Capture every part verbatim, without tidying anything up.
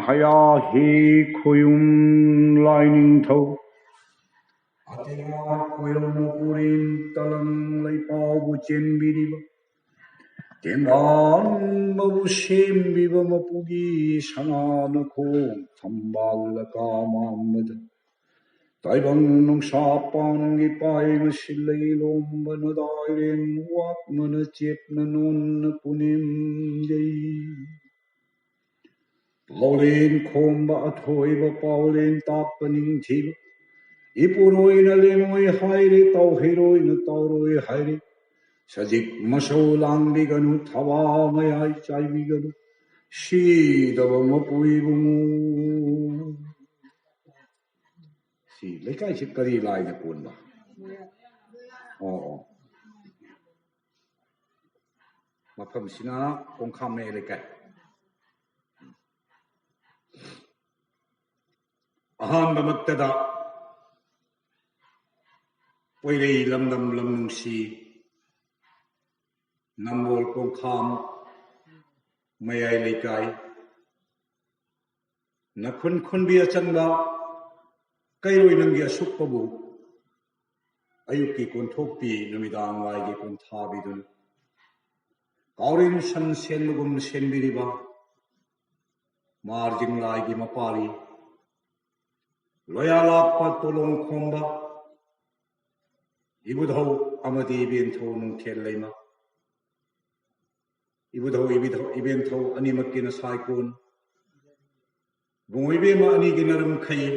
ꯍꯌꯥ ꯍꯤ ꯈꯣꯌꯨꯝ ꯂꯥꯏꯅꯤꯡꯊꯧ꯫ ꯑꯇꯤꯌꯥ ꯈꯣꯏꯔꯝ ꯎꯔꯦꯟ ꯇꯂꯪ ꯂꯩꯄꯥꯎꯕꯨ ꯆꯦꯟꯕꯤꯔꯤꯕ, ꯇꯦꯡꯕꯥꯡꯕꯕꯨ ꯁꯦꯝꯕꯤꯕ ꯃꯄꯨꯒꯤ ꯁꯅꯥꯅ ꯈꯣꯡ ꯊꯝꯕꯥꯜ ꯂꯀꯥ ꯃꯥꯟꯕꯗ, ꯇꯥꯏꯕꯪ ꯅꯨꯡꯁꯥ ꯄꯥꯟꯒꯤ ꯄꯥꯏ ꯉꯁꯤ ꯂꯩ ꯂꯣꯝꯕ ꯅꯗꯥꯏꯔꯦꯡ ꯋꯥꯠꯃꯅ ꯆꯦꯠꯅ ꯅꯣꯟꯅ ꯄꯨꯅꯦꯝ ꯌꯩ꯫ ꯄꯥꯎꯂꯦꯟ ꯈꯣꯝꯕ ꯑꯊꯣꯏꯕ ꯄꯥꯎꯂꯦꯟ ꯇꯥꯛꯄ ꯅꯤꯡꯊꯤꯕ ꯏꯄꯨꯔꯣꯏꯅ ꯂꯦꯡꯉꯣꯏ ꯍꯥꯏꯔꯦ, ꯇꯥꯎꯍꯩꯔꯣꯏꯅ ꯇꯥꯎꯔꯣꯏ ꯍꯥꯏꯔꯦ꯫ ꯁꯖꯤꯛ ꯃꯁꯧ ꯂꯥꯡꯕꯤꯒꯅꯨ, ꯊꯋꯥ ꯃꯌꯥꯏ ꯆꯥꯏꯕꯤꯒꯅꯨ, ꯁꯤꯗꯕ ꯃꯄꯨ ꯏꯕꯨꯡꯉꯣ꯫ ꯁꯤ ꯂꯩꯀꯥꯏꯁꯤ ꯀꯔꯤ ꯂꯥꯏꯅ ꯀꯣꯟꯕ? ꯑꯣ, ꯑꯣ꯫ ꯃꯐꯝꯁꯤꯅ ꯀꯣꯡꯈꯥꯝ ꯃꯌꯥꯏ ꯂꯩꯀꯥꯏ꯫ ꯑꯍꯥꯟꯕꯃꯛꯇꯗ ꯄꯣꯏꯔꯩ ꯂꯝꯗꯝ ꯂꯝ ꯅꯨꯡꯁꯤ ꯅꯝꯕꯣꯜ ꯀꯣꯡꯈꯥꯝ ꯃꯌꯥꯏ ꯂꯩꯀꯥꯏ ꯅꯈꯨꯟ ꯈꯨꯟꯕꯤ ꯑꯆꯟꯕ ꯀꯩꯔꯣꯏ ꯅꯪꯒꯤ ꯑꯁꯨꯛꯄꯕꯨ ꯑꯌꯨꯛꯀꯤ ꯀꯣꯟꯊꯣꯛꯄꯤ ꯅꯨꯃꯤꯗꯥꯡ ꯋꯥꯏꯒꯤ ꯀꯣꯟꯊꯥꯕꯤꯗꯨꯅ ꯀꯥꯎꯔꯦꯟ ꯁꯟ ꯁꯦꯟꯕꯒꯨꯝ ꯁꯦꯟꯕꯤꯔꯤꯕ ꯃꯥꯔꯖꯤꯡ ꯂꯥꯏꯒꯤ ꯃꯄꯥꯔꯤ ꯂꯣꯌꯥ ꯂꯥꯛꯄ ꯇꯣꯂꯣꯡ ꯈꯣꯝꯕ ꯏꯕꯨꯙꯧ ꯑꯃꯗꯤ ꯏꯕꯦꯟꯊꯧ ꯅꯨꯡꯊꯦꯜ ꯂꯩꯃ꯫ ꯏꯕꯨꯙꯧ ꯏꯕꯤꯙꯧ ꯏꯕꯦꯟꯊꯧ ꯑꯅꯤꯃꯛꯀꯤ ꯅꯁꯥꯏꯀꯣꯟ ꯏꯕꯨꯡꯉꯣ ꯏꯕꯦꯝꯃ ꯑꯅꯤꯒꯤ ꯅꯔꯝꯈꯩ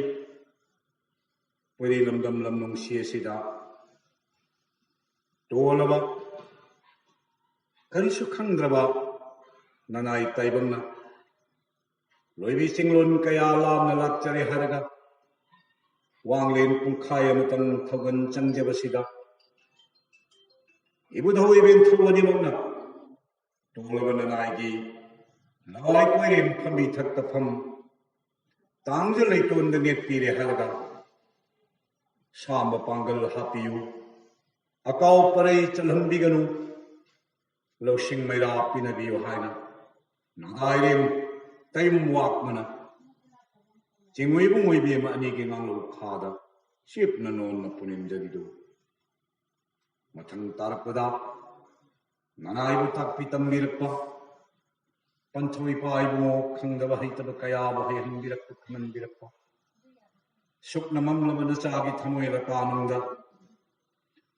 ꯄꯣꯏꯔꯩ ꯂꯝꯗꯝ ꯂꯝ ꯅꯨꯡꯁꯤ ꯑꯁꯤꯗ ꯇꯣꯜꯂꯕ ꯀꯔꯤꯁꯨ ꯈꯪꯗ꯭ꯔꯕ ꯅꯅꯥꯏ ꯇꯥꯏꯕꯪꯅ ꯂꯣꯏꯕꯤ ꯆꯤꯡꯂꯣꯟ ꯀꯌꯥ ꯂꯥꯞꯅ ꯂꯥꯛꯆꯔꯦ ꯍꯥꯏꯔꯒ ꯋꯥꯡꯂꯦꯟ ꯄꯨꯡꯈꯥꯏ ꯑꯃꯇꯪ ꯊꯧꯒꯟ ꯆꯪꯖꯕꯁꯤꯗ ꯏꯕꯨꯙꯧ ꯏꯕꯦꯟꯊꯧ ꯑꯅꯤꯃꯛꯅ ꯇꯣꯡꯂꯕ ꯅꯅꯥꯏꯒꯤ ꯂꯋꯥꯏ ꯀꯣꯏꯔꯦꯝ ꯐꯝꯕꯤ ꯊꯛꯇ ꯐꯝ ꯇꯥꯡꯖ ꯂꯩꯇꯣꯟꯗ ꯅꯦꯠꯄꯤꯔꯦ ꯍꯥꯏꯔꯒ ꯁꯥꯝꯕ ꯄꯥꯡꯒꯜ ꯍꯥꯞꯄꯤꯌꯨ, ꯑꯀꯥꯎ ꯄꯔꯩ ꯆꯜꯍꯟꯕꯤꯒꯅꯨ, ꯂꯧꯁꯤꯡ ꯃꯩꯔꯥ ꯄꯤꯅꯕꯤꯌꯨ ꯍꯥꯏꯅ ꯅꯥꯒꯥꯏꯔꯦꯝ ꯇꯌꯨꯝ ꯋꯥꯛꯃꯅ ꯇꯦꯡꯉꯣꯏꯕꯨꯡ ꯑꯣꯏꯕꯤ ꯑꯃ ꯑꯅꯤꯒꯤ ꯉꯥꯡꯂꯧ ꯈꯥꯗ ꯆꯦꯞꯅ ꯅꯣꯟꯅ ꯄꯨꯅꯤꯡꯖꯔꯤꯗꯨ꯫ ꯃꯊꯪ ꯇꯥꯔꯛꯄꯗ ꯅꯅꯥꯏꯕꯨ ꯇꯥꯛꯄꯤ ꯇꯝꯕꯤꯔꯛꯄ, ꯄꯟꯊꯧ ꯏꯄꯥ ꯏꯕꯨꯡꯉꯣ ꯈꯪꯗꯕ ꯍꯩꯇꯕ ꯀꯌꯥꯕꯨ ꯍꯩꯍꯟꯕꯤꯔꯛꯄ, ꯈꯪꯍꯟꯕꯤꯔꯛꯄ, ꯁꯨꯞꯅ ꯃꯝꯂꯕ ꯅꯆꯥꯒꯤ ꯊꯃꯣꯏ ꯂꯀꯥꯅꯨꯡꯗ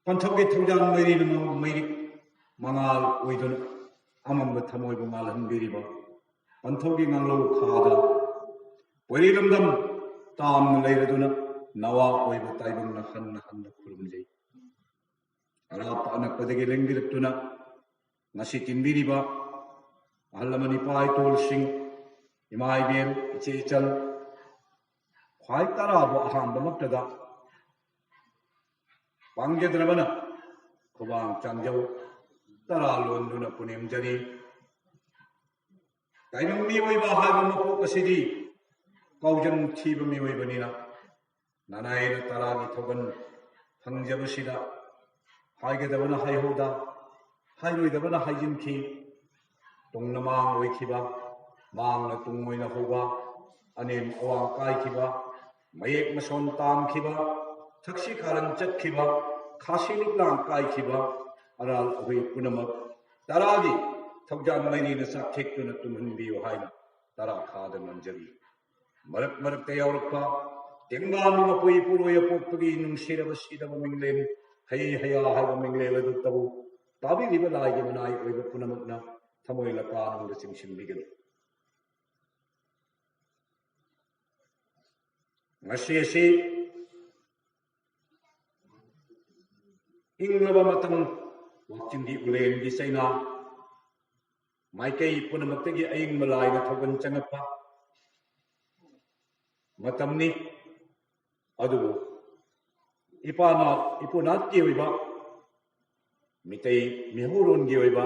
ꯄꯟꯊꯧꯒꯤ ꯊꯧꯖꯥꯜ ꯃꯩꯔꯤꯅ ꯃꯩꯔꯤꯛ ꯃꯉꯥꯜ ꯑꯣꯏꯗꯨꯅ ꯑꯃꯝꯕ ꯊꯃꯣꯏꯕꯨ ꯉꯥꯜꯍꯟꯕꯤꯔꯤꯕ ꯄꯟꯊꯧꯒꯤ ꯉꯥꯡꯂꯧ ꯈꯥꯗ ꯄꯣꯏꯔꯩꯂꯝꯗꯝ ꯇꯥꯝꯅ ꯂꯩꯔꯗꯨꯅ ꯅꯋꯥ ꯑꯣꯏꯕ ꯇꯥꯏꯕꯪꯅ ꯍꯟꯅ ꯍꯟꯅ ꯈꯨꯔꯨꯝꯖꯩ꯫ ꯑꯔꯥꯞꯄ ꯑꯅꯛꯄꯗꯒꯤ ꯂꯦꯡꯕꯤꯔꯛꯇꯨꯅ ꯉꯁꯤ ꯇꯤꯟꯕꯤꯔꯤꯕ ꯑꯍꯜ ꯂꯃꯟ ꯏꯄꯥ ꯏꯇꯣꯜꯁꯤꯡ, ꯏꯃꯥ ꯏꯕꯦꯟ, ꯏꯆꯦ ꯏꯆꯜ, ꯈ꯭ꯋꯥꯏ ꯇꯔꯥꯕꯨ ꯑꯍꯥꯟꯕꯃꯛꯇꯗ ꯄꯥꯡꯖꯗ꯭ꯔꯕꯅ ꯈꯨꯕꯥꯡ ꯆꯥꯡꯖꯧ ꯇꯔꯥ ꯂꯣꯟꯗꯨꯅ ꯄꯨꯅꯦꯝꯖꯔꯤ꯫ ꯇꯥꯏꯕꯪ ꯃꯤꯑꯣꯏꯕ ꯍꯥꯏꯕ ꯃꯄꯣꯛ ꯑꯁꯤꯗꯤ ꯀꯥꯎꯖꯟ ꯊꯤꯕ ꯃꯤꯑꯣꯏꯕꯅꯤꯅ ꯅꯅꯥꯏꯅ ꯇꯔꯥꯒꯤ ꯊꯧꯒꯜ ꯐꯪꯖꯕꯁꯤꯗ ꯍꯥꯏꯒꯗꯕꯅ ꯍꯥꯏꯍꯧꯗ, ꯍꯥꯏꯔꯣꯏꯗꯕꯅ ꯍꯥꯏꯖꯤꯟꯈꯤ꯫ ꯇꯨꯡꯅ ꯃꯥꯡ ꯑꯣꯏꯈꯤꯕ, ꯃꯥꯡꯅ ꯇꯨꯡ ꯑꯣꯏꯅ ꯍꯧꯕ, ꯑꯅꯦꯝ ꯑꯋꯥꯡ ꯀꯥꯏꯈꯤꯕ, ꯃꯌꯦꯛ ꯃꯁꯣꯟ ꯇꯥꯝꯈꯤꯕ, ꯊꯛꯁꯤ ꯈꯥꯔꯟ ꯆꯠꯈꯤꯕ, ꯈꯥꯁꯤ ꯂꯤꯛꯂꯥꯡ ꯀꯥꯏꯈꯤꯕ ꯑꯔꯥꯜ ꯑꯍꯣꯏ ꯄꯨꯝꯅꯃꯛ ꯇꯔꯥꯒꯤ ꯊꯧꯖꯥꯜ ꯃꯩꯔꯤꯅ ꯆꯥꯛꯊꯦꯛꯇꯨꯅ ꯇꯨꯝꯍꯟꯕꯤꯌꯨ ꯍꯥꯏꯅ ꯇꯔꯥ ꯈꯥꯗ ꯅꯝꯖꯔꯤ꯫ ꯃꯔꯛ ꯃꯔꯛꯇ ꯌꯥꯎꯔꯛꯄ ꯇꯦꯡꯕꯥꯡ ꯃꯄꯨꯏ ꯄꯨꯔꯣꯏ ꯑꯄꯣꯛꯄꯒꯤ ꯅꯨꯡꯁꯤꯔꯕ ꯁꯤꯗꯕ ꯃꯤꯡꯂꯦꯟ ꯍꯩ ꯍꯩꯌꯥ ꯍꯥꯏꯕ ꯃꯤꯡꯂꯦꯟ ꯑꯗꯨꯇꯕꯨ ꯇꯥꯕꯤꯔꯤꯕ ꯂꯥꯏꯒꯤ ꯃꯅꯥꯏ ꯑꯣꯏꯕ ꯄꯨꯝꯅꯃꯛꯅ ꯊꯃꯣꯏ ꯂꯀꯥꯅꯨꯡꯗ ꯆꯤꯡꯁꯤꯟꯕꯤꯒꯅꯤ꯫ ꯉꯁꯤ ꯑꯁꯤ ꯏꯪꯂꯕ ꯃꯇꯝ, ꯋꯥꯛꯆꯤꯡꯒꯤ ꯎꯂꯦꯟꯒꯤ ꯆꯩꯅꯥ ꯃꯥꯏꯀꯩ ꯄꯨꯝꯅꯃꯛꯇꯒꯤ ꯑꯏꯪꯕ ꯂꯥꯏꯅ ꯊꯧꯒꯜ ꯆꯪꯉꯛꯄ ꯃꯇꯝꯅꯤ꯫ ꯑꯗꯨꯕꯨ ꯏꯄꯥꯅ ꯏꯄꯨꯅꯥꯠꯀꯤ ꯑꯣꯏꯕ ꯃꯤꯇꯩ ꯃꯤꯍꯧꯔꯣꯟꯒꯤ ꯑꯣꯏꯕ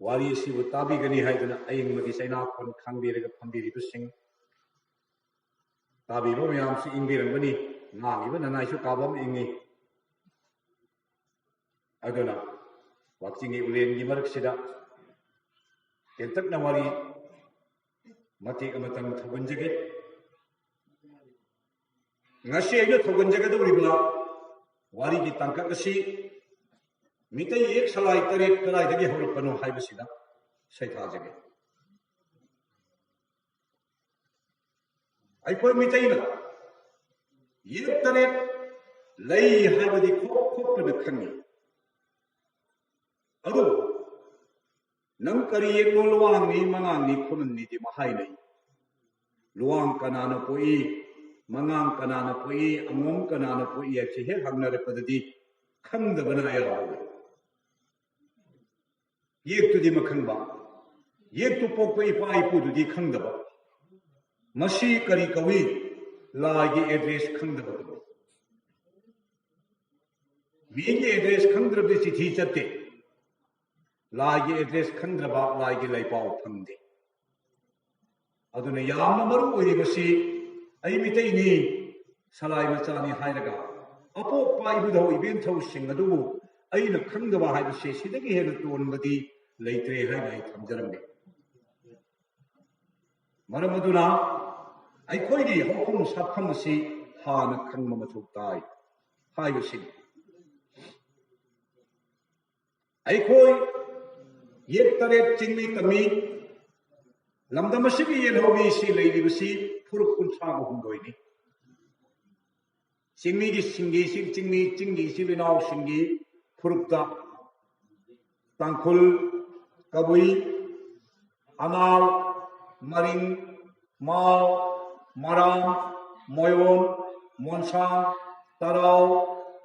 ꯋꯥꯔꯤ ꯑꯁꯤꯕꯨ ꯇꯥꯕꯤꯒꯅꯤ ꯍꯥꯏꯗꯨꯅ ꯑꯏꯪꯕꯒꯤ ꯆꯩꯅꯥꯀꯣꯟ ꯈꯥꯡꯕꯤꯔꯒ ꯐꯝꯕꯤꯔꯤꯕꯁꯤꯡ, ꯇꯥꯕꯤꯕ ꯃꯌꯥꯝꯁꯨ ꯏꯪꯕꯤꯔꯝꯒꯅꯤ꯫ ꯉꯥꯡꯉꯤꯕ ꯅꯅꯥꯏꯁꯨ ꯀꯥꯕ ꯑꯃ ꯏꯪꯉꯤ꯫ ꯑꯗꯨꯅ ꯋꯥꯛꯆꯤꯡꯒꯤ ꯎꯂꯦꯟꯒꯤ ꯃꯔꯛꯁꯤꯗ ꯇꯦꯟꯇꯛꯅ ꯋꯥꯔꯤ ꯃꯇꯦꯛ ꯑꯃꯇꯪ ꯊꯧꯒꯟꯖꯒꯦ꯫ ꯉꯁꯤ ꯑꯩꯅ ꯊꯧꯒꯟꯖꯒꯗꯧꯔꯤꯕ ꯋꯥꯔꯤꯒꯤ ꯇꯥꯡꯀꯛ ꯑꯁꯤ ꯃꯤꯇꯩ ꯌꯦꯛ ꯁꯂꯥꯏ ꯇꯔꯦꯠ ꯀꯗꯥꯏꯗꯒꯤ ꯍꯧꯔꯛꯄꯅꯣ ꯍꯥꯏꯕꯁꯤꯗ ꯁꯩꯊꯥꯖꯒꯦ꯫ ꯑꯩꯈꯣꯏ ꯃꯤꯇꯩꯅ ꯌꯦꯛ ꯇꯔꯦꯠ ꯂꯩ ꯍꯥꯏꯕꯗꯤ ꯈꯣꯛ ꯈꯣꯛꯇꯨꯅ ꯈꯪꯏ꯫ ꯑꯗꯨꯕꯨ ꯅꯪ ꯀꯔꯤ ꯌꯦꯛꯅꯣ? ꯂꯨꯋꯥꯡꯅꯤ, ꯃꯉꯥꯡꯅꯤ, ꯈꯨꯅꯨꯡꯅꯤꯗꯤ ꯃꯍꯥꯏꯅꯩ꯫ ꯂꯨꯋꯥꯡ ꯀꯅꯥꯅ ꯄꯣꯛꯏ, ꯃꯉꯥꯡ ꯀꯅꯥꯅ ꯄꯣꯛꯏ, ꯑꯉꯣꯝ ꯀꯅꯥꯅ ꯄꯣꯛꯏ ꯍꯥꯏꯕꯁꯤ ꯍꯦꯛ ꯍꯪꯅꯔꯛꯄꯗꯗꯤ ꯈꯪꯗꯕꯅ ꯑꯌꯥꯝꯕ ꯑꯣꯏ꯫ ꯌꯦꯛꯇꯨꯗꯤ ꯃꯈꯪꯕ, ꯌꯦꯛꯇꯨ ꯄꯣꯛꯄ ꯏꯄꯥ ꯏꯄꯨꯗꯨꯗꯤ ꯈꯪꯗꯕ꯫ ꯃꯁꯤ ꯀꯔꯤ ꯀꯧꯏ? ꯂꯥꯏꯒꯤ ꯑꯦꯗ꯭ꯔꯦꯁ ꯈꯪꯗꯕ ꯀꯧꯏ꯫ ꯃꯤꯒꯤ ꯑꯦꯗ꯭ꯔꯦꯁ ꯈꯪꯗ꯭ꯔꯕꯗꯤ ꯆꯤꯊꯤ ꯆꯠꯇꯦ꯫ ꯂꯥꯏꯒꯤ ꯑꯦꯗ꯭ꯔꯦꯁ ꯈꯪꯗ꯭ꯔꯕ ꯂꯥꯏꯒꯤ ꯂꯩꯄꯥꯎ ꯐꯪꯗꯦ꯫ ꯑꯗꯨꯅ ꯌꯥꯝꯅ ꯃꯔꯨ ꯑꯣꯏꯔꯤꯕꯁꯤ ꯑꯩ ꯃꯤꯇꯩꯅꯤ, ꯁꯂꯥꯏ ꯃꯆꯥꯅꯤ ꯍꯥꯏꯔꯒ ꯑꯄꯣꯛꯄ ꯏꯕꯨꯙꯧ ꯏꯕꯦꯟꯊꯧꯁꯤꯡ ꯑꯗꯨꯕꯨ ꯑꯩꯅ ꯈꯪꯗꯕ ꯍꯥꯏꯕꯁꯦ ꯁꯤꯗꯒꯤ ꯍꯦꯟꯅ ꯇꯣꯟꯕꯗꯤ ꯂꯩꯇ꯭ꯔꯦ ꯍꯥꯏꯅ ꯑꯩ ꯊꯝꯖꯔꯝꯃꯤ꯫ ꯃꯔꯝ ꯑꯗꯨꯅ ꯑꯩꯈꯣꯏꯒꯤ ꯍꯧꯐꯝ ꯁꯥꯠꯐꯝ ꯑꯁꯤ ꯍꯥꯟꯅ ꯈꯪꯕ ꯃꯊꯧ ꯇꯥꯏ ꯍꯥꯏꯕꯁꯤꯅꯤ꯫ ꯑꯩꯈꯣꯏ ꯌꯦꯛ ꯇꯔꯦꯠ ꯆꯤꯡꯃꯤ ꯇꯝꯃꯤ꯫ ꯂꯝꯗꯝ ꯑꯁꯤꯒꯤ ꯌꯦꯜꯍꯧꯃꯤꯁꯤ ꯂꯩꯔꯤꯕꯁꯤ ꯐꯨꯔꯨꯞ ꯀꯨꯟꯊ꯭ꯔꯥꯒ ꯍꯨꯝꯗꯣꯏꯅꯤ꯫ ꯆꯤꯡꯃꯤꯒꯤ ꯁꯤꯡꯒꯤ, ꯆꯤꯡꯃꯤ, ꯆꯤꯡꯒꯤ ꯏꯆꯤꯜ ꯏꯅꯥꯎꯁꯤꯡꯒꯤ ꯐꯨꯔꯨꯞꯇ ꯇꯥꯡꯈꯨꯜ, ꯀꯕꯨꯏ, ꯑꯉꯥꯎ, ꯃꯔꯤꯡ, ꯃꯥꯎ, ꯃꯔꯥꯝ, ꯃꯣꯌꯣꯝ, ꯃꯣꯟꯁꯥꯡ, ꯇꯔꯥꯎ,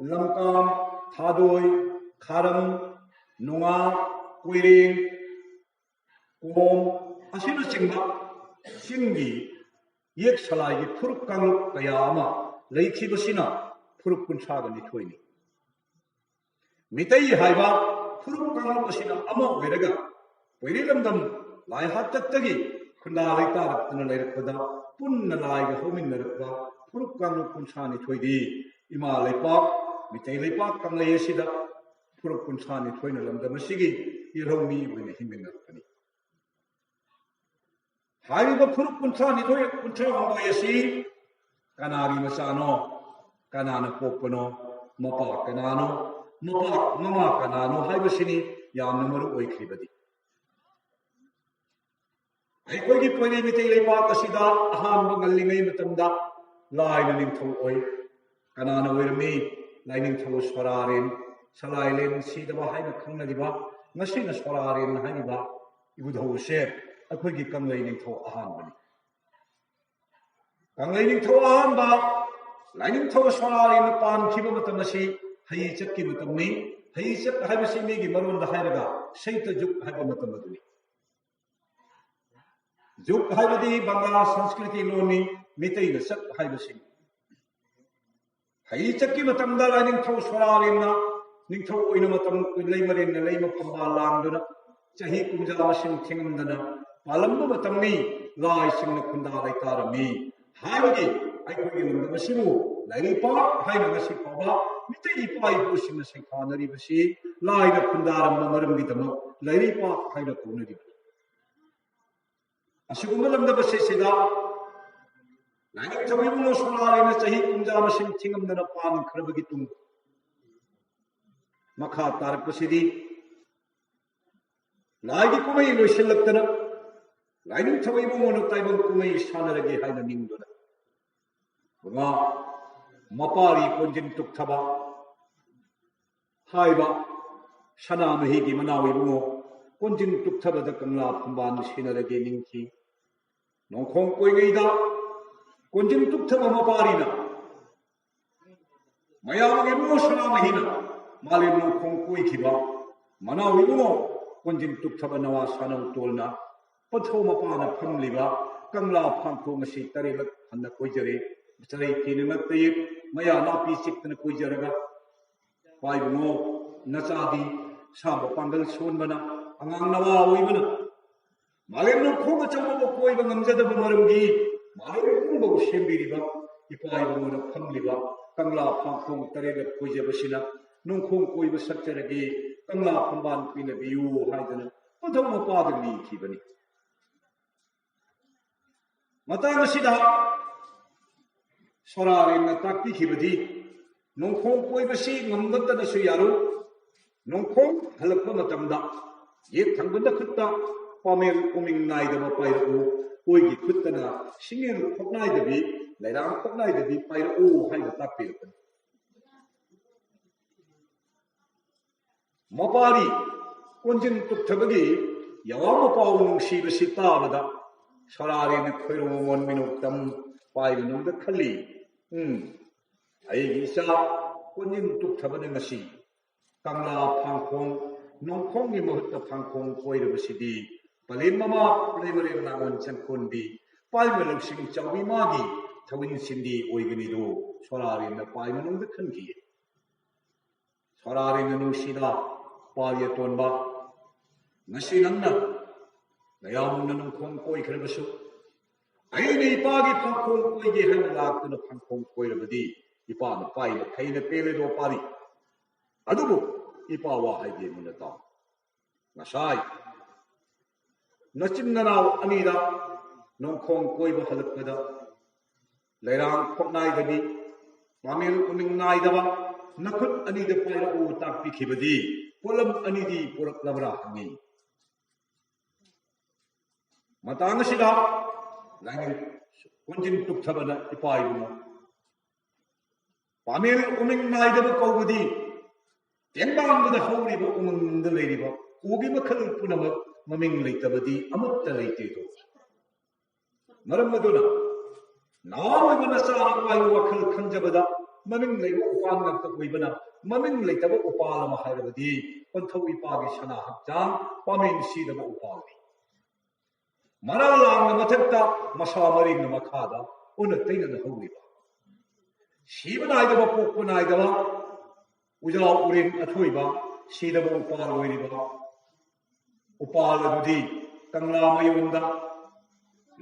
ꯂꯝꯀꯥꯝ, ꯊꯥꯗꯣꯏ, ꯈꯥꯔꯝ, ꯅꯨꯡꯉꯥ, ꯀꯨꯏꯔꯦꯡ, ꯀꯣꯝ ꯑꯁꯤꯅꯆꯤꯡꯕ ꯆꯤꯡꯒꯤ ꯌꯦꯛ ꯁꯂꯥꯏꯒꯤ ꯐꯨꯔꯨꯞ ꯀꯥꯡꯂꯨꯞ ꯀꯌꯥ ꯑꯃ ꯂꯩꯈꯤꯕꯁꯤꯅ ꯐꯨꯔꯨꯞ ꯀꯨꯟꯊ꯭ꯔꯥꯒ ꯅꯤꯊꯣꯏꯅꯤ꯫ ꯃꯤꯇꯩ ꯍꯥꯏꯕ ꯐꯨꯔꯨꯞ ꯀꯥꯡꯂꯨꯞ ꯑꯁꯤꯅ ꯑꯃ ꯑꯣꯏꯔꯒ ꯄꯣꯏꯔꯩ ꯂꯝꯗꯝ ꯂꯥꯏ ꯍꯥꯛꯇꯛꯇꯒꯤ ꯈꯨꯟꯗꯥ ꯂꯩꯇꯥꯔꯛꯇꯨꯅ ꯂꯩꯔꯛꯄꯗ ꯄꯨꯟꯅ ꯂꯥꯏꯒ ꯍꯧꯃꯤꯟꯅꯔꯛꯄ ꯐꯨꯔꯨꯞ ꯀꯥꯡꯂꯨꯞ ꯀꯨꯟꯊ꯭ꯔꯥ ꯅꯤꯊꯣꯏꯗꯤ ꯏꯃꯥ ꯂꯩꯄꯥꯛ, ꯃꯤꯇꯩ ꯂꯩꯄꯥꯛ ꯀꯪꯂꯩ ꯑꯁꯤꯗ ꯐꯨꯔꯨꯞ ꯀꯨꯟꯊ꯭ꯔꯥ ꯅꯤꯊꯣꯏꯅ ꯂꯝꯗꯝ ꯑꯁꯤꯒꯤ ꯌꯦꯜꯍꯧꯃꯤ ꯑꯣꯏꯅ ꯍꯤꯡꯃꯤꯟꯅꯔꯛꯄꯅꯤ꯫ ꯍꯥꯏꯔꯤꯕ ꯐꯨꯔꯨꯞ ꯀꯨꯟꯊ꯭ꯔꯥ ꯅꯤꯊꯣꯏ, ꯀꯨꯟꯊ꯭ꯔꯥ ꯍꯨꯝꯗꯣꯏ ꯑꯁꯤ ꯀꯅꯥꯒꯤ ꯃꯆꯥꯅꯣ? ꯀꯅꯥꯅ ꯄꯣꯛꯄꯅꯣ? ꯃꯄꯥ ꯀꯅꯥꯅꯣ? ꯃꯄꯥ, ꯃꯃꯥ ꯀꯅꯥꯅꯣ ꯍꯥꯏꯕꯁꯤꯅꯤ ꯌꯥꯝꯅ ꯃꯔꯨ ꯑꯣꯏꯈ꯭ꯔꯤꯕꯗꯤ꯫ ꯑꯩꯈꯣꯏꯒꯤ ꯄꯣꯏꯅꯩ ꯃꯩꯇꯩ ꯂꯩꯕꯥꯛ ꯑꯁꯤꯗ ꯑꯍꯥꯟꯕ ꯉꯜꯂꯤꯉꯩ ꯃꯇꯝꯗ ꯂꯥꯏꯅ ꯅꯤꯡꯊꯧ ꯑꯣꯏ꯫ ꯀꯅꯥꯅ ꯑꯣꯏꯔꯝꯃꯤ? ꯂꯥꯏꯅꯤꯡꯊꯧ ꯁꯣꯔꯥꯔꯦꯟ, ꯁꯂꯥꯏꯂꯦꯟ ꯁꯤꯗꯕ ꯍꯥꯏꯅ ꯈꯪꯅꯔꯤꯕ, ꯉꯁꯤꯅ ꯁꯣꯔꯥꯔꯦꯟ ꯍꯥꯏꯔꯤꯕ ꯏꯕꯨꯙꯧ ꯑꯁꯦ ꯑꯩꯈꯣꯏꯒꯤ ꯀꯪꯂꯩ ꯅꯤꯡꯊꯧ ꯑꯍꯥꯟꯕꯅꯤ꯫ ꯀꯪꯂꯩ ꯅꯤꯡꯊꯧ ꯑꯍꯥꯟꯕ ꯂꯥꯏꯅꯤꯡꯊꯧ ꯁꯣꯔꯥꯔꯦꯟꯅ ꯄꯥꯟꯈꯤꯕ ꯃꯇꯝ ꯑꯁꯤ ꯍꯩꯆꯠꯀꯤ ꯃꯇꯝꯅꯤ꯫ ꯍꯩꯆꯠ ꯍꯥꯏꯕꯁꯤ ꯃꯤꯒꯤ ꯃꯔꯣꯟꯗ ꯍꯥꯏꯔꯒ ꯁꯩꯇ ꯖꯨꯛ ꯍꯥꯏꯕ ꯃꯇꯝ ꯑꯗꯨꯅꯤ꯫ ꯖꯨꯛ ꯍꯥꯏꯕꯗꯤ ꯕꯪꯒꯥ ꯁꯪꯁꯀ꯭ꯔꯤꯇꯤ ꯂꯣꯟꯅꯤ, ꯃꯤꯇꯩꯅ ꯆꯠ ꯍꯥꯏꯕꯁꯤꯅꯤ꯫ ꯍꯩꯆꯠꯀꯤ ꯃꯇꯝꯗ ꯂꯥꯏꯅꯤꯡꯊꯧ ꯁꯣꯔꯥꯔꯦꯟꯅ ꯅꯤꯡꯊꯧ ꯑꯣꯏꯅ ꯃꯇꯝ ꯂꯩꯃꯔꯦꯟꯅ ꯂꯩꯃ ꯐꯝꯕꯥꯜ ꯂꯥꯡꯗꯨꯅ ꯆꯍꯤ ꯀꯨꯝꯖꯥ ꯃꯁꯤꯡ ꯊꯤꯉꯝꯗꯅ ꯄꯥꯜꯂꯝꯕ ꯃꯇꯝꯅꯤ꯫ ꯂꯥꯏꯁꯤꯡꯅ ꯈꯨꯟꯗꯥ ꯂꯩꯇꯥꯔꯝꯃꯤ ꯍꯥꯏꯕꯒꯤ ꯑꯩꯈꯣꯏꯒꯤ ꯂꯝꯗꯝ ꯑꯁꯤꯕꯨ ꯂꯥꯏꯔꯩꯄꯥꯛ ꯍꯥꯏꯅ ꯉꯁꯤ ꯐꯥꯎꯕ ꯃꯤꯇꯩ ꯏꯄꯥ ꯏꯄꯨꯁꯤꯡꯅ ꯁꯩꯊꯥꯅꯔꯤꯕꯁꯤ ꯂꯥꯏꯅ ꯈꯨꯟꯗꯥꯔꯝꯕ ꯃꯔꯝꯒꯤꯗꯃꯛ ꯂꯥꯏꯔꯩꯄꯥꯛ ꯍꯥꯏꯅ ꯀꯧꯅꯔꯤꯕꯅꯤ꯫ ꯑꯁꯤꯒꯨꯝꯕ ꯂꯝꯗꯝ ꯑꯁꯤꯁꯤꯗ ꯂꯥꯏꯅꯤꯡꯊꯧ ꯏꯕꯨꯡꯉꯣ ꯁꯣꯔꯥꯔꯦꯟꯅ ꯆꯍꯤ ꯀꯨꯝꯖꯥ ꯃꯁꯤꯡ ꯊꯤꯉꯝꯗꯅ ꯄꯥꯟꯈ꯭ꯔꯕꯒꯤ ꯇꯨꯡ ꯃꯈꯥ ꯇꯥꯔꯛꯄꯁꯤꯗꯤ ꯂꯥꯏꯒꯤ ꯀꯨꯝꯍꯩ ꯂꯣꯏꯁꯤꯜꯂꯛꯇꯅ ꯂꯥꯏꯅꯤꯡꯊꯧ ꯏꯕꯨꯡꯉꯣꯅ ꯇꯥꯏꯕꯪ ꯀꯨꯝꯍꯩ ꯁꯥꯟꯅꯔꯒꯦ ꯍꯥꯏꯅ ꯅꯤꯡꯗꯨꯅ ꯃꯉꯥ ꯃꯄꯥꯔꯤ ꯀꯣꯟꯖꯤꯟ ꯇꯨꯛꯊꯕ ꯍꯥꯏꯕ ꯁꯅꯥꯃꯍꯤꯒꯤ ꯃꯅꯥꯎ ꯏꯕꯨꯡꯉꯣ ꯀꯣꯟꯖꯤꯟ ꯇꯨꯛꯊꯕꯗ ꯀꯪꯂꯥ ꯐꯝꯕꯥꯜ ꯁꯤꯟꯅꯔꯒꯦ ꯅꯤꯡꯈꯤ꯫ ꯅꯣꯡꯈꯣꯡ ꯀꯣꯏꯉꯩꯗ ꯀꯣꯟꯖꯤꯟ ꯇꯨꯛꯊꯕ ꯃꯄꯥꯔꯤꯅ ꯃꯌꯥꯝꯒꯤ ꯏꯕꯨꯡꯉꯣ ꯁꯅꯥꯃꯍꯤꯅ ꯃꯥꯂꯦꯝ ꯅꯣꯡꯈꯣꯡ ꯀꯣꯏꯈꯤꯕ ꯃꯅꯥꯎ ꯏꯕꯨꯡꯉꯣ ꯀꯣꯟꯖꯤꯟ ꯇꯨꯛꯊꯕ ꯅꯋꯥ ꯁꯥꯅꯧ ꯇꯣꯜꯅ ꯄꯟꯊꯧ ꯃꯄꯥꯅ ꯐꯝꯂꯤꯕ ꯀꯪꯂꯥ ꯐꯥꯡꯈꯣꯡ ꯑꯁꯤ ꯇꯔꯦꯠꯂꯛ ꯍꯟꯅ ꯀꯣꯏꯖꯔꯦ꯫ ꯆꯔꯩ ꯊꯤꯅ ꯉꯛꯇ ꯌꯦꯛ ꯃꯌꯥ ꯅꯥꯄꯤ ꯆꯤꯛꯇꯅ ꯀꯣꯏꯖꯔꯒ ꯄꯥꯏꯕꯨꯡꯉꯣ ꯅꯆꯥꯗꯤ ꯁꯥꯕ ꯄꯥꯡꯒꯜ ꯁꯣꯟꯕꯅ ꯑꯉꯥꯡ ꯅꯋꯥ ꯑꯣꯏꯕꯅ ꯃꯥꯂꯦꯝ ꯅꯣꯡꯈꯣꯡ ꯑꯆꯧꯕꯕꯨ ꯀꯣꯏꯕ ꯉꯝꯖꯗꯕ ꯃꯔꯝꯒꯤ ꯃꯥꯂꯦꯝ ꯄꯨꯝꯕꯕꯨ ꯁꯦꯝꯕꯤꯔꯤꯕ ꯏꯄꯥ ꯏꯕꯨꯡꯉꯣꯅ ꯐꯝꯂꯤꯕ ꯀꯪꯂꯥ ꯐꯥꯡꯈꯣꯡ ꯇꯔꯦꯠꯂꯛ ꯀꯣꯏꯖꯕꯁꯤꯅ ꯅꯣꯡꯈꯣꯡ ꯀꯣꯏꯕ ꯁꯛꯆꯔꯒꯦ, ꯀꯪꯂꯥ ꯐꯝꯕꯥꯜ ꯄꯤꯅꯕꯤꯌꯨ ꯍꯥꯏꯗꯅ ꯄꯟꯊꯧ ꯃꯄꯥꯗ ꯅꯤꯈꯤꯕꯅꯤ꯫ ꯃꯇꯥꯡ ꯑꯁꯤꯗ ꯁꯣꯔꯥꯔꯦꯟꯅ ꯇꯥꯛꯄꯤꯈꯤꯕꯗꯤ, ꯅꯣꯡꯈꯣꯡ ꯀꯣꯏꯕꯁꯤ ꯉꯝꯅꯗꯅꯁꯨ ꯌꯥꯔꯣꯏ꯫ ꯅꯣꯡꯈꯣꯡ ꯍꯜꯂꯛꯄ ꯃꯇꯝꯗ ꯌꯦꯠ ꯊꯪꯕ ꯅꯈꯨꯠꯇ ꯄꯥꯃꯦꯜ ꯎꯃꯤꯡ ꯅꯥꯏꯗꯕ ꯄꯥꯏꯔꯛꯎ, ꯑꯣꯏꯒꯤ ꯈꯨꯠꯇꯅ ꯁꯤꯡꯉꯦꯜ ꯈꯣꯛꯅꯥꯏꯗꯕꯤ, ꯂꯩꯔꯥꯡ ꯈꯣꯛꯅꯥꯏꯗꯕꯤ ꯄꯥꯏꯔꯛꯎ ꯍꯥꯏꯅ ꯇꯥꯛꯄꯤꯔꯛꯄꯅꯤ꯫ ꯃꯄꯥꯔꯤ ꯀꯣꯟꯖꯤꯟ ꯇꯨꯞꯊꯕꯒꯤ ꯌꯥꯋꯥ ꯃꯄꯥꯎ ꯅꯨꯡꯁꯤꯕꯁꯤ ꯇꯥꯕꯗ ꯁꯣꯔꯥꯔꯦꯟꯅ ꯈꯣꯏꯔꯣꯡ ꯃꯣꯟ ꯃꯤꯅꯣꯛꯇꯝ ꯄꯥꯏꯕ ꯅꯨꯡꯗ ꯈꯜꯂꯤ, "ꯎꯝ, ꯑꯩꯒꯤ ꯏꯆꯥ ꯀꯣꯟꯖꯤꯟ ꯇꯨꯞꯊꯕꯅ ꯉꯁꯤ ꯀꯪꯂꯥ ꯐꯥꯡꯈꯣꯡ, ꯅꯣꯡꯈꯣꯡꯒꯤ ꯃꯍꯨꯠꯇ ꯐꯥꯡꯈꯣꯡ ꯀꯣꯏꯔꯕꯁꯤꯗꯤ ꯄꯂꯦꯝ ꯃꯃꯥ ꯂꯩꯃꯔꯦꯟ ꯅꯥꯉꯣꯟ ꯆꯪꯈꯣꯟꯕꯤ ꯄꯥꯏꯕ ꯂꯧꯁꯤꯡ ꯆꯥꯎꯕꯤ ꯃꯥꯒꯤ ꯊꯧꯏꯟ ꯁꯤꯟꯗꯤ ꯑꯣꯏꯒꯅꯤꯗꯣ" ꯁꯣꯔꯥꯔꯦꯟꯅ ꯄꯥꯏ ꯃꯅꯨꯡꯗ ꯈꯟꯈꯤ꯫ ꯁꯣꯔꯥꯔꯦꯟꯅ ꯅꯨꯡꯁꯤꯅ ꯄꯥꯔꯤ ꯑꯇꯣꯟꯕ, ꯉꯁꯤ ꯅꯪꯅ ꯅꯌꯥꯝꯕꯅ ꯅꯣꯡꯈꯣꯡ ꯀꯣꯏꯈ꯭ꯔꯕꯁꯨ, ꯑꯩꯅ ꯏꯄꯥꯒꯤ ꯐꯥꯡꯈꯣꯡ ꯀꯣꯏꯒꯦ ꯍꯥꯏꯅ ꯂꯥꯛꯇꯨꯅ ꯐꯥꯡꯈꯣꯡ ꯀꯣꯏꯔꯕꯗꯤ ꯏꯄꯥꯅ ꯄꯥꯏꯅ ꯊꯩꯅ ꯄꯦꯜꯂꯦꯗꯣ ꯄꯥꯔꯤ꯫ ꯑꯗꯨꯕꯨ ꯏꯄꯥ ꯋꯥ ꯍꯥꯏꯒꯦ ꯃꯨꯟꯅ ꯇꯥꯎ꯫ ꯉꯁꯥꯏ ꯅꯆꯤꯟ ꯅꯅꯥꯎ ꯑꯅꯤꯗ ꯅꯣꯡꯈꯣꯡ ꯀꯣꯏꯕ ꯍꯜꯂꯛꯄꯗ ꯂꯩꯔꯥꯡ ꯈꯣꯛꯅꯥꯏꯗꯕꯤ, ꯄꯥꯃꯦꯜ ꯎꯃꯤꯡ ꯅꯥꯏꯗꯕ, ꯅꯈꯨꯠ ꯑꯅꯤꯗ ꯄꯥꯏꯔꯛꯎ ꯇꯥꯛꯄꯤꯈꯤꯕꯗꯤ ꯄꯣꯠꯂꯝ ꯑꯅꯤꯗꯤ ꯄꯨꯔꯛꯂꯕ꯭ꯔꯥ ꯍꯪꯉꯤ꯫ ꯃꯇꯥꯡ ꯑꯁꯤꯗ ꯂꯥꯏꯅꯤꯡ ꯀꯣꯟꯖꯤꯟ ꯇꯨꯞꯊꯕꯅ ꯏꯄꯥ ꯏꯕꯨꯡꯉꯣ, ꯄꯥꯃꯦꯜ ꯎꯃꯤꯡ ꯅꯥꯏꯗꯕ ꯀꯧꯕꯗꯤ ꯇꯦꯡꯕꯥꯡꯕꯗ ꯍꯧꯔꯤꯕ ꯎꯃꯪꯗ ꯂꯩꯔꯤꯕ ꯎꯒꯤ ꯃꯈꯜ ꯄꯨꯝꯅꯃꯛ ꯃꯃꯤꯡ ꯂꯩꯇꯕꯗꯤ ꯑꯃꯠꯇ ꯂꯩꯇꯦꯗꯣ꯫ ꯃꯔꯝ ꯑꯗꯨꯅ ꯅꯍꯥ ꯑꯣꯏꯕ ꯅꯆꯥꯅ ꯋꯥꯈꯜ ꯈꯟꯖꯕꯗ ꯃꯃꯤꯡ ꯂꯩꯕ ꯎꯄꯥꯜ ꯉꯥꯛꯇ ꯑꯣꯏꯕꯅ ꯃꯃꯤꯡ ꯂꯩꯇꯕ ꯎꯄꯥꯜ ꯑꯃ ꯍꯥꯏꯔꯕꯗꯤ ꯄꯟꯊꯧ ꯏꯄꯥꯒꯤ ꯁꯅꯥ ꯍꯛꯆꯥꯡ ꯄꯥꯃꯦꯟ ꯁꯤꯗꯕ ꯎꯄꯥꯜꯅꯤ꯫ ꯃꯔꯥ ꯂꯥꯡꯅ ꯃꯊꯛꯇ, ꯃꯁꯥ ꯃꯔꯦꯡꯅ ꯃꯈꯥꯗ ꯑꯣꯟꯅ ꯇꯩꯅꯅ ꯍꯧꯔꯤꯕ, ꯁꯤꯕ ꯅꯥꯏꯗꯕ, ꯄꯣꯛꯄ ꯅꯥꯏꯗꯕ, ꯎꯖꯥꯎ ꯎꯔꯦꯟ ꯑꯊꯣꯏꯕ, ꯁꯤꯗꯕ ꯎꯄꯥꯜ ꯑꯣꯏꯔꯤꯕ ꯎꯄꯥꯜ ꯑꯗꯨꯗꯤ ꯀꯪꯂꯥ ꯃꯌꯣꯟꯗ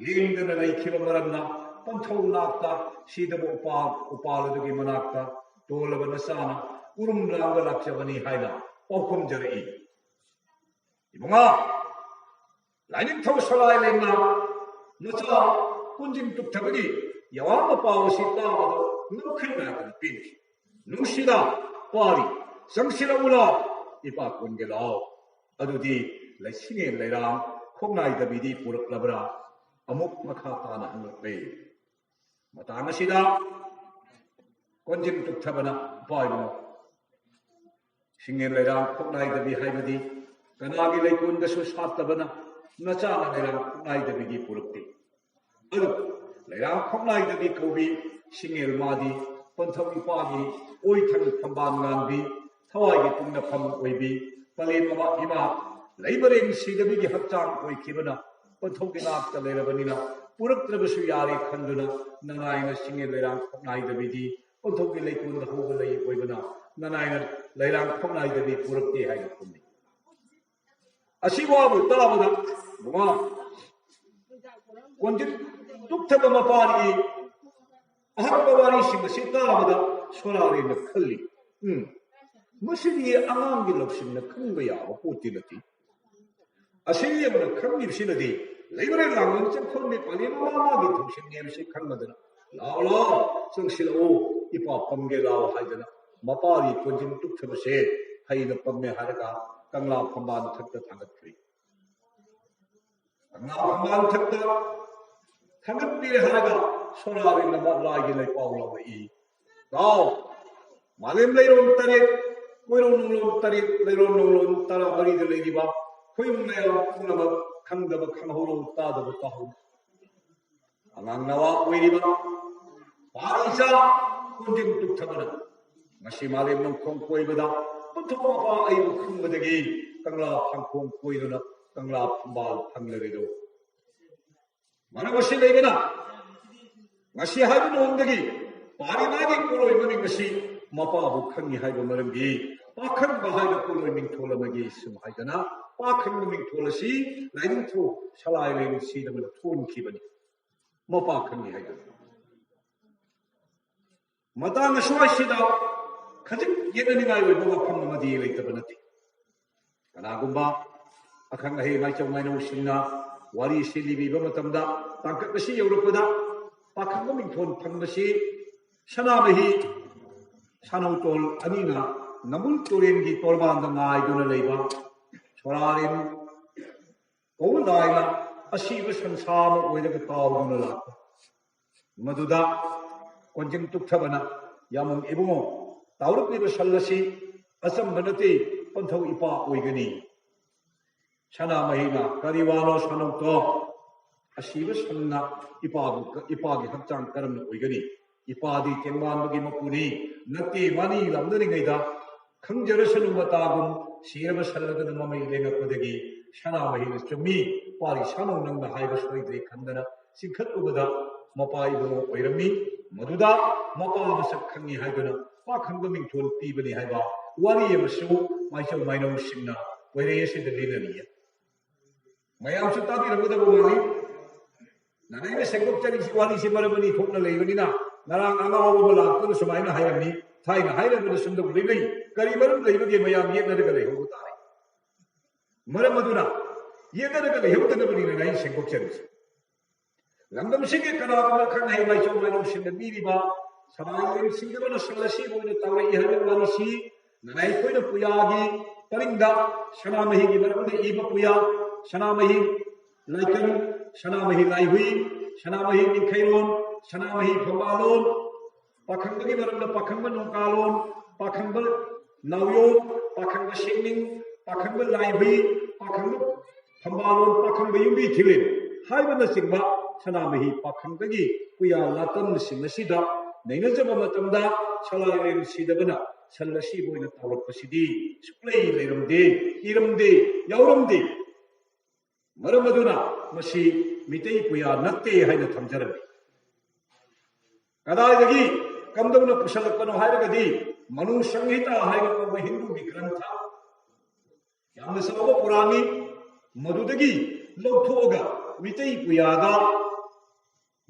ꯂꯦꯡꯗꯅ ꯂꯩꯈꯤꯕ ꯃꯔꯝꯅ ꯄꯟꯊꯧ ꯅꯥꯛꯇ ꯁꯤꯗꯕ ꯎꯄꯥꯜ, ꯎꯄꯥꯜ ꯑꯗꯨꯒꯤ ꯃꯅꯥꯛꯇ ꯇꯣꯜꯂꯕ ꯅꯆꯥꯅ ꯎꯔꯨꯝ ꯂꯥꯡꯕ ꯂꯥꯛꯆꯕꯅꯤ ꯍꯥꯏꯅ ꯄꯥꯎꯈꯨꯝꯖꯔꯛꯏ꯫ ꯏꯕꯨꯡꯉꯣ, ꯂꯥꯏꯅꯤꯡꯊꯧ ꯁꯂꯥꯏ ꯂꯦꯝꯅ ꯅꯆꯥ ꯀꯣꯟꯖꯤꯟ ꯇꯨꯞꯊꯕꯒꯤ ꯌꯥꯋꯥ ꯃꯄꯥꯎ ꯑꯁꯤ ꯇꯥꯕꯗ ꯅꯣꯛꯈꯩ ꯅꯥꯏꯗꯅ ꯄꯦꯟꯈꯤ꯫ "ꯅꯨꯡꯁꯤꯗ ꯄꯥꯔꯤ, ꯆꯪꯁꯤꯜꯂꯛꯎ ꯂꯥꯎ, ꯏꯄꯥ ꯀꯣꯟꯒꯦ ꯂꯥꯎ꯫ ꯑꯗꯨꯗꯤ ꯂꯩꯁꯤꯡꯉꯦꯟ ꯂꯩꯔꯥꯡ ꯈꯣꯡꯅꯥꯏꯗꯕꯤꯗꯤ ꯄꯨꯔꯛꯂꯕ꯭ꯔꯥ?" ꯑꯃꯨꯛ ꯃꯈꯥ ꯇꯥꯅ ꯍꯪꯂꯛꯂꯦ꯫ ꯃꯇꯥꯡ ꯑꯁꯤꯗ ꯀꯣꯟꯖꯤꯟ ꯇꯨꯛꯊꯕꯅ ꯄꯥꯏꯕꯅ ꯁꯤꯡꯉꯦꯟ ꯂꯩꯔꯥꯡ ꯈꯣꯡꯅꯥꯏꯗꯕꯤ ꯍꯥꯏꯕꯗꯤ ꯀꯅꯥꯒꯤ ꯂꯩꯀꯣꯟꯗꯁꯨ ꯁꯥꯠꯇꯕꯅ ꯅꯆꯥꯅ ꯂꯩꯔꯥꯡ ꯈꯣꯡꯅꯥꯏꯗꯕꯤꯒꯤ ꯄꯨꯔꯛꯇꯦ꯫ ꯑꯗꯨ ꯂꯩꯔꯥꯡ ꯈꯣꯡꯅꯥꯏꯗꯕꯤ ꯀꯧꯕꯤ ꯁꯤꯡꯉꯦꯜ ꯃꯥꯗꯤ ꯄꯟꯊꯧ ꯏꯄꯥꯒꯤ ꯑꯣꯏꯊꯪ ꯐꯝꯕꯥꯜ ꯉꯥꯟꯕꯤ, ꯊꯋꯥꯏꯒꯤ ꯄꯨꯡꯅꯐꯝ ꯑꯣꯏꯕꯤ, ꯄꯂꯦꯝ ꯑꯃ ꯏꯃꯥ ꯂꯩꯃꯔꯦꯟ ꯁꯤꯗꯕꯤꯒꯤ ꯍꯛꯆꯥꯡ ꯑꯣꯏꯈꯤꯕꯅ ꯄꯟꯊꯧꯒꯤ ꯅꯥꯛꯇ ꯂꯩꯔꯕꯅꯤꯅ ꯄꯨꯔꯛꯇ꯭ꯔꯕꯁꯨ ꯌꯥꯔꯦ ꯈꯟꯗꯨꯅ ꯅꯅꯥꯏꯅ ꯁꯤꯡꯉꯦꯜ ꯂꯩꯔꯥꯡ ꯈꯣꯡꯅꯥꯏꯗꯕꯤꯗꯤ ꯄꯟꯊꯧꯒꯤ ꯂꯩꯀꯣꯜꯗ ꯍꯧꯕ ꯂꯩ ꯑꯣꯏꯕꯅ ꯅꯅꯥꯏꯅ ꯂꯩꯔꯥꯡ ꯈꯣꯡꯅꯥꯏꯗꯕꯤ ꯄꯨꯔꯛꯇꯦ ꯍꯥꯏꯅ ꯈꯨꯝꯃꯤ꯫ ꯑꯁꯤ ꯋꯥꯕꯨ ꯇꯥꯕꯗ ꯃꯃꯥ ꯀꯣꯟꯖꯤꯟ ꯇꯨꯛꯊꯕ ꯃꯄꯥꯒꯤ ꯑꯍꯟꯕ ꯋꯥꯔꯤꯁꯤꯡ ꯑꯁꯤ ꯇꯥꯕꯗ ꯁꯣꯔꯥꯔꯦꯅ ꯈꯜꯂꯤ, "ꯎꯝ, ꯃꯁꯤꯗꯤ ꯑꯉꯥꯡꯒꯤ ꯂꯧꯁꯤꯡꯅ ꯈꯪꯕ ꯌꯥꯕ ꯄꯣꯠꯇꯤ ꯅꯠꯇꯦ꯫ ꯑꯁꯤ ꯌꯥꯝꯅ ꯈꯪꯂꯤꯕꯁꯤꯅꯗꯤ ꯂꯩꯃꯔꯦꯟ ꯂꯥꯡꯕꯟ ꯆꯪꯐꯝꯒꯤ ꯄꯥꯂꯦꯝ ꯑꯃ ꯃꯥꯒꯤ ꯊꯧꯁꯤꯜꯅꯤ ꯍꯥꯏꯕꯁꯤ ꯈꯪꯂꯗꯅ, 'ꯂꯥꯎ, ꯂꯥꯎ, ꯆꯪꯁꯤꯜꯂꯛꯎ, ꯏꯄꯥ ꯄꯝꯒꯦ ꯂꯥꯎ' ꯍꯥꯏꯗꯅ ꯃꯄꯥꯒꯤ ꯀꯣꯟꯖꯤꯟ ꯇꯨꯛꯊꯕꯁꯦ ꯍꯩꯅ ꯄꯝꯃꯦ ꯍꯥꯏꯔꯒ ꯀꯪꯂꯥ ꯐꯝꯕꯥꯜ ꯃꯊꯛꯇ ꯊꯥꯡꯒꯠꯈ꯭ꯔꯦ꯫ ꯀꯪꯂꯥ ꯐꯝꯕꯥꯜ ꯃꯊꯛꯇ ꯊꯥꯡꯒꯠꯄꯤꯔꯦ ꯍꯥꯏꯔꯒ ꯁꯣꯔꯥꯔꯦꯟꯅ ꯂꯥꯏꯒꯤ ꯂꯩꯄꯥꯎ ꯂꯧꯔꯛꯏ꯫ ꯇꯥꯎ, ꯃꯥꯂꯦꯝ ꯂꯩꯔꯣꯟ ꯇꯔꯦꯠ, ꯀꯣꯏꯔꯣꯟ ꯅꯨꯡꯂꯣꯟ ꯇꯔꯦꯠ, ꯂꯩꯔꯣꯟ ꯅꯨꯡꯂꯣꯟ ꯇꯔꯥꯃꯔꯤꯗ ꯂꯩꯔꯤꯕ ꯑꯩꯈꯣꯏ ꯃꯌꯥꯝ ꯄꯨꯝꯅꯃꯛ ꯈꯪꯗꯕ ꯈꯪꯍꯧꯔꯣ, ꯇꯥꯗꯕ ꯇꯥꯍꯧꯔꯣ꯫ ꯑꯉꯥꯡ ꯅꯋꯥ ꯑꯣꯏꯔꯤꯕ ꯄꯥꯔꯤꯆꯥ ꯀꯣꯟꯖꯤꯟ ꯇꯨꯛꯊꯕꯅ ꯉꯁꯤ ꯃꯥꯂꯦꯝ ꯅꯣꯡꯈꯣꯡ ꯀꯣꯏꯕꯗ ꯄꯨꯊꯣꯛꯄ ꯑꯩꯕꯨ ꯈꯪꯕꯗꯒꯤ ꯀꯪꯂꯥ ꯐꯥꯡꯈꯣꯡ ꯀꯣꯏꯗꯨꯅ ꯀꯪꯂꯥ ꯐꯝꯕꯥꯜ ꯐꯪꯂꯔꯤꯗꯣ꯫ ꯃꯔꯝ ꯑꯁꯤ ꯂꯩꯕꯅ ꯉꯁꯤ ꯍꯥꯏꯕ ꯅꯣꯡꯗꯒꯤ ꯄꯥꯔꯤ ꯃꯥꯒꯤ ꯄꯣꯠꯂꯣꯏ ꯃꯃꯤꯡ ꯑꯁꯤ ꯃꯄꯥꯕꯨ ꯈꯪꯉꯤ ꯍꯥꯏꯕ ꯃꯔꯝꯒꯤ ꯄꯥꯈꯪꯕ ꯍꯥꯏꯕ ꯄꯣꯠꯂꯣꯏ ꯃꯤꯡꯊꯣꯜ ꯑꯃꯒꯤ ꯁꯨꯝ ꯍꯥꯏꯗꯅ ꯄꯥꯈꯪꯕ ꯃꯤꯡꯊꯣꯜ ꯑꯁꯤ ꯂꯥꯏꯅꯤꯡꯊꯧ ꯁꯂꯥꯏꯔꯦꯟ ꯁꯤꯗꯕꯅ ꯊꯣꯟꯈꯤꯕꯅꯤ꯫ ꯃꯄꯥ ꯈꯪꯉꯤ ꯍꯥꯏꯗꯅ꯫ ꯃꯇꯥꯡ ꯑꯁ꯭ꯋꯥꯏꯁꯤꯗ ꯈꯖꯤꯛ ꯌꯦꯠꯅꯅꯤꯡꯉꯥꯏ ꯑꯣꯏꯕ ꯋꯥꯐꯝ ꯑꯃꯗꯤ ꯂꯩꯇꯕ ꯅꯠꯇꯦ꯫ ꯀꯅꯥꯒꯨꯝꯕ ꯑꯈꯪ ꯑꯍꯩ ꯃꯥꯏꯆꯧ ꯃꯥꯏꯅꯧꯁꯤꯡꯅ ꯋꯥꯔꯤꯁꯤ ꯂꯤꯕꯤꯕ ꯃꯇꯝꯗ ꯇꯥꯡꯀꯛ ꯑꯁꯤ ꯌꯧꯔꯛꯄꯗ ꯄꯥꯈꯪꯕ ꯃꯤꯡꯊꯣꯟ ꯐꯪꯕꯁꯤ ꯁꯅꯥꯃꯍꯤ ꯁꯥꯅꯧꯇꯣꯜ ꯑꯅꯤꯅ ꯅꯝꯕꯨꯜ ꯇꯨꯔꯦꯟꯒꯤ ꯇꯣꯔꯕꯥꯟꯗ ꯉꯥꯏꯗꯨꯅ ꯂꯩꯕ ꯁꯣꯔꯥꯔꯦꯟ ꯀꯧꯕ ꯂꯥꯏꯅ ꯑꯁꯤꯕ ꯁꯟꯁꯥ ꯑꯃ ꯑꯣꯏꯔꯒ ꯇꯥꯎꯗꯨꯅ ꯂꯥꯛꯄ꯫ ꯃꯗꯨꯗ ꯀꯣꯟꯖꯦꯡ ꯇꯨꯛꯊꯕꯅ, "ꯌꯥꯝꯕꯨꯡ ꯏꯕꯨꯡꯉꯣ, ꯇꯥꯎꯔꯛꯂꯤꯕ ꯁꯟ ꯑꯁꯤ ꯑꯆꯝꯕ ꯅꯠꯇꯦ, ꯄꯟꯊꯧ ꯏꯄꯥ ꯑꯣꯏꯒꯅꯤ"꯫ ꯁꯅꯥꯃꯍꯤꯅ, "ꯀꯔꯤ ꯋꯥꯅꯣ ꯁꯥꯅꯧꯇꯣꯜ? ꯑꯁꯤꯕ ꯁꯟꯅ ꯏꯄꯥꯕꯨ, ꯏꯄꯥꯒꯤ ꯍꯛꯆꯥꯡ ꯀꯔꯝꯅ ꯑꯣꯏꯒꯅꯤ? ꯏꯄꯥꯗꯤ ꯇꯦꯡꯕꯥꯟꯕꯒꯤ ꯃꯄꯨꯅꯤ, ꯅꯠꯇꯦ ꯃꯥꯅꯤ" ꯂꯥꯎꯅꯔꯤꯉꯩꯗ, ꯈꯪꯖꯔꯁꯅꯨ ꯃꯇꯥꯒꯨꯝ ꯁꯤꯔꯕ ꯁꯟ ꯑꯗꯨꯅ ꯃꯃꯩ ꯂꯦꯡꯉꯛꯄꯗꯒꯤ ꯁꯅꯥꯃꯍꯤꯅ, "ꯆꯨꯝꯃꯤ, ꯄꯥꯔꯤ ꯁꯥꯅꯧ, ꯅꯪꯅ ꯍꯥꯏꯕ ꯁꯣꯏꯗ꯭ꯔꯦ" ꯈꯟꯗꯅ ꯆꯤꯡꯈꯠꯂꯨꯕꯗ ꯃꯄꯥ ꯏꯕꯨꯡꯉꯣ ꯑꯣꯏꯔꯝꯃꯤ꯫ ꯃꯗꯨꯗ ꯃꯄꯥ ꯃꯁꯛ ꯈꯪꯉꯤ ꯍꯥꯏꯗꯨꯅ ꯄꯥꯈꯪꯕ ꯃꯤꯡꯊꯣꯜ ꯄꯤꯕꯅꯤ ꯍꯥꯏꯕ ꯋꯥꯔꯤ ꯑꯃꯁꯨ ꯃꯥꯏꯆꯧ ꯃꯥꯏꯅꯧꯁꯤꯡꯅ ꯀꯣꯏꯔꯩ ꯑꯁꯤꯗ ꯂꯤꯅꯔꯤ꯫ ꯃꯌꯥꯝꯁꯨ ꯇꯥꯕꯤꯔꯝꯒꯗꯕ ꯃꯥꯜꯂꯤ꯫ ꯅꯅꯥꯏꯅ ꯁꯦꯡꯗꯣꯛꯆꯔꯤꯁꯤ ꯋꯥꯔꯤꯁꯤ ꯃꯔꯝ ꯑꯅꯤ ꯊꯣꯛꯅ ꯂꯩꯕꯅꯤꯅ, ꯉꯔꯥꯡ ꯑꯉꯥꯎꯕ ꯑꯃ ꯂꯥꯛꯇꯨꯅ ꯁꯨꯃꯥꯏꯅ ꯍꯥꯏꯔꯝꯃꯤ, ꯊꯥꯏꯅ ꯍꯥꯏꯔꯝꯕꯗ ꯁꯨꯝꯗꯧ ꯂꯩꯕꯩ ꯀꯔꯤ ꯃꯔꯝ ꯂꯩꯕꯒꯦ ꯃꯌꯥꯝ ꯌꯦꯠꯅꯔꯒ ꯂꯩꯍꯧꯕ ꯇꯥꯔꯦ꯫ ꯃꯔꯝ ꯑꯗꯨꯅ ꯌꯦꯠꯅꯔꯒ ꯂꯩꯍꯧꯗꯅꯕꯅꯤ ꯅꯅꯥꯏꯅ ꯁꯦꯡꯗꯣꯛꯆꯔꯤꯁꯤ꯫ ꯂꯝꯗꯝꯁꯤꯒꯤ ꯀꯅꯥꯒꯨꯝꯕ ꯈꯪ ꯍꯩ ꯃꯥꯏꯆꯧ ꯃꯥꯏꯅꯧꯁꯤꯡꯅ ꯄꯤꯔꯤꯕ ꯁꯃꯥꯖ ꯂꯦꯝꯁꯤꯡꯗꯕꯅ ꯁꯪ ꯑꯁꯤꯕ ꯑꯣꯏꯅ ꯇꯧꯔꯛꯏ ꯍꯥꯏꯕ ꯋꯥꯔꯤꯁꯤ ꯅꯅꯥꯏ ꯑꯩꯈꯣꯏꯅ ꯄꯨꯌꯥꯒꯤ ꯄꯔꯤꯡꯗ ꯁꯅꯥꯃꯍꯤꯒꯤ ꯃꯔꯝꯗ ꯏꯕ ꯄꯨꯌꯥ, ꯁꯅꯥꯃꯍꯤ ꯂꯥꯏꯀꯟ, ꯁꯅꯥꯃꯍꯤ ꯂꯥꯏꯍꯨꯏ, ꯁꯅꯥꯃꯍꯤ ꯅꯤꯡꯈꯩꯔꯣꯟ, ꯁꯅꯥꯃꯍꯤ ꯐꯝꯕꯥꯂꯣꯟ, ꯄꯥꯈꯪꯕꯒꯤ ꯃꯔꯝꯗ ꯄꯥꯈꯪꯕ ꯅꯣꯡꯀꯥꯂꯣꯟ, ꯄꯥꯈꯪꯕ ꯅꯥꯎꯌꯣꯝ, ꯄꯥꯈꯪꯕ ꯁꯦꯛꯅꯤꯡ, ꯄꯥꯈꯪꯕ ꯂꯥꯏꯍꯨꯏ, ꯄꯥꯈꯪꯕ ꯐꯝꯕꯥꯂꯣꯟ, ꯄꯥꯈꯪꯕ ꯌꯨꯝꯕꯤ ꯊꯤꯂꯦꯟ ꯍꯥꯏꯕꯅꯆꯤꯡꯕ ꯁꯅꯥꯃꯍꯤ ꯄꯥꯈꯪꯕꯒꯤ ꯄꯨꯌꯥ ꯂꯥꯇꯝꯁꯤꯡ ꯑꯁꯤꯗ ꯅꯩꯅꯖꯕ ꯃꯇꯝꯗ ꯁꯂꯥꯏꯔꯦꯟ ꯁꯤꯗꯕꯅ ꯁꯟ ꯑꯁꯤꯕ ꯑꯣꯏꯅ ꯇꯧꯔꯛꯄꯁꯤꯗꯤ ꯁꯨꯛꯂꯩ ꯂꯩꯔꯝꯗꯦ, ꯏꯔꯝꯗꯦ, ꯌꯥꯎꯔꯝꯗꯦ꯫ ꯃꯔꯝ ꯑꯗꯨꯅ ꯃꯁꯤ ꯃꯤꯇꯩ ꯄꯨꯌꯥ ꯅꯠꯇꯦ ꯍꯥꯏꯅ ꯊꯝꯖꯔꯝꯃꯤ꯫ ꯀꯗꯥꯏꯗꯒꯤ ꯀꯝꯗꯧꯅ ꯄꯨꯁꯜꯂꯛꯄꯅꯣ ꯍꯥꯏꯔꯒꯗꯤ ꯃꯅꯨ ꯁꯪꯍꯤꯇꯥ ꯍꯥꯏꯕ ꯀꯧꯕ ꯍꯤꯟꯗꯨꯒꯤ ꯒ꯭ꯔꯟꯊ, ꯌꯥꯝꯅ ꯆꯥꯎꯕ ꯄꯨꯔꯥꯅꯤ꯫ ꯃꯗꯨꯗꯒꯤ ꯂꯧꯊꯣꯛꯑꯒ ꯃꯤꯇꯩ ꯄꯨꯌꯥꯗ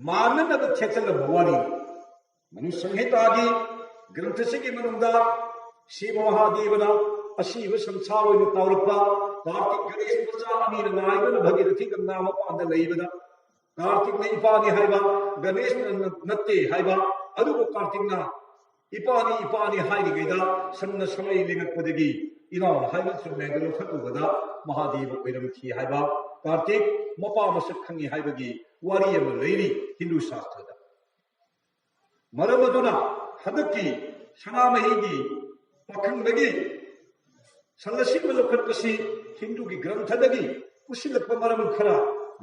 ꯃꯥꯟꯅꯅꯕ ꯊꯦꯠꯆꯜꯂꯝꯕ ꯋꯥꯔꯤ꯫ ꯃꯅꯨ ꯁꯪꯍꯤꯇꯥꯒꯤ ꯒ꯭ꯔꯟꯊꯁꯤꯒꯤ ꯃꯅꯨꯡꯗ ꯁꯤꯕ ꯃꯍꯥꯗꯦꯕꯅ ꯑꯁꯤꯕ ꯁꯟꯁꯥ ꯑꯣꯏꯅ ꯇꯥꯎꯔꯛꯄ, ꯀꯥꯔꯇꯤꯛ ꯒꯅꯦꯁ ꯃꯆꯥ ꯑꯅꯤꯅ ꯉꯥꯏꯗꯨꯅ ꯚꯒꯤꯔꯊꯤ ꯒꯪꯒꯥ ꯃꯄꯥꯟꯗ ꯂꯩꯕꯗ ꯀꯥꯔꯇꯤꯛꯅ ꯏꯄꯥꯅꯤ ꯍꯥꯏꯕ, ꯒꯅꯦꯁꯅ ꯅꯠꯇꯦ ꯍꯥꯏꯕ, ꯑꯗꯨꯕꯨ ꯀꯥꯔꯇꯤꯛꯅ ꯏꯄꯥꯅꯤ, ꯏꯄꯥꯅꯤ ꯍꯥꯏꯔꯤꯉꯩꯗ ꯁꯟꯅ ꯁꯃꯩ ꯂꯦꯡꯉꯛꯄꯗꯒꯤ ꯏꯅꯥꯎ ꯍꯥꯏꯕ ꯆꯨꯝꯅ ꯍꯦꯛꯇ ꯂꯧꯈꯠꯂꯨꯕꯗ ꯃꯍꯥꯗꯦꯕ ꯑꯣꯏꯔꯝꯈꯤ ꯍꯥꯏꯕ, ꯀꯥꯔꯇꯤꯛ ꯃꯄꯥ ꯃꯁꯛ ꯈꯪꯉꯤ ꯍꯥꯏꯕꯒꯤ ꯋꯥꯔꯤ ꯑꯃ ꯂꯩꯔꯤ ꯍꯤꯟꯗꯨ ꯁꯥꯁꯇ꯭ꯔꯗ꯫ ꯃꯔꯝ ꯑꯗꯨꯅ ꯍꯟꯗꯛꯀꯤ ꯁꯅꯥꯃꯍꯤꯒꯤ ꯄꯥꯈꯪꯕꯒꯤ ꯁꯟ ꯑꯁꯤꯕ ꯂꯧꯈꯠꯄꯁꯤ ꯍꯤꯟꯗꯨꯒꯤ ꯒ꯭ꯔꯟꯊꯗꯒꯤ ꯄꯨꯁꯤꯜꯂꯛꯄ ꯃꯔꯝ ꯈꯔ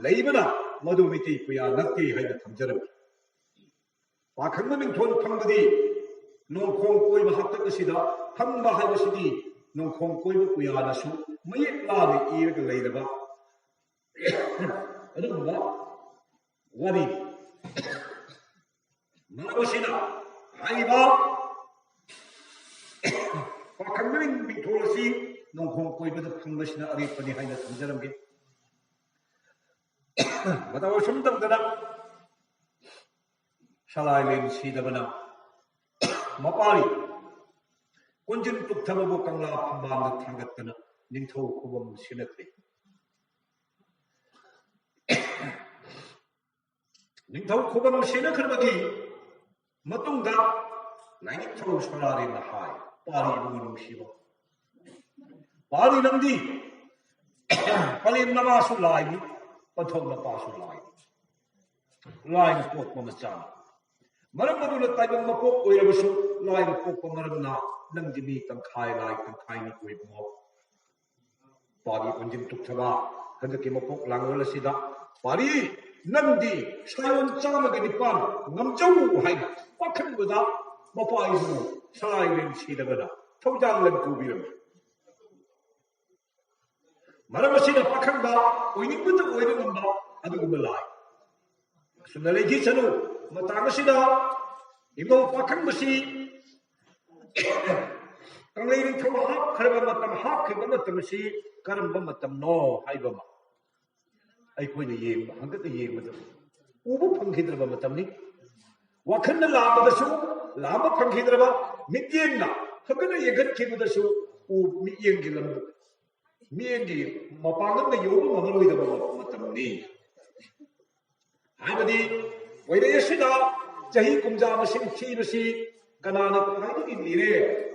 ꯂꯩꯕꯅ ꯃꯗꯨ ꯃꯤꯇꯩ ꯄꯨꯌꯥ ꯅꯠꯇꯦ ꯍꯥꯏꯅ ꯊꯝꯖꯔꯝꯃꯤ꯫ ꯄꯥꯈꯪꯕ ꯃꯤꯡꯊꯣꯜ ꯐꯪꯕꯗꯤ ꯅꯣꯡꯈꯣꯡ ꯀꯣꯏꯕ ꯍꯥꯛꯇꯛ ꯑꯁꯤꯗ ꯐꯪꯕ ꯍꯥꯏꯕꯁꯤꯗꯤ ꯅꯣꯡꯈꯣꯡ ꯀꯣꯏꯕ ꯄꯨꯌꯥꯅꯁꯨ ꯃꯌꯦꯛ ꯂꯥꯅ ꯏꯔꯒ ꯂꯩꯔꯕ ꯑꯗꯨꯒꯨꯝꯕ ꯋꯥꯔꯤ꯫ ꯃꯔꯝ ꯑꯁꯤꯅ ꯍꯥꯏꯔꯤꯕ ꯄꯥꯈꯪꯕ ꯃꯤꯡ ꯃꯤꯡꯊꯣꯜ ꯑꯁꯤ ꯅꯣꯡꯈꯣꯡ ꯀꯣꯏꯕꯗ ꯐꯪꯕꯁꯤꯅ ꯑꯔꯦꯞꯄꯅꯤ ꯍꯥꯏꯅ ꯊꯝꯖꯔꯝꯒꯦ꯫ ꯃꯇꯧ ꯑꯁꯨꯝ ꯇꯧꯗꯅ ꯁꯂꯥꯏꯂꯦꯟ ꯁꯤꯗꯕꯅ ꯃꯄꯥꯔꯤ ꯀꯣꯟꯖꯤꯟ ꯇꯨꯛꯊꯕꯕꯨ ꯀꯪꯂꯥ ꯐꯝꯕꯥꯜꯗ ꯊꯥꯡꯒꯠꯇꯅ ꯅꯤꯡꯊꯧ ꯈꯨꯕꯝ ꯁꯤꯟꯅꯈ꯭ꯔꯦ꯫ ꯅꯤꯡꯊꯧ ꯈꯨꯕꯝ ꯁꯤꯟꯅꯈ꯭ꯔꯕꯒꯤ ꯃꯇꯨꯡꯗ ꯂꯥꯏꯅꯤꯡꯊꯧ ꯁꯂꯥꯏꯂꯦꯟꯅ ꯍꯥꯏ, "ꯄꯥꯔꯤ ꯏꯕꯨꯡꯉꯣ ꯅꯨꯡꯁꯤꯕ, ꯄꯥꯔꯤ ꯅꯪꯗꯤ ꯄꯂꯦꯝ ꯅꯃꯥꯁꯨ ꯂꯥꯏꯅꯤ, ꯄꯟꯊꯧ ꯅꯄꯥꯁꯨ ꯂꯥꯏꯅꯤ, ꯂꯥꯏꯅ ꯄꯣꯛꯄ ꯃꯆꯥꯅꯤ꯫ ꯃꯔꯝ ꯑꯗꯨꯅ ꯇꯥꯏꯕꯪ ꯃꯄꯣꯛ ꯑꯣꯏꯔꯕꯁꯨ ꯂꯥꯏꯅ ꯄꯣꯛꯄ ꯃꯔꯝꯅ ꯅꯪꯗꯤ ꯃꯤ ꯇꯪꯈꯥꯏ ꯂꯥꯏ ꯇꯪꯈꯥꯏꯅꯤ ꯏꯕꯨꯡꯉꯣ꯫ ꯄꯥꯔꯤ ꯀꯣꯟꯖꯤꯟ ꯇꯨꯛꯊꯕ ꯍꯟꯗꯛꯀꯤ ꯃꯄꯣꯛ ꯂꯥꯡꯕꯜ ꯑꯁꯤꯗ ꯄꯥꯔꯤ ꯅꯪꯗꯤ ꯁꯥꯌꯣꯟ ꯆꯥꯝꯃꯒ ꯅꯤꯄꯥꯟ ꯉꯝꯖꯧ" ꯍꯥꯏꯅ ꯄꯥꯈꯪꯕꯗ ꯃꯄꯥ ꯏꯕꯨꯡꯉꯣ ꯁꯂꯥꯏꯂꯦꯟ ꯁꯤꯗꯕꯅ ꯊꯧꯖꯥꯜ ꯂꯟ ꯀꯧꯕꯤꯔꯝꯃꯤ꯫ ꯃꯔꯝ ꯑꯁꯤꯅ ꯄꯥꯈꯪꯕ ꯑꯣꯏꯅꯤꯡꯕꯇ ꯑꯣꯏꯕ ꯉꯝꯕ ꯑꯗꯨꯒꯨꯝꯕ ꯂꯥꯏ꯫ ꯑꯁꯨꯝꯅ ꯂꯩꯈꯤꯁꯅꯨ꯫ ꯃꯇꯥꯡ ꯑꯁꯤꯗ ꯏꯃꯧ ꯄꯥꯈꯪꯕꯁꯤ ꯀꯪꯂꯩ ꯅꯤꯡꯊꯧ ꯍꯥꯞꯈ꯭ꯔꯕ ꯃꯇꯝ, ꯍꯥꯞꯈꯤꯕ ꯃꯇꯝ ꯑꯁꯤ ꯀꯔꯝꯕ ꯃꯇꯝꯅꯣ ꯍꯥꯏꯕ ꯑꯃ ꯑꯩꯈꯣꯏꯅ ꯌꯦꯡꯕ, ꯍꯪꯀꯠꯇ ꯌꯦꯡꯕꯗ ꯎꯕ ꯐꯪꯈꯤꯗ꯭ꯔꯕ ꯃꯇꯝꯅꯤ꯫ ꯋꯥꯈꯜꯅ ꯂꯥꯝꯕꯗꯁꯨ ꯂꯥꯝꯕ ꯐꯪꯈꯤꯗ꯭ꯔꯕ, ꯃꯤꯠꯌꯦꯡꯅ ꯍꯪꯀꯠꯅ ꯌꯦꯡꯈꯠꯈꯤꯕꯗꯁꯨ ꯎ-, ꯃꯤꯠꯌꯦꯡꯒꯤ ꯂꯝ, ꯃꯤꯠꯌꯦꯡꯒꯤ ꯃꯄꯥꯡꯒꯜꯅ ꯌꯧꯕ ꯉꯝꯃꯔꯣꯏꯗꯕ ꯃꯇꯝꯅꯤ꯫ ꯍꯥꯏꯕꯗꯤ ꯃꯣꯏꯔꯩ ꯑꯁꯤꯗ ꯆꯍꯤ ꯀꯨꯝꯖꯥ ꯃꯁꯤꯡ ꯊꯤꯕꯁꯤ ꯀꯅꯥꯅ ꯈ꯭ꯋꯥꯏꯗꯒꯤ ꯂꯤꯔꯦ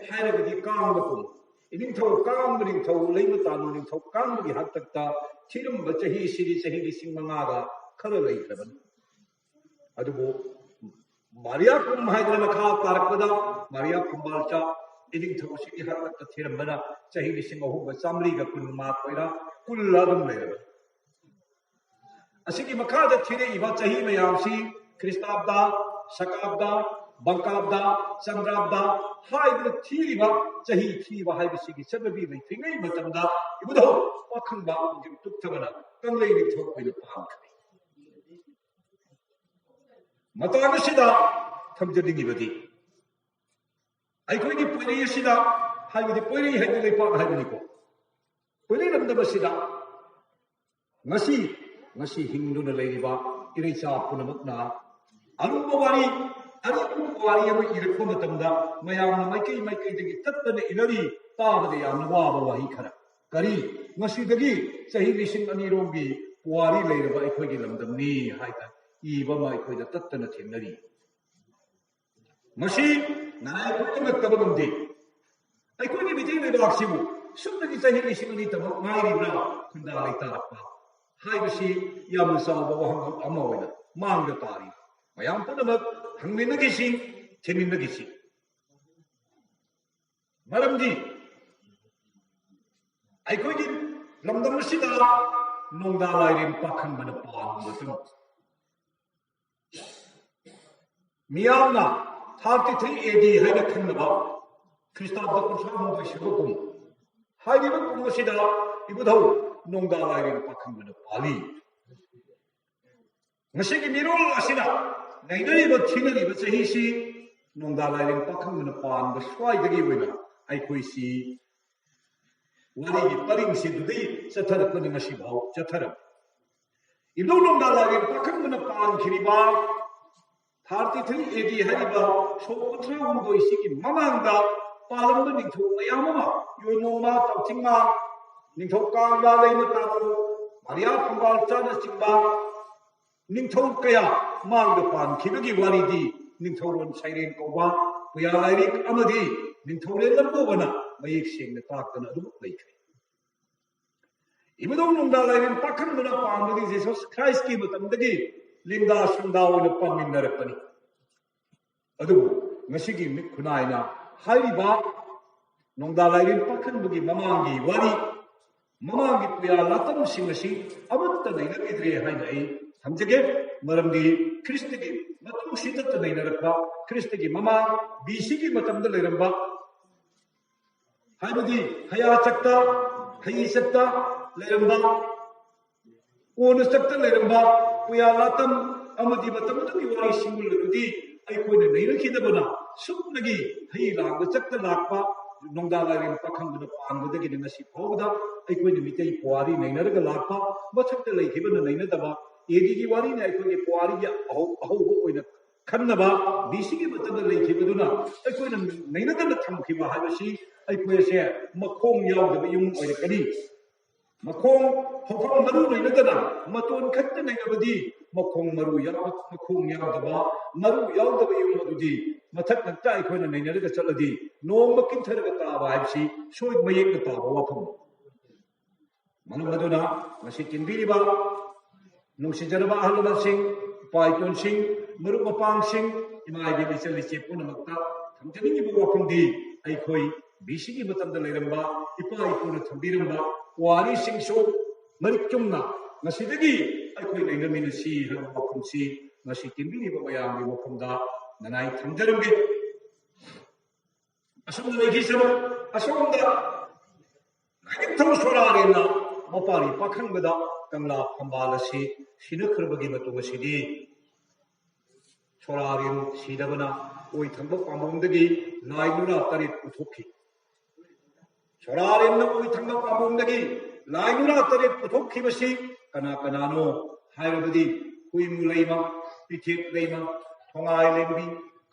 ꯍꯥꯏꯔꯒꯗꯤ ꯀꯥꯡꯕ ꯀꯨꯝ, ꯏꯅꯤꯡꯊꯧ ꯀꯥꯡꯕ ꯅꯤꯡꯊꯧ ꯂꯩꯃ ꯇꯥꯅꯨ ꯅꯤꯡꯊꯧ ꯀꯥꯡꯕꯒꯤ ꯍꯥꯛꯇꯛꯇ ꯊꯤꯔꯝꯕ ꯆꯍꯤꯁꯤꯗꯤ ꯆꯍꯤ ꯂꯤꯁꯤꯡ ꯃꯉꯥꯒ ꯈꯔ ꯂꯩꯈ꯭ꯔꯕꯅꯤ꯫ ꯑꯗꯨꯕꯨ ꯃꯥꯔꯤꯌꯥ ꯀꯨꯝ ꯍꯥꯏꯗꯅ ꯃꯈꯥ ꯇꯥꯔꯛꯄꯗ ꯃꯥꯔꯤꯌꯥ ꯐꯝꯕꯥꯜꯆꯥ ꯏꯅꯤꯡꯊꯧ ꯑꯁꯤꯒꯤ ꯍꯥꯛꯇꯛꯇ ꯊꯤꯔꯝꯕꯅ ꯆꯍꯤ ꯂꯤꯁꯤꯡ ꯑꯍꯨꯝꯒ ꯆꯥꯃꯔꯤꯒ ꯀꯨꯟ ꯃꯥꯊꯣꯏꯔ ꯀꯨꯜꯂ ꯑꯗꯨꯝ ꯂꯩꯔꯕꯅꯤ꯫ ꯑꯁꯤꯒꯤ ꯃꯈꯥꯗ ꯊꯤꯔꯛꯏꯕ ꯆꯍꯤ ꯃꯌꯥꯝꯁꯤ ꯈ꯭ꯔꯤꯁꯇꯥꯕꯗ, ꯁꯀꯥꯕꯗ, ꯕꯪꯀꯥꯕꯗ, ꯆꯟꯗ꯭ꯔꯥꯕꯗ ꯍꯥꯏꯗꯨꯅ ꯊꯤꯔꯤꯕ ꯆꯍꯤ ꯊꯤꯕ ꯍꯥꯏꯕꯁꯤꯒꯤ ꯆꯠꯅꯕꯤ ꯂꯩꯇ꯭ꯔꯤꯉꯩ ꯃꯇꯝꯗ ꯏꯕꯨꯙꯧ ꯄꯥꯈꯪꯕ ꯑꯃꯗꯤ ꯇꯨꯞꯊꯕꯅ ꯀꯪꯂꯩ ꯅꯤꯡꯊꯧ ꯑꯣꯏꯅ ꯄꯥꯟꯈ꯭ꯔꯦ꯫ ꯃꯇꯥꯡ ꯑꯁꯤꯗ ꯊꯝꯖꯅꯤꯡꯉꯤꯕꯗꯤ ꯑꯩꯈꯣꯏꯒꯤ ꯄꯣꯏꯔꯩ ꯑꯁꯤꯗ, ꯍꯥꯏꯕꯗꯤ ꯄꯣꯏꯔꯩ ꯍꯥꯏꯕꯗꯤ ꯂꯩꯄꯥꯛ ꯍꯥꯏꯕꯅꯤꯀꯣ, ꯄꯣꯏꯔꯩ ꯂꯝꯗꯝ ꯑꯁꯤꯗ ꯉꯁꯤ, ꯉꯁꯤ ꯍꯤꯡꯗꯨꯅ ꯂꯩꯔꯤꯕ ꯏꯔꯩꯆꯥ ꯄꯨꯝꯅꯃꯛꯅ ꯑꯔꯨꯕ ꯋꯥꯔꯤ, ꯑꯔꯨꯕ ꯋꯥꯔꯤ ꯑꯃ ꯏꯔꯛꯄ ꯃꯇꯝꯗ ꯃꯌꯥꯝꯅ ꯃꯥꯏꯀꯩ ꯃꯥꯏꯀꯩꯗꯒꯤ ꯇꯠꯇꯅ ꯏꯅꯔꯤ, ꯇꯥꯕꯗ ꯌꯥꯝꯅ ꯋꯥꯕ ꯋꯥꯍꯩ ꯈꯔ꯫ ꯀꯔꯤ? ꯉꯁꯤꯗꯒꯤ ꯆꯍꯤ ꯂꯤꯁꯤꯡ ꯑꯅꯤꯔꯣꯝꯒꯤ ꯄꯨꯋꯥꯔꯤ ꯂꯩꯔꯕ ꯑꯩꯈꯣꯏꯒꯤ ꯂꯝꯗꯝꯅꯤ ꯍꯥꯏꯅ ꯏꯕ ꯑꯃ ꯑꯩꯈꯣꯏꯗ ꯇꯠꯇꯅ ꯊꯦꯡꯅꯔꯤ꯫ ꯃꯁꯤ ꯅꯔꯥꯏꯕꯛ ꯑꯃ ꯇꯝꯕ ꯉꯝꯗꯦ꯫ ꯑꯩꯈꯣꯏꯒꯤ ꯃꯤꯇꯩ ꯂꯩꯕꯥꯛꯁꯤꯕꯨ ꯁꯨꯞꯅꯒꯤ ꯆꯍꯤ ꯂꯤꯁꯤꯡ ꯑꯅꯤ ꯇꯃꯛ ꯉꯥꯏꯔꯤꯕ꯭ꯔꯥ ꯈꯨꯟꯗꯥ ꯂꯩꯇꯥꯔꯛꯄ ꯍꯥꯏꯕꯁꯤ ꯌꯥꯝꯅ ꯆꯥꯎꯕ ꯋꯥꯍꯪ ꯑꯃ ꯑꯣꯏꯅ ꯃꯥꯡꯗ ꯇꯥꯔꯤ꯫ ꯃꯌꯥꯝ ꯄꯨꯝꯅꯃꯛ ꯍꯪꯃꯤꯟꯅꯈꯤꯁꯤ, ꯊꯤꯃꯤꯟꯅꯈꯤꯁꯤ꯫ ꯃꯔꯝꯗꯤ ꯑꯩꯈꯣꯏꯒꯤ ꯂꯝꯗꯝ ꯑꯁꯤꯗ ꯅꯣꯡꯗꯥ ꯂꯥꯏꯔꯦꯟ ꯄꯥꯈꯪꯕꯅ ꯄꯥꯟꯕ ꯃꯇꯝ, ꯃꯤꯌꯥꯝꯅ ꯊꯥꯔꯇꯤ ꯊ꯭ꯔꯤ ꯑꯦ ꯗꯤ ꯍꯥꯏꯅ ꯈꯪꯅꯕ ꯈ꯭ꯔꯤꯁꯇꯥꯕꯗ ꯀꯨꯟꯊ꯭ꯔꯥ ꯍꯨꯝꯗꯣꯏ ꯁꯨꯕ ꯀꯨꯝ, ꯍꯥꯏꯔꯤꯕ ꯀꯨꯝ ꯑꯁꯤꯗ ꯏꯕꯨꯙꯧ ꯅꯣꯡꯗꯥ ꯂꯥꯏꯔꯦꯟ ꯄꯥꯈꯪꯕꯅ ꯄꯥꯜꯂꯤ꯫ ꯉꯁꯤꯒꯤ ꯃꯤꯔꯣꯜ ꯑꯁꯤꯅ ꯅꯩꯅꯔꯤꯕ ꯊꯤꯅꯔꯤꯕ ꯆꯍꯤꯁꯤ ꯅꯣꯡꯗꯥ ꯂꯥꯏꯔꯦꯟ ꯄꯥꯈꯪꯕꯅ ꯄꯥꯟꯕ ꯁ꯭ꯋꯥꯏꯗꯒꯤ ꯑꯣꯏꯅ ꯑꯩꯈꯣꯏꯁꯤ ꯋꯥꯔꯤꯒꯤ ꯄꯔꯤꯡꯁꯤꯗꯨꯗꯒꯤ ꯆꯠꯊꯔꯛꯄꯅ ꯉꯁꯤꯐꯥꯎ ꯆꯠꯊꯔꯛꯄ꯫ ꯏꯕꯨꯙꯧ ꯅꯣꯡꯗꯥ ꯂꯥꯏꯔꯦꯟ ꯄꯥꯈꯪꯕꯅ ꯄꯥꯟꯈꯤꯕ ꯊꯥꯔꯇꯤ ꯊ꯭ꯔꯤ ꯑꯦ ꯗꯤ ꯍꯥꯏꯔꯤꯕ ꯁꯣꯛ ꯀꯨꯟꯊ꯭ꯔꯥ ꯍꯨꯝꯗꯣꯏꯁꯤꯒꯤ ꯃꯃꯥꯡꯗ ꯄꯥꯜꯂꯝꯕ ꯅꯤꯡꯊꯧ ꯃꯌꯥꯝ ꯑꯃ, ꯌꯣꯏꯃꯣꯡꯃ, ꯇꯥꯎꯊꯤꯡꯃ, ꯅꯤꯡꯊꯧ ꯀꯥꯡꯕ, ꯂꯩꯃ ꯇꯥꯕꯨ, ꯃꯔꯤꯌꯥ ꯐꯝꯕꯥꯜ ꯆꯥꯅꯆꯤꯡꯕ, ꯅꯤꯡꯊꯧ ꯀꯌꯥ ꯃꯥꯡꯗ ꯄꯥꯟꯈꯤꯕꯒꯤ ꯋꯥꯔꯤꯗꯤ ꯅꯤꯡꯊꯧꯔꯣꯟ ꯁꯩꯔꯦꯡ ꯀꯧꯕ ꯄꯨꯌꯥ ꯂꯥꯏꯔꯤꯛ ꯑꯃꯗꯤ ꯅꯤꯡꯊꯧꯔꯦꯜ ꯂꯝꯕꯨꯕꯅ ꯃꯌꯦꯛ ꯁꯦꯡꯅ ꯇꯥꯛꯇꯅ ꯑꯗꯨꯃꯛ ꯂꯩꯈ꯭ꯔꯦ꯫ ꯏꯕꯨꯙꯧ ꯅꯣꯡꯗꯥ ꯂꯥꯏꯔꯦꯟ ꯄꯥꯈꯪꯕꯅ ꯄꯥꯟꯕꯗꯤ ꯖꯤꯁꯁ ꯈ꯭ꯔꯥꯏꯁꯀꯤ ꯃꯇꯝꯗꯒꯤ ꯂꯦꯡꯗꯥ ꯁꯨꯡꯗꯥ ꯑꯣꯏꯅ ꯄꯥꯟꯃꯤꯟꯅꯔꯛꯄꯅꯤ꯫ ꯑꯗꯨꯕꯨ ꯉꯁꯤꯒꯤ ꯃꯤꯠ ꯈꯨꯟꯅꯥꯏꯅ ꯍꯥꯏꯔꯤꯕ ꯅꯣꯡꯗꯥ ꯂꯥꯏꯔꯦꯟ ꯄꯥꯈꯪꯕꯒꯤ ꯃꯃꯥꯡꯒꯤ ꯋꯥꯔꯤ, ꯃꯃꯥꯡꯒꯤ ꯄꯨꯌꯥ ꯂꯥꯇꯝꯁꯤꯡ ꯑꯁꯤ ꯑꯃꯠꯇ ꯅꯩꯅꯈꯤꯗ꯭ꯔꯦ ꯍꯥꯏꯅ ꯑꯩ ꯊꯝꯖꯒꯦ꯫ ꯃꯔꯝꯗꯤ ꯈ꯭ꯔꯤꯁꯇꯒꯤ ꯃꯇꯨꯡ ꯁꯤꯗꯠꯇ ꯅꯩꯅꯔꯛꯄ, ꯈ꯭ꯔꯤꯁꯇꯒꯤ ꯃꯃꯥꯡ ꯕꯤ ꯁꯤꯒꯤ ꯃꯇꯝꯗ ꯂꯩꯔꯝꯕ, ꯍꯥꯏꯕꯗꯤ ꯍꯌꯥ ꯆꯛꯇ, ꯍꯌꯤ ꯆꯛꯇ ꯂꯩꯔꯝꯕ, ꯀꯣꯟꯅ ꯆꯛꯇ ꯂꯩꯔꯝꯕ ꯄꯨꯌꯥ ꯂꯥꯇꯝ ꯑꯃꯗꯤ ꯃꯇꯝ ꯑꯗꯨꯒꯤ ꯋꯥꯔꯤ ꯁꯤꯡꯒꯨꯜ ꯑꯗꯨꯗꯤ ꯑꯩꯈꯣꯏꯅ ꯅꯩꯅꯈꯤꯗꯕꯅ ꯁꯨꯞꯅꯒꯤ ꯍꯩ ꯂꯥꯡꯗ ꯆꯛꯇ ꯂꯥꯛꯄ ꯅꯣꯡꯗꯥ ꯂꯥꯏꯔꯦꯟ ꯄꯥꯈꯪꯕꯅ ꯄꯥꯟꯕꯗꯒꯤꯅ ꯉꯁꯤ ꯐꯥꯎꯕꯗ ꯑꯩꯈꯣꯏꯅ ꯃꯤꯇꯩ ꯄꯨꯋꯥꯔꯤ ꯅꯩꯅꯔꯒ ꯂꯥꯛꯄ, ꯃꯊꯛꯇ ꯂꯩꯈꯤꯕꯅ ꯅꯩꯅꯗꯕ, ꯑꯦꯗꯤꯒꯤ ꯋꯥꯔꯤꯅ ꯑꯩꯈꯣꯏꯒꯤ ꯄꯨꯋꯥꯔꯤꯒꯤ ꯑꯍꯧ-, ꯑꯍꯧꯕ ꯑꯣꯏꯅ ꯈꯟꯅꯕ ꯕꯤ ꯁꯤꯒꯤ ꯃꯇꯝꯗ ꯂꯩꯈꯤꯕꯗꯨꯅ ꯑꯩꯈꯣꯏꯅ ꯅꯩꯅꯗꯅ ꯊꯝꯈꯤꯕ ꯍꯥꯏꯕꯁꯤ ꯑꯩꯈꯣꯏꯁꯦ ꯃꯈꯣꯡ ꯌꯥꯎꯗꯕ ꯌꯨꯝ ꯑꯣꯏꯔꯛꯀꯅꯤ꯫ ꯃꯈꯣꯡ ꯍꯧꯐꯝ ꯃꯔꯨ ꯂꯩꯅꯗꯅ ꯃꯇꯣꯟ ꯈꯛꯇ ꯅꯩꯅꯕꯗꯤ ꯃꯈꯣꯡ ꯃꯔꯨ ꯌꯥꯎ-, ꯃꯈꯣꯡ ꯌꯥꯎꯗꯕ, ꯃꯔꯨ ꯌꯥꯎꯗꯕ ꯌꯨꯝ ꯑꯗꯨꯗꯤ ꯃꯊꯛ ꯉꯛꯇ ꯑꯩꯈꯣꯏꯅ ꯅꯩꯅꯔꯒ ꯆꯠꯂꯗꯤ ꯅꯣꯡꯃ ꯀꯤꯟꯊꯔꯒ ꯇꯥꯕ ꯍꯥꯏꯕꯁꯤ ꯁꯣꯏ ꯃꯌꯦꯛꯅ ꯇꯥꯕ ꯋꯥꯐꯝꯅꯤ꯫ ꯃꯔꯝ ꯑꯗꯨꯅ ꯉꯁꯤ ꯇꯤꯟꯕꯤꯔꯤꯕ ꯅꯨꯡꯁꯤꯖꯔꯕ ꯑꯍꯜ ꯂꯃꯟꯁꯤꯡ, ꯏꯄꯥ ꯏꯄꯨꯁꯤꯡ, ꯃꯔꯨꯞ ꯃꯄꯥꯡꯁꯤꯡ, ꯏꯃꯥ ꯏꯕꯦꯟ ꯏꯆꯜ ꯏꯆꯦ ꯄꯨꯝꯅꯃꯛꯇ ꯊꯝꯖꯅꯤꯡꯉꯤꯕ ꯋꯥꯐꯝꯗꯤ ꯑꯩꯈꯣꯏ ꯕꯤ ꯁꯤꯒꯤ ꯃꯇꯝꯗ ꯂꯩꯔꯝꯕ ꯏꯄꯥ ꯏꯄꯨꯅ ꯊꯝꯕꯤꯔꯝꯕ ꯋꯥꯔꯤꯁꯤꯡꯁꯨ ꯃꯔꯤꯛ ꯆꯨꯝꯅ ꯉꯁꯤꯗꯒꯤ ꯑꯩꯈꯣꯏ ꯂꯩꯅꯃꯤꯟꯅꯁꯤ ꯍꯥꯏꯕ ꯋꯥꯐꯝꯁꯤ ꯉꯁꯤ ꯇꯤꯟꯕꯤꯔꯤꯕ ꯃꯌꯥꯝꯒꯤ ꯃꯐꯝꯗ ꯅꯅꯥꯏ ꯊꯝꯖꯔꯝꯒꯦ꯫ ꯑꯁꯣꯝꯗ ꯂꯩꯈꯤꯁꯅꯨ, ꯑꯁꯣꯝꯗ ꯂꯥꯏꯅꯤꯡꯊꯧ ꯁꯣꯔꯥꯔꯦꯟꯅ ꯃꯄꯥꯔꯤ ꯄꯥꯈꯪꯕꯗ ꯀꯪꯂꯥ ꯐꯝꯕꯥꯜ ꯑꯁꯤ ꯁꯤꯅꯈ꯭ꯔꯕꯒꯤ ꯃꯇꯨꯡ ꯑꯁꯤꯗꯤ ꯁꯣꯔꯥꯔꯦꯟ ꯁꯤꯗꯕꯅ ꯑꯣꯏ ꯊꯪꯕ ꯄꯥꯝꯕꯣꯝꯗꯒꯤ ꯂꯥꯏ ꯅꯨꯔꯥ ꯇꯔꯦꯠ ꯄꯨꯊꯣꯛꯈꯤ꯫ ꯁꯣꯔꯥꯔꯦꯟꯅ ꯑꯣꯏ ꯊꯪꯕ ꯄꯥꯝꯕꯣꯝꯗꯒꯤ ꯂꯥꯏ ꯅꯨꯔꯥ ꯇꯔꯦꯠ ꯄꯨꯊꯣꯛꯈꯤꯕꯁꯤ ꯀꯅꯥ ꯀꯅꯥꯅꯣ ꯍꯥꯏꯔꯕꯗꯤ ꯍꯨꯏꯃꯨ ꯂꯩꯃ, ꯄꯤꯊꯦꯛ ꯂꯩꯃ, ꯊꯣꯉꯥꯏ ꯂꯦꯝꯕꯤ,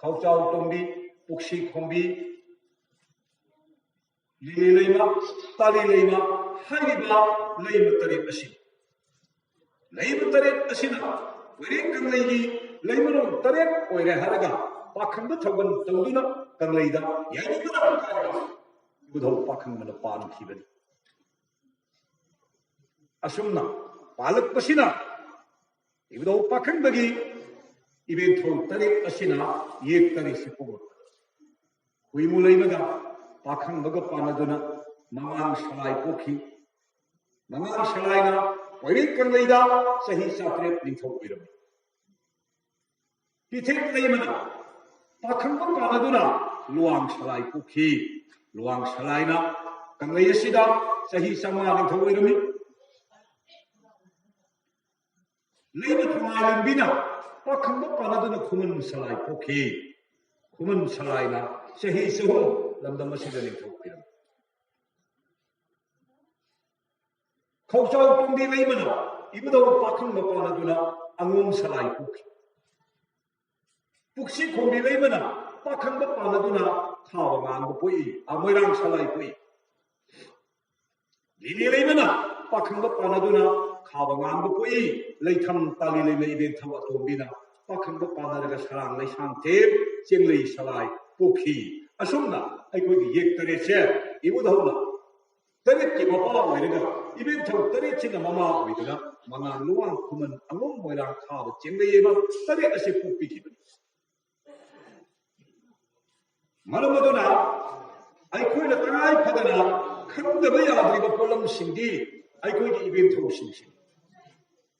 ꯈꯧꯆꯥꯎ ꯇꯣꯝꯕꯤ, ꯄꯨꯛꯁꯤ ꯈꯣꯝꯕꯤ, ꯂꯤꯂꯤ ꯂꯩꯃ, ꯇꯥꯂꯤ ꯂꯩꯃ ꯍꯥꯏꯔꯤꯕ ꯂꯩꯃ ꯇꯔꯦꯠ ꯑꯁꯤ, ꯂꯩꯃ ꯇꯔꯦꯠ ꯑꯁꯤꯅ ꯍꯣꯏꯔꯦꯟ ꯀꯪꯂꯩꯒꯤ ꯂꯩꯃꯔꯣꯟ ꯇꯔꯦꯠ ꯑꯣꯏꯔꯦ ꯍꯥꯏꯔꯒ ꯄꯥꯈꯪꯕ ꯊꯧꯒꯜ ꯇꯧꯗꯨꯅ ꯀꯪꯂꯩꯗ ꯌꯥꯏꯅꯤꯡꯕ ꯍꯥꯏꯔꯒ ꯏꯕꯨꯙꯧ ꯄꯥꯈꯪꯕꯅ ꯄꯥꯟꯈꯤꯕꯅꯤ꯫ ꯑꯁꯨꯝꯅ ꯄꯥꯜꯂꯛꯄꯁꯤꯅ ꯏꯕꯨꯙꯧ ꯄꯥꯈꯪꯕꯒꯤ ꯏꯕꯦꯟꯊꯧ ꯇꯔꯦꯠ ꯑꯁꯤꯅ ꯌꯦꯛ ꯇꯔꯦꯠꯁꯤ ꯄꯣꯛꯂꯛꯄ꯫ ꯍꯨꯏꯃꯨ ꯂꯩꯃꯒ ꯄꯥꯈꯪꯕꯒ ꯄꯥꯟꯅꯗꯨꯅ ꯃꯉꯥꯡ ꯁꯂꯥꯏ ꯄꯣꯛꯈꯤ꯫ ꯃꯉꯥꯡ ꯁꯂꯥꯏꯅ ꯍꯣꯏꯔꯦꯟ ꯀꯪꯂꯩꯗ ꯆꯍꯤ ꯆꯥꯇ꯭ꯔꯦꯠ ꯅꯤꯡꯊꯧ ꯑꯣꯏꯔꯝꯃꯤ꯫ ꯄꯤꯊꯦꯛ ꯂꯩꯃꯅ ꯄꯥꯈꯪꯕ ꯄꯥꯟꯅꯗꯨꯅ ꯂꯨꯋꯥꯡ ꯁꯂꯥꯏ ꯄꯣꯛꯈꯤ꯫ ꯂꯨꯋꯥꯡ ꯁꯂꯥꯏꯅ ꯀꯪꯂꯩ ꯑꯁꯤꯗ ꯆꯍꯤ ꯆꯥꯝꯃꯉꯥ ꯅꯤꯡꯊꯧ ꯑꯣꯏꯔꯝꯃꯤ꯫ ꯂꯩꯃ ꯊꯣꯡꯉꯥꯏꯂꯦꯝꯕꯤꯅ ꯄꯥꯈꯪꯕ ꯄꯥꯟꯅꯗꯨꯅ ꯈꯨꯃꯟ ꯁꯂꯥꯏ ꯄꯣꯛꯈꯤ꯫ ꯈꯨꯃꯟ ꯁꯂꯥꯏꯅ ꯆꯍꯤ ꯆꯍꯨꯝ ꯂꯝꯗꯝ ꯑꯁꯤꯗ ꯅꯤꯡꯊꯧ ꯑꯣꯏꯔꯝꯃꯤ꯫ ꯈꯧꯆꯥꯎ ꯇꯣꯝꯕꯤ ꯂꯩꯃꯅ ꯏꯕꯨꯙꯧ ꯄꯥꯈꯪꯕ ꯄꯥꯟꯅꯗꯨꯅ ꯑꯉꯣꯝ ꯁꯂꯥꯏ ꯄꯣꯛꯈꯤ꯫ ꯄꯨꯛꯁꯤ ꯈꯣꯝꯕꯤ ꯂꯩꯃꯅ ꯄꯥꯈꯪꯕ ꯄꯥꯟꯅꯗꯨꯅ ꯊꯥꯕ ꯉꯥꯟꯕ ꯄꯣꯛꯏ, ꯑ, ꯃꯣꯏꯔꯥꯡ ꯁꯂꯥꯏ ꯄꯣꯛꯏ꯫ ꯂꯤꯂꯤ ꯂꯩꯃꯅ ꯄꯥꯈꯪꯕ ꯄꯥꯟꯅꯗꯨꯅ ꯈꯥꯕ ꯉꯥꯟꯕ ꯄꯣꯛꯏ꯫ ꯂꯩꯊꯝ ꯇꯥꯂꯤ ꯂꯩꯃ ꯏꯕꯦꯟꯊꯧ ꯑꯇꯣꯝꯕꯤꯅ ꯄꯥꯈꯪꯕ ꯄꯥꯟꯅꯔꯒ ꯁꯔꯥꯡ ꯂꯩꯁꯥꯡꯊꯦꯝ ꯆꯦꯡꯂꯩ ꯁꯂꯥꯏ ꯄꯣꯛꯈꯤ꯫ ꯑꯁꯨꯝꯅ ꯑꯩꯈꯣꯏꯒꯤ ꯌꯦꯛ ꯇꯔꯦꯠꯁꯦ ꯏꯕꯨꯙꯧꯅ ꯇꯔꯦꯠꯀꯤ ꯃꯄꯥ ꯑꯣꯏꯔꯒ ꯏꯕꯦꯟꯊꯧ ꯇꯔꯦꯠꯁꯤꯅ ꯃꯃꯥ ꯑꯣꯏꯗꯨꯅ ꯃꯉꯥꯡ ꯂꯨꯋꯥꯡ ꯈꯨꯃꯟ ꯑꯉꯣꯝ ꯃꯣꯏꯔꯥꯡ ꯈꯥꯕ ꯆꯦꯡꯂꯩ ꯍꯥꯏꯕ ꯇꯔꯦꯠ ꯑꯁꯤ ꯄꯣꯛꯄꯤꯈꯤꯕꯅꯤ꯫ ꯃꯔꯝ ꯑꯗꯨꯅ ꯑꯩꯈꯣꯏꯅ ꯇꯉꯥꯏ ꯐꯗꯅ ꯈꯪꯗꯕ ꯌꯥꯗ꯭ꯔꯤꯕ ꯄꯣꯠꯂꯝꯁꯤꯡꯗꯤ ꯑꯩꯈꯣꯏꯒꯤ ꯏꯕꯦꯟꯊꯧꯁꯤꯡꯁꯤꯅꯤ꯫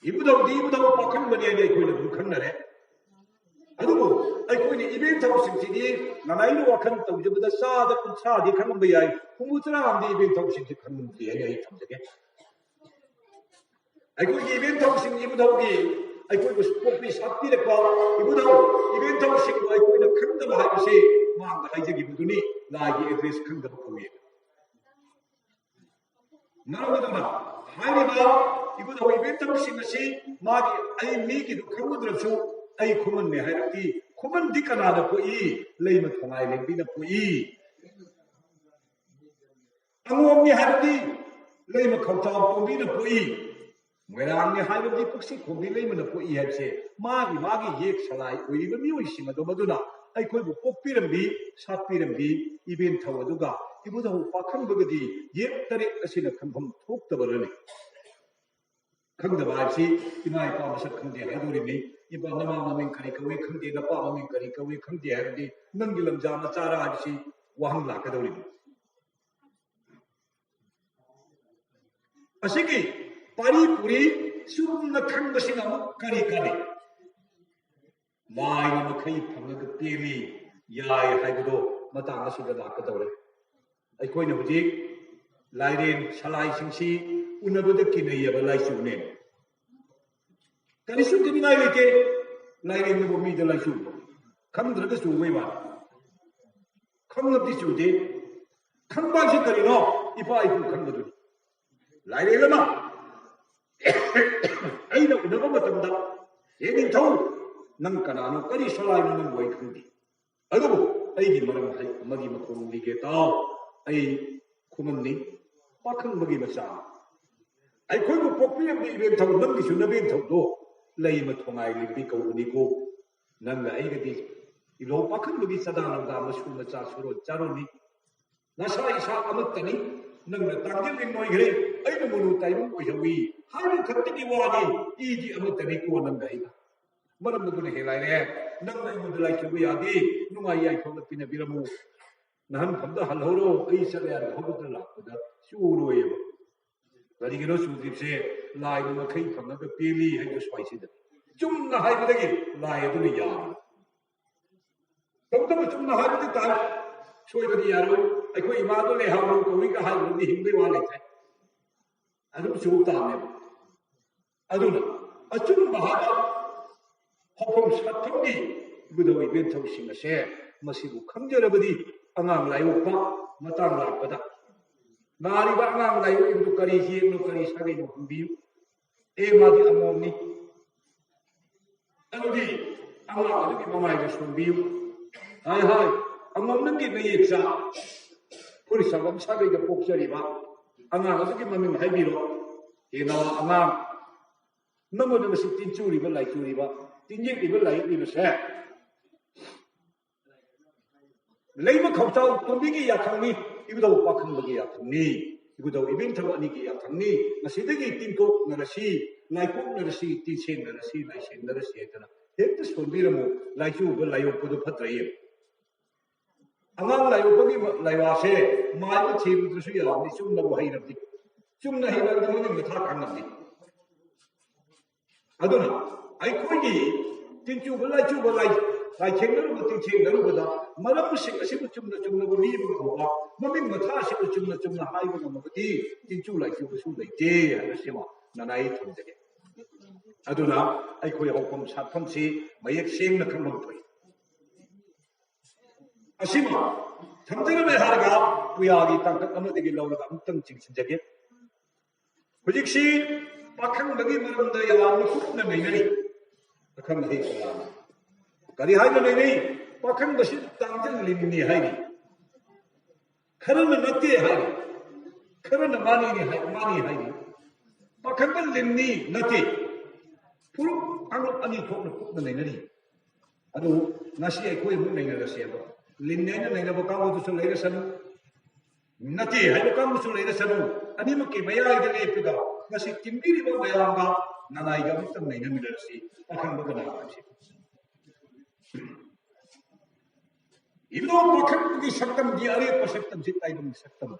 ꯏꯕꯨꯙꯧꯗꯤ ꯏꯕꯨꯙꯧ ꯄꯥꯈꯪꯕꯅꯦꯅ ꯑꯩꯈꯣꯏꯅ ꯑꯗꯨꯝ ꯈꯪꯅꯔꯦ꯫ ꯑꯗꯨꯕꯨ ꯑꯩꯈꯣꯏꯅ ꯏꯕꯦꯟꯊꯧꯁꯤꯡꯁꯤꯗꯤ ꯅꯅꯥꯏꯅ ꯋꯥꯈꯜ ꯇꯧꯖꯕꯗ ꯆꯥꯗ ꯀꯨꯟꯊ꯭ꯔꯥꯗꯤ ꯈꯪꯉꯝꯕ ꯌꯥꯏ, ꯍꯨꯝꯐꯨꯇꯔꯥ ꯑꯃꯗꯤ ꯏꯕꯦꯟꯊꯧꯁꯤꯡꯁꯤ ꯈꯪꯉꯝꯗꯦ ꯍꯥꯏꯅ ꯑꯩ ꯊꯝꯖꯒꯦ꯫ ꯑꯩꯈꯣꯏꯒꯤ ꯏꯕꯦꯟꯊꯧꯁꯤꯡ ꯏꯕꯨꯙꯧꯒꯤ ꯑꯩꯈꯣꯏꯕꯨ ꯄꯣꯛꯄꯤ ꯁꯥꯠꯄꯤꯔꯛꯄ ꯏꯕꯨꯙꯧ ꯏꯕꯦꯟꯊꯧꯁꯤꯡꯕꯨ ꯑꯩꯈꯣꯏꯅ ꯈꯪꯗꯕ ꯍꯥꯏꯕꯁꯤ ꯃꯥꯡꯗ ꯍꯥꯏꯖꯈꯤꯕꯗꯨꯅꯤ, ꯂꯥꯏꯒꯤ ꯑꯦꯗ꯭ꯔꯦꯁ ꯈꯪꯗꯕ ꯀꯧꯏ꯫ ꯃꯔꯝ ꯑꯗꯨꯅ ꯍꯥꯏꯔꯤꯕ ꯏꯕꯨꯙꯧ ꯏꯕꯦꯟꯊꯧꯁꯤꯡ ꯑꯁꯤ ꯃꯥꯒꯤ ꯑꯩ ꯃꯤꯒꯤꯗꯨ ꯈꯪꯉꯨꯗ꯭ꯔꯁꯨ ꯑꯩ ꯈꯨꯃꯟꯅꯦ ꯍꯥꯏꯔꯛꯏ꯫ ꯈꯨꯃꯟꯗꯤ ꯀꯅꯥꯅ ꯄꯣꯛꯏ? ꯂꯩꯃ ꯊꯣꯡꯉꯥꯏ ꯂꯦꯝꯕꯤꯅ ꯄꯣꯛꯏ꯫ ꯑꯉꯣꯝꯅꯤ ꯍꯥꯏꯕꯗꯤ ꯂꯩꯃ ꯈꯧꯆꯥꯎ ꯇꯣꯝꯕꯤꯅ ꯄꯣꯛꯏ꯫ ꯃꯣꯏꯔꯥꯡꯅꯤ ꯍꯥꯏꯕꯗꯤ ꯄꯨꯛꯁꯤ ꯈꯣꯡꯕꯤ ꯂꯩꯃꯅ ꯄꯣꯛꯏ ꯍꯥꯏꯕꯁꯦ ꯃꯥꯒꯤ ꯃꯥꯒꯤ ꯌꯦꯛ ꯁꯂꯥꯏ ꯑꯣꯏꯔꯤꯕ ꯃꯤꯑꯣꯏꯁꯤꯡ ꯑꯗꯨ ꯃꯗꯨꯅ ꯑꯩꯈꯣꯏꯕꯨ ꯄꯣꯛꯄꯤꯔꯝꯕꯤ, ꯁꯥꯠꯄꯤꯔꯝꯕꯤ ꯏꯕꯦꯟꯊꯧ ꯑꯗꯨꯒ ꯏꯕꯨꯙꯧ ꯄꯥꯈꯪꯕꯒꯗꯤ ꯌꯦꯛ ꯇꯔꯦꯠ ꯑꯁꯤꯅ ꯈꯪꯐꯝ ꯊꯣꯛꯇꯕꯅꯅꯤ꯫ ꯈꯪꯗꯕ ꯍꯥꯏꯕꯁꯤ ꯏꯃꯥ ꯏꯄꯥ ꯃꯁꯛ ꯈꯪꯗꯦ ꯍꯥꯏꯗꯣꯔꯤꯕꯅꯤ꯫ ꯏꯄꯥ ꯅꯃꯥ ꯃꯃꯤꯡ ꯀꯔꯤ ꯀꯧꯏ ꯈꯪꯗꯦ, ꯅꯄꯥ ꯃꯃꯤꯡ ꯀꯔꯤ ꯀꯧꯏ ꯈꯪꯗꯦ ꯍꯥꯏꯔꯗꯤ ꯅꯪꯒꯤ ꯂꯝꯖꯥ ꯃꯆꯥꯔꯥ ꯍꯥꯏꯕꯁꯤ ꯋꯥꯍꯪ ꯂꯥꯛꯀꯗꯧꯔꯤꯕꯅꯤ꯫ ꯑꯁꯤꯒꯤ ꯄꯥꯔꯤ ꯄꯨꯔꯤ ꯆꯨꯝꯅ ꯈꯪꯕꯁꯤꯅ ꯑꯃꯨꯛ ꯀꯔꯤ ꯀꯥꯟꯅꯩ? ꯂꯥꯏꯅ ꯃꯈꯩ ꯐꯪꯉꯒ ꯄꯦꯜꯂꯤ ꯌꯥꯏ ꯍꯥꯏꯕꯗꯣ ꯃꯇꯥꯡ ꯑꯁꯤꯗ ꯂꯥꯛꯀꯗꯧꯔꯦ꯫ ꯑꯩꯈꯣꯏꯅ ꯍꯧꯖꯤꯛ ꯂꯥꯏꯔꯦꯟ ꯁꯂꯥꯏꯁꯤꯡꯁꯤ ꯎꯅꯕꯗ ꯀꯤꯅꯩꯌꯦꯕ ꯂꯥꯏꯆꯨꯅꯦ꯫ ꯀꯔꯤꯁꯨ ꯀꯤꯅꯤꯡꯉꯥꯏ ꯂꯩꯇꯦ꯫ ꯂꯥꯏꯔꯦꯟꯅꯕꯨ ꯃꯤꯗ ꯂꯥꯏꯆꯨꯕ꯭ꯔꯣ? ꯈꯪꯗ꯭ꯔꯒ ꯆꯨꯕꯩ ꯋꯥꯅꯤ꯫ ꯈꯪꯉꯕꯗꯤ ꯆꯨꯗꯦ꯫ ꯈꯪꯕ ꯍꯥꯏꯁꯤ ꯀꯔꯤꯅꯣ? ꯏꯄꯥ ꯏꯄꯨ ꯈꯪꯕꯗꯨꯅꯤ꯫ ꯂꯥꯏꯔꯦꯟ ꯑꯃ ꯑꯩꯅ ꯎꯅꯕ ꯃꯇꯝꯗ, "ꯍꯦ ꯅꯤꯡꯊꯧ, ꯅꯪ ꯀꯅꯥꯅꯣ? ꯀꯔꯤ ꯁꯂꯥꯏꯅꯣ ꯅꯪꯕꯨ ꯑꯩ ꯈꯪꯗꯦ꯫ ꯑꯗꯨꯕꯨ ꯑꯩꯒꯤ ꯃꯔꯝ ꯍꯥꯏ ꯑꯃꯒꯤ ꯃꯈꯣꯡ ꯂꯤꯒꯦ ꯇꯥꯎ꯫ ꯑꯩ ꯈꯨꯃꯟꯅꯤ, ꯄꯥꯈꯪꯕꯒꯤ ꯃꯆꯥ꯫ ꯑꯩꯈꯣꯏꯕꯨ ꯄꯣꯛꯄꯤꯔꯝꯕ ꯏꯕꯦꯟꯊꯧ, ꯅꯪꯒꯤꯁꯨ ꯅꯕꯦꯟꯊꯧꯗꯣ ꯂꯩꯃ ꯊꯣꯉꯥꯏ ꯂꯤꯝꯕꯤ ꯀꯧꯕꯅꯤꯀꯣ꯫ ꯅꯪꯒ ꯑꯩꯒꯗꯤ ꯏꯂꯧ ꯄꯥꯈꯪꯕꯒꯤ ꯆꯥꯗꯥ ꯅꯧꯗꯥ ꯃꯁꯨ ꯃꯆꯥ ꯁꯨꯔꯣꯟ ꯆꯥꯔꯣꯟꯅꯤ꯫ ꯅꯁꯥ ꯏꯁꯥ ꯑꯃꯠꯇꯅꯤ꯫ ꯅꯪꯅ ꯇꯥꯡꯖꯤꯡ ꯂꯤꯡ ꯑꯣꯏꯈ꯭ꯔꯦ, ꯑꯩꯅ ꯃꯨꯅꯨ ꯇꯥꯏꯕꯪ ꯑꯣꯏꯍꯧꯏ ꯍꯥꯏꯕ ꯈꯛꯇꯒꯤ ꯋꯥꯅꯤ꯫ ꯏꯗꯤ ꯑꯃꯠꯇꯅꯤꯀꯣ ꯅꯪꯒ ꯑꯩꯒ꯫ ꯃꯔꯝ ꯑꯗꯨꯅ ꯍꯦ ꯂꯥꯏꯔꯦ, ꯅꯪꯅ ꯑꯩꯉꯣꯟꯗ ꯂꯥꯏꯆꯨꯕ ꯌꯥꯗꯦ꯫ ꯅꯨꯡꯉꯥꯏ ꯌꯥꯏꯐꯕ ꯄꯤꯅꯕꯤꯔꯝꯃꯨ꯫ ꯅꯍꯟꯐꯝꯗ ꯍꯜꯍꯧꯔꯣ, ꯑꯩ ꯆꯠꯂꯦ ꯍꯥꯏꯔꯒ ꯍꯧꯒꯠꯇꯅ ꯂꯥꯛꯄꯗ ꯆꯨꯔꯣꯏꯌꯦꯕ꯫ ꯀꯔꯤꯒꯤꯅꯣ ꯆꯨꯗ꯭ꯔꯤꯕꯁꯦ? ꯂꯥꯏꯅ ꯃꯈꯩ ꯐꯪꯉꯒ ꯄꯦꯜꯂꯤ ꯍꯥꯏꯗꯣ ꯁ꯭ꯋꯥꯏꯁꯤꯗ꯫ ꯆꯨꯝꯅ ꯍꯥꯏꯕꯗꯒꯤ ꯂꯥꯏ ꯑꯗꯨꯅ ꯌꯥꯔꯦ꯫ ꯇꯧꯗꯕ ꯆꯨꯝꯅ ꯍꯥꯏꯕꯗꯤ ꯇꯥꯏ꯫ ꯁꯣꯏꯕꯗꯤ ꯌꯥꯔꯣꯏ꯫ ꯑꯩꯈꯣꯏ ꯏꯃꯥꯗꯣ ꯂꯩꯍꯥꯎ ꯀꯧꯏꯒ ꯍꯥꯏꯕꯗꯤ ꯍꯤꯡꯕꯩ ꯋꯥ ꯂꯩꯇ꯭ꯔꯦ꯫ ꯑꯗꯨꯝ ꯆꯨ ꯇꯥꯕꯅꯦꯕ꯫ ꯑꯗꯨꯅ ꯑꯆꯨꯝꯕ ꯍꯥꯏꯕ ꯍꯧꯐꯝ ꯁꯥꯠꯐꯝꯒꯤ ꯏꯕꯨꯙꯧ ꯏꯕꯦꯟꯊꯧꯁꯤꯡ ꯑꯁꯦ ꯃꯁꯤꯕꯨ ꯈꯪꯖꯔꯕꯗꯤ ꯑꯉꯥꯡ ꯂꯥꯏꯑꯣꯛꯄ ꯃꯇꯥꯡ ꯂꯥꯛꯄꯗ ꯅꯥꯔꯤꯕ ꯑꯉꯥꯡ ꯂꯥꯏꯑꯣꯛꯏꯕꯗꯨ ꯀꯔꯤ ꯌꯦꯛꯅꯣ, ꯀꯔꯤ ꯁꯥꯒꯩꯅꯣ ꯍꯪꯕꯤꯌꯨ꯫ ꯑꯦ, ꯃꯥꯗꯤ ꯑꯃꯣꯝꯅꯤ꯫ ꯑꯗꯨꯗꯤ ꯑꯉꯥꯡ ꯑꯗꯨꯒꯤ ꯃꯃꯥꯏꯗ ꯁꯣꯟꯕꯤꯌꯨ꯫ ꯍꯥꯏ ꯍꯥꯏ, ꯑꯉꯣꯝ ꯅꯪꯒꯤ ꯅꯌꯦꯛꯆꯥ ꯐꯨꯔꯤꯠ ꯁꯥꯐꯝ ꯁꯥꯒꯩꯗ ꯄꯣꯛꯆꯔꯤꯕ ꯑꯉꯥꯡ ꯑꯗꯨꯒꯤ ꯃꯃꯤꯡ ꯍꯥꯏꯕꯤꯔꯣ꯫ ꯍꯦ ꯅꯋꯥ ꯑꯉꯥꯡ, ꯅꯝꯃꯗꯕꯁꯤ ꯇꯤꯟꯆꯨꯔꯤꯕ, ꯂꯥꯏꯆꯨꯔꯤꯕ, ꯇꯤꯟꯌꯦꯛꯂꯤꯕ, ꯂꯥꯏꯌꯦꯛꯂꯤꯕꯁꯦ ꯂꯩꯃ ꯈꯧꯆꯥꯎ ꯇꯣꯝꯕꯤꯒꯤ ꯌꯥꯊꯪꯅꯤ, ꯏꯕꯨꯙꯧ ꯄꯥꯈꯪꯕꯒꯤ ꯌꯥꯊꯪꯅꯤ, ꯏꯕꯨꯙꯧ ꯏꯕꯦꯟꯊꯧ ꯑꯅꯤꯒꯤ ꯌꯥꯊꯪꯅꯤ꯫ ꯉꯁꯤꯗꯒꯤ ꯇꯤꯟꯀꯣꯛꯅꯔꯁꯤ, ꯂꯥꯏꯀꯣꯛꯅꯔꯁꯤ, ꯇꯤꯟꯁꯦꯡꯅꯔꯁꯤ, ꯂꯥꯏꯁꯦꯡꯅꯔꯁꯤ ꯍꯥꯏꯗꯅ ꯍꯦꯛꯇ ꯁꯣꯟꯕꯤꯔꯝꯃꯨ꯫ ꯂꯥꯏꯆꯨꯕ ꯂꯥꯏꯌꯣꯛꯄꯗꯨ ꯐꯠꯇ꯭ꯔꯦ꯫ ꯑꯉꯥꯡ ꯂꯥꯏꯌꯣꯛꯄꯒꯤ ꯂꯥꯏꯋꯥꯁꯦ ꯃꯥꯏꯕ ꯊꯤꯕꯗꯁꯨ ꯌꯥꯎꯕꯅꯤ, ꯆꯨꯝꯅꯕꯨ ꯍꯩꯔꯕꯗꯤ꯫ ꯆꯨꯝꯅ ꯍꯩꯕ ꯍꯥꯏꯕꯗꯤ ꯃꯃꯤꯡ ꯃꯊꯥ ꯈꯪꯉꯕꯗꯤ꯫ ꯑꯗꯨꯅ ꯑꯩꯈꯣꯏꯒꯤ ꯇꯤꯟꯆꯨꯕ ꯂꯥꯏꯆꯨꯕ ꯂꯥꯏ-, ꯂꯥꯏꯊꯦꯡꯅꯔꯨꯕ ꯇꯤꯟꯊꯦꯡꯅꯔꯨꯕꯗ ꯃꯔꯝꯁꯤꯡ ꯑꯁꯤꯕꯨ ꯆꯨꯝꯅ ꯆꯨꯝꯅꯕꯨ ꯂꯤꯕ ꯉꯝꯕ, ꯃꯃꯤꯡ ꯃꯊꯥ ꯑꯁꯤꯕꯨ ꯆꯨꯝꯅ ꯆꯨꯝꯅ ꯍꯥꯏꯕ ꯉꯝꯃꯕꯗꯤ ꯇꯤꯟꯆꯨ ꯂꯥꯏꯆꯨꯕꯁꯨ ꯂꯩꯇꯦ ꯍꯥꯏꯕꯁꯤꯃ ꯅꯅꯥꯏ ꯊꯝꯖꯒꯦ꯫ ꯑꯗꯨꯅ ꯑꯩꯈꯣꯏ ꯍꯧꯐꯝ ꯁꯥꯠꯐꯝꯁꯤ ꯃꯌꯦꯛ ꯁꯦꯡꯅ ꯈꯪꯐꯝ ꯊꯣꯛꯏ꯫ ꯑꯁꯤꯃ ꯊꯝꯖꯔꯝꯃꯦ ꯍꯥꯏꯔꯒ ꯄꯨꯌꯥꯒꯤ ꯇꯥꯡꯀꯛ ꯑꯃꯗꯒꯤ ꯂꯧꯔꯒ ꯑꯃꯨꯛꯇꯪ ꯆꯤꯡꯁꯤꯟꯖꯒꯦ꯫ ꯍꯧꯖꯤꯛꯁꯤ ꯄꯥꯈꯪꯕꯒꯤ ꯃꯔꯝꯗ ꯌꯥꯝꯅ ꯀꯨꯞꯅ ꯅꯩꯅꯔꯤ꯫ ꯄꯥꯈꯪꯕꯒꯤ ꯀꯌꯥꯅ ꯀꯔꯤ ꯍꯥꯏꯅ ꯅꯩꯅꯩ? ꯄꯥꯈꯪꯕꯁꯤ ꯇꯥꯡꯖꯜ ꯂꯤꯟꯅꯤ ꯍꯥꯏꯔꯤ, ꯈꯔꯅ ꯅꯠꯇꯦ ꯍꯥꯏꯔꯤ, ꯈꯔꯅ ꯃꯥꯅꯤꯅꯤ ꯍꯥꯏ, ꯃꯥꯅꯤ ꯍꯥꯏꯔꯤ꯫ ꯄꯥꯈꯪꯕ ꯂꯤꯟꯅꯤ ꯅꯠꯇꯦ, ꯐꯨꯔꯨꯞ ꯀꯥꯡꯂꯨꯞ ꯑꯅꯤ ꯊꯣꯛꯅ ꯀꯨꯞꯅ ꯅꯩꯅꯔꯤ꯫ ꯑꯗꯨ ꯉꯁꯤ ꯑꯩꯈꯣꯏ ꯑꯃꯨꯛ ꯅꯩꯅꯔꯁꯦꯕ꯫ ꯂꯤꯟꯅꯦꯅ ꯅꯩꯅꯕ ꯀꯥꯡꯕꯨꯗꯨꯁꯨ ꯂꯩꯔꯁꯅꯨ, ꯅꯠꯇꯦ ꯍꯥꯏꯕ ꯀꯥꯡꯕꯨꯁꯨ ꯂꯩꯔꯁꯅꯨ, ꯑꯅꯤꯃꯛꯀꯤ ꯃꯌꯥꯏꯗ ꯂꯦꯞꯄꯒ ꯉꯁꯤ ꯇꯤꯟꯕꯤꯔꯤꯕ ꯃꯌꯥꯝꯒ ꯅꯅꯥꯏꯒ ꯑꯃꯨꯛꯇꯪ ꯅꯩꯅꯃꯤꯟꯅꯔꯁꯤ꯫ ꯄꯥꯈꯪꯕ ꯀꯅꯥ ꯍꯥꯏꯕꯁꯤ ꯏꯕꯨꯙꯧ ꯄꯥꯈꯪꯕꯒꯤ ꯁꯛꯇꯝꯗꯤ ꯑꯔꯦꯞꯄ ꯁꯛꯇꯝꯁꯤ ꯇꯥꯏꯕꯪ ꯁꯛꯇꯝꯅꯤ,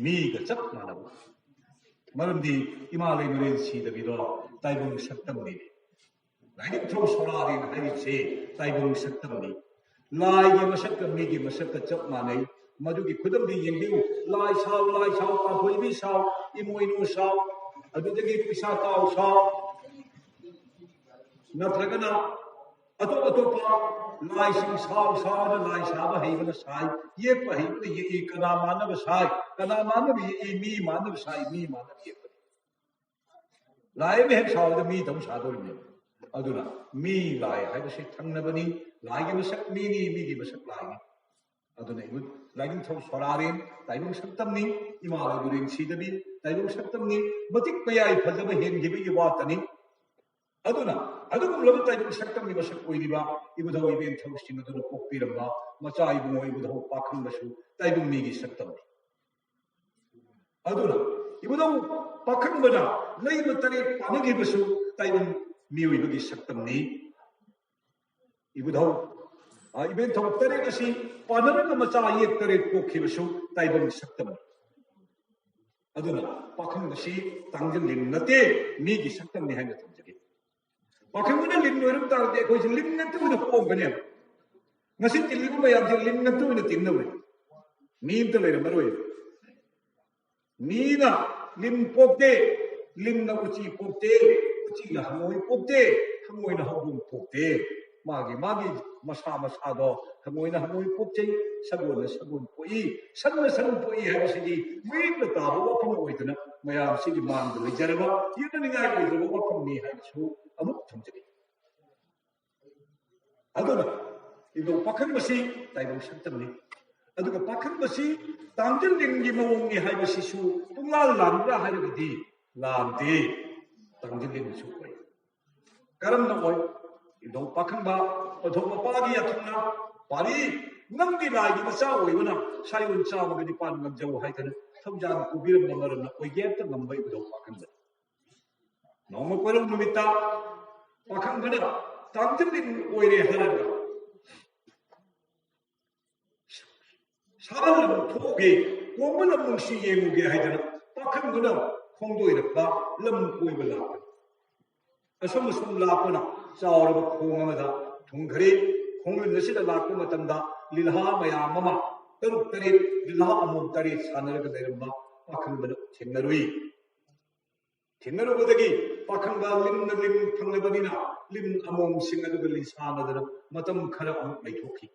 ꯃꯤꯒ ꯆꯞ ꯃꯥꯟꯅꯕ꯫ ꯃꯔꯝꯗꯤ ꯏꯃꯥ ꯂꯩꯃꯔꯦꯟ ꯁꯤꯗꯕꯤꯗꯣ ꯇꯥꯏꯕꯪ ꯁꯛꯇꯝꯅꯤ꯫ ꯂꯥꯏꯅꯤꯡꯊꯧ ꯁꯣꯔꯥꯔꯦꯟ ꯍꯥꯏꯔꯤꯕꯁꯤ ꯇꯥꯏꯕꯪ ꯁꯛꯇꯝꯅꯤ꯫ ꯂꯥꯏꯒꯤ ꯃꯁꯛꯀ ꯃꯤꯒꯤ ꯃꯁꯛꯀ ꯆꯞ ꯃꯥꯟꯅꯩ꯫ ꯃꯗꯨꯒꯤ ꯈꯨꯗꯝꯗꯤ ꯌꯦꯡꯕꯤꯌꯨ꯫ ꯂꯥꯏ ꯁꯥꯎ, ꯂꯥꯏ ꯁꯥꯎ, ꯄꯥꯟꯊꯣꯏꯕꯤ ꯁꯥꯎ, ꯏꯃꯣꯏꯅꯨ ꯁꯥꯎ, ꯑꯗꯨꯗꯒꯤ ꯄꯤꯁꯥ ꯇꯥꯎ ꯁꯥꯎ, ꯅꯠꯇ꯭ꯔꯒꯅ ꯑꯇꯣꯞ ꯑꯇꯣꯞꯄ ꯂꯥꯏꯁꯤꯡ ꯁꯥꯎ ꯁꯥꯎꯅ ꯂꯥꯏ ꯁꯥꯕ ꯍꯩꯕꯅ ꯁꯥꯏ, ꯌꯦꯛꯄ ꯍꯩꯕꯅ ꯌꯦꯛꯏ, ꯀꯅꯥ ꯃꯥꯟꯅꯕ ꯁꯥꯏ, ꯀꯅꯥ ꯃꯥꯟꯅꯕ ꯌꯦꯛꯏ, ꯃꯤ ꯃꯥꯟꯅꯕ ꯁꯥꯏ, ꯃꯤ ꯃꯥꯟꯅꯕ ꯌꯦꯛꯄꯅꯤ꯫ ꯂꯥꯏ ꯑꯃ ꯍꯦꯛ ꯁꯥꯕꯗ ꯃꯤ ꯇꯧ ꯁꯥꯗꯣꯔꯤꯕꯅꯤ꯫ ꯑꯗꯨꯅ ꯃꯤ ꯂꯥꯏ ꯍꯥꯏꯕꯁꯤ ꯊꯪꯅꯕꯅꯤ꯫ ꯂꯥꯏꯒꯤ ꯃꯁꯛ ꯃꯤꯅꯤ, ꯃꯤꯒꯤ ꯃꯁꯛ ꯂꯥꯏꯅꯤ꯫ ꯑꯗꯨꯅ ꯏꯕꯨ ꯂꯥꯏꯅꯤꯡꯊꯧ ꯁꯣꯔꯥꯔꯦꯟ ꯇꯥꯏꯕꯪ ꯁꯛꯇꯝꯅꯤ, ꯏꯃꯥ ꯂꯩꯃꯔꯦꯟ ꯁꯤꯗꯕꯤ ꯇꯥꯏꯕꯪ ꯁꯛꯇꯝꯅꯤ꯫ ꯃꯇꯤꯛ ꯃꯌꯥꯏ ꯐꯖꯕ ꯍꯦꯟꯈꯤꯕꯒꯤ ꯋꯥꯇꯅꯤ꯫ ꯑꯗꯨꯅ ꯑꯗꯨꯒꯨꯝꯂꯕ ꯇꯥꯏꯕꯪ ꯁꯛꯇꯝꯒꯤ ꯃꯁꯛ ꯑꯣꯏꯔꯤꯕ ꯏꯕꯨꯙꯧ ꯏꯕꯦꯟꯊꯧꯁꯤꯡ ꯑꯗꯨꯅ ꯄꯣꯛꯄꯤꯔꯝꯕ ꯃꯆꯥ ꯏꯕꯨꯡꯉꯣ ꯏꯕꯨꯙꯧ ꯄꯥꯈꯪꯕꯁꯨ ꯇꯥꯏꯕꯪ ꯃꯤꯒꯤ ꯁꯛꯇꯝꯅꯤ꯫ ꯑꯗꯨꯅ ꯏꯕꯨꯙꯧ ꯄꯥꯈꯪꯕꯅ ꯂꯩꯃ ꯇꯔꯦꯠ ꯄꯥꯟꯅꯈꯤꯕꯁꯨ ꯇꯥꯏꯕꯪ ꯃꯤꯑꯣꯏꯕꯒꯤ ꯁꯛꯇꯝꯅꯤ꯫ ꯏꯕꯨꯙꯧ, ꯑ, ꯏꯕꯦꯟꯊꯧ ꯇꯔꯦꯠ ꯑꯁꯤ ꯄꯥꯟꯅꯔꯒ ꯃꯆꯥ ꯌꯦꯛ ꯇꯔꯦꯠ ꯄꯣꯛꯈꯤꯕꯁꯨ ꯇꯥꯏꯕꯪ ꯁꯛꯇꯝꯅꯤ꯫ ꯑꯗꯨꯅ ꯄꯥꯈꯪꯕꯁꯤ ꯇꯥꯡꯖꯤꯡ ꯂꯤꯟ ꯅꯠꯇꯦ, ꯃꯤꯒꯤ ꯁꯛꯇꯝꯅꯤ ꯍꯥꯏꯅ ꯊꯝꯖꯒꯦ꯫ ꯄꯥꯈꯪꯕꯅ ꯂꯤꯟ ꯑꯣꯏꯔꯝ ꯇꯥꯔꯗꯤ ꯑꯩꯈꯣꯏꯁꯦ ꯂꯤꯟ ꯉꯥꯛꯇ ꯑꯣꯏꯅ ꯄꯣꯛꯑꯝꯒꯅꯦꯕ꯫ ꯉꯁꯤ ꯇꯤꯜꯂꯤꯕ ꯃꯌꯥꯝꯁꯦ ꯂꯤꯟ ꯉꯥꯛꯇ ꯑꯣꯏꯅ ꯇꯤꯟꯅꯕꯅꯤ, ꯃꯤ ꯑꯝꯇ ꯂꯩꯔꯝꯃꯔꯣꯏ꯫ ꯃꯤꯅ ꯂꯤꯟ ꯄꯣꯛꯇꯦ, ꯂꯤꯟꯅ ꯎꯆꯤ ꯄꯣꯛꯇꯦ, ꯎꯆꯤꯅ ꯍꯪꯉꯣꯏ ꯄꯣꯛꯇꯦ, ꯍꯪꯉꯣꯏꯅ ꯍꯧꯗꯣꯡ ꯄꯣꯛꯇꯦ꯫ ꯃꯥꯒꯤ ꯃꯥꯒꯤ ꯃꯁꯥ ꯃꯁꯥꯗꯣ, ꯍꯪꯉꯣꯏꯅ ꯍꯪꯉꯣꯏ ꯄꯣꯛꯆꯩ, ꯁꯒꯣꯜꯅ ꯁꯒꯣꯜ ꯄꯣꯛꯏ, ꯁꯟꯅ ꯁꯟ ꯄꯣꯛꯏ ꯍꯥꯏꯕꯁꯤꯗꯤ ꯃꯤꯠꯅ ꯇꯥꯕ ꯋꯥꯐꯝ ꯑꯣꯏꯗꯅ ꯃꯌꯥꯝꯁꯤꯒꯤ ꯃꯥꯡꯗ ꯂꯩꯖꯔꯕ, ꯌꯦꯠꯅꯅꯤꯡꯉꯥꯏ ꯑꯣꯏꯗ꯭ꯔꯕ ꯋꯥꯐꯝꯅꯤ ꯍꯥꯏꯅꯁꯨ ꯑꯃꯨꯛ ꯊꯝꯖꯒꯦ꯫ ꯑꯗꯨꯅ ꯏꯕꯨꯙꯧ ꯄꯥꯈꯪꯕꯁꯤ ꯇꯥꯏꯕꯪ ꯁꯛꯇꯝꯅꯤ꯫ ꯑꯗꯨꯒ ꯄꯥꯈꯪꯕꯁꯤ ꯇꯥꯡꯖꯤꯡ ꯂꯤꯟꯒꯤ ꯃꯑꯣꯡꯅꯤ ꯍꯥꯏꯕꯁꯤꯁꯨ ꯄꯨꯡꯂꯥꯜ ꯂꯥꯟꯕ꯭ꯔꯥ ꯍꯥꯏꯔꯒꯗꯤ ꯂꯥꯟꯗꯦ, ꯇꯥꯡꯖꯤꯡ ꯂꯤꯟꯁꯨ ꯑꯣꯏ꯫ ꯀꯔꯝꯅ ꯑꯣꯏ? ꯏꯕꯨꯙꯧ ꯄꯥꯈꯪꯕ ꯄꯟꯊꯧ ꯃꯄꯥꯒꯤ ꯌꯥꯊꯪꯅ ꯄꯥꯔꯤ, ꯅꯪꯒꯤ ꯂꯥꯏꯒꯤ ꯃꯆꯥ ꯑꯣꯏꯕꯅ ꯁꯥꯏꯑꯣꯟ ꯆꯥꯝꯃꯒ ꯅꯤꯄꯥꯟ ꯉꯝꯖꯧ ꯍꯥꯏꯗꯅ ꯊꯧꯖꯥꯜ ꯄꯨꯕꯤꯔꯝꯕ ꯃꯔꯝꯅ ꯑꯣꯏꯒꯦ ꯑꯝꯇ ꯉꯝꯕ ꯏꯕꯨꯙꯧ ꯄꯥꯈꯪꯕ꯫ ꯅꯣꯡꯃ ꯀꯣꯏꯔꯧ ꯅꯨꯃꯤꯠꯇ ꯄꯥꯈꯪꯕꯅ ꯇꯥꯡꯖꯤꯡ ꯂꯤꯟ ꯑꯣꯏꯔꯦ ꯍꯥꯏꯔꯒ ꯁꯥꯕ ꯂꯝ ꯊꯣꯛꯎꯒꯦ, ꯀꯣꯝꯕ ꯂꯝ ꯅꯨꯡꯁꯤ ꯌꯦꯡꯉꯨꯒꯦ ꯍꯥꯏꯗꯅ ꯄꯥꯈꯪꯕꯅ ꯈꯣꯡꯗꯣꯏꯔꯛꯄ ꯂꯝ ꯀꯣꯏꯕ ꯂꯥꯛꯄꯅꯤ꯫ ꯑꯁꯨꯝ ꯑꯁꯨꯝ ꯂꯥꯛꯄꯅ ꯆꯥꯎꯔꯕ ꯈꯣꯡ ꯑꯃꯗ ꯊꯨꯡꯈ꯭ꯔꯦ꯫ ꯈꯣꯡꯅꯨꯡ ꯑꯁꯤꯗ ꯂꯥꯛꯄ ꯃꯇꯝꯗ ꯂꯤꯂꯥ ꯃꯌꯥꯝ ꯑꯃ, ꯇꯔꯨꯛ ꯇꯔꯦꯠ, ꯂꯤꯂꯥ ꯑꯃꯣꯝ ꯇꯔꯦꯠ ꯁꯥꯟꯅꯔꯒ ꯂꯩꯔꯝꯕ ꯄꯥꯈꯪꯕꯅ ꯊꯦꯡꯅꯔꯨꯏ꯫ ꯊꯦꯡꯅꯔꯨꯕꯗꯒꯤ ꯄꯥꯈꯪꯕ ꯂꯤꯟꯅ ꯂꯤꯟ ꯐꯪꯂꯕꯅꯤꯅ ꯂꯤꯟ ꯑꯃꯣꯝꯁꯤꯡ ꯑꯗꯨꯒ ꯂꯤꯟ ꯁꯥꯟꯅꯗꯅ ꯃꯇꯝ ꯈꯔ ꯑꯃꯨꯛ ꯂꯩꯊꯣꯛꯈꯤ꯫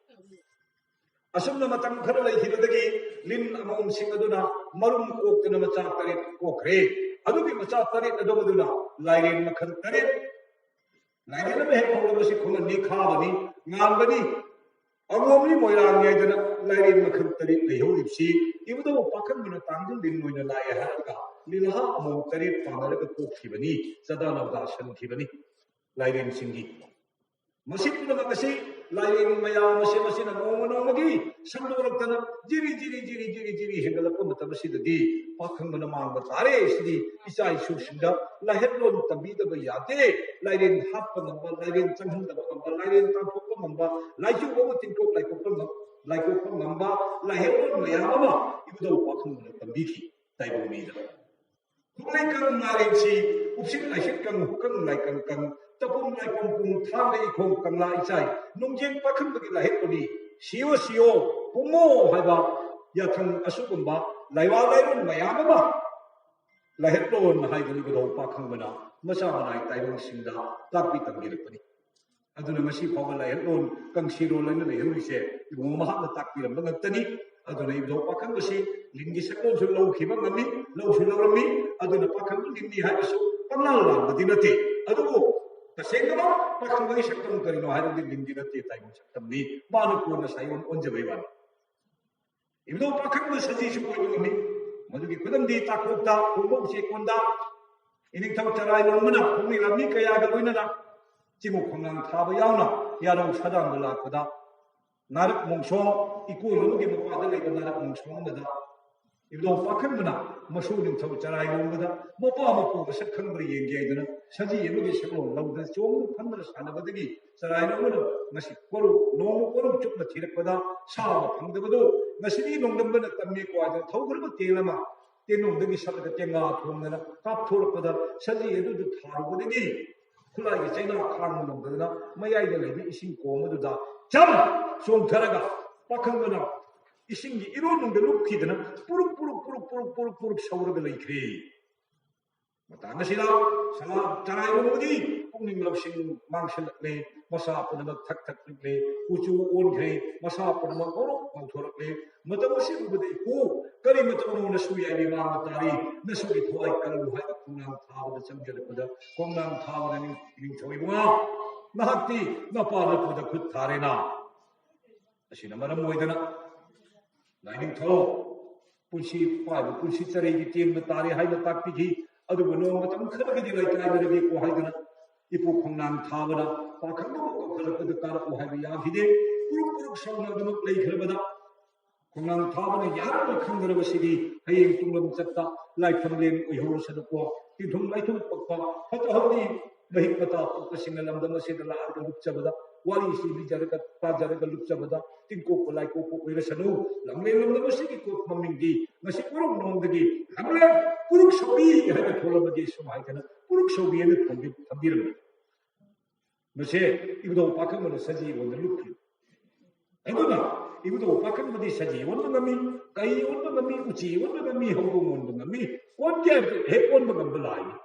ꯑꯁꯨꯝꯅ ꯃꯇꯝ ꯈꯔ ꯂꯩꯈꯤꯕꯗꯒꯤ ꯂꯤꯟ ꯑꯃꯣꯝꯁꯤꯡ ꯑꯗꯨꯅ ꯃꯔꯨꯝ ꯀꯣꯛꯇꯨꯅ ꯃꯆꯥ ꯇꯔꯦꯠ ꯀꯣꯛꯈ꯭ꯔꯦ꯫ ꯑꯗꯨꯒꯤ ꯃꯆꯥ ꯇꯔꯦꯠ ꯑꯗꯨ ꯑꯗꯨꯅ ꯂꯥꯏꯔꯦꯟ ꯃꯈꯜ ꯇꯔꯦꯠ, ꯂꯥꯏꯔꯦꯟ ꯑꯃ ꯍꯦꯛ ꯍꯧꯔꯕꯁꯤ ꯈꯨꯃꯟꯅꯤ, ꯈꯥꯕꯅꯤ, ꯉꯥꯟꯕꯅꯤ, ꯑꯉꯣꯝꯅꯤ, ꯃꯣꯏꯔꯥꯡꯅꯤ ꯍꯥꯏꯗꯅ ꯂꯥꯏꯔꯦꯟ ꯃꯈꯜ ꯇꯔꯦꯠ ꯂꯩꯍꯧꯔꯤꯕꯁꯤ ꯏꯕꯨꯙꯧ ꯄꯥꯈꯪꯕꯅ ꯇꯥꯡꯖꯤꯡ ꯂꯤꯟ ꯑꯣꯏꯅ ꯂꯥꯛꯑꯦ ꯍꯥꯏꯔꯒ ꯂꯤꯂꯥ ꯑꯃꯣꯝ ꯇꯔꯦꯠ ꯄꯥꯟꯅꯔꯒ ꯀꯣꯛꯈꯤꯕꯅꯤ, ꯆꯗꯥ ꯅꯧꯗꯥ ꯁꯟꯈꯤꯕꯅꯤ꯫ ꯂꯥꯏꯔꯦꯟꯁꯤꯡꯒꯤ꯫ ꯃꯁꯤ ꯄꯨꯝꯅꯃꯛ ꯑꯁꯤ ꯂꯥꯏꯔꯦꯟ ꯃꯌꯥꯝ ꯑꯁꯤ ꯃꯁꯤꯅ ꯅꯣꯡꯃ ꯅꯣꯡꯃꯒꯤ ꯁꯟꯗꯣꯔꯛꯇꯅ ꯖꯤꯔꯤ ꯖꯤꯔꯤ ꯖꯤꯔꯤ ꯖꯤꯔꯤ ꯖꯤꯔꯤ ꯍꯦꯟꯒꯠꯂꯛꯄ ꯃꯇꯝ ꯑꯁꯤꯗꯗꯤ ꯄꯥꯈꯪꯕꯅ ꯃꯥꯡꯕ ꯇꯥꯔꯦ꯫ ꯁꯤꯗꯤ ꯏꯆꯥ ꯏꯁꯨꯁꯤꯡꯗ ꯂꯥꯏꯍꯠꯂꯣꯟ ꯇꯝꯕꯤꯗꯕ ꯌꯥꯗꯦ꯫ ꯂꯥꯏꯔꯦꯟ ꯍꯥꯠꯄ ꯉꯝꯕ, ꯂꯥꯏꯔꯦꯟ ꯆꯪꯍꯟꯗꯕ ꯉꯝꯕ, ꯂꯥꯏꯔꯦꯟ ꯇꯥꯟꯊꯣꯛꯄ ꯉꯝꯕ, ꯂꯥꯏꯆꯨ ꯑꯃ ꯇꯤꯟꯊꯣꯛ ꯂꯥꯏꯀꯣꯛꯄ ꯉꯝ-, ꯂꯥꯏꯀꯣꯛꯄ ꯉꯝꯕ ꯂꯥꯏꯍꯠꯂꯣꯟ ꯃꯌꯥꯝ ꯑꯃ ꯏꯕꯨꯙꯧ ꯄꯥꯈꯪꯕꯅ ꯇꯝꯕꯤꯈꯤ ꯇꯥꯏꯕꯪ ꯃꯤꯗ꯫ ꯈꯨꯠꯂꯩꯀꯪ ꯅꯥꯔꯦꯟꯁꯤ, ꯎꯞꯁꯤꯟ ꯂꯥꯏꯁꯤꯠꯀꯪ, ꯍꯨꯀꯪ ꯂꯥꯏꯀꯪ ꯀꯪ, ꯇꯄꯨꯝ ꯂꯥꯏꯄꯨꯝ ꯄꯨꯡ, ꯊꯥꯡꯒ ꯏꯈꯣꯡ ꯀꯪꯂꯥ ꯏꯆꯥꯏ, ꯅꯨꯡꯖꯦꯡ ꯄꯥꯈꯪꯕꯒꯤ ꯂꯥꯏꯍꯠꯄꯅꯤ, ꯁꯤꯌꯣ ꯁꯤꯌꯣ ꯄꯨꯝꯃꯣ ꯍꯥꯏꯕ ꯌꯥꯊꯪ ꯑꯁꯤꯒꯨꯝꯕ ꯂꯥꯏꯋꯥ ꯂꯥꯏꯔꯣꯟ ꯃꯌꯥꯝ ꯑꯃ ꯂꯥꯏꯍꯠꯂꯣꯟ ꯍꯥꯏꯗꯨꯅ ꯏꯕꯨꯙꯧ ꯄꯥꯈꯪꯕꯅ ꯃꯆꯥ ꯃꯅꯥꯏ ꯇꯥꯏꯕꯪꯁꯤꯡꯗ ꯇꯥꯛꯄꯤ ꯇꯝꯕꯤꯔꯛꯄꯅꯤ꯫ ꯑꯗꯨꯅ ꯉꯁꯤ ꯐꯥꯎꯕ ꯂꯥꯏꯍꯠꯂꯣꯟ ꯀꯪꯁꯤꯔꯣꯜ ꯍꯥꯏꯅ ꯂꯩꯍꯧꯔꯤꯁꯦ ꯏꯕꯨꯡꯉꯣ ꯃꯍꯥꯛꯅ ꯇꯥꯛꯄꯤꯔꯝꯕ ꯉꯥꯛꯇꯅꯤ꯫ ꯑꯗꯨꯅ ꯏꯕꯨꯙꯧ ꯄꯥꯈꯪꯕꯁꯤ ꯂꯤꯟꯒꯤ ꯁꯛꯂꯣꯟꯁꯨ ꯂꯧꯈꯤꯕ ꯉꯝꯃꯤ, ꯂꯧꯁꯨ ꯂꯧꯔꯝꯃꯤ꯫ ꯑꯗꯨꯅ ꯄꯥꯈꯪꯕ ꯂꯤꯟꯅꯤ ꯍꯥꯏꯕꯁꯨ ꯄꯪꯂꯥꯜ ꯂꯥꯟꯕꯗꯤ ꯅꯠꯇꯦ꯫ ꯑꯗꯨꯕꯨ ꯇꯁꯦꯡꯅꯃꯛ ꯄꯥꯈꯪꯕꯒꯤ ꯁꯛꯇꯝ ꯀꯔꯤꯅꯣ ꯍꯥꯏꯔꯕꯗꯤ ꯂꯤꯟꯒꯤ ꯅꯠꯇꯦ, ꯇꯥꯏꯕꯪ ꯁꯛꯇꯝꯅꯤ꯫ ꯃꯥꯅ ꯀꯣꯟꯅ ꯁꯥꯏꯑꯣꯟ ꯑꯣꯟꯖꯕꯩ ꯋꯥꯅꯤ꯫ ꯏꯕꯨꯙꯧ ꯄꯥꯈꯪꯕ ꯁꯖꯤꯁꯨ ꯑꯣꯏꯕ ꯉꯝꯃꯤ꯫ ꯃꯗꯨꯒꯤ ꯈꯨꯗꯝꯗꯤ ꯇꯥꯡꯄꯣꯛꯇ ꯈꯣꯡꯕ ꯎꯆꯦꯛꯀꯣꯟꯗ ꯏꯅꯤꯡꯊꯧ ꯆꯔꯥꯏ ꯂꯣꯡꯕꯅ ꯈꯣꯡꯃꯤ ꯂꯥꯟꯃꯤ ꯀꯌꯥꯒ ꯂꯣꯏꯅꯅ ꯆꯤꯡꯉꯨ ꯈꯣꯡꯅꯥꯡ ꯊꯥꯕ ꯌꯥꯎꯅ ꯌꯥꯔꯧ ꯁꯥꯗꯥꯟꯗ ꯂꯥꯛꯄꯗ ꯅꯥꯔꯛ ꯃꯣꯡꯁꯣꯡ, ꯏꯀꯣꯏ ꯑꯃꯒꯤ ꯃꯄꯥꯗ ꯂꯩꯕ ꯅꯥꯔꯛ ꯃꯣꯡꯁꯣꯡ ꯑꯃꯗ ꯏꯕꯨꯙꯧ ꯄꯥꯈꯪꯕꯅ ꯃꯁꯨ ꯅꯤꯡꯊꯧ ꯆꯔꯥꯏ ꯂꯣꯡꯕꯗ ꯃꯄꯥ ꯃꯄꯨ ꯃꯁꯛ ꯈꯪꯕ꯭ꯔꯥ ꯌꯦꯡꯒꯦ ꯍꯥꯏꯗꯨꯅ ꯁꯖꯤ ꯑꯃꯒꯤ ꯁꯛꯂꯣꯟ ꯂꯧꯗꯨꯅ ꯆꯣꯡꯗꯨꯅ ꯐꯝꯗꯨꯅ ꯁꯥꯟꯅꯕꯗꯒꯤ ꯆꯔꯥꯏ ꯂꯣꯡꯕꯅ ꯉꯁꯤ ꯀꯣꯔꯧ, ꯅꯣꯡꯃ ꯀꯣꯔꯧ ꯆꯨꯞꯅ ꯊꯤꯔꯛꯄꯗ ꯁꯥꯕ ꯐꯪꯗꯕꯗꯣ ꯉꯁꯤꯗꯤ ꯅꯣꯡꯗꯝꯕꯅ ꯇꯝꯃꯦ ꯀ꯭ꯋꯥꯗ ꯊꯧꯈ꯭ꯔꯕ ꯇꯦꯟ ꯑꯃ ꯇꯦꯟꯅꯣꯡꯗꯒꯤ ꯁꯠꯂꯒ ꯇꯦꯡꯉꯥ ꯊꯣꯡꯗꯅ ꯀꯥꯞꯊꯣꯔꯛꯄꯗ ꯁꯖꯤ ꯑꯗꯨꯗꯨ ꯊꯥꯔꯨꯕꯗꯒꯤ ꯈꯨꯠꯂꯥꯏꯒꯤ ꯆꯩꯅꯥ ꯈꯥꯡꯕ ꯉꯝꯗꯗꯨꯅ ꯃꯌꯥꯏꯗ ꯂꯩꯕ ꯏꯁꯤꯡ ꯀꯣꯝ ꯑꯗꯨꯗ ꯆꯝ ꯆꯣꯡꯊꯔꯒ ꯄꯥꯈꯪꯕꯅ ꯏꯁꯤꯡꯒꯤ ꯏꯔꯣꯟꯅꯨꯡꯗ ꯂꯨꯞꯈꯤꯗꯅ ꯄꯨꯔꯨꯞ ꯄꯨꯔꯨꯞ ꯄꯨꯔꯨꯞ ꯄꯨꯔꯨꯞ ꯄꯨꯔꯨꯞ ꯄꯨꯔꯨꯞ ꯁꯧꯔꯒ ꯂꯩꯈ꯭ꯔꯦ꯫ ꯃꯇꯥꯡ ꯑꯁꯤꯗ ꯁꯅꯥ ꯆꯔꯥꯏꯔꯣꯝꯕꯒꯤ ꯄꯨꯛꯅꯤꯡ ꯂꯧꯁꯤꯡ ꯃꯥꯡꯁꯤꯜꯂꯛꯂꯦ꯫ ꯃꯁꯥ ꯄꯨꯝꯅꯃꯛ ꯊꯛ ꯊꯛ ꯅꯤꯛꯂꯦ꯫ ꯀꯨꯆꯨ ꯑꯣꯟꯈ꯭ꯔꯦ꯫ ꯃꯁꯥ ꯄꯨꯝꯅꯃꯛ ꯉꯧꯔꯣꯛ ꯉꯧꯊꯣꯔꯛꯂꯦ꯫ ꯃꯇꯝ ꯑꯁꯤ ꯎꯕꯗ ꯏꯄꯨ, ꯀꯔꯤ ꯃꯇꯧꯅꯣ ꯅꯁꯨ ꯌꯥꯏꯕꯤ ꯃꯥꯡꯕ ꯇꯥꯔꯤ? ꯅꯁꯨꯒꯤ ꯊꯋꯥꯏ ꯀꯜꯂꯨ ꯍꯥꯏꯅ ꯈꯣꯡꯅꯥꯡ ꯊꯥꯕꯗ ꯆꯪꯖꯔꯛꯄꯗ ꯈꯣꯡꯅꯥꯡ ꯊꯥꯕꯗ ꯅꯤꯡ-, ꯅꯤꯡꯊꯧ ꯏꯕꯨꯡꯉꯣ, ꯅꯍꯥꯛꯇꯤ ꯅꯄꯥ ꯅꯄꯨꯗ ꯈꯨꯠ ꯊꯥꯔꯦꯅ꯫ ꯑꯁꯤꯅ ꯃꯔꯝ ꯑꯣꯏꯗꯅ ꯂꯥꯏꯅꯤꯡꯊꯧ ꯄꯨꯟꯁꯤ ꯄꯥꯏꯕ ꯄꯨꯟꯁꯤ ꯆꯔꯩꯒꯤ ꯇꯦꯟꯕ ꯇꯥꯔꯦ ꯍꯥꯏꯅ ꯇꯥꯛꯄꯤꯈꯤ꯫ ꯑꯗꯨꯕꯨ ꯅꯣꯡꯃꯇꯪ ꯈꯔꯒꯗꯤ ꯂꯩꯀꯥꯏꯅꯔꯒꯦꯀꯣ ꯍꯥꯏꯗꯅ ꯏꯄꯨ ꯈꯣꯡꯅꯥꯡ ꯊꯥꯕꯅ ꯄꯥꯈꯪꯕꯕꯨ ꯀꯧꯈꯠꯂꯛꯄꯗ ꯀꯥꯔꯛꯎ ꯍꯥꯏꯕ ꯌꯥꯈꯤꯗꯦ꯫ ꯄꯨꯔꯨꯛ ꯄꯨꯔꯨꯛ ꯁꯧꯅ ꯑꯗꯨꯃꯛ ꯂꯩꯈ꯭ꯔꯕꯗ ꯈꯣꯡꯅꯥꯡ ꯊꯥꯕꯅ ꯌꯥꯔꯤꯕ ꯈꯪꯗ꯭ꯔꯕꯁꯤꯗꯤ ꯍꯌꯦꯡ ꯇꯨꯡꯂꯝ ꯆꯠꯇ ꯂꯥꯏꯐꯝꯂꯦꯟ ꯑꯣꯏꯍꯧꯔꯁꯅꯨꯀꯣ꯫ ꯇꯤꯟꯊꯨꯡ ꯂꯥꯏꯊꯨꯡ ꯄꯛꯄ ꯐꯠꯇ ꯍꯥꯎꯗꯤ ꯃꯍꯤꯛ ꯃꯇꯥ ꯄꯛꯄꯁꯤꯡꯅ ꯂꯝꯗꯝ ꯑꯁꯤꯗ ꯂꯥꯛꯑꯒ ꯂꯨꯞꯆꯕꯗ, ꯋꯥꯔꯤꯁꯤ ꯂꯤꯖꯔꯒ ꯇꯥꯖꯔꯒ ꯂꯨꯞꯆꯕꯗ ꯇꯤꯟꯀꯣꯛꯄ ꯂꯥꯏꯀꯣꯛꯄ ꯑꯣꯏꯔꯁꯅꯨ꯫ ꯂꯝꯂꯦꯟ ꯂꯝꯗꯝ ꯑꯁꯤꯒꯤ ꯀꯣꯛ ꯃꯃꯤꯡꯗꯤ ꯉꯁꯤ ꯃꯔꯨꯞ ꯅꯣꯡꯗꯒꯤ ꯂꯝꯂꯦꯟ ꯄꯨꯔꯨꯛ ꯁꯧꯕꯤ ꯍꯥꯏꯅ ꯊꯣꯜꯂꯝꯕꯒꯤ ꯁꯨꯝ ꯍꯥꯏꯗꯅ ꯄꯨꯔꯨꯛ ꯁꯧꯕꯤ ꯍꯥꯏꯅ ꯊꯣꯟꯕꯤ-, ꯊꯝꯕꯤꯔꯝꯃꯤ꯫ ꯃꯁꯦ ꯏꯕꯨꯙꯧ ꯄꯥꯈꯪꯕꯅ ꯁꯖꯤ ꯑꯣꯟꯗ ꯂꯨꯞꯈꯤ꯫ ꯑꯗꯨꯅ ꯏꯕꯨꯙꯧ ꯄꯥꯈꯪꯕꯗꯤ ꯁꯖꯤ ꯑꯣꯟꯕ ꯉꯝꯃꯤ, ꯀꯩ ꯑꯣꯟꯕ ꯉꯝꯃꯤ, ꯎꯆꯤ ꯑꯣꯟꯕ ꯉꯝꯃꯤ, ꯍꯧꯗꯣꯡ ꯑꯣꯟꯕ ꯉꯝꯃꯤ, ꯑꯣꯟꯒꯦ ꯍꯥꯏꯕꯗꯨ ꯍꯦꯛ ꯑꯣꯟꯕ ꯉꯝꯕ ꯂꯥꯏꯅꯤ꯫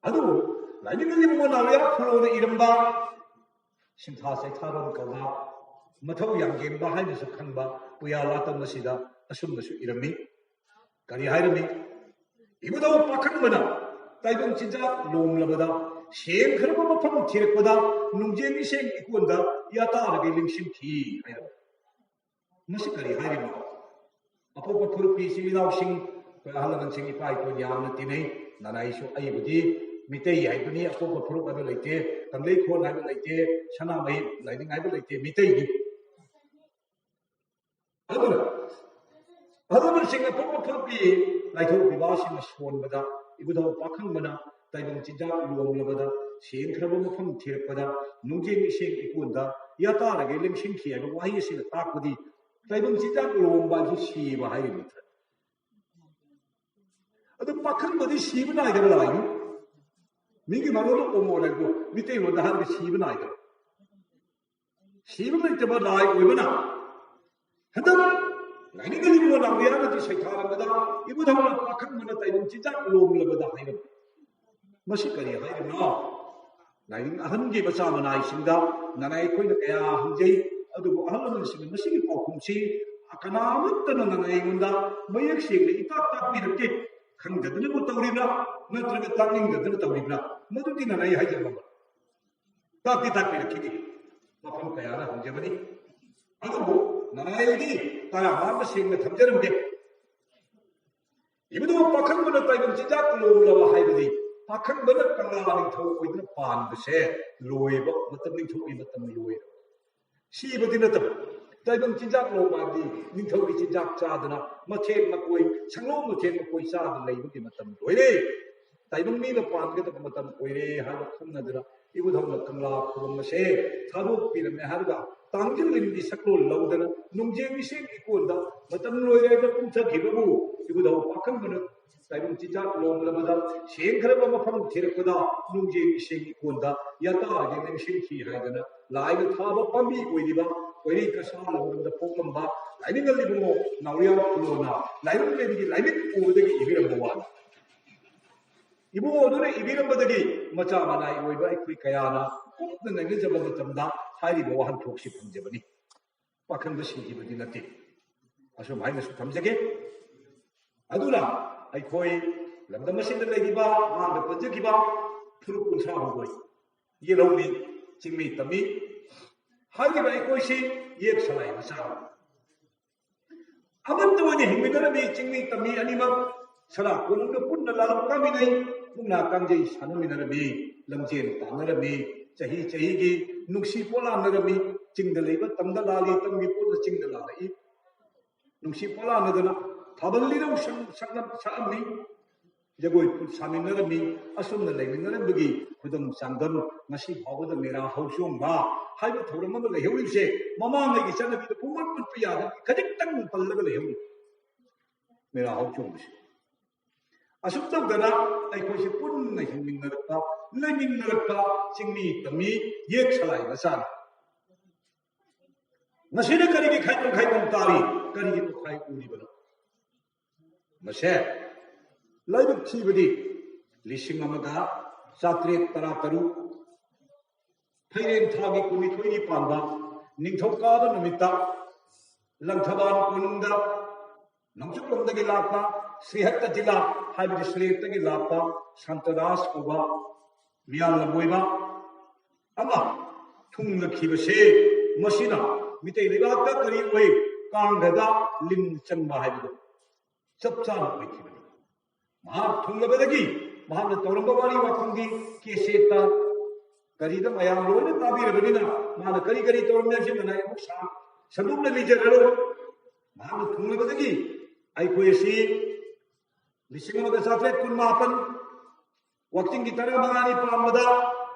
ꯑꯗꯨꯕꯨ ꯂꯥꯏꯅꯤꯡ ꯑꯂꯤꯡꯕ ꯅꯥꯎꯔꯤꯌꯥ ꯈꯨꯔꯣꯗ ꯏꯔꯝꯕ ꯁꯤꯟꯊꯥ ꯆꯩꯊꯥꯔꯣꯟ ꯀꯧꯕ ꯃꯊꯧ ꯌꯥꯝ ꯌꯦꯡꯕ ꯍꯥꯏꯅꯁꯨ ꯈꯪꯕ ꯄꯨꯌꯥ ꯂꯥꯇꯝ ꯑꯁꯤꯗ ꯑꯁꯨꯝꯅꯁꯨ ꯏꯔꯝꯃꯤ꯫ ꯀꯔꯤ ꯍꯥꯏꯔꯝꯃꯤ? ꯏꯕꯨꯙꯧ ꯄꯥꯈꯪꯕꯅ ꯇꯥꯏꯕꯪ ꯆꯤꯟꯖꯥꯛ ꯂꯣꯝꯂꯕꯗ ꯁꯦꯡꯈ꯭ꯔꯕ ꯃꯐꯝ ꯊꯤꯔꯛꯄꯗ ꯅꯨꯡꯖꯦꯡ ꯏꯁꯦꯡ ꯏꯀꯣꯟꯗ ꯌꯥꯇꯥꯔꯒ ꯂꯦꯡꯁꯤꯟꯈꯤ ꯍꯥꯏꯔꯝꯃꯤ꯫ ꯃꯁꯤ ꯀꯔꯤ ꯍꯥꯏꯔꯤꯕꯅꯣ? ꯑꯄꯣꯛꯄ ꯐꯨꯔꯨꯞꯀꯤ ꯏꯆꯤꯜ ꯏꯅꯥꯎꯁꯤꯡ, ꯑꯩꯈꯣꯏ ꯑꯍꯜ ꯂꯃꯟꯁꯤꯡ, ꯏꯄꯥ ꯏꯄꯨ ꯌꯥꯝꯅ ꯇꯤꯟꯅꯩ꯫ ꯅꯅꯥꯏꯁꯨ ꯑꯩꯕꯨꯗꯤ ꯃꯤꯇꯩ ꯍꯥꯏꯕꯅꯤ, ꯑꯄꯣꯛꯄ ꯐꯨꯔꯨꯞ ꯍꯥꯏꯕ ꯂꯩꯇꯦ, ꯀꯪꯂꯩꯈꯣꯟ ꯍꯥꯏꯕ ꯂꯩꯇꯦ, ꯁꯅꯥꯃꯍꯤ ꯂꯥꯏꯅꯤꯡ ꯍꯥꯏꯕ ꯂꯩꯇꯦ, ꯃꯤꯇꯩꯅꯤ꯫ ꯑꯗꯨꯅ ꯑꯍꯜ ꯂꯃꯟꯁꯤꯡ ꯑꯄꯣꯛꯄ ꯐꯨꯔꯨꯞꯀꯤ ꯂꯥꯏꯊꯣꯛ ꯄꯤꯕꯥꯁꯤꯡꯅ ꯁꯣꯟꯕꯗ ꯏꯕꯨꯙꯧ ꯄꯥꯈꯪꯕꯅ ꯇꯥꯏꯕꯪ ꯆꯤꯟꯖꯥꯛ ꯂꯣꯝꯂꯕꯗ ꯁꯦꯡꯈ꯭ꯔꯕ ꯃꯐꯝ ꯊꯤꯔꯛꯄꯗ ꯅꯨꯡꯖꯦꯡ ꯏꯁꯦꯡ ꯏꯀꯣꯟꯗ ꯌꯥꯇꯥꯔꯒ ꯂꯦꯡꯁꯤꯟꯈꯤ ꯍꯥꯏꯕ ꯋꯥꯍꯩ ꯑꯁꯤꯅ ꯇꯥꯛꯄꯗꯤ ꯇꯥꯏꯕꯪ ꯆꯤꯟꯖꯥꯛ ꯂꯣꯝꯕ ꯍꯥꯏꯁꯤ ꯁꯤꯕ ꯍꯥꯏꯔꯤꯕ ꯅꯠꯇ꯭ꯔꯥ? ꯑꯗꯨ ꯄꯥꯈꯪꯕꯗꯤ ꯁꯤꯕ ꯅꯥꯏꯗꯕ ꯂꯥꯏꯅꯤ꯫ ꯃꯤꯒꯤ ꯃꯔꯣꯟꯗ ꯑꯣꯃꯣ ꯂꯩꯀꯣ, ꯃꯤꯇꯩꯂꯣꯟꯗ ꯍꯥꯏꯔꯒ ꯁꯤꯕ ꯅꯥꯏꯗꯕ꯫ ꯁꯤꯕ ꯂꯩꯇꯕ ꯂꯥꯏ ꯑꯣꯏꯕꯅ ꯍꯟꯗꯛ ꯂꯥꯏꯅꯤꯡ ꯑꯂꯤꯡꯕ ꯅꯥꯎꯔꯤꯌꯥꯅꯗꯤ ꯁꯩꯊꯥꯔꯝꯕꯗ ꯏꯕꯨꯙꯧꯅ ꯄꯥꯈꯪꯕꯅ ꯇꯥꯏꯕꯪ ꯆꯤꯟꯖꯥꯛ ꯂꯣꯝꯂꯕꯗ ꯍꯥꯏꯔꯝꯃꯤ꯫ ꯃꯁꯤ ꯀꯔꯤ ꯍꯥꯏꯔꯤꯕꯅꯣ? ꯂꯥꯏꯅꯤꯡ ꯑꯍꯟꯒꯤ ꯃꯆꯥ ꯃꯅꯥꯏꯁꯤꯡꯗ ꯅꯅꯥꯏ ꯑꯩꯈꯣꯏꯅ ꯀꯌꯥ ꯍꯪꯖꯩ, ꯑꯗꯨꯕꯨ ꯑꯍꯜ ꯂꯃꯟꯁꯤꯡꯅ ꯃꯁꯤꯒꯤ ꯄꯥꯎꯈꯨꯝꯁꯤ ꯀꯅꯥꯃꯠꯇꯅ ꯅꯅꯥꯏ ꯑꯩꯉꯣꯟꯗ ꯃꯌꯦꯛ ꯁꯦꯡꯅ ꯏꯇꯥꯛ ꯇꯥꯛꯄꯤꯔꯛꯇꯦ꯫ ꯈꯪꯗꯗꯅꯕꯨ ꯇꯧꯔꯤꯕ꯭ꯔꯥ, ꯅꯠꯇ꯭ꯔꯒ ꯇꯥꯛꯅꯤꯡꯗꯗꯅ ꯇꯧꯔꯤꯕ꯭ꯔꯥ, ꯃꯗꯨꯗꯤ ꯅꯅꯥꯏ ꯍꯥꯏꯖꯕ ꯇꯥꯛꯇꯤ ꯇꯥꯛꯄꯤꯔꯛꯈꯤꯗꯦ꯫ ꯃꯐꯝ ꯀꯌꯥꯗ ꯍꯪꯖꯕꯅꯤ, ꯑꯗꯨꯕꯨ ꯅꯅꯥꯏꯗꯤ ꯇꯔꯥ ꯑꯃ ꯁꯦꯡꯅ ꯊꯝꯖꯔꯝꯒꯦ꯫ ꯏꯕꯨꯙꯧ ꯄꯥꯈꯪꯕꯅ ꯇꯥꯏꯕꯪ ꯆꯤꯟꯖꯥꯛ ꯂꯣꯝꯂꯕ ꯍꯥꯏꯕꯗꯤ ꯄꯥꯈꯪꯕꯅ ꯀꯪꯂꯥ ꯅꯤꯡꯊꯧ ꯑꯣꯏꯗꯨꯅ ꯄꯥꯟꯕꯁꯦ ꯂꯣꯏꯕ ꯃꯇꯝ, ꯅꯤꯡꯊꯧꯒꯤ ꯃꯇꯝ ꯂꯣꯏꯔꯦ꯫ ꯁꯤꯕꯗꯤ ꯅꯠꯇꯕ, ꯇꯥꯏꯕꯪ ꯆꯤꯟꯖꯥꯛ ꯂꯣꯝꯕ ꯍꯥꯏꯕꯗꯤ ꯅꯤꯡꯊꯧꯒꯤ ꯆꯤꯟꯖꯥꯛ ꯆꯥꯗꯅ ꯃꯊꯦꯜ ꯃꯀꯣꯏ, ꯁꯪꯂꯣꯝ ꯃꯊꯦꯜ ꯃꯀꯣꯏ ꯆꯥꯗꯅ ꯂꯩꯕꯒꯤ ꯃꯇꯝ ꯂꯣꯏꯔꯦ꯫ ꯇꯥꯏꯕꯪ ꯃꯤꯅ ꯄꯥꯟꯒꯗꯕ ꯃꯇꯝ ꯑꯣꯏꯔꯦ ꯍꯥꯏꯕ ꯈꯪꯅꯗꯨꯅ ꯏꯕꯨꯙꯧꯅ ꯀꯪꯂꯥ ꯈꯨꯕꯝ ꯑꯁꯦ ꯊꯥꯗꯣꯛꯄꯤꯔꯝꯃꯦ ꯍꯥꯏꯔꯒ ꯇꯥꯡꯖꯤꯜ ꯂꯤꯟꯒꯤ ꯁꯛꯂꯣꯟ ꯂꯧꯗꯅ ꯅꯨꯡꯖꯦꯡ ꯏꯁꯤꯡ ꯏꯀꯣꯟꯗ ꯃꯇꯝ ꯂꯣꯏꯔꯦ ꯍꯥꯏꯕ ꯀꯨꯝꯊꯈꯤꯕꯕꯨ ꯏꯕꯨꯙꯧ ꯄꯥꯈꯪꯕꯅ ꯇꯥꯏꯕꯪ ꯆꯤꯟꯖꯥꯛ ꯂꯣꯝꯂꯕꯗ ꯁꯦꯡꯈ꯭ꯔꯕ ꯃꯐꯝ ꯊꯤꯔꯛꯄꯗ ꯅꯨꯡꯖꯦꯡ ꯏꯁꯤꯡ ꯏꯀꯣꯟꯗ ꯌꯥꯇꯥ ꯍꯦꯟꯅ ꯅꯤꯡꯁꯤꯡꯈꯤ ꯍꯥꯏꯗꯅ ꯂꯥꯏꯅ ꯊꯥꯕ ꯄꯥꯝꯕꯤ ꯑꯣꯏꯔꯤꯕ ꯀꯣꯏꯔꯤ ꯀꯁꯥ ꯂꯝꯗꯝꯗ ꯄꯣꯛꯂꯝꯕ ꯂꯥꯏꯅꯤꯡꯉꯜ ꯏꯕꯨꯡꯉꯣ ꯅꯥꯎꯔꯤꯌꯥ ꯈꯨꯂꯣꯅ ꯂꯥꯏꯔꯨꯝꯂꯦꯟꯒꯤ ꯂꯥꯏꯃꯤꯠ ꯎꯕꯗꯒꯤ ꯏꯕꯤꯔꯝꯕ ꯋꯥꯅꯤ꯫ ꯏꯕꯨꯡꯉꯣ ꯑꯗꯨꯅ ꯏꯕꯤꯔꯝꯕꯗꯒꯤ ꯃꯆꯥ ꯃꯅꯥꯏ ꯑꯣꯏꯕ ꯑꯩꯈꯣꯏ ꯀꯌꯥꯅ ꯀꯨꯞꯅ ꯅꯩꯅꯖꯕ ꯃꯇꯝꯗ ꯍꯥꯏꯔꯤꯕ ꯋꯥꯍꯟꯊꯣꯛꯁꯤ ꯐꯪꯖꯕꯅꯤ꯫ ꯄꯥꯈꯪꯕ ꯁꯤꯈꯤꯕꯗꯤ ꯅꯠꯇꯦ꯫ ꯑꯁꯨꯝ ꯍꯥꯏꯅꯁꯨ ꯊꯝꯖꯒꯦ꯫ ꯑꯗꯨꯅ ꯑꯩꯈꯣꯏ ꯂꯝꯗꯝ ꯑꯁꯤꯗ ꯂꯩꯔꯤꯕ ꯃꯥꯡꯗ ꯄꯟꯖꯈꯤꯕ ꯐꯨꯔꯨꯞ ꯀꯨꯟꯊ꯭ꯔꯥ ꯍꯨꯝꯗꯣꯏ ꯌꯦꯜꯍꯧꯃꯤ, ꯆꯤꯡꯃꯤ ꯇꯝꯃꯤ ꯍꯥꯏꯔꯤꯕ ꯑꯩꯈꯣꯏꯁꯤ ꯌꯦꯛ ꯁꯂꯥꯏ ꯃꯆꯥ ꯑꯃꯠꯇ ꯑꯣꯏꯅ ꯍꯤꯡꯃꯤꯟꯅꯔꯝꯃꯤ꯫ ꯆꯤꯡꯃꯤ ꯇꯝꯃꯤ ꯑꯅꯤꯃꯛ ꯁꯅꯥ ꯀꯣꯅꯨꯡꯗ ꯄꯨꯟꯅ ꯂꯥꯜꯂꯛ ꯀꯥꯃꯤꯟꯅꯩ, ꯃꯨꯛꯅꯥ ꯀꯥꯡꯖꯩ ꯁꯥꯟꯅꯃꯤꯟꯅꯔꯝꯃꯤ, ꯂꯝꯖꯦꯜ ꯇꯥꯟꯅꯔꯝꯃꯤ, ꯆꯍꯤ ꯆꯍꯤꯒꯤ ꯅꯨꯡꯁꯤ ꯄꯣꯂꯥꯟꯅꯔꯝꯃꯤ꯫ ꯆꯤꯡꯗ ꯂꯩꯕ ꯇꯝꯗ ꯂꯥꯜꯂꯤ, ꯇꯝꯒꯤ ꯄꯣꯠꯅ ꯆꯤꯡꯗ ꯂꯥꯜꯂꯛꯏ꯫ ꯅꯨꯡꯁꯤ ꯄꯣꯂꯥꯟꯅꯗꯅ ꯊꯥꯕꯜ ꯏꯔꯧ ꯁꯛ-, ꯁꯛꯂꯝ-, ꯁꯛꯑꯝꯃꯤ, ꯖꯒꯣꯏ ꯁꯥꯃꯤꯟꯅꯔꯝꯃꯤ꯫ ꯑꯁꯨꯝꯅ ꯂꯩꯃꯤꯟꯅꯔꯝꯕꯒꯤ ꯈꯨꯗꯝ ꯆꯥꯡꯗꯝ ꯉꯁꯤ ꯐꯥꯎꯕꯗ ꯃꯦꯔꯥ ꯍꯧꯆꯣꯡꯕ ꯍꯥꯏꯕ ꯊꯧꯔꯝ ꯑꯃ ꯂꯩꯍꯧꯔꯤꯕꯁꯦ ꯃꯃꯥꯡꯉꯩꯒꯤ ꯆꯠꯅꯕꯤꯗ ꯄꯨꯡꯄꯟ ꯄꯟꯕ ꯌꯥꯗꯕ ꯈꯖꯤꯛꯇꯪ ꯄꯜꯂꯒ ꯂꯩꯍꯧꯔꯤ꯫ ꯃꯦꯔꯥ ꯍꯧꯆꯣꯡꯕꯁꯦ ꯑꯁꯨꯝ ꯇꯧꯗꯅ ꯑꯩꯈꯣꯏꯁꯦ ꯄꯨꯟꯅ ꯍꯤꯡꯃꯤꯟꯅꯔꯛꯄ, ꯂꯩꯃꯤꯟꯅꯔꯛꯄ ꯆꯤꯡꯃꯤ ꯇꯝꯃꯤ ꯌꯦꯛ ꯁꯂꯥꯏ ꯃꯆꯥꯅꯤ꯫ ꯃꯁꯤꯅ ꯀꯔꯤꯒꯤ ꯈꯥꯏꯗꯣꯛ ꯈꯥꯏꯗꯣꯛ ꯇꯥꯔꯤ? ꯀꯔꯤꯒꯤ ꯇꯣꯈꯥꯏ ꯎꯔꯤꯕꯅꯣ? ꯃꯁꯦ ꯂꯥꯏꯕꯛ ꯊꯤꯕꯗꯤ ꯂꯤꯁꯤꯡ ꯑꯃꯒ ꯆꯥꯇ꯭ꯔꯦꯠ ꯇꯔꯥ ꯇꯔꯨꯛ ꯐꯩꯔꯦꯟ ꯊꯥꯒꯤ ꯀꯨꯟꯅꯤꯊꯣꯏꯅꯤ ꯄꯥꯟꯕ ꯅꯤꯡꯊꯧꯀꯥꯕ ꯅꯨꯃꯤꯠꯇ ꯂꯪꯊꯕꯥꯜ ꯀꯣꯅꯨꯡꯗ ꯅꯣꯡꯆꯨꯞꯂꯣꯝꯗꯒꯤ ꯂꯥꯛꯄ ꯁ꯭ꯔꯤꯍꯠꯇ ꯖꯤꯂꯥ ꯍꯥꯏꯕꯗꯤ ꯁ꯭ꯔꯤꯍꯠꯇꯒꯤ ꯂꯥꯛꯄ ꯁꯥꯟꯇꯗꯥꯁ ꯀꯧꯕ ꯃꯤꯌꯥꯝ ꯂꯝꯕꯣꯏꯕ ꯑꯃ ꯊꯨꯡꯂꯛꯈꯤꯕꯁꯦ ꯃꯁꯤꯅ ꯃꯤꯇꯩ ꯂꯩꯕꯥꯛꯇ ꯀꯔꯤ ꯑꯣꯏ? ꯀꯥꯡꯒꯗ ꯂꯤꯟ ꯆꯪꯕ ꯍꯥꯏꯕꯗꯣ ꯆꯞ ꯆꯥꯅ ꯑꯣꯏꯈꯤꯕꯅꯤ꯫ ꯃꯍꯥꯛ ꯊꯨꯡꯂꯕꯗꯒꯤ ꯃꯍꯥꯛꯅ ꯇꯧꯔꯝꯕ ꯋꯥꯔꯤ ꯋꯥꯈꯜꯒꯤ ꯀꯦꯁꯦꯠꯇ ꯀꯔꯤꯗ ꯃꯌꯥꯝ ꯂꯣꯏꯅ ꯇꯥꯕꯤꯔꯕꯅꯤꯅ, ꯃꯥꯅ ꯀꯔꯤ ꯀꯔꯤ ꯇꯧꯔꯝꯃꯤ ꯍꯥꯏꯕꯁꯤ ꯃꯅꯥꯏ ꯑꯃꯨꯛ ꯁꯥ-, ꯁꯟꯗꯣꯛꯅ ꯂꯤꯖꯔꯔꯣꯏ꯫ ꯃꯍꯥꯛꯅ ꯊꯨꯡꯂꯕꯗꯒꯤ ꯑꯩꯈꯣꯏ ꯑꯁꯤ ꯂꯤꯁꯤꯡ ꯑꯃꯒ ꯆꯥꯇ꯭ꯔꯦꯠ ꯀꯨꯟꯃꯥꯄꯟ ꯋꯥꯛꯆꯤꯡꯒꯤ ꯇꯔꯥꯃꯉꯥꯅꯤ ꯄꯥꯟꯕꯗ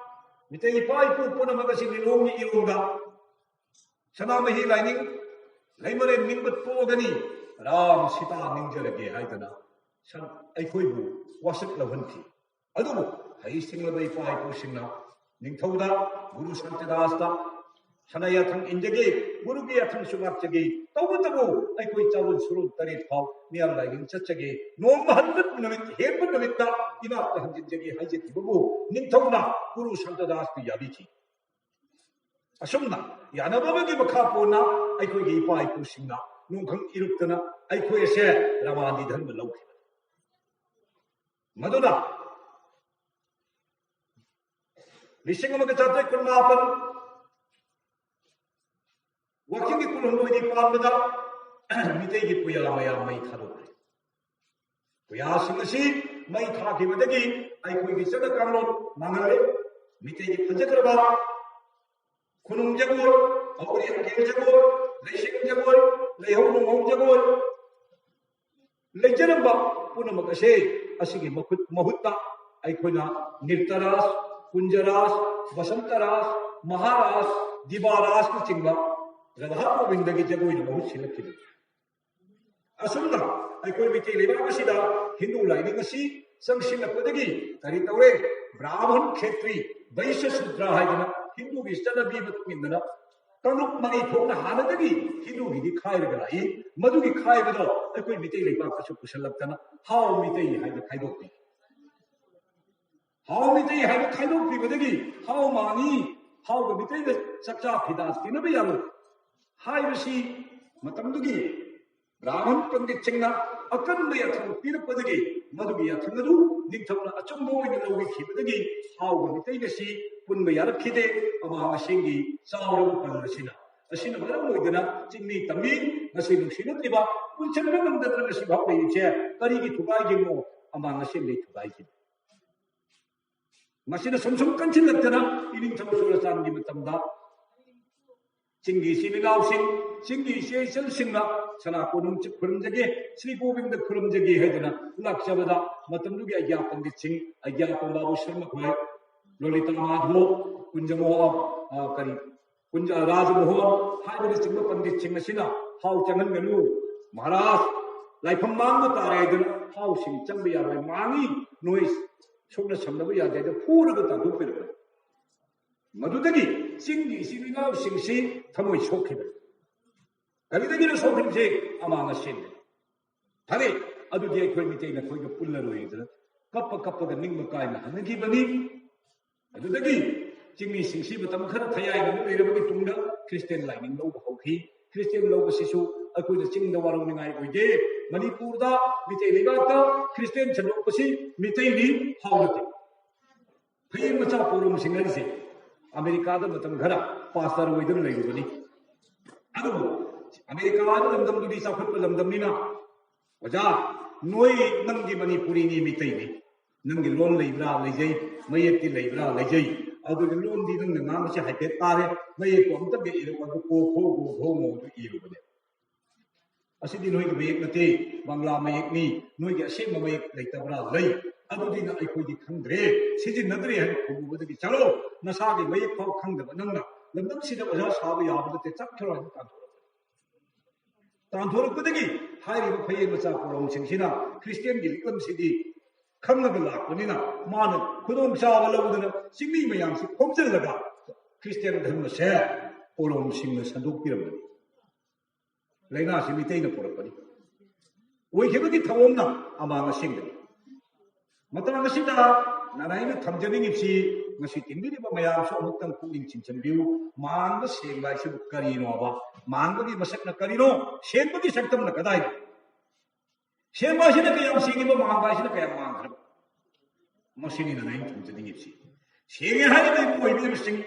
ꯃꯤꯇꯩ ꯏꯄꯥ ꯏꯄꯨ ꯄꯨꯝꯅꯃꯛ ꯑꯁꯤ ꯂꯤꯂꯣꯡꯒꯤ ꯏꯔꯣꯡꯗ ꯁꯅꯥꯃꯍꯤ ꯂꯥꯏꯅꯤꯡ ꯂꯩꯃꯔꯦꯟ ꯅꯤꯡꯕ ꯇꯣꯛꯑꯒꯅꯤ, ꯔꯥꯝ ꯁꯤꯇꯥ ꯅꯤꯡꯖꯔꯒꯦ ꯍꯥꯏꯗꯅ ꯁꯟ-, ꯑꯩꯈꯣꯏꯕꯨ ꯋꯥꯁꯛ ꯂꯧꯍꯟꯈꯤ꯫ ꯑꯗꯨꯕꯨ ꯍꯩꯁꯤꯡꯂꯕ ꯏꯄꯥ ꯏꯄꯨꯁꯤꯡꯅ ꯅꯤꯡꯊꯧꯗ, ꯒꯨꯔꯨ ꯁꯥꯟꯇꯤꯗꯥꯁꯇ ꯁꯅꯥ ꯌꯥꯊꯪ ꯏꯟꯖꯒꯦ, ꯒꯨꯔꯨꯒꯤ ꯌꯥꯊꯪꯁꯨ ꯉꯥꯛꯆꯒꯦ, ꯇꯧꯕꯇꯕꯨ ꯑꯩꯈꯣꯏ ꯆꯥꯔꯣꯟ ꯁꯨꯔꯣꯟ ꯇꯔꯦꯠ ꯐꯥꯎ ꯃꯤꯌꯥꯝ ꯂꯥꯏꯅꯤꯡ ꯆꯠꯆꯒꯦ, ꯅꯣꯡꯃ ꯍꯟꯕ ꯅꯨꯃꯤꯠ ꯍꯦꯟꯕ ꯅꯨꯃꯤꯠꯇ ꯏꯅꯥꯛꯇ ꯍꯟꯖꯤꯟꯖꯒꯦ ꯍꯥꯏꯖꯈꯤꯕꯕꯨ ꯅꯤꯡꯊꯧꯅ ꯒꯨꯔꯨ ꯁꯥꯟꯇꯤꯗꯥꯁꯄꯨ ꯌꯥꯕꯤꯈꯤ꯫ ꯑꯁꯨꯝꯅ ꯌꯥꯅꯕ ꯑꯃꯒꯤ ꯃꯈꯥ ꯄꯣꯟꯅ ꯑꯩꯈꯣꯏꯒꯤ ꯏꯄꯥ ꯏꯄꯨꯁꯤꯡꯅ ꯅꯣꯡꯈꯪ ꯏꯔꯨꯞꯇꯅ ꯑꯩꯈꯣꯏ ꯑꯁꯦ ꯔꯃꯥꯅꯤ ꯙꯔꯃ ꯂꯧꯈꯤꯕꯅꯤ꯫ ꯃꯗꯨꯅ ꯂꯤꯁꯤꯡ ꯑꯃꯒ ꯆꯥꯇ꯭ꯔꯦꯠ ꯀꯨꯟꯃꯥꯄꯟ ꯋꯥꯛꯆꯤꯡꯒꯤ ꯀꯨꯟꯍꯨꯝꯗꯣꯏꯒꯤ ꯄꯥꯟꯕꯗ ꯃꯤꯇꯩꯒꯤ ꯄꯨꯌꯥ ꯃꯌꯥꯝ ꯃꯩ ꯊꯥꯗꯣꯛꯈ꯭ꯔꯦ꯫ ꯄꯨꯌꯥꯁꯤꯡ ꯑꯁꯤ ꯃꯩ ꯊꯥꯈꯤꯕꯗꯒꯤ ꯑꯩꯈꯣꯏꯒꯤ ꯆꯠꯅ ꯀꯥꯡꯂꯣꯟ ꯃꯥꯡꯍꯜꯂꯦ꯫ ꯃꯤꯇꯩꯒꯤ ꯐꯖꯈ꯭ꯔꯕ ꯈꯨꯅꯨꯡ ꯖꯒꯣꯏ, ꯍꯧꯔꯤ ꯍꯪꯒꯦꯜ ꯖꯒꯣꯏ, ꯂꯩꯁꯤꯡ ꯖꯒꯣꯏ, ꯂꯩꯍꯧ ꯅꯣꯡꯍꯧ ꯖꯒꯣꯏ, ꯂꯩꯖꯔꯝꯕ ꯄꯨꯝꯅꯃꯛ ꯑꯁꯦ ꯑꯁꯤꯒꯤ ꯃꯈꯨꯠ-, ꯃꯍꯨꯠꯇ ꯑꯩꯈꯣꯏꯅ ꯅꯤꯔꯇ ꯔꯥꯁ, ꯀꯨꯟꯖ ꯔꯥꯁ, ꯕꯁꯟꯇ ꯔꯥꯁ, ꯃꯍꯥꯔꯥꯁ, ꯗꯤꯕꯥ ꯔꯥꯁꯅꯆꯤꯡꯕ ꯔꯥꯙꯥ ꯒꯣꯕꯤꯟꯗꯒꯤ ꯖꯒꯣꯏꯅ ꯃꯍꯨꯠ ꯁꯤꯜꯂꯛꯈꯤꯕꯅꯤ꯫ ꯑꯁꯨꯝꯅ ꯑꯩꯈꯣꯏ ꯃꯤꯇꯩ ꯂꯩꯕꯥꯛ ꯑꯁꯤꯗ ꯍꯤꯟꯗꯨ ꯂꯥꯏꯅꯤꯡ ꯑꯁꯤ ꯆꯪꯁꯤꯜꯂꯛꯄꯗꯒꯤ ꯀꯔꯤ ꯇꯧꯔꯦ? ꯕ꯭ꯔꯥꯍꯃꯟ, ꯈꯦꯇ꯭ꯔꯤ, ꯕꯩꯁ꯭ꯌ, ꯁꯨꯗ꯭ꯔ ꯍꯥꯏꯗꯅ ꯍꯤꯟꯗꯨꯒꯤ ꯆꯠꯅꯕꯤ ꯃꯇꯨꯡ ꯏꯟꯗꯅ ꯀꯥꯡꯂꯨꯞ ꯃꯔꯤ ꯊꯣꯛꯅ ꯍꯥꯟꯅꯗꯒꯤ ꯍꯤꯟꯗꯨꯒꯤꯗꯤ ꯈꯥꯏꯔꯒ ꯂꯥꯛꯏ꯫ ꯃꯗꯨꯒꯤ ꯈꯥꯏꯕꯗꯣ ꯑꯩꯈꯣꯏ ꯃꯤꯇꯩ ꯂꯩꯕꯥꯛꯇꯁꯨ ꯄꯨꯁꯜꯂꯛꯇꯅ ꯍꯥꯎ ꯃꯤꯇꯩ ꯍꯥꯏꯅ ꯈꯥꯏꯗꯣꯛꯄꯤ꯫ ꯍꯥꯎ ꯃꯤꯇꯩ ꯍꯥꯏꯅ ꯈꯥꯏꯗꯣꯛꯄꯤꯕꯗꯒꯤ ꯍꯥꯎ ꯃꯥꯡꯉꯤ, ꯍꯥꯎꯒ ꯃꯤꯇꯩꯒ ꯆꯥꯛꯆꯥ ꯐꯤꯗꯥ ꯇꯤꯟꯅꯕ ꯌꯥꯔꯣꯏ ꯍꯥꯏꯕꯁꯤ ꯃꯇꯝꯗꯨꯒꯤ ꯕ꯭ꯔꯥꯍꯃꯟ ꯄꯟꯗꯤꯠꯁꯤꯡꯅ ꯑꯀꯟꯕ ꯌꯥꯊꯪ ꯄꯤꯔꯛꯄꯗꯒꯤ ꯃꯗꯨꯒꯤ ꯌꯥꯊꯪ ꯑꯗꯨ ꯅꯤꯡꯊꯧꯅ ꯑꯆꯨꯝꯕ ꯑꯣꯏꯅ ꯂꯧꯕꯤꯈꯤꯕꯗꯒꯤ ꯍꯥꯎꯒ ꯃꯤꯇꯩꯒ ꯑꯁꯤ ꯄꯨꯟꯕ ꯌꯥꯔꯛꯈꯤꯗꯦ꯫ ꯑꯃꯥꯡ ꯑꯁꯦꯡꯒꯤ ꯆꯥꯎꯔꯕ ꯄꯜ ꯑꯁꯤꯅ, ꯑꯁꯤꯅ ꯃꯔꯝ ꯑꯣꯏꯗꯨꯅ ꯆꯤꯡꯃꯤ ꯇꯝꯃꯤ ꯉꯁꯤ ꯅꯨꯡꯁꯤꯅꯗ꯭ꯔꯤꯕ, ꯄꯨꯟꯁꯤꯟꯕ ꯉꯝꯗꯗꯅ ꯉꯁꯤꯐꯥꯎ ꯂꯩꯔꯤꯁꯦ ꯀꯔꯤꯒꯤ ꯊꯨꯒꯥꯏꯒꯤꯕꯅꯣ? ꯑꯃꯥꯡ ꯑꯁꯦꯡꯗꯩ ꯊꯨꯒꯥꯏꯈꯤꯕ꯫ ꯃꯁꯤꯅ ꯁꯨꯝ ꯁꯨꯝ ꯀꯟꯁꯤꯜꯂꯛꯇꯅ ꯏꯅꯤꯡꯊꯧ ꯆꯨꯔꯆꯥꯟꯒꯤ ꯃꯇꯝꯗ ꯆꯤꯡꯒꯤ ꯏꯆꯤꯜ ꯏꯅꯥꯎꯁꯤꯡ, ꯆꯤꯡꯒꯤ ꯏꯆꯦ ꯏꯆꯜꯁꯤꯡꯅ ꯁꯅꯥ ꯀꯣꯅꯨꯡ ꯈꯨꯔꯨꯝꯖꯒꯦ, ꯁ꯭ꯔꯤ ꯒꯣꯕꯤꯟꯗ ꯈꯨꯔꯨꯝꯖꯒꯦ ꯍꯥꯏꯗꯨꯅ ꯂꯥꯛꯆꯕꯗ ꯃꯇꯝꯗꯨꯒꯤ ꯑꯩꯒ꯭ꯌꯥ ꯄꯟꯗꯤꯠꯁꯤꯡ, ꯑꯩꯒ꯭ꯌꯥ ꯄꯟꯕꯥꯕꯨ ꯁꯔꯃ ꯈꯣꯏ, ꯂꯣꯂꯤꯇꯥ ꯃꯥꯙꯣ, ꯀꯨꯟꯖꯃꯣ-, ꯑ, ꯀꯔꯤ, ꯀꯨꯟꯖ-, ꯔꯥꯖꯃꯣꯍꯟ ꯍꯥꯏꯕꯅꯆꯤꯡꯕ ꯄꯟꯗꯤꯠꯁꯤꯡ ꯑꯁꯤꯅ ꯍꯥꯎ ꯆꯪꯍꯟꯒꯅꯨ, ꯃꯍꯥꯔꯥꯖ, ꯂꯥꯏꯐꯝ ꯃꯥꯡꯕ ꯇꯥꯔꯦ ꯍꯥꯏꯗꯨꯅ ꯍꯥꯎꯁꯤꯡ ꯆꯪꯕ ꯌꯥꯔꯣꯏ, ꯃꯥꯡꯉꯤ, ꯅꯣꯏ ꯁꯣꯛꯅ ꯁꯝꯅꯕ ꯌꯥꯗꯦ ꯍꯥꯏꯗꯨꯅ ꯐꯨꯔꯒ ꯇꯥꯟꯊꯣꯛꯄꯤꯔꯛꯄꯅꯤ꯫ ꯃꯗꯨꯗꯒꯤ ꯆꯤꯡꯒꯤ ꯏꯆꯤꯜ ꯏꯅꯥꯎꯁꯤꯡꯁꯤ ꯊꯃꯣꯏ ꯁꯣꯛꯈꯤꯕꯅꯤ꯫ ꯀꯔꯤꯗꯒꯤꯅꯣ ꯁꯣꯛꯈꯤꯕꯁꯤ? ꯑꯃꯥꯡ ꯑꯁꯦꯡꯕꯅꯤ꯫ ꯐꯔꯦ, ꯑꯗꯨꯗꯤ ꯑꯩꯈꯣꯏ ꯃꯤꯇꯩ ꯅꯈꯣꯏꯒ ꯄꯨꯜꯂꯔꯣꯏꯗꯅ ꯀꯞꯄ ꯀꯞꯄꯒ ꯅꯤꯡꯕ ꯀꯥꯏꯅ ꯍꯟꯅꯈꯤꯕꯅꯤ꯫ ꯑꯗꯨꯗꯒꯤ ꯆꯤꯡꯃꯤꯁꯤꯡꯁꯤ ꯃꯇꯝ ꯈꯔ ꯊꯌꯥꯏꯅ ꯂꯩꯔꯕꯒꯤ ꯇꯨꯡꯗ ꯈ꯭ꯔꯤꯁꯇꯤꯌꯥꯟ ꯂꯥꯏꯅꯤꯡ ꯂꯧꯕ ꯍꯧꯈꯤ꯫ ꯈ꯭ꯔꯤꯁꯇꯤꯌꯥꯟ ꯂꯧꯕꯁꯤꯁꯨ ꯑꯩꯈꯣꯏꯅ ꯆꯤꯡꯗ ꯋꯥꯔꯧꯅꯤꯡꯉꯥꯏ ꯑꯣꯏꯗꯦ꯫ ꯃꯅꯤꯄꯨꯔꯗ, ꯃꯤꯇꯩ ꯂꯩꯕꯥꯛꯇ ꯈ꯭ꯔꯤꯁꯇꯤꯌꯥꯟ ꯁꯟꯗꯣꯛꯄꯁꯤ ꯃꯤꯇꯩꯅꯤ, ꯍꯥꯎ ꯅꯠꯇꯦ꯫ ꯐꯌꯦꯡ ꯃꯆꯥ ꯄꯣꯔꯣꯝꯁꯤꯡ ꯍꯥꯏꯔꯤꯁꯦ ꯑꯃꯦꯔꯤꯀꯥꯗ ꯃꯇꯝ ꯈꯔ ꯄꯥꯁꯇꯔ ꯑꯣꯏꯗꯨꯅ ꯂꯩꯔꯨꯕꯅꯤ꯫ ꯑꯗꯨꯕꯨ ꯑꯃꯦꯔꯤꯀꯥ ꯍꯥꯏꯕ ꯂꯝꯗꯝꯗꯨꯗꯤ ꯆꯥꯎꯈꯠꯄ ꯂꯝꯗꯝꯅꯤꯅ, "ꯑꯣꯖꯥ, ꯅꯣꯏ ꯅꯪꯒꯤ ꯃꯅꯤꯄꯨꯔꯤꯅꯤ, ꯃꯤꯇꯩꯅꯤ, ꯅꯪꯒꯤ ꯂꯣꯟ ꯂꯩꯕ꯭ꯔꯥ?" "ꯂꯩꯖꯩ꯫ ꯃꯌꯦꯛꯇꯤ ꯂꯩꯕ꯭ꯔꯥ?" "ꯂꯩꯖꯩ꯫ ꯑꯗꯨꯒꯤ ꯂꯣꯟꯗꯤ ꯅꯪꯅ ꯉꯥꯡꯕꯁꯤ ꯍꯥꯏꯐꯦꯠ ꯇꯥꯔꯦ, ꯃꯌꯦꯛꯇꯣ ꯑꯝꯇꯒ ꯏꯔꯛꯑꯣ, ꯑꯗꯨ ꯀꯣ ꯈꯣ ꯒꯣ ꯙꯣ ꯉꯣ" ꯑꯗꯨ ꯏꯔꯨꯕꯅꯦ꯫ "ꯑꯁꯤꯗꯤ ꯅꯣꯏꯒꯤ ꯃꯌꯦꯛ ꯅꯠꯇꯦ, ꯕꯪꯂꯥ ꯃꯌꯦꯛꯅꯤ, ꯅꯣꯏꯒꯤ ꯑꯁꯦꯡꯕ ꯃꯌꯦꯛ ꯂꯩꯇꯕ꯭ꯔꯥ?" "ꯂꯩ, ꯑꯗꯨꯗꯤ ꯅ-, ꯑꯩꯈꯣꯏꯗꯤ ꯈꯪꯗ꯭ꯔꯦ, ꯁꯤꯖꯤꯟꯅꯗ꯭ꯔꯦ" ꯍꯥꯏꯅ ꯈꯨꯝꯃꯨꯕꯗꯒꯤ, "ꯆꯠꯂꯣ, ꯅꯁꯥꯒꯤ ꯃꯌꯦꯛ ꯐꯥꯎ ꯈꯪꯗꯕ ꯅꯪꯅ ꯂꯝꯗꯝꯁꯤꯗ ꯑꯣꯖꯥ ꯁꯥꯕ ꯌꯥꯕ ꯅꯠꯇꯦ, ꯆꯠꯈ꯭ꯔꯣ" ꯍꯥꯏꯅ ꯇꯥꯟꯊꯣꯔꯛꯄ꯫ ꯇꯥꯟꯊꯣꯔꯛꯄꯗꯒꯤ ꯍꯥꯏꯔꯤꯕ ꯐꯌꯦꯡ ꯃꯆꯥ ꯄꯣꯔꯣꯝꯁꯤꯡꯁꯤꯅ ꯈ꯭ꯔꯤꯁꯇꯤꯌꯥꯟꯒꯤ ꯂꯤꯛꯂꯝꯁꯤꯗꯤ ꯈꯪꯂꯒ ꯂꯥꯛꯄꯅꯤꯅ, ꯃꯥꯅ ꯈꯨꯗꯣꯡꯆꯥꯕ ꯂꯧꯗꯨꯅ ꯆꯤꯡꯃꯤ ꯃꯌꯥꯝꯁꯤ ꯈꯣꯝꯖꯤꯜꯂꯒ ꯈ꯭ꯔꯤꯁꯇꯤꯌꯥꯟ ꯙꯔꯃꯁꯦ ꯄꯣꯔꯣꯝꯁꯤꯡꯅ ꯁꯟꯗꯣꯛꯄꯤꯔꯝꯕꯅꯤ꯫ ꯂꯥꯏꯅꯥꯁꯤ ꯃꯤꯇꯩꯅ ꯄꯨꯔꯛꯄꯅꯤ꯫ ꯑꯣꯏꯈꯤꯕꯒꯤ ꯊꯧꯑꯣꯡꯅ ꯑꯃꯥꯡ ꯑꯁꯦꯡꯕꯅꯤ꯫ ꯃꯇꯥꯡ ꯑꯁꯤꯗ ꯅꯅꯥꯏꯅ ꯊꯝꯖꯅꯤꯡꯉꯤꯕꯁꯤ, ꯉꯁꯤ ꯇꯤꯟꯕꯤꯔꯤꯕ ꯃꯌꯥꯝꯁꯨ ꯑꯃꯨꯛꯇꯪ ꯄꯨꯛꯅꯤꯡ ꯆꯤꯡꯁꯤꯟꯕꯤꯌꯨ꯫ ꯃꯥꯡꯕ ꯁꯦꯡꯕ ꯍꯥꯏꯁꯤꯕꯨ ꯀꯔꯤꯅꯣꯕ? ꯃꯥꯡꯕꯒꯤ ꯃꯁꯛꯅ ꯀꯔꯤꯅꯣ? ꯁꯦꯡꯕꯒꯤ ꯁꯛꯇꯝꯅ ꯀꯗꯥꯏꯅꯣ? ꯁꯦꯡꯕ ꯍꯥꯏꯁꯤꯅ ꯀꯌꯥꯝ ꯁꯦꯡꯉꯤꯕ, ꯃꯥꯡꯕ ꯍꯥꯏꯁꯤꯅ ꯀꯌꯥꯝ ꯃꯥꯡꯈ꯭ꯔꯕ? ꯃꯁꯤꯅꯤ ꯅꯅꯥꯏꯅ ꯊꯝꯖꯅꯤꯡꯉꯤꯕꯁꯤ꯫ ꯁꯦꯡꯉꯦ ꯍꯥꯏꯔꯤꯕ ꯏꯕꯨꯡ ꯑꯣꯏꯕꯤꯔꯤꯕꯁꯤꯡ,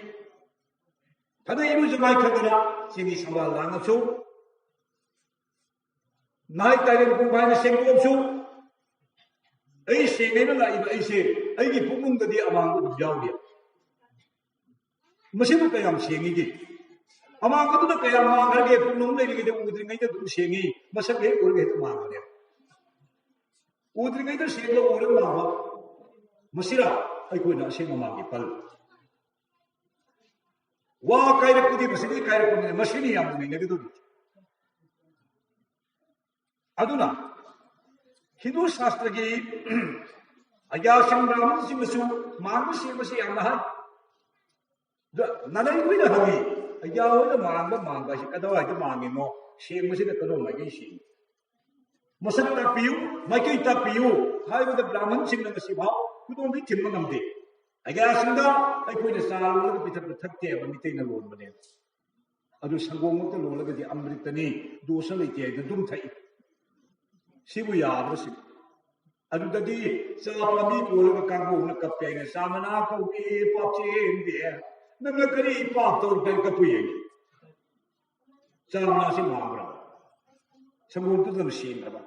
ꯐꯅ ꯏꯔꯨꯖ ꯃꯥꯏꯊꯗꯅ ꯆꯤꯅꯤ ꯁꯝꯕꯥꯜ ꯂꯥꯡꯉꯁꯨ, ꯅꯥꯏ ꯇꯥꯏꯔꯦꯟ ꯄꯨꯡꯐꯥꯏꯅ ꯁꯦꯡꯗꯣꯛꯑꯁꯨ, ꯑꯩ ꯁꯦꯡꯉꯦꯅ ꯂꯥꯛꯏꯕ ꯑꯩꯁꯦ, ꯑꯩꯒꯤ ꯄꯨꯛꯅꯨꯡꯗꯗꯤ ꯑꯃꯥꯡꯕ ꯑꯗꯨꯝ ꯌꯥꯎꯔꯤ꯫ ꯃꯁꯤꯕꯨ ꯀꯌꯥꯝ ꯁꯦꯡꯉꯤꯒꯦ? ꯑꯃꯥꯡꯕꯗꯨꯅ ꯀꯌꯥꯝ ꯃꯥꯡꯈ꯭ꯔꯒꯦ? ꯄꯨꯛꯅꯨꯡ ꯂꯩꯔꯤꯉꯩꯗ ꯎꯗ꯭ꯔꯤꯉꯩꯗ ꯑꯗꯨꯝ ꯁꯦꯡꯉꯤ, ꯃꯁꯛ ꯍꯦꯛ ꯎꯔꯒ ꯍꯦꯛꯇ ꯃꯥꯡꯕꯅꯦ꯫ ꯎꯗ꯭ꯔꯤꯉꯩꯗ ꯁꯦꯡꯕ ꯎꯔ ꯃꯥꯡꯕ, ꯃꯁꯤꯔ ꯑꯩꯈꯣꯏꯅ ꯑꯁꯦꯡꯕ ꯃꯥꯡꯒꯤ ꯄꯜ? ꯋꯥ ꯀꯥꯏꯔꯛꯄꯗꯤ ꯃꯁꯤꯗꯤ ꯀꯥꯏꯔꯛꯄꯅꯤꯅ ꯃꯁꯤꯅꯤ ꯌꯥꯝꯅ ꯅꯩꯅꯒꯗꯧꯔꯤꯕꯁꯦ꯫ ꯑꯗꯨꯅ ꯍꯤꯟꯗꯨ ꯁꯥꯁꯇ꯭ꯔꯒꯤ ꯑꯒ꯭ꯌꯥꯁꯤꯡ ꯕ꯭ꯔꯥꯍꯃꯟꯁꯤꯡꯅꯁꯨ ꯃꯥꯡꯕ ꯁꯦꯡꯕꯁꯤ ꯌꯥꯝꯅ ꯍꯥꯏ꯫ ꯑꯗ ꯅꯅꯩ ꯈꯣꯏꯅ ꯍꯪꯉꯤ, "ꯑꯒ꯭ꯌꯥ ꯍꯣꯏꯅ ꯃꯥꯡꯕ ꯃꯥꯡꯕ ꯍꯥꯏꯁꯤ ꯀꯗꯥꯏꯋꯥꯏꯗ ꯃꯥꯡꯉꯤꯅꯣ? ꯁꯦꯡꯕꯁꯤꯅ ꯀꯗꯣꯝ ꯃꯥꯏꯀꯩ ꯁꯦꯡꯉꯤ? ꯃꯁꯛ ꯇꯥꯛꯄꯤꯌꯨ, ꯃꯥꯏꯀꯩ ꯇꯥꯛꯄꯤꯌꯨ" ꯍꯥꯏꯕꯗ ꯕ꯭ꯔꯥꯍꯃꯟꯁꯤꯡꯅ ꯉꯁꯤꯐꯥꯎ ꯈꯨꯗꯣꯝꯕꯤ ꯊꯤꯟꯕ ꯉꯝꯗꯦ꯫ ꯑꯒ꯭ꯌꯥꯁꯤꯡꯗ ꯑꯩꯈꯣꯏꯅ ꯆꯥ ꯂꯣꯜꯂꯒ ꯄꯤꯊꯛꯄ ꯊꯛꯇꯦ ꯍꯥꯏꯕ ꯃꯤꯇꯩꯅ ꯂꯣꯟꯕꯅꯦ꯫ ꯑꯗꯨ ꯁꯪꯒꯣꯝꯃꯛꯇ ꯂꯣꯜꯂꯒꯗꯤ ꯑꯃ꯭ꯔꯤꯇꯅꯤ, ꯗꯣꯁ ꯂꯩꯇꯦ ꯍꯥꯏꯗꯅ ꯑꯗꯨꯝ ꯊꯛꯏ꯫ ꯁꯤꯕꯨ ꯌꯥꯕ꯭ꯔꯥ ꯁꯤꯕꯨ? ꯑꯗꯨꯗꯗꯤ ꯆꯥ ꯄꯥꯝꯕꯤ ꯀꯣꯜꯂꯒ ꯀꯥꯡꯕꯨꯅ ꯀꯞꯄꯦ ꯍꯥꯏꯅ, "ꯆꯥ ꯃꯅꯥ ꯀꯧꯏ ꯄꯥꯞ ꯆꯦꯟꯗꯦ, ꯅꯪꯅ ꯀꯔꯤ ꯄꯥꯞ ꯇꯧꯔꯨꯕ?" ꯍꯥꯏꯅ ꯀꯞꯄꯨ ꯌꯦꯡꯉꯤ꯫ ꯆꯥ ꯃꯅꯥꯁꯤ ꯃꯥꯡꯕ꯭ꯔꯥ? ꯁꯪꯒꯣꯝꯗꯨꯗꯅ ꯁꯦꯡꯈ꯭ꯔꯕ꯫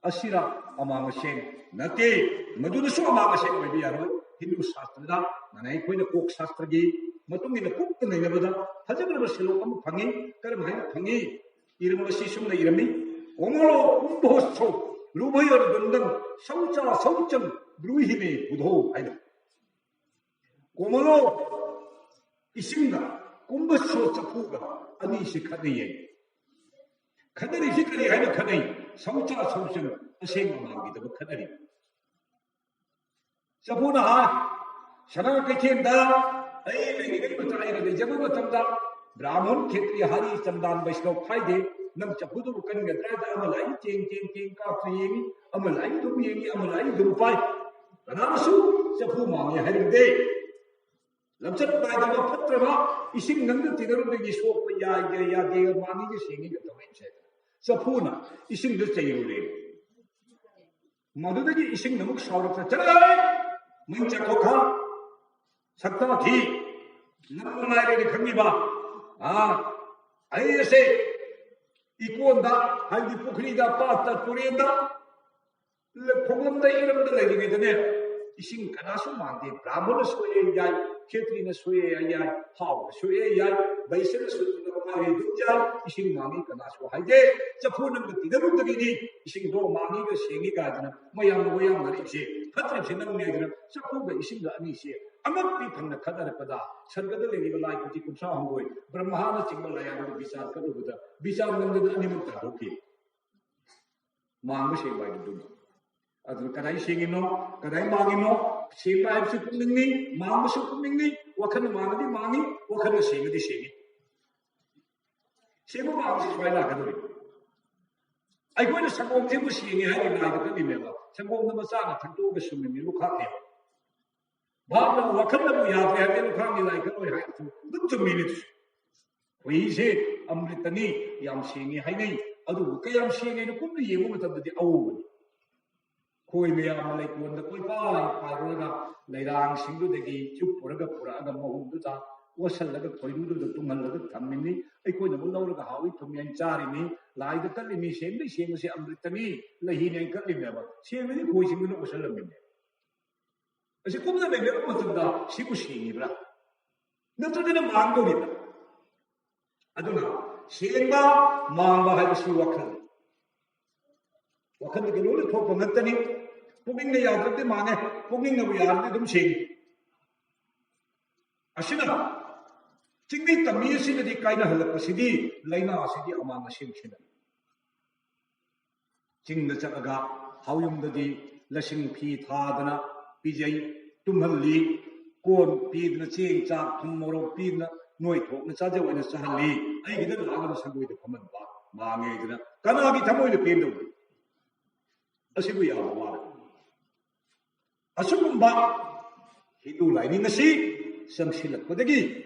ꯑꯁꯤꯔ ꯑꯃꯥꯡ ꯑꯁꯦꯡ? ꯅꯠꯇꯦ, ꯃꯗꯨꯗꯁꯨ ꯑꯃꯥꯡ ꯑꯁꯦꯡ ꯑꯣꯏꯕ ꯌꯥꯔꯣꯏ꯫ ꯍꯤꯟꯗꯨ ꯁꯥꯁꯇ꯭ꯔꯗ, ꯃꯥꯅ ꯑꯩꯈꯣꯏꯅ ꯀꯣꯛ ꯁꯥꯁꯇ꯭ꯔꯒꯤ ꯃꯇꯨꯡ ꯏꯟꯅ ꯀꯨꯞꯅ ꯅꯩꯅꯕꯗ ꯐꯖꯈ꯭ꯔꯕ ꯁꯦꯂꯣꯛ ꯑꯃ ꯐꯪꯉꯤ꯫ ꯀꯔꯝ ꯍꯥꯏꯅ ꯐꯪꯉꯤ? ꯏꯔꯝꯕꯁꯤ ꯁꯨꯝꯅ ꯏꯔꯝꯃꯤ, "ꯀꯣꯃꯂꯣ ꯀꯨꯝꯚꯣꯁꯣ ꯂꯨꯚꯌꯣꯔ ꯗꯨꯟꯗꯟ ꯁꯧꯆꯥ ꯁꯧꯆꯟ ꯕ꯭ꯔꯨꯍꯤꯃꯦ ꯕꯨꯙꯣ" ꯍꯥꯏꯅ꯫ ꯀꯣꯃꯂꯣ ꯏꯁꯤꯡꯒ ꯀꯨꯝꯚꯁꯣ ꯆꯐꯨꯒ ꯑꯅꯤꯁꯤ ꯈꯠꯅꯩꯌꯦ꯫ ꯈꯠꯅꯔꯤꯁꯤ ꯀꯔꯤ ꯍꯥꯏꯅ ꯈꯠꯅꯩ? ꯁꯧꯆꯥ ꯁꯧꯆꯟ, ꯑꯁꯦꯡꯕ ꯃꯥꯟꯈꯤꯗꯕ ꯈꯠꯅꯔꯤ꯫ ꯆꯐꯨꯅ ꯍꯥꯏ, "ꯁꯅꯥ ꯀꯩꯊꯦꯜꯗ ꯑꯩ ꯂꯩꯔꯤꯉꯩ ꯃꯇꯝ, ꯑꯩꯅ ꯂꯩꯖꯕ ꯃꯇꯝꯗ ꯕ꯭ꯔꯥꯍꯃꯟ, ꯈꯦꯇ꯭ꯔꯤꯌ, ꯍꯔꯤ, ꯆꯟꯗꯥꯟ, ꯕꯩꯁꯅꯧ ꯈꯥꯏꯗꯦ꯫ ꯅꯪ ꯆꯐꯨꯗꯨꯕꯨ ꯀꯟꯒꯗ꯭ꯔꯥ?" ꯍꯥꯏꯗ ꯑꯃ ꯂꯥꯛꯏ ꯇꯦꯡ ꯇꯦꯡ ꯇꯦꯡ ꯀꯥꯞꯇꯨꯅ ꯌꯦꯡꯉꯤ, ꯑꯃ ꯂꯥꯛꯏ ꯑꯗꯨꯝ ꯌꯦꯡꯉꯤ, ꯑꯃ ꯂꯥꯛꯏ ꯑꯗꯨꯝ ꯄꯥꯏ꯫ ꯀꯅꯥꯅꯁꯨ ꯆꯐꯨ ꯃꯥꯡꯉꯦ ꯍꯥꯏꯔꯝꯗꯦ꯫ ꯂꯝꯆꯠ ꯅꯥꯏꯗꯕ ꯐꯠꯇ꯭ꯔꯕ ꯏꯁꯤꯡ ꯅꯪꯒ ꯇꯤꯟꯅꯔꯨꯕꯗꯒꯤ ꯁꯣꯛꯄ ꯌꯥꯏꯒ ꯌꯥꯗꯦꯒ ꯃꯥꯡꯉꯤꯒ ꯁꯦꯡꯉꯤꯒ ꯇꯧꯔꯛꯏꯁꯦ꯫ ꯆꯐꯨꯅ ꯏꯁꯤꯡꯗ ꯆꯩꯔꯨꯔꯦ꯫ ꯃꯗꯨꯗꯒꯤ ꯏꯁꯤꯡꯅ ꯑꯃꯨꯛ ꯁꯥꯎꯔꯛꯇ, "ꯆꯠꯂꯣꯍꯦ! ꯃꯩ ꯆꯥꯛꯊꯣꯛꯈ꯭ꯔ ꯁꯛꯇꯥ ꯊꯤ꯫ ꯅꯪ ꯃꯉꯥꯏꯔꯦꯅꯦ ꯈꯪꯉꯤꯕ꯫ ꯑꯥ, ꯑꯩ ꯑꯁꯦ ꯏꯀꯣꯟꯗ, ꯍꯥꯏꯕꯗꯤ ꯄꯨꯈ꯭ꯔꯤꯗ, ꯄꯥꯠꯇ, ꯇꯨꯔꯦꯟꯗ ꯈꯣꯡꯂꯝꯗ ꯏꯔꯝꯗ ꯂꯩꯔꯤꯉꯩꯗꯅꯦ, ꯏꯁꯤꯡ ꯀꯅꯥꯁꯨ ꯃꯥꯡꯗꯦ꯫ ꯕ꯭ꯔꯥꯍꯃꯣꯟꯅ ꯁꯣꯛꯑꯦ ꯌꯥꯏ, ꯈꯦꯇ꯭ꯔꯤꯅ ꯁꯣꯛꯑꯦ ꯌꯥꯏ, ꯍꯥꯎꯅ ꯁꯣꯛꯑꯦ ꯌꯥꯏ, ꯕꯩꯁꯅ ꯁꯣꯛꯑꯦ ꯑꯗꯨꯝ ꯌꯥꯏ, ꯏꯁꯤꯡ ꯃꯥꯡꯉꯤ ꯀꯅꯥꯁꯨ ꯍꯥꯏꯗꯦ꯫ ꯆꯐꯨ ꯅꯪꯒ ꯇꯤꯟꯅꯔꯨꯕꯗꯒꯤꯗꯤ ꯏꯁꯤꯡꯗꯣ ꯃꯥꯡꯉꯤꯒ ꯁꯦꯡꯉꯤ ꯀꯥꯏꯗꯅ ꯃꯌꯥꯝꯅ ꯋꯥꯌꯥꯝꯅꯔꯤꯕꯁꯦ ꯐꯠꯇ꯭ꯔꯤꯕꯁꯦ ꯅꯪꯅꯦ ꯍꯥꯏꯗꯅ ꯆꯐꯨꯒ ꯏꯁꯤꯡꯒ ꯑꯅꯤꯁꯦ ꯑꯉꯛꯄꯤ ꯐꯪꯅ ꯈꯠꯅꯔꯛꯄꯗ ꯁꯔꯒꯗ ꯂꯩꯔꯤꯕ ꯂꯥꯏ ꯀꯣꯇꯤ ꯀꯨꯟꯊ꯭ꯔꯥ ꯍꯨꯝꯗꯣꯏ ꯕ꯭ꯔꯍ꯭ꯃꯥꯅ ꯆꯤꯡꯕ ꯂꯥꯏꯌꯥꯝꯗ ꯕꯤꯆꯥꯔ ꯀꯠꯂꯨꯕꯗ ꯕꯤꯆꯥꯔ ꯅꯝꯗꯅ ꯑꯅꯤꯃꯛ ꯇꯥꯊꯣꯛꯈꯤ꯫ ꯃꯥꯡꯕ ꯁꯦꯡꯕ ꯍꯥꯏꯕꯗꯨꯅꯤ꯫ ꯑꯗꯨꯅ ꯀꯗꯥꯏ ꯁꯦꯡꯉꯤꯅꯣ, ꯀꯗꯥꯏ ꯃꯥꯡꯉꯤꯅꯣ? ꯁꯦꯡꯕ ꯍꯥꯏꯕꯁꯨ ꯄꯨꯛꯅꯤꯡꯅꯤ, ꯃꯥꯡꯕꯁꯨ ꯄꯨꯛꯅꯤꯡꯅꯤ꯫ ꯋꯥꯈꯜꯅ ꯃꯥꯡꯉꯗꯤ ꯃꯥꯡꯉꯤ, ꯋꯥꯈꯜꯅ ꯁꯦꯡꯉꯗꯤ ꯁꯦꯡꯉꯤ꯫ ꯁꯦꯡꯕ ꯃꯥꯡꯕꯁꯤ ꯁꯨꯃꯥꯏꯅ ꯂꯥꯛꯀꯗꯧꯔꯤꯕ꯫ ꯑꯩꯈꯣꯏꯅ ꯁꯪꯒꯣꯝꯁꯤꯕꯨ ꯁꯦꯡꯉꯦ ꯍꯥꯏꯔꯤ ꯂꯥꯏꯗ ꯀꯠꯂꯤꯅꯦꯕ꯫ ꯁꯪꯒꯣꯝꯗ ꯃꯆꯥꯅ ꯊꯛꯇꯣꯛꯑꯒ ꯁꯨꯝꯃꯤꯅꯦ, ꯂꯨꯈꯥꯛꯅꯦꯕ꯫ ꯚꯥꯞꯅ ꯋꯥꯈꯜꯅꯕꯨ ꯌꯥꯗ꯭ꯔꯦ ꯍꯥꯏꯔꯗꯤ ꯂꯨꯈꯥꯛꯅꯤ ꯂꯥꯏ ꯀꯠꯂꯣꯏ ꯍꯥꯏꯔꯁꯨ ꯑꯗꯨꯝ ꯆꯨꯝꯃꯤꯅꯦ ꯑꯗꯨꯁꯨ꯫ ꯈꯣꯏꯍꯤꯁꯦ ꯑꯃ꯭ꯔꯤꯇꯅꯤ, ꯌꯥꯝ ꯁꯦꯡꯉꯦ ꯍꯥꯏꯅꯩ꯫ ꯑꯗꯨꯕꯨ ꯀꯌꯥꯝ ꯁꯦꯡꯉꯦꯅ ꯀꯨꯞꯅ ꯌꯦꯡꯕ ꯃꯇꯝꯗꯗꯤ ꯑꯑꯣꯕꯅꯤ꯫ ꯈꯣꯏ ꯃꯌꯥꯝꯅ ꯂꯩꯀꯣꯟꯗ ꯀꯣꯏꯄꯥꯏ ꯄꯥꯏꯔꯨꯔꯒ ꯂꯩꯔꯥꯡꯁꯤꯡꯗꯨꯗꯒꯤ ꯆꯨꯞꯄꯨꯔꯒ ꯄꯨꯔꯛꯑꯒ ꯃꯍꯨꯝꯗꯨꯗ ꯑꯣꯠꯁꯜꯂꯒ ꯈꯣꯏꯔꯨꯗꯨꯗ ꯇꯨꯡꯍꯜꯂꯒ ꯊꯝꯃꯤꯅꯤ꯫ ꯑꯩꯈꯣꯏꯅ ꯑꯃꯨꯛ ꯂꯧꯔꯒ ꯍꯥꯎꯏ ꯊꯨꯝꯃꯦꯅ ꯆꯥꯔꯤꯅꯤ꯫ ꯂꯥꯏꯗ ꯀꯠꯂꯤꯅꯤ, ꯁꯦꯡꯗꯩ ꯁꯦꯡꯕꯁꯦ ꯑꯃ꯭ꯔꯤꯇꯅꯤ, ꯂꯩꯍꯤꯅꯦꯅ ꯀꯠꯂꯤꯅꯦꯕ꯫ ꯁꯦꯡꯕꯗꯤ ꯈꯣꯏꯁꯤꯡꯗꯨꯅ ꯑꯣꯠꯁꯜꯂꯝꯃꯤꯅꯦ꯫ ꯑꯁꯤ ꯀꯨꯞꯅ ꯅꯩꯅꯔꯛꯄ ꯃꯇꯝꯗ ꯁꯤꯕꯨ ꯁꯦꯡꯉꯤꯕ꯭ꯔꯥ? ꯅꯠꯇ꯭ꯔꯒꯅ ꯃꯥꯡꯗꯧꯔꯤꯕ꯭ꯔꯥ? ꯑꯗꯨꯅ ꯁꯦꯡꯕ ꯃꯥꯡꯕ ꯍꯥꯏꯕꯁꯤ ꯋꯥꯈꯜ, ꯋꯥꯈꯜꯗꯒꯤ ꯂꯣꯏꯅ ꯊꯣꯛꯄ ꯉꯥꯛꯇꯅꯤ꯫ ꯄꯨꯛꯅꯤꯡꯅ ꯌꯥꯗ꯭ꯔꯗꯤ ꯃꯥꯡꯉꯦ, ꯄꯨꯛꯅꯤꯡꯅꯕꯨ ꯌꯥꯔꯗꯤ ꯑꯗꯨꯝ ꯁꯦꯡꯉꯤ꯫ ꯑꯁꯤꯅ ꯆꯤꯡꯃꯤ ꯇꯝꯃꯤ ꯑꯁꯤꯅꯗꯤ ꯀꯥꯏꯅꯍꯜꯂꯛꯄꯁꯤꯗꯤ ꯂꯥꯏꯅꯥ ꯑꯁꯤꯗꯤ ꯑꯃꯥꯡ ꯑꯁꯦꯡ ꯁꯤꯅ꯫ ꯆꯤꯡꯗ ꯆꯠꯂꯒ ꯍꯥꯎꯌꯨꯝꯗꯗꯤ ꯂꯁꯤꯡ ꯐꯤ ꯊꯥꯗꯅ ꯄꯤꯖꯩ, ꯇꯨꯝꯍꯜꯂꯤ, ꯀꯣꯟ ꯄꯤꯗꯅ ꯆꯦꯡ ꯆꯥꯛ ꯊꯨꯝ ꯃꯣꯔꯣꯛ ꯄꯤꯗꯅ ꯅꯣꯏ ꯊꯣꯛꯅ ꯆꯥꯖꯧ ꯍꯥꯏꯅ ꯆꯥꯍꯜꯂꯤ꯫ ꯑꯩꯒꯤꯗ ꯂꯥꯛꯂꯒ ꯁꯪꯒꯣꯏꯗ ꯐꯝꯍꯟꯕ ꯃꯥꯡꯉꯦ ꯍꯥꯏꯗꯅ ꯀꯅꯥꯒꯤ ꯊꯃꯣꯏꯗ ꯄꯦꯟꯗꯧꯔꯤ? ꯑꯁꯤꯕꯨ ꯌꯥꯕ ꯋꯥꯔ꯫ ꯑꯁꯤꯒꯨꯝꯕ ꯍꯤꯟꯗꯨ ꯂꯥꯏꯅꯤꯡ ꯑꯁꯤ ꯆꯪꯁꯤꯜꯂꯛꯄꯗꯒꯤ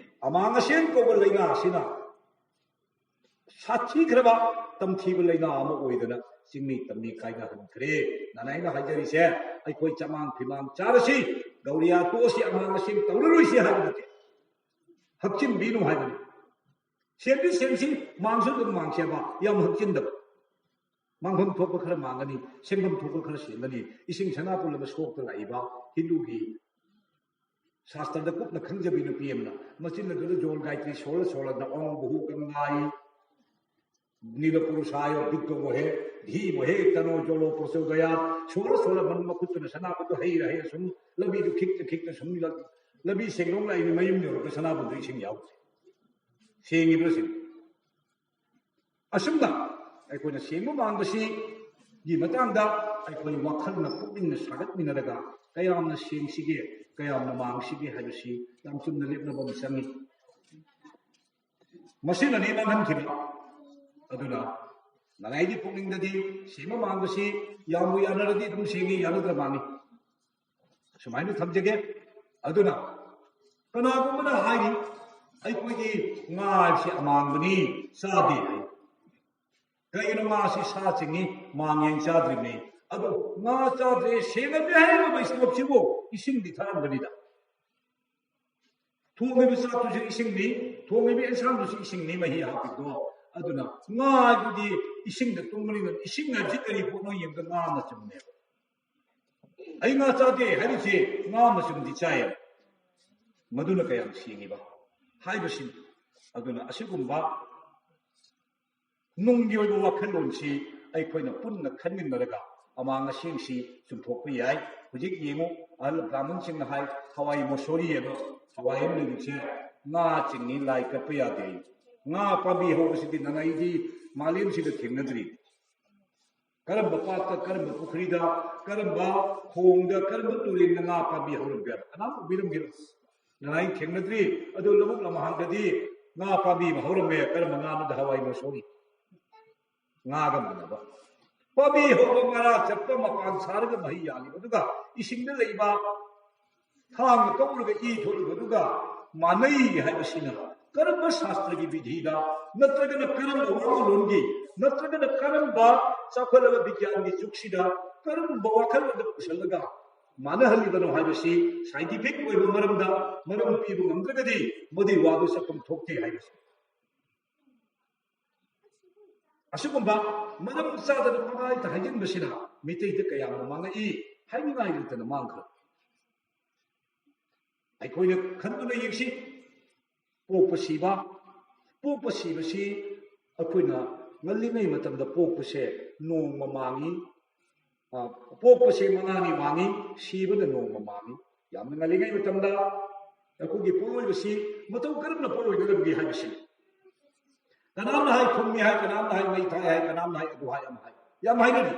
ꯑꯃꯥꯡ ꯑꯁꯦꯡ ꯀꯧꯕ ꯂꯥꯏꯅꯥ ꯑꯁꯤꯅ ꯁꯥꯊꯤꯈ꯭ꯔꯕ ꯇꯝꯊꯤꯕ ꯂꯥꯏꯅꯥ ꯑꯃ ꯑꯣꯏꯗꯅ ꯆꯤꯡꯃꯤ ꯇꯝꯃꯤ ꯀꯥꯏꯅꯍꯟꯈ꯭ꯔꯦ꯫ ꯅꯅꯥꯏꯅ ꯍꯥꯏꯖꯔꯤꯁꯦ, ꯑꯩꯈꯣꯏ ꯆꯃꯥꯡ ꯐꯤꯃꯥꯡ ꯆꯥꯔꯁꯤ, ꯒꯧꯔꯤꯌꯥ ꯇꯣꯛꯑꯁꯤ, ꯑꯃꯥꯡ ꯑꯁꯦꯡ ꯇꯧꯔꯔꯣꯏꯁꯤ ꯍꯥꯏꯕ ꯅꯠꯇꯦ, ꯍꯛꯆꯤꯟꯕꯤꯅꯨ ꯍꯥꯏꯕꯅꯤ꯫ ꯁꯦꯝꯗꯤ ꯁꯦꯝꯁꯤ, ꯃꯥꯡꯁꯨ ꯑꯗꯨꯝ ꯃꯥꯡꯁꯦꯕ, ꯌꯥꯝ ꯍꯛꯆꯤꯟꯗꯕ꯫ ꯃꯥꯡꯐꯝ ꯊꯣꯛꯄ ꯈꯔ ꯃꯥꯡꯒꯅꯤ, ꯁꯦꯝꯐꯝ ꯊꯣꯛꯄ ꯈꯔ ꯁꯦꯝꯒꯅꯤ꯫ ꯏꯁꯤꯡ ꯁꯅꯥ ꯄꯨꯜꯂꯕ ꯁꯣꯛꯇ ꯂꯥꯛꯏꯕ ꯍꯤꯟꯗꯨꯒꯤ ꯁꯥꯁꯇ꯭ꯔꯗ ꯀꯨꯞꯅ ꯈꯪꯖꯕꯤ ꯅꯨꯄꯤ ꯑꯃꯅ ꯃꯆꯤꯟ ꯑꯗꯨꯗ ꯖꯣꯜ ꯒꯥꯏꯇ꯭ꯔꯤ ꯁꯣꯜꯂ ꯁꯣꯜꯂꯗ ꯑꯣꯡ ꯕꯍꯨ ꯒꯪꯒꯥꯏ ꯅꯤꯂ ꯄꯨꯔꯨꯁꯥꯌ ꯕꯤꯠꯇꯣ ꯃꯣꯍꯦ ꯙꯤ ꯃꯣꯍꯦ ꯇꯅꯣ ꯖꯣꯂꯣ ꯄ꯭ꯔꯣꯆꯣꯗꯌꯥ ꯁꯣꯜꯂ ꯁꯣꯜꯂ ꯃꯅꯨꯡ ꯃꯈꯨꯠꯇꯨꯅ ꯁꯅꯥꯕꯨꯗꯣ ꯍꯩꯔ ꯍꯩꯔ ꯁꯨꯝ ꯂꯝꯕꯤꯗꯨ ꯈꯤꯛꯇ ꯈꯤꯛꯇ ꯁꯨꯝ ꯂ-, ꯂꯝꯕꯤ ꯁꯦꯡꯗꯣꯛ ꯂꯥꯛꯏꯅꯤ꯫ ꯃꯌꯨꯝ ꯌꯧꯔꯛꯄ ꯁꯅꯥꯕꯨꯗꯣ ꯏꯁꯤꯡ ꯌꯥꯎꯗ꯭ꯔꯦ꯫ ꯁꯦꯡꯉꯤꯕ꯭ꯔꯥ ꯁꯤꯅꯤ꯫ ꯑꯁꯨꯝꯅ ꯑꯩꯈꯣꯏꯅ ꯁꯦꯡꯕ ꯃꯥꯡꯕꯁꯤꯒꯤ ꯃꯇꯥꯡꯗ ꯑꯩꯈꯣꯏ ꯋꯥꯈꯜꯅ ꯄꯨꯛꯅꯤꯡꯅ ꯁꯥꯒꯠꯃꯤꯟꯅꯔꯒ ꯀꯌꯥꯝꯅ ꯁꯦꯡꯁꯤꯒꯦ, ꯀꯌꯥꯝꯅ ꯃꯥꯡꯁꯤꯒꯦ ꯍꯥꯏꯕꯁꯤ ꯌꯥꯝ ꯆꯨꯝꯅ ꯂꯦꯞꯅꯕ ꯑꯃ ꯆꯪꯉꯤ꯫ ꯃꯁꯤꯅꯅꯤ ꯃꯥꯡꯍꯟꯈꯤꯕ꯫ ꯑꯗꯨꯅ ꯅꯉꯥꯏꯒꯤ ꯄꯨꯛꯅꯤꯡꯗꯗꯤ ꯁꯦꯡꯕ ꯃꯥꯡꯕꯁꯤ ꯌꯥꯝꯕꯨ ꯌꯥꯅꯔꯗꯤ ꯑꯗꯨꯝ ꯁꯦꯡꯉꯤ, ꯌꯥꯅꯗ꯭ꯔ ꯃꯥꯡꯉꯤ꯫ ꯁꯨꯃꯥꯏꯅ ꯊꯝꯖꯒꯦ꯫ ꯑꯗꯨꯅ ꯀꯅꯥꯒꯨꯝꯕꯅ ꯍꯥꯏꯔꯤ, "ꯑꯩꯈꯣꯏꯒꯤ ꯉꯥ ꯍꯥꯏꯕꯁꯤ ꯑꯃꯥꯡꯕꯅꯤ, ꯆꯥꯗꯦ" ꯍꯥꯏ꯫ ꯀꯩꯒꯤꯅꯣ? ꯉꯥꯁꯤ ꯁꯥ ꯆꯤꯡꯉꯤ, ꯃꯥꯡꯉꯦ ꯆꯥꯗ꯭ꯔꯤꯕꯅꯤ꯫ ꯑꯗꯣ ꯉꯥ ꯆꯥꯗ꯭ꯔꯦ, ꯁꯦꯡꯅꯗꯦ ꯍꯥꯏꯔꯤꯕ ꯏꯁꯇꯣꯞꯁꯤꯕꯨ ꯏꯁꯤꯡꯗꯤ ꯊꯛꯑꯝꯒꯅꯤꯗ꯫ ꯊꯣꯡꯉꯤꯕ ꯆꯥꯛꯇꯨꯁꯨ ꯏꯁꯤꯡꯅꯤ, ꯊꯣꯡꯉꯤꯕ ꯑꯦꯟꯁꯥꯡꯗꯨꯁꯨ ꯏꯁꯤꯡꯅꯤ, ꯃꯍꯤ ꯍꯥꯞꯄꯤꯗꯣ꯫ ꯑꯗꯨꯅ ꯉꯥ ꯍꯥꯏꯕꯗꯤ ꯏꯁꯤꯡꯗ ꯇꯨꯡꯕꯅꯤꯅ, ꯏꯁꯤꯡ ꯍꯥꯏꯕꯁꯤ ꯀꯔꯤ ꯄꯣꯠꯅꯣ ꯌꯦꯡꯕꯗ ꯉꯥ ꯃꯆꯨꯝꯅꯦꯕ꯫ "ꯑꯩ ꯉꯥ ꯆꯥꯗꯦ" ꯍꯥꯏꯔꯤꯁꯦ ꯉꯥ ꯃꯆꯨꯝꯗꯤ ꯆꯥꯏꯌꯦꯕ꯫ ꯃꯗꯨꯅ ꯀꯌꯥꯝ ꯁꯦꯡꯉꯤꯕ ꯍꯥꯏꯕꯁꯤꯅꯤ꯫ ꯑꯗꯨꯅ ꯑꯁꯤꯒꯨꯝꯕ ꯅꯨꯡꯒꯤ ꯑꯣꯏꯕ ꯋꯥꯈꯜꯂꯣꯟꯁꯤ ꯑꯩꯈꯣꯏꯅ ꯄꯨꯟꯅ ꯈꯟꯃꯤꯟꯅꯔꯒ ꯑꯃꯥꯡ ꯑꯁꯦꯡꯁꯤ ꯆꯨꯝꯊꯣꯛꯄ ꯌꯥꯏ꯫ ꯍꯧꯖꯤꯛ ꯌꯦꯡꯉꯨ, ꯑꯍꯜ ꯕ꯭ꯔꯥꯍꯃꯟꯁꯤꯡꯅ ꯍꯥꯏ, "ꯍꯋꯥꯏ ꯃꯣꯁꯣꯔꯤ" ꯍꯥꯏꯕ ꯍꯋꯥꯏ ꯑꯃ ꯂꯩꯕꯁꯦ ꯉꯥ ꯆꯤꯡꯉꯤ, ꯂꯥꯏ ꯀꯠꯄ ꯌꯥꯗꯦ꯫ ꯉꯥ ꯄꯥꯝꯕꯤ ꯍꯧꯕꯁꯤꯗꯤ ꯅꯪ ꯑꯩꯗꯤ ꯃꯥꯂꯦꯝꯁꯤꯗ ꯊꯦꯡꯅꯗ꯭ꯔꯤ꯫ ꯀꯔꯝꯕ ꯄꯥꯠꯇ, ꯀꯔꯝꯕ ꯄꯨꯈ꯭ꯔꯤꯗ, ꯀꯔꯝꯕ ꯈꯣꯡꯗ, ꯀꯔꯝꯕ ꯇꯨꯔꯦꯜꯗ ꯉꯥ ꯄꯥꯝꯕꯤ ꯍꯧꯔꯝꯒꯦ ꯍꯥꯏꯕ ꯀꯅꯥꯝ ꯎꯕꯤꯔꯝꯒꯦꯔꯣ? ꯅꯪ ꯑꯩ ꯊꯦꯡꯅꯗ꯭ꯔꯤ꯫ ꯑꯗꯨ ꯂꯧꯕꯨꯛ ꯂꯝꯍꯥꯡꯗꯗꯤ ꯉꯥ ꯄꯥꯝꯕꯤ ꯑꯃ ꯍꯧꯔꯝꯃꯦ꯫ ꯀꯔꯝꯕ ꯉꯥꯅꯣꯗ? ꯍꯋꯥꯏ ꯃꯣꯁꯣꯔꯤ꯫ ꯉꯥꯒ ꯃꯥꯟꯅꯕ꯫ ꯄꯥꯝꯕꯤ ꯍꯧꯕ, ꯃꯔꯥ ꯆꯠꯄ, ꯃꯄꯥꯟ ꯁꯥꯔꯒ ꯃꯍꯩ ꯌꯥꯜꯂꯤꯕ, ꯑꯗꯨꯒ ꯏꯁꯤꯡꯗ ꯂꯩꯕ ꯊꯥꯡꯅ ꯀꯧꯔꯒ ꯏ ꯊꯣꯛꯂꯤꯕꯗꯨꯒ ꯃꯥꯟꯅꯩ ꯍꯥꯏꯕꯁꯤꯅ ꯀꯔꯝꯕ ꯁꯥꯁꯇ꯭ꯔꯒꯤ ꯕꯤꯙꯤꯗ, ꯅꯠꯇ꯭ꯔꯒꯅ ꯀꯔꯝꯕ ꯋꯥꯈꯜꯂꯣꯟꯒꯤ, ꯅꯠꯇ꯭ꯔꯒꯅ ꯀꯔꯝꯕ ꯆꯥꯎꯈꯠꯂꯕ ꯕꯤꯒ꯭ꯌꯥꯟꯒꯤ ꯖꯨꯒꯁꯤꯗ ꯀꯔꯝꯕ ꯋꯥꯈꯜ ꯑꯗꯨ ꯄꯨꯁꯜꯂꯒ ꯃꯥꯟꯅꯍꯜꯂꯤꯕꯅꯣ ꯍꯥꯏꯕꯁꯤ ꯁꯥꯏꯟꯇꯤꯐꯤꯛ ꯑꯣꯏꯕ ꯃꯔꯝꯗ ꯃꯔꯝ ꯄꯤꯕ ꯉꯝꯗ꯭ꯔꯒꯗꯤ ꯃꯗꯨꯒꯤ ꯋꯥꯗꯨ ꯆꯠꯐꯝ ꯊꯣꯛꯇꯦ ꯍꯥꯏꯕꯁꯤ꯫ ꯑꯁꯤꯒꯨꯝꯕ ꯃꯔꯝ ꯆꯥꯗꯅ ꯄꯪꯍꯥꯏꯗ ꯍꯥꯏꯖꯤꯟꯕꯁꯤꯅ ꯃꯤꯇꯩꯗ ꯀꯌꯥꯝ ꯃꯥꯡꯉꯛꯏ, ꯍꯥꯏꯅꯤꯡꯉꯥꯏ ꯂꯩꯇꯅ ꯃꯥꯡꯈ꯭ꯔꯦ꯫ ꯑꯩꯈꯣꯏꯅ ꯈꯟꯗꯨꯅ ꯌꯦꯡꯁꯤ, ꯄꯣꯛꯄ ꯁꯤꯕ, ꯄꯣꯛꯄ ꯁꯤꯕꯁꯤ ꯑꯩꯈꯣꯏꯅ ꯉꯜꯂꯤꯉꯩ ꯃꯇꯝꯗ ꯄꯣꯛꯄꯁꯦ ꯅꯣꯡꯃ ꯃꯥꯡꯉꯤ, ꯑ, ꯄꯣꯛꯄꯁꯦ ꯃꯉꯥꯅꯤ ꯃꯥꯡꯉꯤ, ꯁꯤꯕꯅ ꯅꯣꯡꯃ ꯃꯥꯡꯉꯤ꯫ ꯌꯥꯝꯅ ꯉꯜꯂꯤꯉꯩ ꯃꯇꯝꯗ ꯑꯩꯈꯣꯏꯒꯤ ꯄꯣꯠꯂꯣꯏꯕꯁꯤ ꯃꯇꯧ ꯀꯔꯝꯅ ꯄꯣꯠꯂꯣꯏꯒꯗꯕꯒꯦ ꯍꯥꯏꯕꯁꯤ, ꯀꯅꯥꯝꯅ ꯍꯥꯏ ꯐꯨꯝꯃꯤ ꯍꯥꯏ, ꯀꯅꯥꯝꯅ ꯍꯥꯏ ꯃꯩ ꯊꯥꯏ ꯍꯥꯏ, ꯀꯅꯥꯝꯅ ꯍꯥꯏ ꯑꯗꯨ ꯍꯥꯏ ꯑꯃ ꯍꯥꯏ, ꯌꯥꯝ ꯍꯥꯏꯅꯔꯤ꯫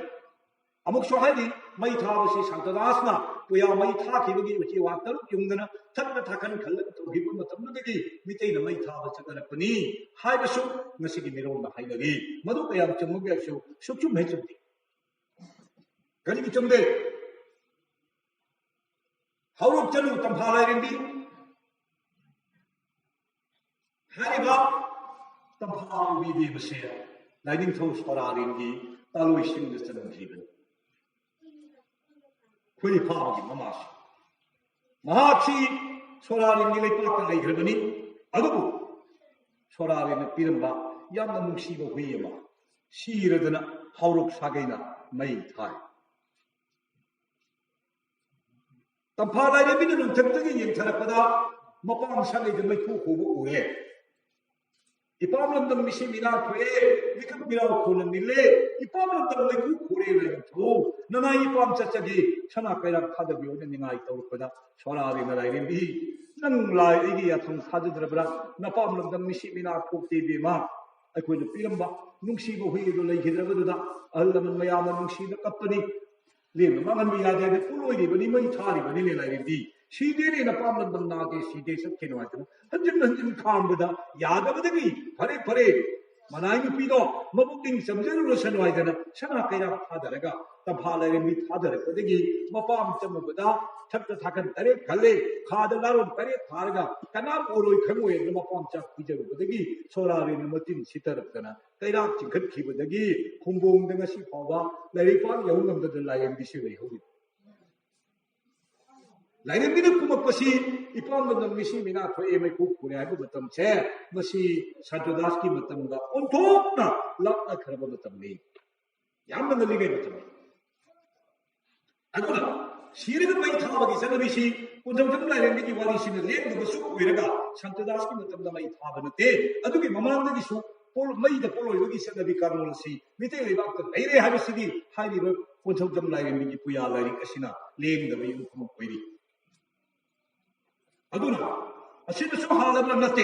ꯑꯃꯨꯛꯁꯨ ꯍꯥꯏꯔꯤ, ꯃꯩ ꯊꯥꯕꯁꯤ ꯁꯥꯟꯇꯗꯥꯁꯅ ꯄꯨꯌꯥ ꯃꯩ ꯊꯥꯈꯤꯕꯒꯤ ꯎꯆꯦꯋꯥ ꯇꯔꯨꯛ ꯌꯨꯡꯗꯅ ꯊꯛꯅ ꯊꯥꯀꯟ ꯈꯜꯂꯒ ꯇꯧꯈꯤꯕ ꯃꯇꯝꯗꯨꯗꯒꯤ ꯃꯤꯇꯩꯅ ꯃꯩ ꯊꯥꯕ ꯆꯠꯅꯔꯛꯄꯅꯤ ꯍꯥꯏꯕꯁꯨ ꯉꯁꯤꯒꯤ ꯃꯤꯔꯣꯜꯅ ꯍꯥꯏꯅꯔꯤ꯫ ꯃꯗꯨ ꯀꯌꯥꯝ ꯆꯨꯝꯕꯒꯦ ꯍꯥꯏꯕꯁꯨ ꯁꯨꯛꯆꯨꯝ ꯍꯦꯛ ꯆꯨꯝꯗꯦ꯫ ꯀꯔꯤꯒꯤ ꯆꯨꯝꯗꯦ? ꯍꯧꯔꯛꯆꯅꯨ ꯇꯝꯐꯥ ꯂꯥꯏꯔꯦꯝꯕꯤ꯫ ꯍꯥꯏꯔꯤꯕ ꯇꯝꯐꯥ ꯎꯕꯤꯗꯦꯕꯁꯦ ꯂꯥꯏꯅꯤꯡꯊꯧ ꯁꯣꯔꯥꯔꯦꯟꯒꯤ ꯇꯥꯂꯣꯏꯁꯤꯡꯗ ꯆꯟꯈꯤꯕꯅꯤ꯫ ꯈꯨꯔꯤ ꯐꯥꯕꯒꯤ ꯃꯃꯥꯁꯨ꯫ ꯃꯍꯥꯛꯁꯤ ꯁꯣꯔꯥꯔꯦꯟꯒꯤ ꯂꯩꯄꯥꯛꯇ ꯂꯩꯈ꯭ꯔꯕꯅꯤ꯫ ꯑꯗꯨꯕꯨ ꯁꯣꯔꯥꯔꯦꯟꯅ ꯄꯤꯔꯝꯕ ꯌꯥꯝꯅ ꯅꯨꯡꯁꯤꯕ ꯍꯨꯏ ꯑꯃ ꯁꯤꯔꯗꯅ ꯍꯧꯔꯣꯛ ꯁꯥꯒꯩꯅ ꯃꯩ ꯊꯥꯏ꯫ ꯇꯝꯐꯥ ꯂꯥꯏꯔꯦꯝꯕꯤꯅ ꯅꯣꯡꯊꯛꯇꯒꯤ ꯌꯦꯡꯊꯔꯛꯄꯗ ꯃꯄꯥꯝ ꯁꯥꯒꯩꯗ ꯃꯩꯈꯨ ꯈꯨꯕ ꯎꯔꯦ꯫ ꯏꯄꯥꯝ ꯂꯝꯗꯝ ꯃꯤꯁꯤ ꯃꯤꯅꯥ ꯊꯣꯛꯑꯦ, ꯃꯤꯀꯞ ꯃꯤꯔꯥꯎ ꯈꯨꯅ ꯅꯤꯜꯂꯦ꯫ ꯏꯄꯥꯝ ꯂꯝꯗꯝ ꯃꯩꯈꯨ ꯈꯨꯔꯦ ꯂꯥꯏꯅꯤꯡꯊꯧ, ꯅꯅꯥꯏ ꯏꯄꯥꯝ ꯆꯠꯆꯒꯦ, ꯁꯅꯥ ꯀꯩꯔꯥꯛ ꯊꯥꯗꯕꯤꯌꯣꯅ ꯅꯤꯡꯉꯥꯏ ꯇꯧꯔꯛꯄꯗ ꯁꯣꯔꯥꯔꯦꯟꯅ ꯂꯥꯏꯔꯦꯝꯕꯤ, ꯅꯪ ꯂꯥꯏ ꯑꯩꯒꯤ ꯌꯥꯊꯪ ꯊꯥꯖꯗ꯭ꯔꯕ꯭ꯔꯥ? ꯅꯄꯥꯝ ꯂꯝꯗꯝ ꯃꯤꯁꯤ ꯃꯤꯅꯥ ꯊꯣꯛꯇꯦ ꯏꯕꯦꯝꯃ꯫ ꯑꯩꯈꯣꯏꯅ ꯄꯤꯔꯝꯕ ꯅꯨꯡꯁꯤꯕ ꯍꯨꯏ ꯑꯗꯨ ꯂꯩꯈꯤꯗ꯭ꯔꯕꯗꯨꯗ ꯑꯍꯜ ꯂꯃꯟ ꯃꯌꯥꯝꯅ ꯅꯨꯡꯁꯤꯅ ꯀꯞꯄꯅꯤ꯫ ꯂꯦꯝꯅ ꯃꯥꯡꯍꯟꯕ ꯌꯥꯗꯦ ꯍꯥꯏꯅ ꯄꯨꯡꯂꯣꯏꯔꯤꯕꯅꯤ, ꯃꯩ ꯊꯥꯔꯤꯕꯅꯤꯅꯦ ꯂꯥꯏꯔꯦꯝꯕꯤ꯫ ꯁꯤꯗꯦꯅꯦ ꯅꯄꯥꯝ ꯂꯝꯗꯝ ꯅꯥꯒꯦ ꯁꯤꯗꯦ ꯆꯠꯈꯤꯅꯨ ꯍꯥꯏꯗꯅ ꯍꯟꯖꯤꯟ ꯍꯟꯖꯤꯟ ꯈꯥꯝꯕꯗ ꯌꯥꯗꯕꯗꯒꯤ ꯐꯔꯦ ꯐꯔꯦ, ꯃꯅꯥꯏ ꯅꯨꯄꯤꯗꯣ ꯃꯕꯨꯛꯅꯤꯡ ꯆꯝꯖꯔꯨꯔꯁꯅꯨ ꯍꯥꯏꯗꯅ ꯁꯅꯥ ꯀꯩꯔꯥꯛ ꯊꯥꯗꯔꯒ ꯇꯝꯐꯥ ꯂꯥꯏꯔꯦꯝꯕꯤ ꯊꯥꯗꯔꯛꯄꯗꯒꯤ ꯃꯄꯥꯝ ꯆꯪꯉꯨꯕꯗ ꯊꯛꯇ ꯊꯥꯀꯟ ꯇꯔꯦꯠ ꯈꯜꯂꯦ, ꯈꯥꯗ ꯂꯥꯔꯣꯟ ꯇꯔꯦꯠ ꯊꯥꯔꯒ ꯀꯅꯥꯝ ꯎꯔꯣꯏ ꯈꯪꯉꯣꯏ ꯍꯥꯏꯗꯅ ꯃꯄꯥꯝ ꯆꯥꯛ ꯄꯤꯖꯔꯨꯕꯗꯒꯤ ꯁꯣꯔꯥꯔꯦꯟꯅ ꯃꯇꯤꯟ ꯁꯤꯠꯇꯔꯛꯇꯅ ꯀꯩꯔꯥꯛ ꯆꯤꯡꯈꯠꯈꯤꯕꯗꯒꯤ ꯈꯨꯝꯕꯣꯡꯗ ꯉꯁꯤ ꯐꯥꯎꯕ ꯂꯥꯏꯔꯩꯄꯥꯛ ꯌꯧ ꯉꯝꯗꯗꯅ ꯂꯥꯏꯔꯦꯝꯕꯤꯁꯤ ꯂꯩꯍꯧꯔꯤ꯫ ꯂꯥꯏꯔꯦꯝꯕꯤꯅ ꯀꯨꯝꯃꯛꯄꯁꯤ ꯏꯄꯥꯝ ꯂꯝꯗꯝ ꯃꯤꯁꯤ ꯃꯤꯅꯥ ꯊꯣꯛꯑꯦ, ꯃꯩꯈꯨ ꯈꯨꯔꯦ ꯍꯥꯏꯕ ꯃꯇꯝꯁꯦ, ꯃꯁꯤ ꯁꯥꯟꯇꯗꯥꯁꯀꯤ ꯃꯇꯝꯒ ꯑꯣꯟꯊꯣꯛꯅ ꯂꯥꯞꯅꯈ꯭ꯔꯕ ꯃꯇꯝꯅꯤ꯫ ꯌꯥꯝꯅ ꯉꯜꯂꯤꯉꯩ ꯃꯇꯝꯅꯤ꯫ ꯑꯗꯨꯅ ꯁꯤꯔꯒ ꯃꯩ ꯊꯥꯕꯒꯤ ꯆꯠꯅꯕꯤꯁꯤ ꯀꯣꯟꯊꯧꯖꯝ ꯂꯥꯏꯔꯦꯝꯕꯤꯒꯤ ꯋꯥꯔꯤꯁꯤꯅ ꯂꯦꯡꯗꯕꯁꯨ ꯑꯣꯏꯔꯒ ꯁꯥꯟꯇꯗꯥꯁꯀꯤ ꯃꯇꯝꯗ ꯃꯩ ꯊꯥꯕ ꯅꯠꯇꯦ꯫ ꯑꯗꯨꯒꯤ ꯃꯃꯥꯡꯗꯒꯤꯁꯨ ꯄꯣ-, ꯃꯩꯗ ꯄꯣꯂꯣꯏꯕꯒꯤ ꯆꯠꯅꯕꯤ ꯀꯥꯔꯣꯜ ꯑꯁꯤ ꯃꯤꯇꯩ ꯂꯩꯕꯥꯛꯇ ꯂꯩꯔꯦ ꯍꯥꯏꯕꯁꯤꯗꯤ ꯍꯥꯏꯔꯤꯕ ꯀꯣꯟꯊꯧꯖꯝ ꯂꯥꯏꯔꯦꯝꯕꯤꯒꯤ ꯄꯨꯌꯥ ꯂꯥꯏꯔꯤꯛ ꯑꯁꯤꯅ ꯂꯦꯡꯗꯕ ꯌꯨꯝꯐꯝ ꯑꯣꯏꯔꯤ꯫ ꯑꯗꯨꯅ ꯑꯁꯤꯅꯁꯨ ꯍꯥꯜꯂꯕ ꯅꯠꯇꯦ꯫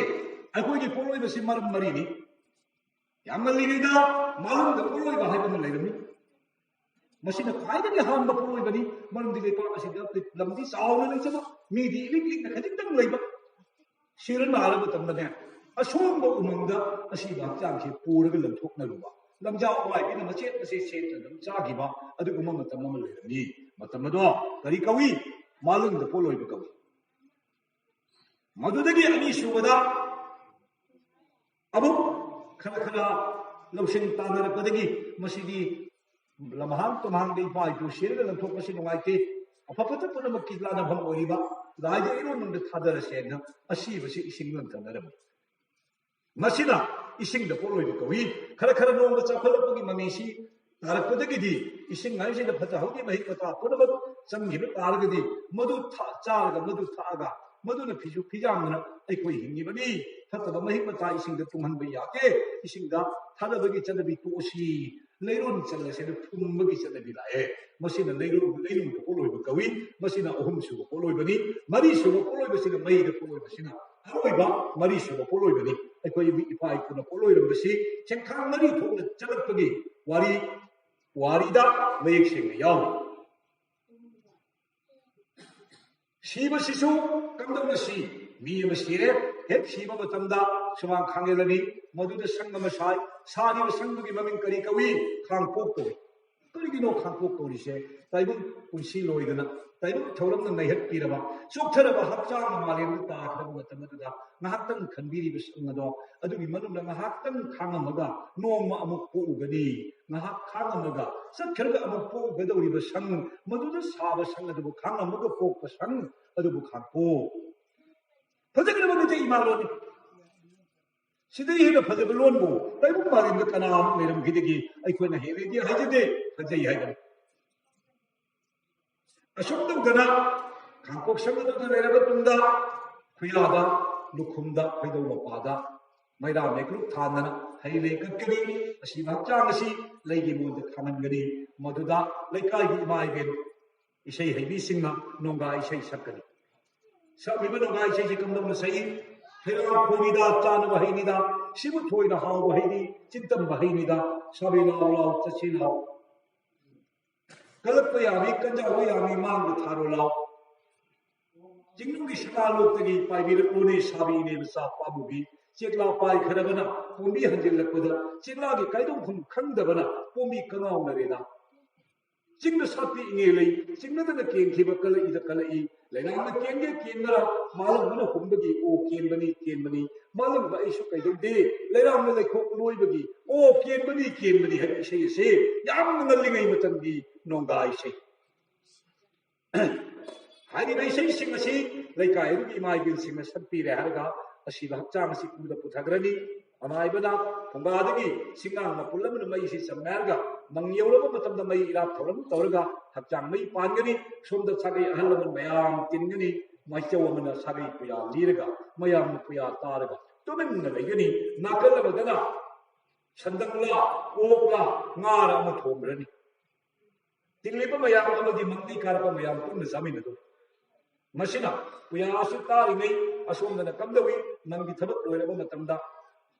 ꯑꯩꯈꯣꯏꯒꯤ ꯄꯣꯂꯣꯏꯕꯁꯤ ꯃꯔꯝ ꯃꯔꯤꯅꯤ꯫ ꯌꯥꯝ ꯉꯜꯂꯤꯉꯩꯗ ꯃꯥꯂꯪꯗ ꯄꯣꯂꯣꯏꯕ ꯍꯥꯏꯕ ꯑꯃ ꯂꯩꯔꯝꯃꯤ꯫ ꯃꯁꯤꯅ ꯈ꯭ꯋꯥꯏꯗꯒꯤ ꯑꯍꯥꯟꯕ ꯄꯣꯂꯣꯏꯕꯅꯤ꯫ ꯃꯔꯝꯗꯤ ꯂꯩꯄꯥꯛ ꯑꯁꯤꯗ ꯂꯝꯗꯤ ꯆꯥꯎꯅ ꯂꯩꯖꯕ, ꯃꯤꯗꯤ ꯏꯂꯤꯛ ꯂꯤꯛꯅ ꯈꯖꯤꯛꯇꯪ ꯂꯩꯕ꯫ ꯁꯤꯔ ꯅꯥꯔꯕ ꯃꯇꯝꯗꯅꯦ, ꯑꯁꯣꯡꯕ ꯎꯃꯪꯗ ꯑꯁꯤꯕ ꯍꯛꯆꯥꯡꯁꯦ ꯄꯨꯔꯒ ꯂꯪꯊꯣꯛꯅꯔꯨꯕ, ꯂꯪꯖꯥ ꯑꯋꯥꯏꯕꯤꯅ ꯃꯆꯦꯠ ꯃꯆꯦꯠ ꯁꯦꯠꯇꯅ ꯑꯗꯨꯝ ꯆꯥꯈꯤꯕ ꯑꯗꯨꯒꯨꯝꯕ ꯃꯇꯝ ꯑꯃ ꯂꯩꯔꯝꯃꯤ꯫ ꯃꯇꯝ ꯑꯗꯣ ꯀꯔꯤ ꯀꯧꯏ? ꯃꯥꯂꯪꯗ ꯄꯣꯂꯣꯏꯕ ꯀꯧꯏ꯫ ꯃꯗꯨꯗꯒꯤ ꯑꯅꯤꯁꯨꯕꯗ ꯑꯃꯨꯛ ꯈꯔ ꯈꯔ ꯂꯧꯁꯤꯡ ꯇꯥꯟꯅꯔꯛꯄꯗꯒꯤ ꯃꯁꯤꯗꯤ ꯂꯝꯍꯥꯡ ꯇꯨꯝꯍꯥꯡꯗ ꯏꯄꯥ ꯏꯄꯨ ꯁꯤꯔꯒ ꯂꯪꯊꯣꯛꯄꯁꯤ ꯅꯨꯡꯉꯥꯏꯇꯦ, ꯑꯐ ꯐꯠꯇ ꯄꯨꯝꯅꯃꯛꯀꯤ ꯂꯥꯟꯅꯐꯝ ꯑꯣꯏꯔꯤꯕ ꯂꯥꯏꯗ ꯏꯔꯣꯟꯕꯗ ꯊꯥꯗꯔꯁꯦꯅ ꯑꯁꯤꯕꯁꯤ ꯏꯁꯤꯡ ꯂꯪꯊꯅꯔꯝꯃꯤ꯫ ꯃꯁꯤꯅ ꯏꯁꯤꯡꯗ ꯄꯣꯂꯣꯏꯕ ꯀꯧꯏ꯫ ꯈꯔ ꯈꯔ ꯅꯣꯡꯃ ꯆꯥꯎꯈꯠꯂꯛꯄꯒꯤ ꯃꯃꯤꯁꯤ ꯇꯥꯔꯛꯄꯗꯒꯤꯗꯤ ꯏꯁꯤꯡ ꯍꯥꯏꯁꯤꯗ ꯐꯠꯇ ꯍꯥꯎꯗꯤ ꯃꯍꯤꯛ ꯃꯇꯥ ꯄꯨꯝꯅꯃꯛ ꯆꯪꯈꯤꯕ ꯇꯥꯔꯒꯗꯤ ꯃꯗꯨ ꯊ-, ꯆꯥꯔꯒ ꯃꯗꯨ ꯊꯛꯑꯒ ꯃꯗꯨꯅ ꯐꯤꯁꯨ ꯐꯤꯖꯥꯝꯗꯅ ꯑꯩꯈꯣꯏ ꯍꯤꯡꯉꯤꯕꯅꯤ꯫ ꯐꯠꯇꯕ ꯃꯍꯤꯛ ꯃꯇꯥ ꯏꯁꯤꯡꯗ ꯇꯨꯡꯍꯟꯕ ꯌꯥꯗꯦ꯫ ꯏꯁꯤꯡꯗ ꯊꯥꯗꯕꯒꯤ ꯆꯠꯅꯕꯤ ꯇꯣꯛꯑꯁꯤ꯫ ꯂꯩꯔꯣꯟ ꯆꯜꯂꯁꯦꯅ ꯐꯨꯝꯕꯒꯤ ꯆꯠꯅꯕꯤ ꯂꯥꯛꯑꯦ꯫ ꯃꯁꯤꯅ ꯂꯩꯔꯣꯟ, ꯂꯩꯅꯨꯡꯗ ꯄꯣꯂꯣꯏꯕ ꯀꯧꯏ꯫ ꯃꯁꯤꯅ ꯑꯍꯨꯝꯁꯨꯕ ꯄꯣꯂꯣꯏꯕꯅꯤ꯫ ꯃꯔꯤꯁꯨꯕ ꯄꯣꯂꯣꯏꯕꯁꯤꯅ ꯃꯩꯗ ꯄꯣꯂꯣꯏꯕꯁꯤꯅ ꯑꯔꯣꯏꯕ ꯃꯔꯤꯁꯨꯕ ꯄꯣꯂꯣꯏꯕꯅꯤ꯫ ꯑꯩꯈꯣꯏ ꯃꯤ ꯏꯄꯥ ꯏꯄꯨꯅ ꯄꯣꯂꯣꯏꯔꯝꯕꯁꯤ ꯆꯦꯡꯈꯥꯡ ꯃꯔꯤ ꯊꯣꯛꯅ ꯆꯠꯂꯛꯄꯒꯤ ꯋꯥꯔꯤ, ꯋꯥꯔꯤꯗ ꯃꯌꯦꯛ ꯁꯦꯡꯅ ꯌꯥꯎꯔꯤ꯫ ꯁꯤꯕꯁꯤꯁꯨ ꯀꯝꯗꯧꯅ ꯁꯤ? ꯃꯤ ꯑꯃ ꯁꯤꯔꯦ, ꯍꯦꯛ ꯁꯤꯕ ꯃꯇꯝꯗ ꯁꯨꯃꯥꯡ ꯈꯥꯡꯖꯤꯜꯂꯅꯤ, ꯃꯗꯨꯗ ꯁꯪ ꯑꯃ ꯁꯥꯏ꯫ ꯁꯥꯔꯤꯕ ꯁꯪꯗꯨꯒꯤ ꯃꯃꯤꯡ ꯀꯔꯤ ꯀꯧꯏ? ꯈꯥꯡꯄꯣꯛ ꯀꯧꯏ꯫ ꯀꯔꯤꯒꯤꯅꯣ ꯈꯥꯡꯄꯣꯛ ꯀꯧꯔꯤꯁꯦ? ꯇꯥꯏꯕꯪ ꯄꯨꯟꯁꯤ ꯂꯣꯏꯗꯅ ꯇꯥꯏꯕꯪ ꯊꯧꯔꯝꯅ ꯅꯩꯍꯠꯄꯤꯔꯕ, ꯆꯣꯛꯊꯔꯕ ꯍꯛꯆꯥꯡꯅ ꯃꯥꯂꯦꯝꯗ ꯇꯥꯈ꯭ꯔꯕ ꯃꯇꯝ ꯑꯗꯨꯗ ꯉꯥꯏꯍꯥꯛꯇꯪ ꯈꯟꯕꯤꯔꯤꯕ ꯁꯪ ꯑꯗꯣ, ꯑꯗꯨꯒꯤ ꯃꯅꯨꯡꯗ ꯉꯥꯏꯍꯥꯛꯇꯪ ꯈꯥꯡꯉꯝꯃꯒ ꯅꯣꯡꯃ ꯑꯃꯨꯛ ꯄꯣꯛꯎꯒꯅꯤ꯫ ꯉꯥꯏꯍꯥꯛ ꯈꯥꯡꯉꯝꯃꯒ ꯆꯠꯈ꯭ꯔꯒ ꯑꯃꯨꯛ ꯄꯣꯛꯎꯒꯗꯧꯔꯤꯕ ꯁꯪ, ꯃꯗꯨꯗ ꯁꯥꯕ ꯁꯪ ꯑꯗꯨꯕꯨ ꯈꯥꯡꯉꯝꯃꯒ ꯄꯣꯛꯄ ꯁꯪ ꯑꯗꯨꯕꯨ ꯈꯥꯡꯄꯣꯛ꯫ ꯐꯖꯈ꯭ꯔꯕ ꯃꯩꯇꯩ ꯏꯃꯥ ꯂꯣꯟꯅꯤ꯫ ꯁꯤꯗꯒꯤ ꯍꯦꯟꯅ ꯐꯖꯕ ꯂꯣꯟꯕꯨ ꯇꯥꯏꯕꯪ ꯃꯥꯂꯦꯝꯗ ꯀꯅꯥ ꯑꯃꯨꯛ ꯂꯩꯔꯝꯈꯤꯗꯒꯦ? ꯑꯩꯈꯣꯏꯅ ꯍꯦꯜꯂꯦꯗꯤ ꯍꯥꯏꯖꯗꯦ, ꯐꯖꯩ ꯍꯥꯏꯕꯅꯤ꯫ ꯑꯁꯨꯝ ꯇꯧꯗꯅ ꯈꯥꯡꯄꯣꯛ ꯁꯪ ꯑꯗꯨꯗ ꯂꯩꯔꯕ ꯇꯨꯡꯗ, ꯈꯨꯌꯥꯗ, ꯂꯨꯈꯨꯝꯗ, ꯈꯣꯏꯗꯧ ꯃꯄꯥꯗ ꯃꯩꯔꯥ ꯃꯩꯀ꯭ꯔꯨꯛ ꯊꯥꯟꯗꯅ ꯍꯩ ꯂꯩ ꯀꯠꯀꯅꯤ꯫ ꯑꯁꯤꯕ ꯍꯛꯆꯥꯡ ꯑꯁꯤ ꯂꯩꯒꯤ ꯃꯑꯣꯡꯗ ꯊꯥꯡꯍꯟꯒꯅꯤ꯫ ꯃꯗꯨꯗ ꯂꯩꯀꯥꯏꯒꯤ ꯏꯃꯥ ꯏꯕꯦꯟ ꯏꯁꯩ ꯍꯩꯕꯤꯁꯤꯡꯅ ꯅꯣꯡꯒꯥ ꯏꯁꯩ ꯁꯛꯀꯅꯤ꯫ ꯁꯛꯂꯤꯕ ꯅꯣꯡꯒꯥ ꯏꯁꯩꯁꯤ ꯀꯝꯗꯧꯅ ꯁꯛꯏ? ꯍꯩꯔꯥꯡ ꯈꯣꯏꯅꯤꯗ, ꯆꯥꯅꯕ ꯍꯩꯅꯤꯗ, ꯁꯤꯕꯨ ꯊꯣꯏꯅ ꯍꯥꯎꯕ ꯍꯩꯅꯤ, ꯆꯤꯟꯇꯝꯕ ꯍꯩꯅꯤꯗ, ꯁꯥꯕꯤ ꯂꯥꯎ ꯂꯥꯎ, ꯆꯠꯁꯤ ꯂꯥꯎ꯫ ꯀꯜꯂꯛꯄ ꯌꯥꯕꯤ, ꯀꯟꯖꯥꯎꯕ ꯌꯥꯕꯤ, ꯃꯥꯡꯗ ꯊꯥꯔꯣ ꯂꯥꯎ꯫ ꯆꯤꯡꯅꯨꯡꯒꯤ ꯁꯅꯥ ꯂꯣꯛꯇꯒꯤ ꯄꯥꯏꯕꯤꯔꯛꯂꯣꯅꯦ, ꯁꯥꯕꯤ ꯏꯅꯦ ꯃꯆꯥ ꯄꯥꯝꯃꯨꯕꯤ꯫ ꯆꯦꯛꯂꯥ ꯄꯥꯏꯈ꯭ꯔꯕꯅ ꯄꯣꯝꯕꯤ ꯍꯟꯖꯤꯜꯂꯛꯄꯗ, ꯆꯦꯛꯂꯥꯒꯤ ꯀꯥꯏꯗꯧꯐꯝ ꯈꯪꯗꯕꯅ ꯄꯣꯝꯕꯤ ꯀꯉꯥꯎꯅꯔꯦꯗ꯫ ꯆꯤꯡꯅ ꯁꯥꯠꯄꯤ ꯏꯉꯦ ꯂꯩ, ꯆꯤꯡꯅꯗꯅ ꯀꯦꯟꯈꯤꯕ ꯀꯜꯂꯛꯏꯗ ꯀꯜꯂꯛꯏ꯫ ꯂꯩꯔꯥꯡꯅ ꯀꯦꯟꯒꯦ ꯀꯦꯟꯕꯔꯥ, ꯃꯥꯂꯪꯕꯅ ꯍꯨꯝꯕꯒꯤ ꯑꯣ ꯀꯦꯟꯕꯅꯤ, ꯀꯦꯟꯕꯅꯤ꯫ ꯃꯥꯂꯪꯕ ꯑꯩꯁꯨ ꯀꯩꯗꯧꯗꯦ, ꯂꯩꯔꯥꯡꯅ ꯂꯩꯈꯣꯛ ꯂꯣꯏꯕꯒꯤ ꯑꯣ ꯀꯦꯟꯕꯅꯤ, ꯀꯦꯟꯕꯅꯤ ꯍꯥꯏꯕ ꯏꯁꯩ ꯑꯁꯤ ꯌꯥꯝꯅ ꯉꯜꯂꯤꯉꯩ ꯃꯇꯝꯒꯤ ꯅꯣꯡꯗꯥ ꯏꯁꯩ꯫ ꯍꯥꯏꯔꯤꯕ ꯏꯁꯩꯁꯤꯡ ꯑꯁꯤ ꯂꯩꯀꯥꯏ ꯑꯗꯨꯒꯤ ꯏꯃꯥ ꯏꯕꯦꯟꯁꯤꯡꯅ ꯁꯛꯄꯤꯔꯦ ꯍꯥꯏꯔꯒ ꯑꯁꯤꯕ ꯍꯛꯆꯥꯡ ꯑꯁꯤ ꯀꯨꯡꯗ ꯄꯨꯊꯈ꯭ꯔꯅꯤ꯫ ꯑꯃꯥꯏꯕꯅ ꯐꯨꯡꯒꯥꯗꯒꯤ ꯁꯤꯡꯉꯥꯡ ꯃꯄꯨꯜ ꯑꯃꯅ ꯃꯩꯁꯤ ꯆꯝꯃꯦ ꯍꯥꯏꯔꯒ ꯃꯪ ꯌꯧꯔꯕ ꯃꯇꯝꯗ ꯃꯩ ꯏꯔꯥꯠ ꯊꯧꯔꯝ ꯇꯧꯔꯒ ꯍꯛꯆꯥꯡ ꯃꯩ ꯄꯥꯟꯒꯅꯤ꯫ ꯁꯣꯝꯗ ꯁꯥꯒꯩ ꯑꯍꯜ ꯂꯃꯟ ꯃꯌꯥꯝ ꯇꯤꯟꯒꯅꯤ꯫ ꯃꯥꯏꯆꯧ ꯑꯃꯅ ꯁꯥꯒꯩ ꯄꯨꯌꯥ ꯂꯤꯔꯒ ꯃꯌꯥꯝꯅ ꯄꯨꯌꯥ ꯇꯥꯔꯒ ꯇꯨꯃꯤꯟꯅ ꯂꯩꯒꯅꯤ꯫ ꯅꯥꯀꯜ ꯑꯃꯗꯅ ꯁꯟꯗꯪꯂꯥ, ꯑꯣꯛꯂꯥ, ꯉꯥꯔ ꯑꯃ ꯊꯣꯡꯈ꯭ꯔꯅꯤ꯫ ꯇꯤꯜꯂꯤꯕ ꯃꯌꯥꯝ ꯑꯃꯗꯤ ꯃꯪꯂꯤ ꯀꯥꯔꯛꯄ ꯃꯌꯥꯝ ꯄꯨꯟꯅ ꯆꯥꯃꯤꯟꯅꯗꯣꯏ꯫ ꯃꯁꯤꯅ ꯄꯨꯌꯥ ꯑꯁꯤ ꯇꯥꯔꯤꯉꯩ ꯑꯁꯣꯝꯗꯅ ꯀꯝꯗꯧꯏ? ꯃꯪꯒꯤ ꯊꯕꯛ ꯂꯣꯏꯔꯕ ꯃꯇꯝꯗ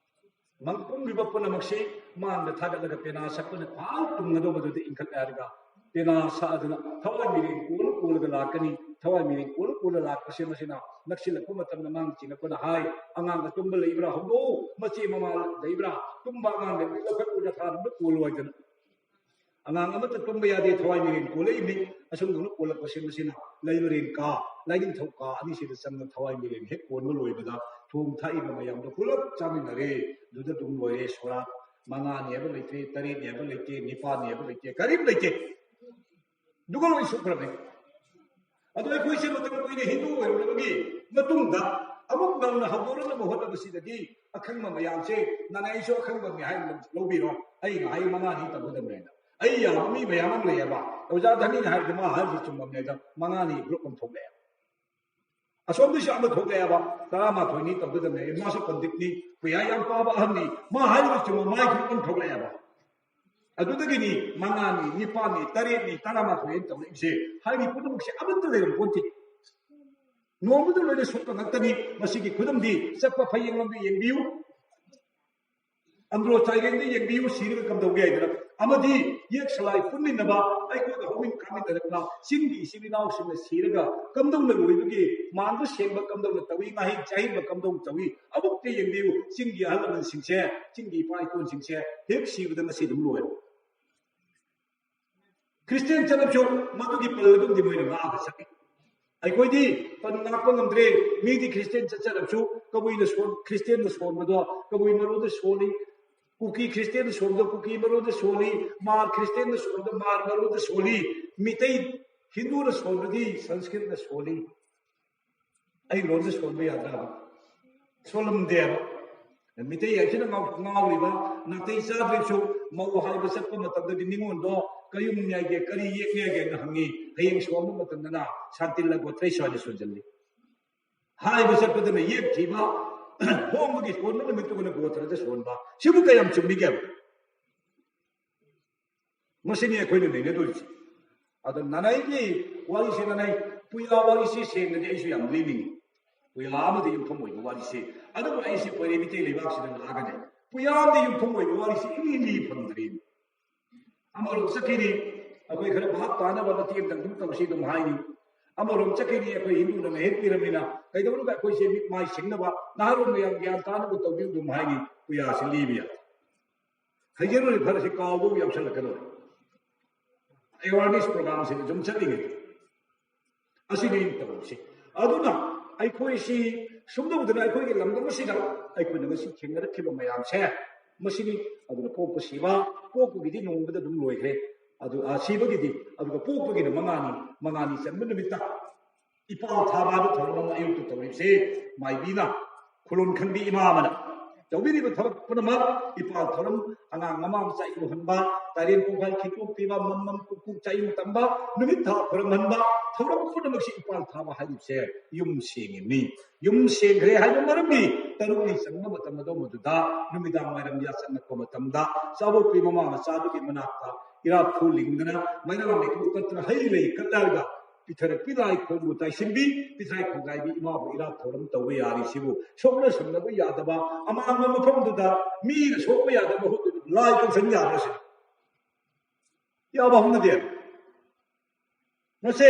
ꯃꯪ ꯄꯨꯝꯂꯤꯕ ꯄꯨꯝꯅꯃꯛꯁꯤ ꯃꯥꯡꯗ ꯊꯥꯒꯠꯂꯒ ꯄꯦꯅꯥ ꯁꯛꯄꯅ ꯈ꯭ꯋꯥꯏ ꯇꯨꯡꯒꯗꯧꯕꯗꯨꯗ ꯏꯟꯈꯠꯂꯦ ꯍꯥꯏꯔꯒ ꯄꯦꯅꯥ ꯁꯛꯑꯗꯨꯅ ꯊꯋꯥꯏ ꯃꯤꯔꯦꯡ ꯀꯣꯜꯂ ꯀꯣꯜꯂꯒ ꯂꯥꯛꯀꯅꯤ꯫ ꯊꯋꯥꯏ ꯃꯤꯔꯦꯡ ꯀꯣꯜꯂ ꯀꯣꯜꯂ ꯂꯥꯛꯄꯁꯦ ꯃꯁꯤꯅ ꯅꯛꯁꯤꯜꯂꯛꯄ ꯃꯇꯝꯗ ꯃꯥꯡ ꯆꯤꯡꯉꯛꯄꯅ ꯍꯥꯏ, "ꯑꯉꯥꯡ ꯑꯇꯨꯝꯕ ꯂꯩꯕ꯭ꯔꯥ? ꯍꯧꯗꯣꯛꯎ꯫ ꯃꯆꯦ ꯃꯃꯥ ꯂꯩꯕ꯭ꯔꯥ? ꯇꯨꯝꯕ ꯑꯉꯥꯡ ꯂꯩꯕ꯭ꯔꯥ? ꯂꯧꯈꯠꯂꯨ, ꯅꯊꯥꯔꯝꯗ ꯀꯣꯜꯂꯨ" ꯍꯥꯏꯗꯅ꯫ ꯑꯉꯥꯡ ꯑꯃꯠꯇ ꯇꯨꯝꯕ ꯌꯥꯗꯦ, ꯊꯋꯥꯏ ꯃꯤꯔꯦꯟ ꯀꯣꯜꯂꯛꯏꯕꯅꯤ꯫ ꯑꯁꯨꯝꯗꯧꯅ ꯀꯣꯜꯂꯛꯄꯁꯤꯡ ꯑꯁꯤꯅ ꯂꯩꯃꯔꯦꯟ ꯀꯥ, ꯂꯥꯏꯅꯤꯡꯊꯧ ꯀꯥ ꯑꯅꯤꯁꯤꯗ ꯆꯪꯅ ꯊꯋꯥꯏ ꯃꯤꯔꯦꯟ ꯍꯦꯛ ꯀꯣꯟꯕ ꯂꯣꯏꯕꯗ ꯊꯣꯡ ꯊꯥꯛꯏꯕ ꯃꯌꯥꯝꯗꯣ ꯄꯨꯂꯞ ꯆꯥꯃꯤꯟꯅꯔꯦ꯫ ꯑꯗꯨꯗ ꯑꯗꯨꯝ ꯂꯣꯏꯔꯦ꯫ ꯁꯣꯔꯥꯠ ꯃꯉꯥꯅꯤ ꯍꯥꯏꯕ ꯂꯩꯇꯦ, ꯇꯔꯦꯠꯅꯤ ꯍꯥꯏꯕ ꯂꯩꯇꯦ, ꯅꯤꯄꯥꯟꯅꯤ ꯍꯥꯏꯕ ꯂꯩꯇꯦ, ꯀꯔꯤꯝ ꯂꯩꯇꯦ꯫ ꯑꯗꯨꯒ ꯂꯣꯏ ꯁꯨꯈ꯭ꯔꯕꯅꯤ꯫ ꯑꯗꯣ ꯑꯩꯈꯣꯏꯁꯦ ꯃꯇꯝ ꯀꯨꯏꯅ ꯍꯤꯟꯗꯨ ꯑꯣꯏꯔꯨꯔꯕꯒꯤ ꯃꯇꯨꯡꯗ ꯑꯃꯨꯛ ꯅꯧꯅ ꯍꯧꯗꯣꯔꯛꯅꯕ ꯍꯣꯠꯅꯕꯁꯤꯗꯗꯤ ꯑꯈꯪꯕ ꯃꯌꯥꯝꯁꯦ, ꯅꯅꯥꯏꯁꯨ ꯑꯈꯪꯕꯅꯤ ꯍꯥꯏꯅ ꯂꯧꯕꯤꯔꯣ꯫ ꯑꯩ ꯉꯥꯏꯍꯥꯛ ꯃꯉꯥꯅꯤ ꯇꯧꯒꯗꯕꯅꯦꯅ, ꯑꯩ ꯌꯥꯕ ꯃꯤ ꯃꯌꯥꯝ ꯑꯃ ꯂꯩꯌꯦꯕ꯫ ꯑꯣꯖꯥ ꯙꯅꯤꯅ ꯍꯥꯏꯕꯗꯤ ꯃꯥ ꯍꯥꯏꯔꯤꯁꯦ ꯆꯨꯝꯃꯝꯅꯦꯗ, ꯃꯉꯥꯅꯤ ꯒ꯭ꯔꯨꯞ ꯑꯃ ꯊꯣꯛꯂꯛꯑꯦ꯫ ꯑꯁꯣꯝꯗꯁꯨ ꯑꯃ ꯊꯣꯛꯂꯛꯑꯦꯕ, ꯇꯔꯥꯃꯥꯊꯣꯏꯅꯤ ꯇꯧꯒꯗꯕꯅꯦ, ꯃꯥꯁꯨ ꯄꯟꯗꯤꯠꯅꯤ, ꯄꯨꯌꯥ ꯌꯥꯝ ꯄꯥꯕ ꯑꯍꯟꯅꯤ, ꯃꯥ ꯍꯥꯏꯔꯤꯕ ꯆꯨꯝꯕ, ꯃꯥꯏ ꯒ꯭ꯔꯨꯞ ꯑꯃ ꯊꯣꯛꯂꯛꯑꯦꯕ꯫ ꯑꯗꯨꯗꯒꯤꯅꯤ ꯃꯉꯥꯅꯤ, ꯅꯤꯄꯥꯟꯅꯤ, ꯇꯔꯦꯠꯅꯤ, ꯇꯔꯥꯃꯥꯊꯣꯏꯅꯤ ꯇꯧꯔꯛꯏꯁꯦ꯫ ꯍꯥꯏꯔꯤ ꯄꯨꯝꯅꯃꯛꯁꯦ ꯑꯃꯠꯇ ꯂꯩꯔꯝ ꯄꯣꯟꯇꯦ꯫ ꯅꯣꯡꯃꯗ ꯂꯣꯏꯅ ꯁꯣꯛꯄ ꯉꯥꯛꯇꯅꯤ꯫ ꯃꯁꯤꯒꯤ ꯈꯨꯗꯝꯗꯤ ꯆꯠꯄ ꯐꯌꯦꯡꯂꯣꯝꯗ ꯌꯦꯡꯕꯤꯌꯨ, ꯑꯟꯗ꯭ꯔꯣ ꯆꯥꯏꯔꯦꯟꯗ ꯌꯦꯡꯕꯤꯌꯨ, ꯁꯤꯔꯒ ꯀꯝꯗꯧꯒꯦ ꯍꯥꯏꯗꯅ꯫ ꯑꯃꯗꯤ ꯌꯦꯛ ꯁꯂꯥꯏ ꯄꯨꯟꯃꯤꯟꯅꯕ, ꯑꯩꯈꯣꯏꯒ ꯍꯧꯃꯤꯟ ꯀꯥꯃꯤꯟꯅꯔꯛꯄ ꯆꯤꯡꯒꯤ ꯏꯆꯤꯜ ꯏꯅꯥꯎꯁꯤꯡꯅ ꯁꯤꯔꯒ ꯀꯝꯗꯧꯅ ꯂꯣꯏꯕꯒꯦ, ꯃꯥꯡꯕ ꯁꯦꯡꯕ ꯀꯝꯗꯧꯅ ꯇꯧꯏ, ꯉꯥꯍꯤꯡ ꯆꯥꯍꯤꯡꯕ ꯀꯝꯗꯧꯅ ꯇꯧꯏ, ꯑꯃꯨꯛꯇ ꯌꯦꯡꯕꯤꯌꯨ꯫ ꯆꯤꯡꯒꯤ ꯑꯍꯜ ꯂꯃꯟꯁꯤꯡꯁꯦ, ꯆꯤꯡꯒꯤ ꯏꯄꯥ ꯏꯄꯨꯁꯤꯡꯁꯦ ꯍꯦꯛ ꯁꯤꯕꯗ ꯃꯁꯤ ꯑꯗꯨꯝ ꯂꯣꯏꯔꯦ꯫ ꯈ꯭ꯔꯤꯁꯇꯤꯌꯥꯟ ꯆꯠꯂꯕꯁꯨ ꯃꯗꯨꯒꯤ ꯄꯜ ꯑꯗꯨꯝꯗꯤ ꯃꯣꯏꯅ ꯉꯥꯛꯑꯒ ꯆꯠꯂꯤ꯫ ꯑꯩꯈꯣꯏꯗꯤ ꯄꯟ ꯉꯥꯛꯄ ꯉꯝꯗ꯭ꯔꯦ꯫ ꯃꯤꯗꯤ ꯈ꯭ꯔꯤꯁꯇꯤꯌꯥꯟ ꯆꯠꯆꯔꯕꯁꯨ ꯀꯕꯨꯏꯅ ꯁꯣꯟ-, ꯈ꯭ꯔꯤꯁꯇꯤꯌꯥꯟꯅ ꯁꯣꯟꯕꯗꯣ ꯀꯕꯨꯏ ꯃꯔꯣꯟꯗ ꯁꯣꯜꯂꯤ, ꯀꯨꯀꯤ ꯈ꯭ꯔꯤꯁꯇꯤꯌꯥꯟꯅ ꯁꯣꯟꯕꯗꯣ ꯀꯨꯀꯤ ꯃꯔꯣꯟꯗ ꯁꯣꯜꯂꯤ, ꯃꯥꯔ ꯈ꯭ꯔꯤꯁꯇꯤꯌꯥꯟꯅ ꯁꯣꯟꯕꯗꯣ ꯃꯥꯔ ꯃꯔꯣꯟꯗ ꯁꯣꯜꯂꯤ, ꯃꯤꯇꯩ ꯍꯤꯟꯗꯨꯅ ꯁꯣꯟꯕꯗꯤ ꯁꯪꯁꯀ꯭ꯔꯤꯠꯅ ꯁꯣꯜꯂꯤ꯫ ꯑꯩ ꯂꯣꯟꯁꯦ ꯁꯣꯟꯕ ꯌꯥꯗ꯭ꯔꯕ? ꯁꯣꯜꯂꯝꯗꯦꯕ꯫ ꯃꯤꯇꯩ ꯍꯥꯏꯁꯤꯅ ꯉꯥꯎ-, ꯉꯥꯎꯔꯤꯕ, ꯅꯥꯇꯩ ꯆꯥꯗ꯭ꯔꯤꯕꯁꯨ ꯃꯧ ꯍꯥꯏꯕ ꯆꯠꯄ ꯃꯇꯝꯗꯗꯤ ꯅꯤꯉꯣꯟꯗꯣ ꯀꯌꯨꯝ ꯌꯥꯏꯒꯦ, ꯀꯔꯤ ꯌꯦꯛꯅꯤ ꯍꯥꯏꯒꯦꯅ ꯍꯪꯉꯤ꯫ ꯍꯌꯦꯡ ꯁꯣꯟꯕ ꯃꯇꯝꯗꯅ ꯁꯥꯟꯇꯤꯜꯂ ꯒꯣꯇ꯭ꯔꯩꯁ ꯍꯥꯏꯅ ꯁꯣꯟꯖꯜꯂꯤ꯫ ꯍꯥꯏꯕ ꯆꯠꯄꯗꯅ ꯌꯦꯛ ꯊꯤꯕ, ꯍꯣꯡꯕꯒꯤ ꯁꯣꯟꯕ ꯅꯨꯃꯤꯠꯇꯨꯒꯅ ꯒꯣꯇ꯭ꯔꯗ ꯁꯣꯟꯕ꯫ ꯁꯤꯕꯨ ꯀꯌꯥꯝ ꯆꯨꯝꯃꯤꯒꯦꯕ? ꯃꯁꯤꯅꯤ ꯑꯩꯈꯣꯏꯅ ꯅꯩꯅꯗꯣꯏꯁꯤ꯫ ꯑꯗꯣ ꯅꯅꯥꯏꯒꯤ ꯋꯥꯔꯤꯁꯦ, ꯅꯅꯥꯏ ꯄꯨꯌꯥ ꯋꯥꯔꯤꯁꯦ ꯁꯦꯡꯅꯗꯤ ꯑꯩꯁꯨ ꯌꯥꯝ ꯂꯤꯅꯤꯡꯉꯤ꯫ ꯄꯨꯌꯥ ꯑꯃꯗ ꯌꯨꯝꯐꯝ ꯑꯣꯏꯕ ꯋꯥꯔꯤꯁꯦ꯫ ꯑꯗꯨꯕꯨ ꯑꯩꯁꯦ ꯄꯣꯏꯔꯩ ꯃꯤꯇꯩ ꯂꯩꯕꯥꯛꯁꯤꯗ ꯂꯥꯛꯑꯒꯅꯦ ꯄꯨꯌꯥ ꯑꯃꯗ ꯌꯨꯝꯐꯝ ꯑꯣꯏꯕ ꯋꯥꯔꯤꯁꯦ ꯏꯂꯤ ꯂꯤ ꯐꯪꯗ꯭ꯔꯤ꯫ ꯑꯃꯔꯣꯝ ꯆꯠꯈꯤꯅꯤ, ꯑꯩꯈꯣꯏ ꯈꯔ ꯚꯥꯞ ꯇꯥꯅꯕ ꯃꯇꯦꯡ ꯑꯗꯨꯝ ꯇꯧꯁꯤ ꯑꯗꯨꯝ ꯍꯥꯏꯅꯤ꯫ ꯑꯃꯔꯣꯝ ꯆꯠꯈꯤꯅꯤ, ꯑꯩꯈꯣꯏ ꯍꯤꯟꯗꯨꯅ ꯉꯥꯏꯍꯦꯛ ꯄꯤꯔꯝꯃꯤꯅ ꯀꯩꯗꯧꯅꯕ ꯑꯩꯈꯣꯏꯁꯦ ꯃꯤꯠ ꯃꯥꯏ ꯁꯤꯡꯅꯕ, ꯅꯍꯥꯔꯣꯜ ꯃꯌꯥꯝ ꯒ꯭ꯌꯥꯟ ꯇꯥꯅꯕ ꯇꯧꯕꯤꯌꯨ ꯑꯗꯨꯝ ꯍꯥꯏꯅꯤ꯫ ꯄꯨꯌꯥꯁꯤ ꯂꯤꯕ ꯌꯥꯏ꯫ ꯍꯩꯖꯔꯣꯏ ꯐꯔꯁꯤ ꯀꯥꯎꯕꯕꯨ ꯌꯥꯎꯁꯜꯂꯛꯀꯗꯧꯔꯦ꯫ ꯑꯦꯋꯥꯔꯅꯦꯁ ꯄ꯭ꯔꯣꯒ꯭ꯔꯥꯝꯁꯤꯗ ꯁꯨꯝ ꯆꯠꯂꯤꯉꯩꯗ ꯑꯁꯤꯅꯤ ꯑꯩꯅ ꯇꯧꯔꯤꯁꯦ꯫ ꯑꯗꯨꯅ ꯑꯩꯈꯣꯏꯁꯤ ꯁꯨꯝ ꯇꯧꯗꯅ ꯑꯩꯈꯣꯏꯒꯤ ꯂꯝꯗꯝ ꯑꯁꯤꯗ ꯑꯩꯈꯣꯏꯅ ꯉꯁꯤ ꯊꯦꯡꯅꯔꯛꯈꯤꯕ ꯃꯌꯥꯝꯁꯦ ꯃꯁꯤꯅꯤ꯫ ꯑꯗꯨꯅ ꯄꯣꯛꯄ ꯁꯤꯕ, ꯄꯣꯛꯄꯒꯤꯗꯤ ꯅꯣꯡꯃꯗ ꯑꯗꯨꯝ ꯂꯣꯏꯈ꯭ꯔꯦ꯫ ꯑꯗꯨ, ꯑ, ꯁꯤꯕꯒꯤꯗꯤ, ꯑꯗꯨꯒ ꯄꯣꯛꯄꯒꯤꯅ ꯃꯉꯥꯅꯤ, ꯃꯉꯥꯅꯤ ꯆꯟꯕ ꯅꯨꯃꯤꯠꯇ ꯏꯄꯥꯜ ꯊꯥꯕ ꯍꯥꯏꯕ ꯊꯧꯔꯝ ꯑꯃ ꯑꯌꯨꯛꯇ ꯇꯧꯔꯤꯕꯁꯦ ꯃꯥꯏꯕꯤꯅ, ꯈꯨꯂꯣꯟ ꯈꯪꯕꯤ ꯏꯃꯥ ꯑꯃꯅ ꯇꯧꯕꯤꯔꯤꯕ ꯊꯕꯛ ꯄꯨꯝꯅꯃꯛ, ꯏꯄꯥꯜ ꯊꯧꯔꯝ, ꯑꯉꯥꯡ ꯃꯃꯥ ꯃꯆꯥ ꯏꯔꯨꯍꯟꯕ, ꯇꯥꯏꯔꯦꯟ ꯄꯨꯡꯈꯥꯏ ꯈꯤꯛꯇꯣꯛꯄꯤꯕ, ꯃꯝ ꯃꯝ ꯀꯨꯛ ꯀꯨꯛ ꯆꯥꯛꯏꯪ ꯇꯝꯕ, ꯅꯨꯃꯤꯠ ꯊꯥ ꯈꯨꯔꯝꯍꯟꯕ, ꯊꯧꯔꯝ ꯄꯨꯝꯅꯃꯛꯁꯤ ꯏꯄꯥꯜ ꯊꯥꯕ ꯍꯥꯏꯔꯤꯕꯁꯦ ꯌꯨꯝ ꯁꯦꯡꯉꯤꯕꯅꯤ꯫ ꯌꯨꯝ ꯁꯦꯡꯈ꯭ꯔꯦ ꯍꯥꯏꯕ ꯃꯔꯝꯗꯤ ꯇꯔꯨꯛꯅꯤ ꯆꯪꯕ ꯃꯇꯝ ꯑꯗꯨ ꯃꯗꯨꯗ ꯅꯨꯃꯤꯗꯥꯡ ꯋꯥꯏꯔꯝ ꯌꯥꯆꯪꯉꯛꯄ ꯃꯇꯝꯗ ꯆꯥꯕꯣꯛꯄꯤ ꯃꯃꯥ ꯃꯆꯥꯗꯨꯒꯤ ꯃꯅꯥꯛꯇ ꯏꯔꯥꯠ ꯐꯨ ꯂꯤꯡꯗꯅ, ꯃꯩꯔꯥ ꯂꯩꯀꯨ ꯀꯠꯇꯅ, ꯍꯩ ꯂꯩ ꯀꯠꯂꯒ ꯄꯤꯊꯔꯛꯄꯤ ꯂꯥꯏ ꯈꯣꯡꯕꯨ ꯇꯥꯏꯁꯤꯟꯕꯤ, ꯄꯤꯊ꯭ꯔꯥꯏ ꯈꯣꯡꯒꯥꯏꯕꯤ ꯏꯃꯥꯕꯨ ꯏꯔꯥꯠ ꯊꯧꯔꯝ ꯇꯧꯕ ꯌꯥꯔꯤꯁꯤꯕꯨ ꯁꯣꯛꯅ ꯁꯝꯅꯕ ꯌꯥꯗꯕ, ꯑꯃꯥꯡꯕ ꯃꯐꯝꯗꯨꯗ ꯃꯤꯅ ꯁꯣꯛꯄ ꯌꯥꯗꯕ ꯃꯐꯝꯗꯨꯗ ꯂꯥꯏ ꯀꯧꯁꯟ ꯌꯥꯕ꯭ꯔꯥ ꯁꯤꯅꯤ? ꯌꯥꯕ ꯍꯧꯅꯗꯦ꯫ ꯃꯁꯦ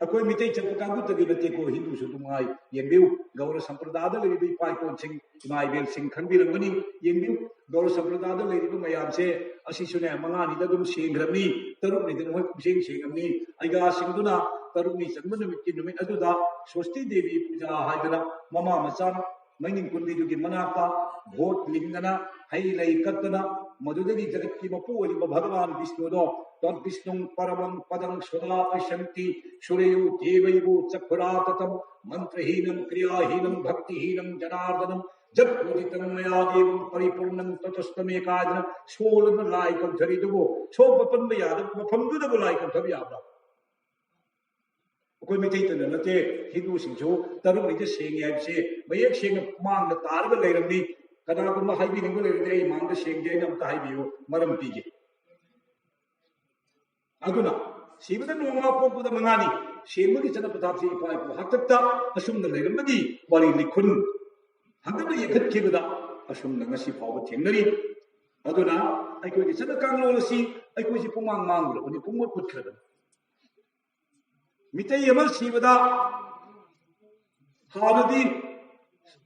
ꯑꯩꯈꯣꯏ ꯃꯤꯇꯩ ꯆꯠꯄ ꯀꯥꯡꯕꯨꯇꯒꯤ ꯅꯠꯇꯦꯀꯣ, ꯍꯤꯟꯗꯨꯁꯨ ꯑꯗꯨꯝ ꯉꯥꯏ꯫ ꯌꯦꯡꯕꯤꯌꯨ, ꯒꯧꯔ ꯁꯝꯄ꯭ꯔꯗꯥꯗ ꯂꯩꯔꯤꯕ ꯏꯄꯥ ꯏꯄꯨꯁꯤꯡ, ꯏꯃꯥ ꯏꯕꯦꯜꯁꯤꯡ ꯈꯪꯕꯤꯔꯝꯒꯅꯤ꯫ ꯌꯦꯡꯕꯤꯌꯨ, ꯒꯧꯔ ꯁꯝꯄ꯭ꯔꯗꯥꯗ ꯂꯩꯔꯤꯕ ꯃꯌꯥꯝꯁꯦ ꯑꯁꯤꯁꯨꯅꯦ ꯃꯉꯥꯅꯤꯗ ꯑꯗꯨꯝ ꯁꯦꯡꯈ꯭ꯔꯕꯅꯤ, ꯇꯔꯨꯛꯅꯤꯗ ꯃꯣꯏ ꯄꯨꯡꯁꯦꯡ ꯁꯦꯡꯉꯕꯅꯤ꯫ ꯑꯩꯒꯥꯁꯤꯡꯗꯨꯅ ꯇꯔꯨꯛꯅꯤ ꯆꯟꯕ ꯅꯨꯃꯤꯠꯀꯤ ꯅꯨꯃꯤꯠ ꯑꯗꯨꯗ ꯁ꯭ꯋꯁꯇꯤ ꯗꯦꯕꯤ ꯄꯨꯖꯥ ꯍꯥꯏꯗꯅ ꯃꯃꯥ ꯃꯆꯥ ꯃꯩꯅꯤꯡ ꯀꯨꯟꯕꯤꯗꯨꯒꯤ ꯃꯅꯥꯛꯇ ꯚꯣꯠ ꯂꯤꯡꯗꯅ, ꯍꯩ ꯂꯩ ꯀꯠꯇꯅ, ꯃꯗꯨꯗꯒꯤ ꯖꯒꯠꯀꯤ ꯃꯄꯨ ꯑꯣꯏꯔꯤꯕ ꯚꯒꯋꯥꯟ ꯕꯤꯁꯅꯨꯗꯣ, "ꯇꯠ ꯕꯤꯁꯅꯨꯡ ꯄꯔꯃꯪ ꯄꯗꯪ ꯁꯨꯗꯥ ꯄꯁ꯭ꯌꯟꯇꯤ ꯁꯨꯔꯌꯣ ꯗꯦꯕꯩꯕꯣ ꯆꯛꯈꯨꯔꯥꯇꯇꯝ ꯃꯟꯇ꯭ꯔꯍꯤꯅꯝ ꯀ꯭ꯔꯤꯌꯥꯍꯤꯅꯝ ꯚꯛꯇꯤꯍꯤꯅꯝ ꯖꯅꯥꯔꯗꯅꯝ ꯖꯠ ꯄꯨꯖꯤꯇꯝ ꯃꯌꯥ ꯗꯦꯕꯝ ꯄꯔꯤꯄꯨꯔꯅꯪ ꯇꯇꯣꯁꯇꯃꯦ" ꯀꯥꯏꯗꯅ ꯁꯣꯜꯂꯒ ꯂꯥꯏ ꯀꯧꯊꯔꯤꯗꯨꯕꯨ, ꯁꯣꯛꯄ ꯄꯟꯕ ꯌꯥꯗꯕ ꯃꯐꯝꯗꯨꯗꯕꯨ ꯂꯥꯏ ꯀꯧꯊꯕ ꯌꯥꯕ꯭ꯔꯥ? ꯑꯩꯈꯣꯏ ꯃꯩꯇꯩꯇꯅ ꯅꯠꯇꯦ, ꯍꯤꯟꯗꯨꯁꯤꯡꯁꯨ ꯇꯔꯨꯛꯅꯤꯗ ꯁꯦꯡꯉꯦ ꯍꯥꯏꯕꯁꯦ ꯃꯌꯦꯛ ꯁꯦꯡꯅ ꯃꯥꯡꯗ ꯇꯥꯔꯒ ꯂꯩꯔꯝꯃꯤ꯫ ꯀꯅꯥꯒꯨꯝꯕ ꯍꯥꯏꯕꯤꯅꯤꯡꯕ ꯂꯩꯔꯗꯤ ꯑꯩ ꯃꯥꯡꯗ ꯁꯦꯡꯗꯦ ꯍꯥꯏꯅ ꯑꯝꯇ ꯍꯥꯏꯕꯤꯌꯨ, ꯃꯔꯝ ꯄꯤꯒꯦ꯫ ꯑꯗꯨꯅ ꯁꯤꯕꯗ ꯅꯣꯡꯃ, ꯄꯣꯛꯄꯗ ꯃꯉꯥꯅꯤ, ꯁꯦꯡꯕꯒꯤ ꯆꯠꯅ ꯄꯊꯥꯞꯁꯤ ꯏꯄꯥ ꯏꯄꯨ ꯍꯥꯛꯇꯛꯇ ꯑꯁꯨꯝꯅ ꯂꯩꯔꯝꯕꯒꯤ ꯋꯥꯔꯤ ꯂꯤꯈꯨꯟ ꯍꯟꯗꯛꯅ ꯌꯦꯛꯈꯠꯈꯤꯕꯗ ꯑꯁꯨꯝꯅ ꯉꯁꯤ ꯐꯥꯎꯕ ꯊꯦꯡꯅꯔꯤ꯫ ꯑꯗꯨꯅ ꯑꯩꯈꯣꯏꯒꯤ ꯆꯠꯅ ꯀꯥꯡꯂꯣꯟ ꯑꯁꯤ ꯑꯩꯈꯣꯏꯁꯤ ꯄꯨꯡꯃꯥꯡ ꯃꯥꯡꯈ꯭ꯔꯕꯅꯤ, ꯄꯨꯡꯃꯨꯠ ꯃꯨꯠꯈ꯭ꯔꯕꯅꯤ꯫ ꯃꯤꯇꯩ ꯑꯃ ꯁꯤꯕꯗ ꯍꯥꯟꯅꯗꯤ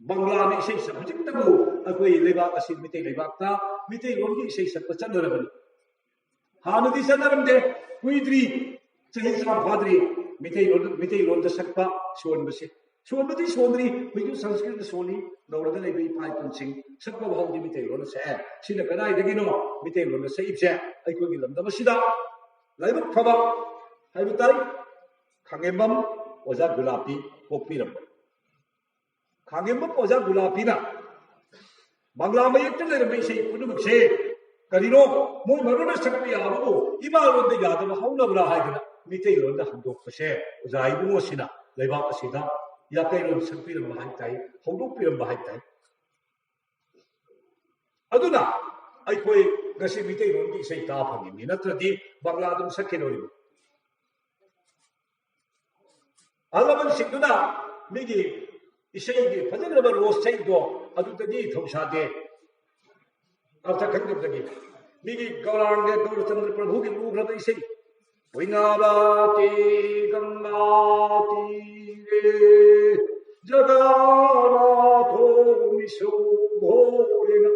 ꯕꯪꯒ꯭ꯂꯥꯅ ꯏꯁꯩ ꯁꯛ, ꯍꯧꯖꯤꯛꯇꯕꯨ ꯑꯩꯈꯣꯏ ꯂꯩꯕꯥꯛ ꯑꯁꯤ ꯃꯤꯇꯩ ꯂꯩꯕꯥꯛꯇ ꯃꯤꯇꯩꯂꯣꯟꯒꯤ ꯏꯁꯩ ꯁꯛꯄ ꯆꯠꯅꯔꯕꯅꯤ꯫ ꯍꯥꯟꯅꯗꯤ ꯆꯠꯅꯔꯝꯗꯦ, ꯀꯨꯏꯗ꯭ꯔꯤ, ꯆꯍꯤ ꯆꯥꯝ ꯐꯥꯗ꯭ꯔꯤ ꯃꯩꯇꯩꯂꯣꯟ, ꯃꯩꯇꯩꯂꯣꯟꯗ ꯁꯛꯄ ꯁꯣꯟꯕꯁꯦ꯫ ꯁꯣꯟꯕꯗꯤ ꯁꯣꯟꯗ꯭ꯔꯤ, ꯍꯧꯖꯤꯛ ꯁꯪꯁꯀ꯭ꯔꯤꯠꯇ ꯁꯣꯜꯂꯤ, ꯂꯧꯔꯒ ꯂꯩꯕ ꯏꯄꯥ ꯏꯄꯨꯁꯤꯡ ꯁꯛꯄ ꯍꯧꯗꯤ ꯃꯩꯇꯩꯂꯣꯟꯗ ꯁꯛꯑꯦ꯫ ꯁꯤꯅ ꯀꯗꯥꯏꯗꯒꯤꯅꯣ ꯃꯩꯇꯩꯂꯣꯟꯗ ꯁꯛꯏꯕꯁꯦ? ꯑꯩꯈꯣꯏꯒꯤ ꯂꯝꯗꯝ ꯑꯁꯤꯗ ꯂꯥꯏꯕꯛ ꯐꯕ ꯍꯥꯏꯕ ꯇꯥꯏ, ꯈꯥꯉꯦꯝꯕꯝ ꯑꯣꯖꯥ ꯒꯨꯂꯥꯄꯤ ꯄꯣꯛꯄꯤꯔꯝꯕ꯫ ꯈꯥꯉꯦꯝꯕꯝ ꯑꯣꯖꯥ ꯒꯨꯂꯥꯄꯤꯅ ꯕꯪꯒ꯭ꯂꯥ ꯃꯌꯦꯛꯇ ꯂꯩꯔꯝꯕ ꯏꯁꯩ ꯄꯨꯝꯅꯃꯛꯁꯦ ꯀꯔꯤꯅꯣ ꯃꯣꯏ ꯃꯔꯨꯅ ꯁꯛꯄ ꯌꯥꯕꯕꯨ ꯏꯃꯥꯂꯣꯟꯗ ꯌꯥꯗꯕ ꯍꯧꯅꯕ꯭ꯔꯥ ꯍꯥꯏꯗꯅ ꯃꯤꯇꯩꯂꯣꯟꯗ ꯍꯟꯗꯣꯛꯄꯁꯦ ꯑꯣꯖꯥ ꯏꯕꯨꯡꯉꯣꯁꯤꯅ ꯂꯩꯕꯥꯛ ꯑꯁꯤꯗ ꯌꯥꯀꯩꯔꯣꯟ ꯁꯛꯄꯤꯔꯝꯕ ꯍꯥꯏ ꯇꯥꯏ, ꯍꯧꯗꯣꯛꯄꯤꯔꯝꯕ ꯍꯥꯏ ꯇꯥꯏ꯫ ꯑꯗꯨꯅ ꯑꯩꯈꯣꯏ ꯉꯁꯤ ꯃꯤꯇꯩꯂꯣꯟꯒꯤ ꯏꯁꯩ ꯇꯥ ꯐꯪꯉꯤꯕꯅꯤ, ꯅꯠꯇ꯭ꯔꯗꯤ ꯕꯪꯒ꯭ꯂꯥ ꯑꯗꯨꯝ ꯁꯛꯈꯤꯗꯧꯔꯤꯕꯅꯤ꯫ ꯑꯍꯜ ꯂꯃꯟꯁꯤꯡꯗꯨꯅ ꯃꯤꯒꯤ ꯏꯁꯩꯒꯤ ꯐꯖꯈ꯭ꯔꯕ ꯔꯣꯁ ꯁꯛꯏꯗꯣ ꯑꯗꯨꯗꯗꯤ ꯊꯧꯁꯥꯗꯦ, ꯑꯔꯊ ꯈꯪꯗꯕꯗꯒꯤ꯫ ꯃꯤꯒꯤ ꯒꯧꯔꯥꯡꯒ ꯒꯧꯔꯆꯟꯗ꯭ꯔ ꯄ꯭ꯔꯚꯨꯒꯤ ꯂꯨꯈ꯭ꯔꯕ ꯏꯁꯩ, ꯀꯣꯏꯅꯥꯔꯥꯇꯤ ꯒꯪꯒꯥ ꯇꯤꯔꯦ ꯖꯒꯥꯅꯥꯊꯣ ꯃꯤꯁꯣ ꯘꯣꯔꯦꯅ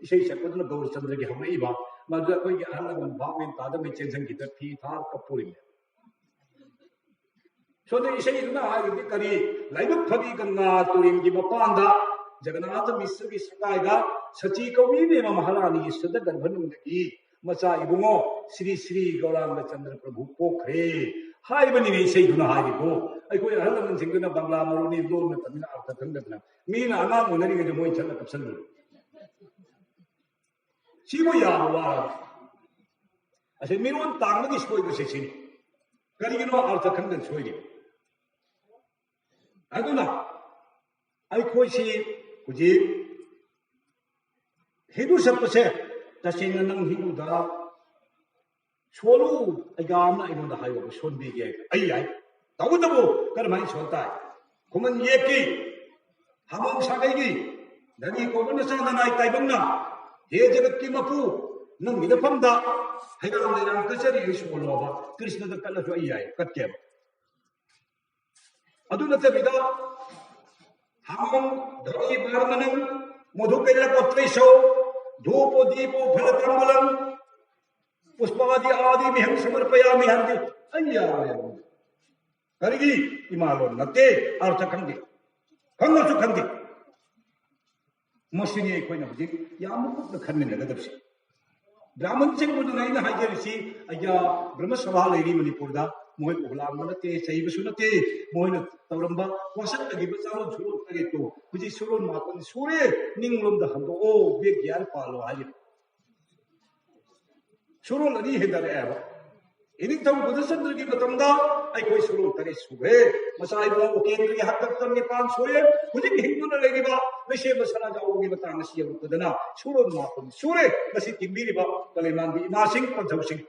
ꯏꯁꯩ ꯁꯛꯄꯗꯨꯅ ꯒꯧꯔꯆꯟꯗ꯭ꯔꯒꯤ ꯍꯧꯔꯛꯏꯕ꯫ ꯃꯗꯨꯗ ꯑꯩꯈꯣꯏꯒꯤ ꯑꯍꯜ ꯂꯃꯟ ꯚꯥꯞ ꯃꯦꯟ ꯇꯥꯗꯕꯩ ꯆꯦꯟꯁꯤꯟꯈꯤꯗ ꯐꯤ ꯊꯥꯔ ꯀꯞꯄꯨꯔꯤꯅꯦ꯫ ꯁꯣꯝꯗ ꯏꯁꯩꯗꯨꯅ ꯍꯥꯏꯔꯤꯗꯤ ꯀꯔꯤ? ꯂꯥꯏꯕꯛ ꯐꯕꯤ ꯒꯪꯒꯥ ꯇꯨꯔꯦꯜꯒꯤ ꯃꯄꯥꯟꯗ ꯖꯒꯟꯅꯥꯊ ꯃꯤꯁ꯭ꯔꯒꯤ ꯁꯪꯒꯥꯏꯗ ꯁꯆꯤ ꯀꯧꯕꯤ ꯏꯕꯦꯝꯃ ꯃꯍꯥꯔꯥꯅꯤꯒꯤ ꯁꯨꯗ ꯒꯔꯚꯅꯨꯡꯗꯒꯤ ꯃꯆꯥ ꯏꯕꯨꯡꯉꯣ ꯁ꯭ꯔꯤ ꯁ꯭ꯔꯤ ꯒꯧꯔꯥꯡꯒ ꯆꯟꯗ꯭ꯔ ꯄ꯭ꯔꯚꯨ ꯄꯣꯛꯈ꯭ꯔꯦ ꯍꯥꯏꯕꯅꯤꯅꯦ ꯏꯁꯩꯗꯨꯅ ꯍꯥꯏꯔꯤꯕꯨ꯫ ꯑꯩꯈꯣꯏ ꯑꯍꯜ ꯂꯃꯟꯁꯤꯡꯗꯨꯅ ꯕꯪꯒ꯭ꯂꯥ ꯃꯔꯣꯟ ꯂꯣꯟ ꯅꯠꯇꯕꯅꯤꯅ ꯑꯔꯊ ꯈꯪꯗꯗꯅ ꯃꯤꯅ ꯑꯉꯥꯡ ꯎꯅꯔꯤꯉꯩꯗ ꯃꯣꯏ ꯆꯠꯂ ꯀꯞꯁꯜꯂꯨꯔꯦ꯫ ꯁꯤꯕꯨ ꯌꯥꯕ ꯋꯥꯔꯕ? ꯑꯁꯤ ꯃꯤꯔꯣꯟ ꯇꯥꯡꯕꯒꯤ ꯁꯣꯏꯕꯁꯦ ꯁꯤꯅꯤ꯫ ꯀꯔꯤꯒꯤꯅꯣ ꯑꯔꯊ ꯈꯪꯗꯅ ꯁꯣꯏꯔꯤꯕ? ꯑꯗꯨꯅ ꯑꯩꯈꯣꯏꯁꯤ ꯍꯧꯖꯤꯛ ꯍꯤꯟꯗꯨ ꯆꯠꯄꯁꯦ ꯇꯁꯦꯡꯅ ꯅꯪ ꯍꯤꯟꯗꯨꯗ ꯁꯣꯜꯂꯨ, ꯑꯩꯒꯥꯝꯅ ꯑꯩꯉꯣꯟꯗ ꯍꯥꯏꯌꯣꯕ, ꯁꯣꯟꯕꯤꯒꯦ꯫ ꯑꯩ ꯌꯥꯏ꯫ ꯇꯧꯕꯇꯕꯨ ꯀꯔꯝꯍꯥꯏꯅ ꯁꯣꯟ ꯇꯥꯏ? ꯈꯨꯃꯟ ꯌꯦꯛꯀꯤ ꯍꯥꯃꯣꯡ ꯁꯥꯒꯩꯒꯤ ꯙꯅꯤ ꯀꯧꯕ ꯅꯆꯥ ꯅꯅꯥꯏ ꯇꯥꯏꯕꯪꯅ, ꯍꯦ ꯖꯒꯠꯀꯤ ꯃꯄꯨ, ꯅꯪꯒꯤ ꯅꯐꯝꯗ ꯍꯩꯔꯥꯡ ꯂꯩꯔꯥꯡ ꯀꯠꯆꯔꯤ, ꯑꯩ ꯁꯣꯜꯂꯣꯕ꯫ ꯀ꯭ꯔꯤꯁꯅꯗ ꯀꯠꯂꯁꯨ ꯑꯩ ꯌꯥꯏ, ꯀꯠꯀꯦꯕ꯫ ꯑꯗꯨ ꯅꯠꯇꯕꯤꯗ ꯍꯥꯃꯣꯡ ꯙꯅꯤ ꯕꯥꯔꯃꯅꯪ ꯃꯣꯙꯨꯀꯩꯂ ꯀꯣꯇ꯭ꯔꯩꯁꯧ ꯙꯨꯄꯣ ꯗꯤꯄꯣ ꯐꯂ ꯇꯥꯝꯕꯨꯂꯝ ꯄꯨꯁ꯭ꯄꯥꯗꯤ ꯑꯥꯗꯤ ꯃꯤꯍꯝ ꯁꯃꯔꯄꯌꯥꯃꯤ ꯍꯥꯏꯔꯗꯤ ꯑꯩ ꯌꯥꯔꯣꯏ ꯍꯥꯏꯕ꯫ ꯀꯔꯤꯒꯤ? ꯏꯃꯥ ꯂꯣꯟ ꯅꯠꯇꯦ, ꯑꯔꯊ ꯈꯪꯗꯦ, ꯈꯪꯉꯁꯨ ꯈꯪꯗꯦ꯫ ꯃꯁꯤꯅꯤ ꯑꯩꯈꯣꯏꯅ ꯍꯧꯖꯤꯛ ꯌꯥꯝꯅ ꯀꯨꯞꯅ ꯈꯟꯃꯤꯟꯅꯒꯗꯕꯁꯤ꯫ ꯕ꯭ꯔꯥꯍꯃꯟꯁꯤꯡꯕꯨꯗꯨꯅ ꯑꯩꯅ ꯍꯥꯏꯖꯔꯤꯁꯤ, ꯑꯩꯌꯥ, ꯕ꯭ꯔꯍꯃ ꯁꯚꯥ ꯂꯩꯔꯤ ꯃꯅꯤꯄꯨꯔꯗ, ꯃꯣꯏꯕꯨ ꯍꯨꯂꯥꯡꯕ ꯅꯠꯇꯦ, ꯆꯩꯕꯁꯨ ꯅꯠꯇꯦ, ꯃꯣꯏꯅ ꯇꯧꯔꯝꯕ ꯋꯥꯁꯛꯅꯈꯤꯕ ꯆꯥꯔꯣꯟ ꯁꯨꯔꯣꯟ ꯇꯔꯦꯠꯇꯣ ꯍꯧꯖꯤꯛ ꯁꯨꯔꯣꯟ ꯃꯥꯄꯟ ꯁꯨꯔꯦ, ꯅꯤꯡꯂꯣꯝꯗ ꯍꯟꯗꯣꯛꯑꯣ, ꯕꯦꯛ ꯒꯤꯌꯥꯔ ꯄꯥꯜꯂꯣ ꯍꯥꯏꯔꯤꯕ꯫ ꯁꯨꯔꯣꯟ ꯑꯅꯤ ꯍꯦꯟꯒꯠꯂꯛꯑꯦꯕ꯫ ꯏꯅꯤꯡꯊꯧ ꯕꯨꯙꯆꯟꯗ꯭ꯔꯒꯤ ꯃꯇꯝꯗ ꯑꯩꯈꯣꯏ ꯁꯨꯔꯣꯟ ꯇꯔꯦꯠ ꯁꯨꯔꯦ꯫ ꯃꯆꯥ ꯏꯕꯨꯡꯉꯣ ꯎꯀꯦꯟꯗ꯭ꯔꯒꯤ ꯍꯥꯛꯇꯛꯇ ꯅꯤꯄꯥꯟ ꯁꯨꯔꯦ꯫ ꯍꯧꯖꯤꯛ ꯍꯤꯡꯗꯨꯅ ꯂꯩꯔꯤꯕ ꯂꯩꯁꯦꯝꯕ ꯁꯅꯥꯖꯥꯎꯕꯒꯤ ꯃꯇꯥꯡ ꯑꯁꯤ ꯌꯧꯔꯛꯄꯗꯅ ꯁꯨꯔꯣꯟ ꯃꯥꯄꯟ ꯁꯨꯔꯦ꯫ ꯃꯁꯤ ꯇꯤꯡꯕꯤꯔꯤꯕ ꯀꯂꯩꯃꯥꯟꯕꯤ ꯏꯃꯥꯁꯤꯡ, ꯄꯟꯊꯧꯁꯤꯡ꯫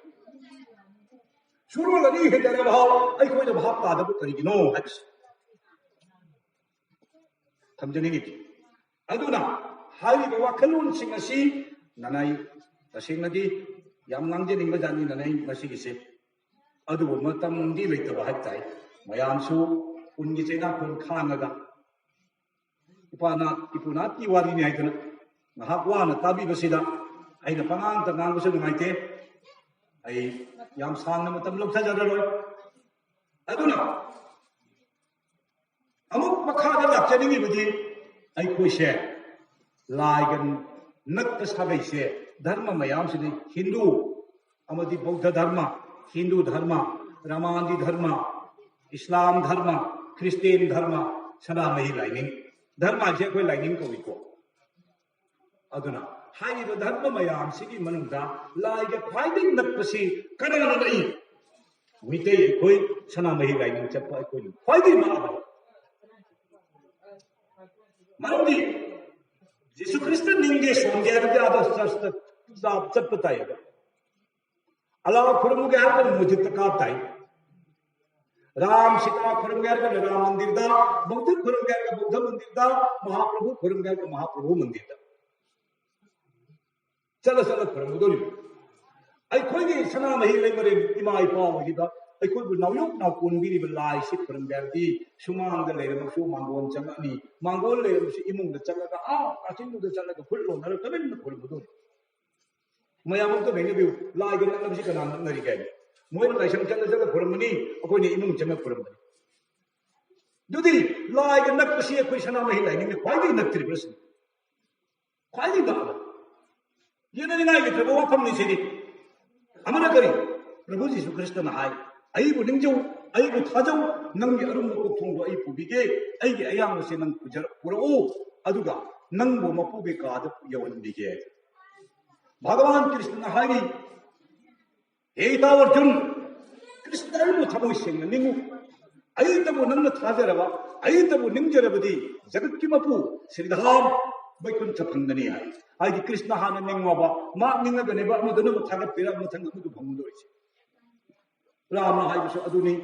ꯁꯨꯔꯣꯟ ꯑꯅꯤ ꯍꯦꯟꯒꯠꯂꯦ ꯐꯥꯎ ꯑꯩꯈꯣꯏꯅ ꯚꯥꯞ ꯇꯥꯗꯕ ꯀꯔꯤꯒꯤꯅꯣ ꯍꯥꯏꯕꯁꯤ ꯊꯝꯖꯅꯤꯡꯉꯤ꯫ ꯑꯗꯨꯅ ꯍꯥꯏꯔꯤꯕ ꯋꯥꯈꯜꯂꯣꯟꯁꯤꯡ ꯑꯁꯤ ꯅꯅꯥꯏ ꯇꯁꯦꯡꯅꯗꯤ ꯌꯥꯝ ꯉꯥꯡꯖꯅꯤꯡꯕ ꯖꯥꯠꯅꯤ ꯅꯅꯥꯏ ꯃꯁꯤꯒꯤꯁꯦ꯫ ꯑꯗꯨꯕꯨ ꯃꯇꯝꯗꯤ ꯂꯩꯇꯕ ꯍꯥꯏꯕ ꯇꯥꯏ꯫ ꯃꯌꯥꯝꯁꯨ ꯎꯟꯒꯤ ꯆꯩꯅꯥꯈꯣꯟ ꯈꯥꯡꯉꯒ ꯏꯄꯥꯅ ꯏꯄꯨꯅꯥꯠꯀꯤ ꯋꯥꯔꯤꯅꯤ ꯍꯥꯏꯗꯅ ꯉꯥꯏꯍꯥꯛ ꯋꯥꯅ ꯇꯥꯕꯤꯕꯁꯤꯗ ꯑꯩꯅ ꯄꯉꯥꯡꯇ ꯉꯥꯡꯕꯁꯨ ꯅꯨꯡꯉꯥꯏꯇꯦ꯫ ꯑꯩ ꯌꯥꯝ ꯁꯥꯡꯅ ꯃꯇꯝ ꯂꯧꯊꯖꯔꯔꯣꯏ꯫ ꯑꯗꯨꯅ ꯑꯃꯨꯛ ꯃꯈꯥꯗ ꯂꯥꯛꯆꯅꯤꯡꯉꯤꯕꯗꯤ ꯑꯩꯈꯣꯏꯁꯦ ꯂꯥꯏꯒ ꯅꯛꯄ ꯁꯥꯒꯩꯁꯦ ꯙꯔꯃ ꯃꯌꯥꯝꯁꯤꯗꯤ ꯍꯤꯟꯗꯨ ꯑꯃꯗꯤ ꯕꯧꯗ ꯙꯔꯃ, ꯍꯤꯟꯗꯨ ꯙꯔꯃ, ꯔꯃꯥꯟꯒꯤ ꯙꯔꯃ, ꯏꯁꯂꯥꯝ ꯙꯔꯃ, ꯈ꯭ꯔꯤꯁꯇꯦꯟ ꯙꯔꯃ, ꯁꯅꯥꯃꯍꯤ ꯂꯥꯏꯅꯤꯡ꯫ ꯙꯔꯃꯁꯦ ꯑꯩꯈꯣꯏ ꯂꯥꯏꯅꯤꯡ ꯀꯧꯏꯀꯣ꯫ ꯑꯗꯨꯅ ꯍꯥꯏꯔꯤꯕ ꯙꯔꯃ ꯃꯌꯥꯝꯁꯤꯒꯤ ꯃꯅꯨꯡꯗ ꯂꯥꯏꯒ ꯈ꯭ꯋꯥꯏꯗꯒꯤ ꯅꯛꯄꯁꯤ ꯀꯅꯥꯅ ꯅꯛꯏ? ꯃꯤꯇꯩ ꯑꯩꯈꯣꯏ ꯁꯅꯥꯃꯍꯤ ꯂꯥꯏꯅꯤꯡ ꯆꯠꯄ ꯑꯩꯈꯣꯏꯅ ꯈ꯭ꯋꯥꯏꯗꯒꯤ ꯅꯛꯑꯕꯅꯤ꯫ ꯃꯔꯝꯗꯤ ꯖꯤꯁꯨ ꯈ꯭ꯔꯤꯁꯇ ꯅꯤꯡꯒꯦ ꯁꯣꯟꯒꯦ ꯍꯥꯏꯔꯗꯤ ꯑꯥꯗ ꯆꯔꯆꯇ ꯆꯠꯄ ꯇꯥꯏꯌꯦꯕ꯫ ꯑꯂꯥ ꯈꯨꯔꯨꯝꯒꯦ ꯍꯥꯏꯔꯒꯅ ꯃꯁꯖꯤꯗꯇ ꯀꯥꯞ ꯇꯥꯏ꯫ ꯔꯥꯝ ꯁꯤꯇꯥ ꯈꯨꯔꯨꯝꯒꯦ ꯍꯥꯏꯔꯒꯅ ꯔꯥꯝ ꯃꯟꯗꯤꯔꯗ, ꯕꯧꯗ ꯈꯨꯔꯨꯝꯒꯦ ꯍꯥꯏꯔꯒ ꯕꯧꯗ ꯃꯟꯗꯤꯔꯗ, ꯃꯍꯥꯄ꯭ꯔꯚꯨ ꯈꯨꯔꯨꯝꯒꯦ ꯍꯥꯏꯔꯒ ꯃꯍꯥꯄ꯭ꯔꯚꯨ ꯃꯟꯗꯤꯔꯗ ꯆꯠꯂ ꯆꯠꯂ ꯈꯨꯔꯨꯝꯒꯗꯧꯔꯤꯕ꯫ ꯑꯩꯈꯣꯏꯒꯤ ꯁꯅꯥꯃꯍꯤ ꯂꯩꯃꯔꯦꯟ ꯏꯃꯥ ꯏꯄꯥ ꯑꯣꯏꯔꯤꯕ ꯑꯩꯈꯣꯏꯕꯨ ꯅꯥꯎꯌꯣꯛ ꯅꯥꯎꯀꯣꯟꯕꯤꯔꯤꯕ ꯂꯥꯏꯁꯤ ꯈꯨꯔꯨꯝꯒꯦ ꯍꯥꯏꯔꯗꯤ ꯁꯨꯃꯥꯡꯗ ꯂꯩꯔꯝꯃꯁꯨ ꯃꯥꯡꯒꯣꯟ ꯆꯪꯉꯛꯑꯅꯤ, ꯃꯥꯡꯒꯣꯟ ꯂꯩꯔꯝꯃꯁꯨ ꯏꯃꯨꯡꯗ ꯆꯪꯉꯒ ꯑꯥ ꯀꯥꯆꯤꯟꯗꯨꯗ ꯆꯠꯂꯒ ꯈꯨꯠ ꯂꯣꯟꯅꯔ ꯇꯨꯃꯤꯟꯅ ꯈꯨꯔꯨꯝꯒꯗꯧꯔꯤꯕ꯫ ꯃꯌꯥꯝ ꯑꯝꯇ ꯅꯩꯅꯕꯤꯌꯨ, ꯂꯥꯏꯒ ꯅꯛꯅꯕꯁꯤ ꯀꯅꯥ ꯅꯛꯅꯔꯤꯒꯦ? ꯃꯣꯏꯅ ꯂꯥꯏꯁꯪ ꯆꯠꯂ ꯆꯠꯂ ꯈꯨꯔꯝꯕꯅꯤ, ꯑꯩꯈꯣꯏꯅ ꯏꯃꯨꯡ ꯆꯪꯉ ꯈꯨꯔꯝꯕꯅꯤ꯫ ꯑꯗꯨꯗꯤ ꯂꯥꯏꯒ ꯅꯛꯄꯁꯤ ꯑꯩꯈꯣꯏ ꯁꯅꯥꯃꯍꯤ ꯂꯥꯏꯅꯤꯡꯅ ꯈ꯭ꯋꯥꯏꯗꯒꯤ ꯅꯛꯇ꯭ꯔꯤꯕꯁꯤꯅꯤ, ꯈ꯭ꯋꯥꯏꯗꯒꯤ ꯅꯛꯑꯕ꯫ ꯌꯦꯠꯅꯅꯤꯡꯉꯥꯏ ꯂꯩꯇ꯭ꯔꯕ ꯋꯥꯐꯝꯅꯤ ꯁꯤꯗꯤ꯫ ꯑꯃꯅ ꯀꯔꯤ? ꯄ꯭ꯔꯚꯨ ꯖꯤꯁꯨ ꯈ꯭ꯔꯤꯁꯇꯅ ꯍꯥꯏ, "ꯑꯩꯕꯨ ꯅꯤꯡꯖꯧ, ꯑꯩꯕꯨ ꯊꯥꯖꯧ, ꯅꯪꯒꯤ ꯑꯔꯨꯝꯕ ꯀꯣꯛꯊꯣꯡꯗꯣ ꯑꯩ ꯄꯨꯕꯤꯒꯦ, ꯑꯩꯒꯤ ꯑꯌꯥꯡꯕꯁꯦ ꯅꯪ ꯄꯨꯖꯔ-, ꯄꯨꯔꯛꯎ, ꯑꯗꯨꯒ ꯅꯪꯕꯨ ꯃꯄꯨꯒꯤ ꯀꯥꯗ ꯌꯧꯍꯟꯕꯤꯒꯦ"꯫ ꯚꯒꯋꯥꯟ ꯀ꯭ꯔꯤꯁꯅꯅ ꯍꯥꯏꯔꯤ, "ꯍꯦ ꯏꯇꯥꯎ ꯑꯔꯖꯨꯟ, ꯀ꯭ꯔꯤꯁꯅ ꯑꯩꯕꯨ ꯊꯃꯣꯏ ꯁꯦꯡꯅ ꯅꯤꯡꯉꯨ, ꯑꯩꯇꯕꯨ ꯅꯪꯅ ꯊꯥꯖꯔꯕ, ꯑꯩꯇꯕꯨ ꯅꯤꯡꯖꯔꯕꯗꯤ ꯖꯒꯠꯀꯤ ꯃꯄꯨ ꯁ꯭ꯔꯤꯙꯥꯝ ꯕꯩꯀꯨꯟꯊ ꯐꯪꯒꯅꯤ" ꯍꯥꯏ꯫ ꯍꯥꯏꯗꯤ ꯀ꯭ꯔꯤꯁꯅ ꯍꯥꯟꯅ ꯅꯤꯡꯉꯕ, ꯃꯍꯥꯛ ꯅꯤꯡꯉꯒꯅꯦꯕ ꯑꯃꯗꯨꯅ ꯑꯃꯨꯛ ꯊꯥꯒꯠꯄꯤꯔ ꯃꯊꯪ ꯑꯃꯗꯨ ꯐꯪꯒꯗꯧꯔꯤꯁꯦ꯫ ꯔꯥꯝꯅ ꯍꯥꯏꯕꯁꯨ ꯑꯗꯨꯅꯤ,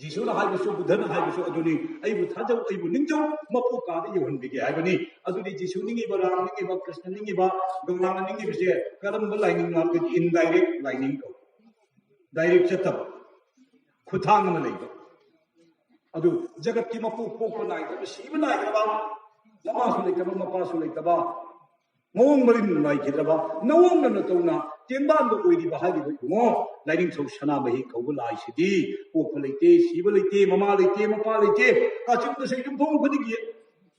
ꯖꯤꯁꯨꯅ ꯍꯥꯏꯕꯁꯨ, ꯕꯨꯙꯅ ꯍꯥꯏꯕꯁꯨ ꯑꯗꯨꯅꯤ, "ꯑꯩꯕꯨ ꯊꯥꯖꯧ, ꯑꯩꯕꯨ ꯅꯤꯡꯖꯧ, ꯃꯄꯨ ꯀꯥꯗ ꯌꯧꯍꯟꯕꯤꯒꯦ" ꯍꯥꯏꯕꯅꯤ꯫ ꯑꯗꯨꯗꯤ ꯖꯤꯁꯨ ꯅꯤꯡꯉꯤꯕ, ꯔꯥꯝ ꯅꯤꯡꯉꯤꯕ, ꯀ꯭ꯔꯤꯁꯅ ꯅꯤꯡꯉꯤꯕ, ꯒꯧꯔꯥꯡꯅ ꯅꯤꯡꯉꯤꯕꯁꯦ ꯀꯔꯝꯕ ꯂꯥꯏꯅꯤꯡꯅꯣ ꯍꯥꯏꯕꯗꯤ indirect ꯂꯥꯏꯅꯤꯡ ꯀꯧꯏ꯫ Direct ꯆꯠꯇꯕ, ꯈꯨꯠꯊꯥꯡ ꯑꯃ ꯂꯩꯕ꯫ ꯑꯗꯨ ꯖꯒꯠꯀꯤ ꯃꯄꯨ, ꯄꯣꯛꯄ ꯅꯥꯏꯗꯕ, ꯁꯤꯕ ꯅꯥꯏꯗꯕ, ꯃꯃꯥꯁꯨ ꯂꯩꯇꯕ, ꯃꯄꯥꯁꯨ ꯂꯩꯇꯕ, ꯃꯑꯣꯡ ꯃꯔꯤꯟ ꯅꯥꯏꯈꯤꯗ꯭ꯔꯕ, ꯅꯑꯣꯡꯅ ꯅꯇꯧꯅ ꯇꯦꯡꯕꯥꯟꯕ ꯑꯣꯏꯔꯤꯕ ꯍꯥꯏꯔꯤꯕ ꯏꯕꯨꯡꯉꯣ, ꯂꯥꯏꯅꯤꯡꯊꯧ ꯁꯅꯥꯃꯍꯤ ꯀꯧꯕ ꯂꯥꯏꯁꯤꯗꯤ ꯄꯣꯛꯄ ꯂꯩꯇꯦ, ꯁꯤꯕ ꯂꯩꯇꯦ, ꯃꯃꯥ ꯂꯩꯇꯦ, ꯃꯄꯥ ꯂꯩꯇꯦ, ꯀꯥꯆꯤꯟꯗꯁꯨ ꯌꯨꯝꯊꯣꯡ ꯈꯨꯗꯤꯡꯒꯤ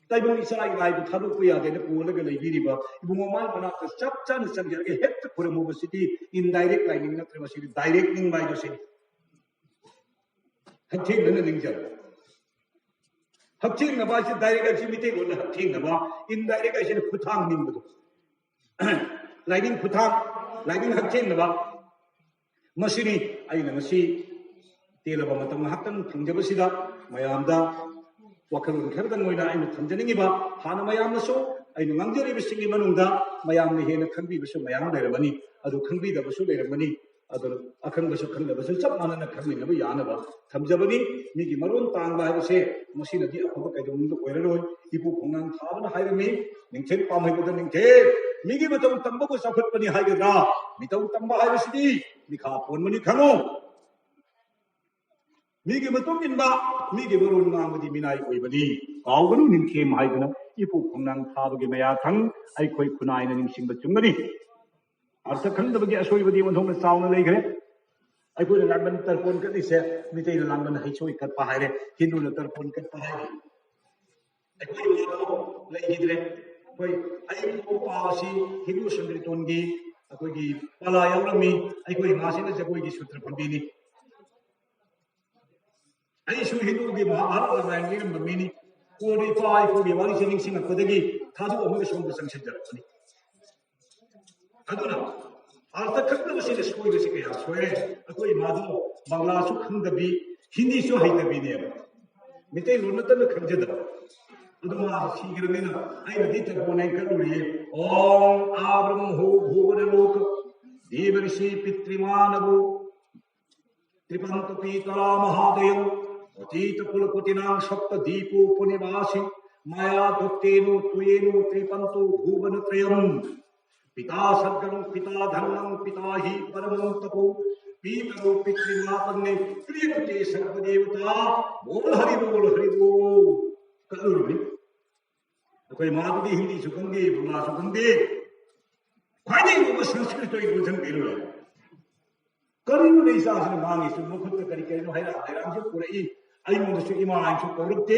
ꯇꯥꯏꯕꯪ ꯏꯆꯥꯒꯤ ꯂꯥꯏꯕꯨ ꯊꯥꯗꯣꯛꯄ ꯌꯥꯗꯦꯅ ꯀꯣꯜꯂꯒ ꯂꯩꯕꯤꯔꯤꯕ ꯏꯕꯨꯡꯉꯣ, ꯃꯥꯒꯤ ꯃꯅꯥꯛꯇ ꯆꯞ ꯆꯥꯅ ꯆꯪꯖꯔꯒ ꯍꯦꯛꯇ ꯈꯨꯔꯨꯝꯃꯨꯕꯁꯤꯗꯤ indirect ꯂꯥꯏꯅꯤꯡ ꯅꯠꯇ꯭ꯔꯦ, ꯃꯁꯤꯗꯤ direct ꯅꯤꯡꯕ ꯍꯥꯏꯕꯁꯤꯅꯤ꯫ ꯍꯛꯊꯦꯡꯅꯅ ꯅꯤꯡꯖꯕ꯫ ꯍꯛꯊꯦꯡꯅꯕ ꯍꯥꯏꯁꯤ direct ꯍꯥꯏꯁꯤ ꯃꯤꯇꯩꯂꯣꯟꯗ ꯍꯛꯊꯦꯡꯅꯕ, indirect ꯍꯥꯏꯁꯤꯅ ꯈꯨꯠꯊꯥꯡ ꯅꯤꯡꯕꯗꯣ꯫ ꯂꯥꯏꯅꯤꯡ ꯈꯨꯠꯊꯥꯡ, ꯂꯥꯏꯅꯤꯡ ꯍꯛꯊꯦꯡꯅꯕ꯫ ꯃꯁꯤꯅꯤ ꯑꯩꯅ ꯉꯁꯤ ꯇꯦꯜꯂꯕ ꯃꯇꯝ ꯉꯥꯏꯍꯥꯛꯇꯪ ꯐꯪꯖꯕꯁꯤꯗ ꯃꯌꯥꯝꯗ ꯋꯥꯈꯜꯂꯣꯟ ꯈꯔꯗꯪ ꯑꯣꯏꯅ ꯑꯩꯅ ꯊꯝꯖꯅꯤꯡꯉꯤꯕ꯫ ꯍꯥꯟꯅ ꯃꯌꯥꯝꯅꯁꯨ ꯑꯩꯅ ꯉꯥꯡꯖꯔꯤꯕꯁꯤꯡꯒꯤ ꯃꯅꯨꯡꯗ ꯃꯌꯥꯝꯅ ꯍꯦꯟꯅ ꯈꯪꯕꯤꯕꯁꯨ ꯃꯌꯥꯝ ꯂꯩꯔꯝꯃꯅꯤ, ꯑꯗꯨ ꯈꯪꯕꯤꯗꯕꯁꯨ ꯂꯩꯔꯝꯃꯅꯤ꯫ ꯑꯗꯨꯅ ꯑꯈꯪꯕꯁꯨ ꯈꯪꯗꯕꯁꯨ ꯆꯞ ꯃꯥꯟꯅꯅ ꯈꯪꯃꯤꯟꯅꯕ ꯌꯥꯅꯕ ꯊꯝꯖꯕꯅꯤ꯫ ꯃꯤꯒꯤ ꯃꯔꯣꯟ ꯇꯥꯡꯕ ꯍꯥꯏꯕꯁꯦ ꯃꯁꯤꯅꯗꯤ ꯑꯐꯕ ꯀꯩꯗꯧꯅꯨꯡꯗ ꯑꯣꯏꯔꯔꯣꯏ꯫ ꯏꯄꯨ ꯈꯣꯡꯅꯥꯡ ꯊꯥꯕꯅ ꯍꯥꯏꯔꯝꯃꯤ, "ꯅꯤꯡꯊꯦꯝ ꯄꯥꯝꯍꯩꯕꯗ ꯅꯤꯡꯊꯦꯝ, ꯃꯤꯒꯤ ꯃꯇꯧ ꯇꯝꯕꯕꯨ ꯆꯥꯎꯈꯠꯄꯅꯤ" ꯍꯥꯏꯒꯗ꯭ꯔꯥ? ꯃꯤꯇꯧ ꯇꯝꯕ ꯍꯥꯏꯕꯁꯤꯗꯤ ꯃꯤꯈꯥ ꯄꯣꯟꯕꯅꯤ ꯈꯪꯉꯨ꯫ ꯃꯤꯒꯤ ꯃꯇꯨꯡ ꯏꯟꯕ, ꯃꯤꯒꯤ ꯃꯔꯣꯟ ꯉꯥꯡꯕꯗꯤ ꯃꯤꯅꯥꯏ ꯑꯣꯏꯕꯅꯤ꯫ ꯀꯥꯎꯒꯅꯨ ꯅꯤꯡꯊꯦꯝ ꯍꯥꯏꯗꯨꯅ ꯏꯄꯨ ꯈꯣꯡꯅꯥꯡ ꯊꯥꯕꯒꯤ ꯃꯌꯥꯊꯪ ꯑꯩꯈꯣꯏ ꯈꯨꯟꯅꯥꯏꯅ ꯅꯤꯡꯁꯤꯡꯕ ꯆꯨꯝꯒꯅꯤ꯫ ꯑꯥꯔꯊ ꯈꯪꯗꯕꯒꯤ ꯑꯁꯣꯏꯕꯗꯤ ꯑꯣꯟꯊꯣꯛꯅ ꯆꯥꯎꯅ ꯂꯩꯈ꯭ꯔꯦ꯫ ꯑꯩꯈꯣꯏꯅ ꯂꯥꯡꯕꯟ ꯇꯔꯄꯣꯟ ꯀꯠꯂꯤꯁꯦ, ꯃꯤꯇꯩꯅ ꯂꯥꯡꯕꯟ ꯍꯩꯁꯣꯏ ꯀꯠꯄ ꯍꯥꯏꯔꯦ, ꯍꯤꯟꯗꯨꯅ ꯇꯔꯄꯣꯟ ꯀꯠꯄ ꯍꯥꯏꯔꯦ꯫ ꯑꯩꯈꯣꯏ ꯂꯩꯈꯤꯗ꯭ꯔꯦ꯫ ꯑꯩꯈꯣꯏ ꯑꯩ ꯄꯥꯎ ꯑꯁꯤ ꯍꯤꯟꯗꯨ ꯁꯪꯀꯤꯔꯇꯣꯟꯒꯤ ꯑꯩꯈꯣꯏꯒꯤ ꯄꯂꯥ ꯌꯥꯎꯔꯝꯃꯤ꯫ ꯑꯩꯈꯣꯏ ꯏꯃꯥꯁꯤꯅ ꯖꯒꯣꯏꯒꯤ ꯁꯨꯇ꯭ꯔ ꯐꯝꯕꯤꯅꯤ꯫ ꯑꯩꯁꯨ ꯍꯤꯟꯗꯨꯒꯤ ꯃꯍꯥꯚꯥꯔꯠ ꯔꯥꯃꯥꯌꯟ ꯌꯦꯡꯉꯝꯕ ꯃꯤꯅꯤ꯫ ꯀꯣꯟꯅ ꯏꯄꯥ ꯏꯄꯨꯒꯤ ꯋꯥꯔꯤꯁꯦ ꯅꯤꯡꯁꯤꯡꯉꯛꯄꯗꯒꯤ ꯊꯥꯗꯣꯛꯑꯝꯃꯒ ꯁꯣꯝꯗ ꯆꯪꯁꯤꯟꯖꯔꯛꯄꯅꯤ꯫ ꯑꯗꯨꯅ ꯑꯥꯔꯊ ꯈꯪꯗꯕꯁꯤꯅ ꯁꯣꯏꯕꯁꯤ ꯀꯌꯥ ꯁꯣꯏꯔꯦ꯫ ꯑꯩꯈꯣꯏ ꯏꯃꯥꯗꯣ ꯕꯪꯂꯥꯁꯨ ꯈꯪꯗꯕꯤ, ꯍꯤꯟꯗꯤꯁꯨ ꯍꯩꯇꯕꯤꯅꯦꯕ, ꯃꯤꯇꯩꯂꯣꯟ ꯅꯠꯇꯅ ꯈꯪꯖꯗꯕ꯫ ꯑꯗꯨ ꯃꯥ ꯁꯤꯈ꯭ꯔꯕꯅꯤꯅ ꯑꯩꯅꯗꯤ ꯇꯔꯄꯣꯟ ꯀꯠꯂꯨꯔꯤꯌꯦ꯫ ॐ आब्रह्मो भुवनलोक देवर्षि पितृमानवो त्रिपन्त पीतला महादयं अतीत कुलपतिनां सप्त दीपोपनिवासि मया दत्तेनो त्वयेनो त्रिपन्तो भुवनत्रयम्। पिता सर्गं पिता धर्मं पिता हि परमं तपो पीतलो पितृमापन्ने प्रियकृते सर्वदेवता बोल हरि बोल हरि बोल। ꯀꯠꯂꯨꯔꯕꯅꯤ꯫ ꯑꯩꯈꯣꯏ ꯃꯥꯗꯨꯗꯤ ꯍꯤꯟꯗꯤꯁꯨ ꯈꯪꯗꯦ, ꯕꯪꯂꯥꯁꯨ ꯈꯪꯗꯦ, ꯈ꯭ꯋꯥꯏꯗꯒꯤ ꯂꯨꯕ ꯁꯪꯁꯀ꯭ꯔꯤꯠꯇ ꯑꯩ ꯂꯣꯟꯁꯤꯟꯕꯤꯔꯨꯔꯦ꯫ ꯀꯔꯤꯅꯣꯅꯦ ꯏꯆꯥꯁꯤꯅ ꯉꯥꯡꯉꯤꯁꯤ? ꯃꯈꯨꯠꯇ ꯀꯔꯤ ꯀꯔꯤꯅꯣ ꯍꯩꯔꯥꯡ ꯍꯩꯔꯥꯡꯁꯨ ꯄꯨꯔꯛꯏ꯫ ꯑꯩꯉꯣꯟꯗꯁꯨ ꯏꯃꯥ ꯍꯥꯏꯅꯁꯨ ꯀꯧꯔꯛꯇꯦ꯫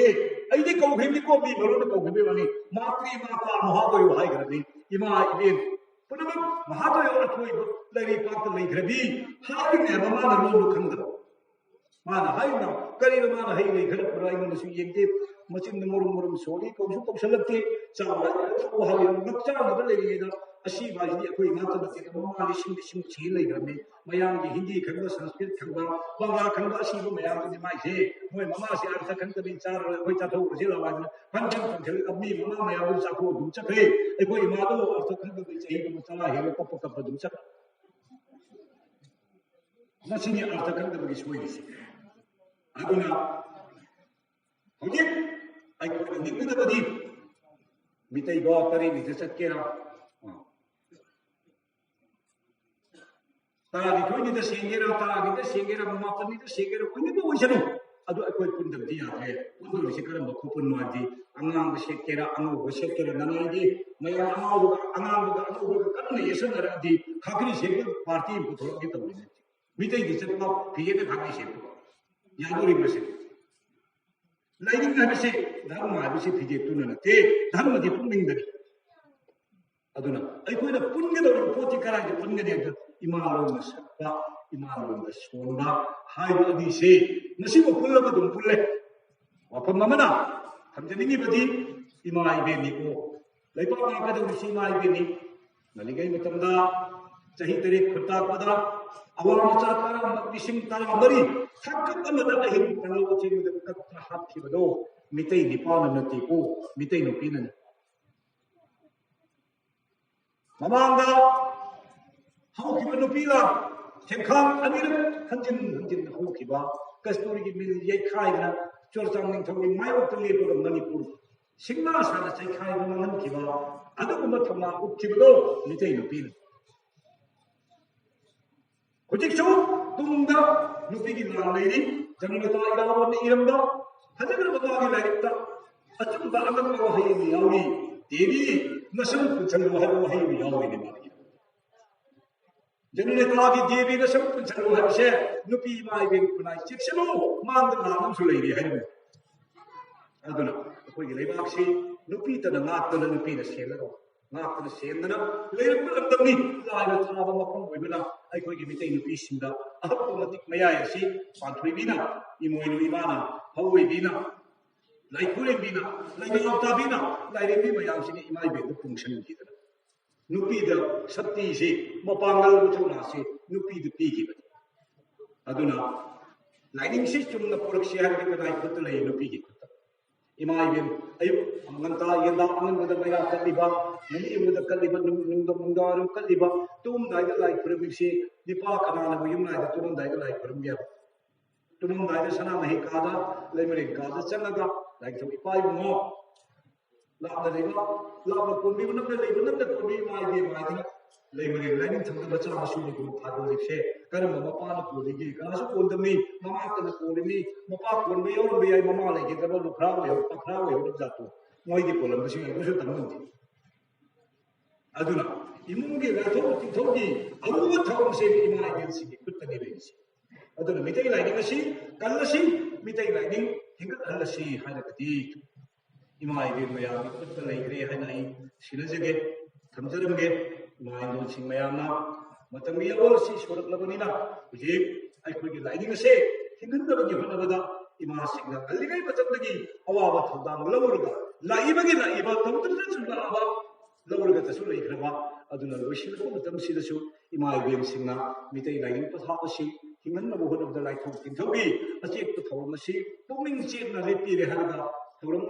ꯑꯩꯗꯤ ꯀꯧꯈ꯭ꯔꯤꯕꯅꯤꯀꯣ, ꯃꯤ ꯃꯔꯣꯟꯗ ꯀꯧꯈꯤꯕꯩ ꯋꯥꯅꯤ꯫ ꯃꯥꯇ꯭ꯔꯤ ꯃꯥꯇꯥ ꯃꯍꯥꯗꯣꯌꯣ ꯍꯥꯏꯈ꯭ꯔꯕꯅꯤ꯫ ꯏꯃꯥ ꯏꯕꯦꯟ ꯄꯨꯝꯅꯃꯛ ꯃꯍꯥꯗꯣꯌꯣ ꯑꯊꯣꯏꯕ ꯂꯩꯔꯩꯄꯥꯛꯇ ꯂꯩꯈ꯭ꯔꯕꯤ ꯍꯥꯏꯔꯤꯅꯦꯕ, ꯃꯥꯅ ꯂꯣꯟꯗꯣ ꯈꯪꯗꯕ꯫ ꯃꯥꯅ ꯍꯥꯏꯔꯤꯅ ꯀꯔꯤꯅꯣ? ꯃꯥꯅ ꯍꯩ ꯂꯩ ꯈꯔ ꯄꯨꯔꯛꯑ ꯑꯩꯉꯣꯟꯗꯁꯨ ꯌꯦꯡꯗꯦ꯫ ꯃꯆꯤꯟꯗ ꯃꯔꯨꯝ ꯃꯔꯨꯝ ꯁꯣꯜꯂꯤ, ꯀꯧꯁꯨ ꯀꯧꯁꯜꯂꯛꯇꯦ꯫ ꯆꯥꯕ ꯊꯛꯄ ꯍꯥꯏꯕ ꯉꯛ ꯆꯥꯅꯕ ꯂꯩꯔꯤꯉꯩꯗ ꯑꯁꯤꯕ ꯍꯥꯏꯁꯤꯗꯤ ꯑꯩꯈꯣꯏ ꯉꯥꯛꯇ ꯅꯠꯇꯦ, ꯃꯃꯥ ꯂꯤꯁꯤꯡ ꯂꯤꯁꯤꯡ ꯁꯤ ꯂꯩꯈ꯭ꯔꯕꯅꯤ꯫ ꯃꯌꯥꯝꯒꯤ ꯍꯤꯟꯗꯤ ꯈꯪꯕ, ꯁꯪꯁꯀ꯭ꯔꯤꯠ ꯈꯪꯕ, ꯕꯪꯂꯥ ꯈꯪꯕ ꯑꯁꯤꯕ ꯃꯌꯥꯝꯗꯨꯗꯤ ꯃꯥꯏꯁꯦ ꯃꯣꯏ ꯃꯃꯥꯁꯦ ꯑꯥꯔꯊ ꯈꯪꯗꯕꯅꯤ, ꯆꯥꯔꯔꯣꯏ, ꯑꯩꯈꯣꯏ ꯆꯥꯊꯣꯛꯎꯔꯁꯤ ꯂꯥꯛꯑꯣ ꯍꯥꯏꯗꯅ ꯐꯟ ꯐꯟ ꯐꯟ ꯈꯜꯂꯒ ꯃꯤ ꯃꯃꯥ ꯃꯌꯥꯝꯗꯨ ꯆꯥꯊꯣꯛꯑ ꯑꯗꯨꯝ ꯆꯠꯈ꯭ꯔꯦ꯫ ꯑꯩꯈꯣꯏ ꯏꯃꯥꯗꯣ ꯑꯥꯔꯊ ꯈꯪꯗꯕꯅꯤ, ꯆꯍꯤ ꯀꯨꯟ ꯇꯔꯥ ꯍꯦꯜꯂ ꯀꯞꯄ ꯀꯞꯄ ꯑꯗꯨꯝ ꯆꯠꯈ꯭ꯔꯦ꯫ ꯃꯁꯤꯅꯤ ꯑꯥꯔꯊ ꯈꯪꯗꯕꯒꯤ ꯁꯣꯏꯔꯤꯁꯦ꯫ ꯑꯗꯨꯅ ꯍꯧꯖꯤꯛ ꯑꯩꯈꯣꯏꯅ ꯅꯤꯡꯒꯗꯕꯗꯤ ꯃꯤꯇꯩꯗꯣ ꯇꯔꯦꯠꯅꯤꯗ ꯆꯠꯀꯦꯔꯥ, ꯇꯔꯥꯅꯤꯊꯣꯏꯅꯤꯗ ꯁꯦꯡꯒꯦꯔꯥ, ꯇꯔꯥꯅꯤꯗ ꯁꯦꯡꯒꯦꯔꯥ, ꯃꯥꯄꯟꯅꯤꯗ ꯁꯦꯡꯒꯦꯔꯥ, ꯑꯣꯏꯅꯤꯡꯕ ꯑꯣꯏꯁꯅꯨ꯫ ꯑꯗꯨ ꯑꯩꯈꯣꯏ ꯄꯨꯟꯗꯕꯗꯤ ꯌꯥꯗ꯭ꯔꯦ꯫ ꯄꯨꯟꯗꯣꯏꯁꯦ ꯀꯔꯝꯕ ꯈꯨꯄꯨꯟꯅꯣ ꯍꯥꯏꯗꯤ, ꯑꯉꯥꯡꯕ ꯁꯦꯠꯀꯦꯔꯥ, ꯑꯉꯧꯕ ꯁꯦꯠꯀꯦꯔꯥ, ꯅꯅꯥꯏꯗꯤ ꯃꯌꯥꯝ ꯑꯉꯥꯎꯕꯒ ꯑꯉꯥꯡꯕꯒ ꯑꯉꯧꯕꯒ ꯀꯟꯅ ꯌꯦꯠꯁꯟꯅꯔꯛꯑꯗꯤ ꯈꯥꯀ꯭ꯔꯤ ꯁꯦꯝꯕ ꯄꯥꯔꯇꯤ ꯑꯃ ꯄꯨꯊꯣꯔꯛꯀꯦ ꯇꯧꯔꯤꯅꯦ꯫ ꯃꯤꯇꯩꯗꯤ ꯆꯠꯄ ꯐꯤꯖꯦꯠꯅ ꯈꯥꯀ꯭ꯔꯤ ꯁꯦꯝꯕ ꯌꯥꯗꯣꯔꯤꯕꯁꯦ꯫ ꯂꯥꯏꯅꯤꯡ ꯍꯥꯏꯕꯁꯤ, ꯙꯔꯃ ꯍꯥꯏꯕꯁꯤ ꯐꯤꯖꯦꯠꯇꯨꯅ ꯅꯠꯇꯦ, ꯙꯔꯃꯗꯤ ꯄꯨꯛꯅꯤꯡꯗꯅꯤ꯫ ꯑꯗꯨꯅ ꯑꯩꯈꯣꯏꯅ ꯄꯨꯟꯒꯗꯧꯔꯤꯕ ꯄꯣꯠꯇꯤ ꯀꯗꯥꯏꯗ ꯄꯨꯟꯒꯅꯤ ꯍꯥꯏꯕꯗ, ꯏꯃꯥ ꯂꯣꯟꯗ ꯁꯛꯄ, ꯏꯃꯥ ꯂꯣꯟꯗ ꯁꯣꯟꯕ ꯍꯥꯏꯕ ꯑꯅꯤꯁꯦ ꯉꯁꯤꯕꯨ ꯄꯨꯜꯂꯕ ꯑꯗꯨꯝ ꯄꯨꯜꯂꯦ꯫ ꯋꯥꯐꯝ ꯑꯃꯅ ꯊꯝꯖꯅꯤꯡꯉꯤꯕꯗꯤ ꯏꯃꯥ ꯏꯕꯦꯟꯅꯤꯀꯣ꯫ ꯂꯩꯕꯥꯛ ꯉꯥꯛꯀꯗꯧꯔꯤꯁꯤ ꯏꯃꯥ ꯏꯕꯦꯟꯅꯤ꯫ ꯉꯜꯂꯤꯉꯩ ꯃꯇꯝꯗ ꯆꯍꯤ ꯇꯔꯦꯠ ꯈꯨꯟꯇꯥꯛꯄꯗ ꯑꯋꯥ ꯃꯆꯥ ꯇꯔꯥ, ꯂꯤꯁꯤꯡ ꯇꯔꯥꯃꯔꯤ ꯊꯛꯀꯠ ꯑꯃꯗ ꯑꯍꯤꯡ ꯇꯥꯡꯂꯧ ꯆꯦꯟꯕꯗ ꯀꯛꯇ ꯍꯥꯠꯈꯤꯕꯗꯣ ꯃꯤꯇꯩ ꯅꯤꯄꯥꯅ ꯅꯠꯇꯦꯀꯣ, ꯃꯤꯇꯩ ꯅꯨꯄꯤꯅꯅꯤ꯫ ꯃꯃꯥꯡꯗ ꯍꯧꯈꯤꯕ ꯅꯨꯄꯤ ꯂꯥꯟ, ꯈꯦꯝꯈꯥꯡ ꯑꯅꯤꯔꯛ ꯍꯟꯖꯤꯟ ꯍꯟꯖꯤꯟ ꯍꯧꯈꯤꯕ, ꯀꯁꯇꯨꯔꯤꯒꯤ ꯃꯤꯜ ꯌꯩꯈꯥꯏꯗꯅ ꯆꯨꯔꯆꯥꯟ ꯅꯤꯡꯊꯧꯒꯤ ꯃꯥꯌꯣꯛꯇ ꯂꯦꯞꯄꯒ ꯃꯅꯤꯄꯨꯔ ꯁꯤꯡꯅꯥ ꯁꯥꯅ ꯆꯩꯈꯥꯏꯕ ꯃꯥꯡꯍꯟꯈꯤꯕ, ꯑꯗꯨꯒꯨꯝꯕ ꯊꯧꯅꯥ ꯎꯠꯈꯤꯕꯗꯣ ꯃꯤꯇꯩ ꯅꯨꯄꯤꯅ꯫ ꯍꯧꯖꯤꯛꯁꯨ ꯇꯨꯡꯗ ꯅꯨꯄꯤꯒꯤ ꯂꯥꯟ ꯂꯩꯔꯤ꯫ ꯖꯅꯅꯦꯇꯥ ꯏꯔꯥꯕꯣꯠꯅ ꯏꯔꯝꯕ ꯐꯖꯈ꯭ꯔꯕ ꯃꯥꯒꯤ ꯂꯥꯏꯔꯤꯛꯇ ꯑꯆꯨꯝꯕ ꯑꯉꯛꯄ ꯋꯥꯍꯩ ꯑꯃ ꯌꯥꯎꯔꯤ꯫ "ꯗꯦꯕꯤ, ꯅꯁꯝ ꯄꯨꯟꯁꯤꯜꯂꯨ" ꯍꯥꯏꯕ ꯋꯥꯍꯩ ꯑꯃ ꯌꯥꯎꯔꯤꯅꯦ ꯃꯥꯒꯤ꯫ ꯖꯅꯅꯦꯇꯥꯒꯤ "ꯗꯦꯕꯤ, ꯅꯁꯝ ꯄꯨꯟꯁꯤꯜꯂꯨ" ꯍꯥꯏꯕꯁꯦ ꯅꯨꯄꯤ ꯏꯃꯥ ꯏꯕꯦꯟ ꯈꯨꯟꯅꯥꯏ ꯆꯦꯛꯁꯤꯜꯂꯨ, ꯃꯥꯡꯗ ꯂꯥꯟ ꯑꯃꯁꯨ ꯂꯩꯔꯤ ꯍꯥꯏꯔꯤꯕꯅꯤ꯫ ꯑꯗꯨꯅ ꯑꯩꯈꯣꯏꯒꯤ ꯂꯩꯕꯥꯛꯁꯤ ꯅꯨꯄꯤꯇꯅ ꯉꯥꯛꯇꯅ, ꯅꯨꯄꯤꯅ ꯁꯦꯜꯂꯒ ꯉꯥꯛꯇꯅ ꯁꯦꯟꯗꯅ ꯂꯩꯔꯛꯄ ꯂꯝꯗꯝꯅꯤ꯫ ꯂꯥꯏꯅ ꯊꯥꯕ ꯃꯐꯝ ꯑꯣꯏꯕꯅ ꯑꯩꯈꯣꯏꯒꯤ ꯃꯤꯇꯩ ꯅꯨꯄꯤꯁꯤꯡꯗ ꯑꯍꯛꯄ ꯃꯇꯤꯛ ꯃꯌꯥꯏ ꯑꯁꯤ ꯄꯥꯟꯊꯣꯏꯕꯤꯅ, ꯏꯃꯣꯏꯅꯨ ꯏꯃꯥꯅ, ꯍꯧꯑꯣꯏꯕꯤꯅ, ꯂꯥꯏꯈꯨꯔꯦꯝꯕꯤꯅ, ꯂꯩꯃꯔꯥꯝ ꯇꯥꯕꯤꯅ, ꯂꯥꯏꯔꯦꯝꯕꯤ ꯃꯌꯥꯝꯁꯤꯅ ꯏꯃꯥ ꯏꯕꯦꯟꯗ ꯄꯨꯡꯁꯟꯈꯤꯗꯅ ꯅꯨꯄꯤꯗ ꯁꯛꯇꯤꯁꯤ, ꯃꯄꯥꯡꯒꯜ ꯃꯊꯧꯅꯥꯁꯤ ꯅꯨꯄꯤꯗ ꯄꯤꯈꯤꯕꯅꯤ꯫ ꯑꯗꯨꯅ ꯂꯥꯏꯅꯤꯡꯁꯤ ꯆꯨꯝꯅ ꯄꯨꯔꯛꯁꯤ ꯍꯥꯏꯔꯗꯤ ꯀꯅꯥꯒꯤ ꯈꯨꯠꯇ ꯂꯩ? ꯅꯨꯄꯤꯒꯤ ꯈꯨꯠꯇ꯫ ꯏꯃꯥ ꯏꯕꯦꯟ, ꯑꯌꯨꯛ ꯉꯟꯇꯥ ꯌꯦꯟꯗꯥ ꯑꯉꯟꯕꯗ ꯃꯩꯔꯥ ꯀꯠꯂꯤꯕ, ꯅꯨꯃꯤꯠ ꯌꯨꯡꯕꯗ ꯀꯠꯂꯤꯕ, ꯅꯨꯡ-, ꯅꯨꯡꯗ-, ꯅꯨꯡꯗꯥꯡꯋꯥꯏꯔꯝ ꯀꯠꯂꯤꯕ, ꯇꯨꯝꯂꯝꯗꯥꯏꯗ ꯂꯥꯏ ꯈꯨꯔꯨꯝꯃꯤꯁꯤ, ꯅꯤꯄꯥ ꯀꯅꯥꯅꯕꯨ ꯌꯨꯝ ꯂꯥꯏꯗ ꯇꯨꯝꯂꯝꯗꯥꯏꯗ ꯂꯥꯏ ꯈꯨꯔꯨꯝꯒꯦ ꯍꯥꯏꯕ? ꯇꯨꯝꯂꯝꯗꯥꯏꯗ ꯁꯅꯥꯃꯍꯤ ꯀꯥꯗ, ꯂꯩꯃꯔꯦꯟ ꯀꯥꯗ ꯆꯪꯉꯒ ꯂꯥꯏꯊꯧ ꯏꯄꯥ ꯏꯕꯨꯡꯉꯣ, ꯂꯥꯞꯅ ꯂꯩꯕ, ꯂꯥꯞꯅ ꯀꯣꯟꯕꯤꯕ, ꯅꯛꯅ ꯂꯩꯕ, ꯅꯛꯅ ꯀꯣꯟꯕꯤ ꯏꯃꯥ ꯏꯕꯦꯟ ꯍꯥꯏꯗꯅ ꯂꯩꯃꯔꯦꯟ ꯂꯥꯏꯅꯤꯡꯊꯧꯗ ꯃꯆꯥ ꯃꯁꯨ ꯂꯩꯕ ꯊꯥꯗꯣꯛꯂꯤꯕꯁꯦ ꯀꯔꯝꯕ ꯃꯄꯥꯅ ꯀꯣꯜꯂꯤꯒꯦ? ꯀꯅꯥꯁꯨ ꯀꯣꯟꯗꯕꯅꯤ꯫ ꯃꯃꯥꯇꯅ ꯀꯣꯜꯂꯤꯕꯅꯤ꯫ ꯃꯄꯥ ꯀꯣꯟꯕ ꯌꯥꯎꯔꯝꯕ ꯌꯥꯏ, ꯃꯃꯥ ꯂꯩꯈꯤꯗꯕ, ꯂꯨꯈ꯭ꯔꯥ ꯑꯣꯏꯍꯧ-, ꯄꯈ꯭ꯔꯥ ꯑꯣꯏꯍꯧꯔꯕ ꯖꯥꯠꯇꯣ꯫ ꯃꯣꯏꯗꯤ ꯀꯣꯜꯂꯝꯕꯁꯨ ꯌꯥꯏ, ꯑꯗꯨꯁꯨ ꯇꯝꯕ ꯉꯝꯗꯦ꯫ ꯑꯗꯨꯅ ꯏꯃꯨꯡꯒꯤ ꯂꯥꯏꯊꯣꯛ ꯇꯤꯟꯊꯣꯛꯀꯤ ꯑꯔꯨꯕ ꯊꯧꯔꯝꯁꯦ ꯏꯃꯥ ꯏꯕꯦꯜꯁꯤꯡꯒꯤ ꯈꯨꯠꯇꯅꯤ ꯂꯩꯔꯤꯁꯦ꯫ ꯑꯗꯨꯅ ꯃꯤꯇꯩ ꯂꯥꯏꯅꯤꯡ ꯑꯁꯤ ꯀꯜꯂꯁꯤ, ꯃꯤꯇꯩ ꯂꯥꯏꯅꯤꯡ ꯍꯤꯡꯒꯠꯍꯜꯂꯁꯤ ꯍꯥꯏꯔꯒꯗꯤ ꯏꯃꯥ ꯏꯕꯦꯜ ꯃꯌꯥꯝꯒꯤ ꯈꯨꯠꯇ ꯂꯩꯈ꯭ꯔꯦ ꯍꯥꯏꯅ ꯑꯩ ꯁꯤꯟꯅꯖꯒꯦ, ꯊꯝꯖꯔꯝꯒꯦ꯫ ꯏꯃꯥ ꯏꯕꯦꯜꯁꯤꯡ ꯃꯌꯥꯝꯅ ꯃꯇꯝꯒꯤ ꯑꯋꯣꯜꯁꯤ ꯁꯣꯔꯛꯂꯕꯅꯤꯅ ꯍꯧꯖꯤꯛ ꯑꯩꯈꯣꯏꯒꯤ ꯂꯥꯏꯅꯤꯡ ꯑꯁꯦ ꯍꯤꯡꯍꯟꯅꯕꯒꯤ ꯍꯣꯠꯅꯕꯗ ꯏꯃꯥꯁꯤꯡꯅ ꯉꯜꯂꯤꯉꯩ ꯃꯇꯝꯗꯒꯤ ꯑꯋꯥꯕ ꯊꯧꯗꯥꯡ ꯂꯧꯔꯒ ꯂꯥꯛꯏꯕꯒꯤ ꯂꯥꯛꯏꯕ ꯇꯧꯗꯨꯅꯁꯨ ꯂꯥꯛꯑꯕ ꯂꯧꯔꯒꯇꯁꯨ ꯂꯩꯈ꯭ꯔꯕ꯫ ꯑꯗꯨꯅ ꯂꯣꯏꯁꯤꯜꯂꯛꯄ ꯃꯇꯝꯁꯤꯗꯁꯨ ꯏꯃꯥ ꯏꯕꯦꯜꯁꯤꯡꯅ ꯃꯤꯇꯩ ꯂꯥꯏꯅꯤꯡ ꯄꯊꯥꯞ ꯑꯁꯤ ꯍꯤꯡꯍꯟꯅꯕ ꯍꯣꯠꯅꯕꯗ ꯂꯥꯏꯊꯣꯛ ꯇꯤꯟꯊꯧꯒꯤ ꯑꯆꯦꯠꯄ ꯊꯧꯔꯝ ꯑꯁꯤ ꯄꯨꯛꯅꯤꯡ ꯆꯦꯠꯅ ꯂꯦꯞꯄꯤꯔꯦ ꯍꯥꯏꯔꯒ ꯊꯧꯔꯝ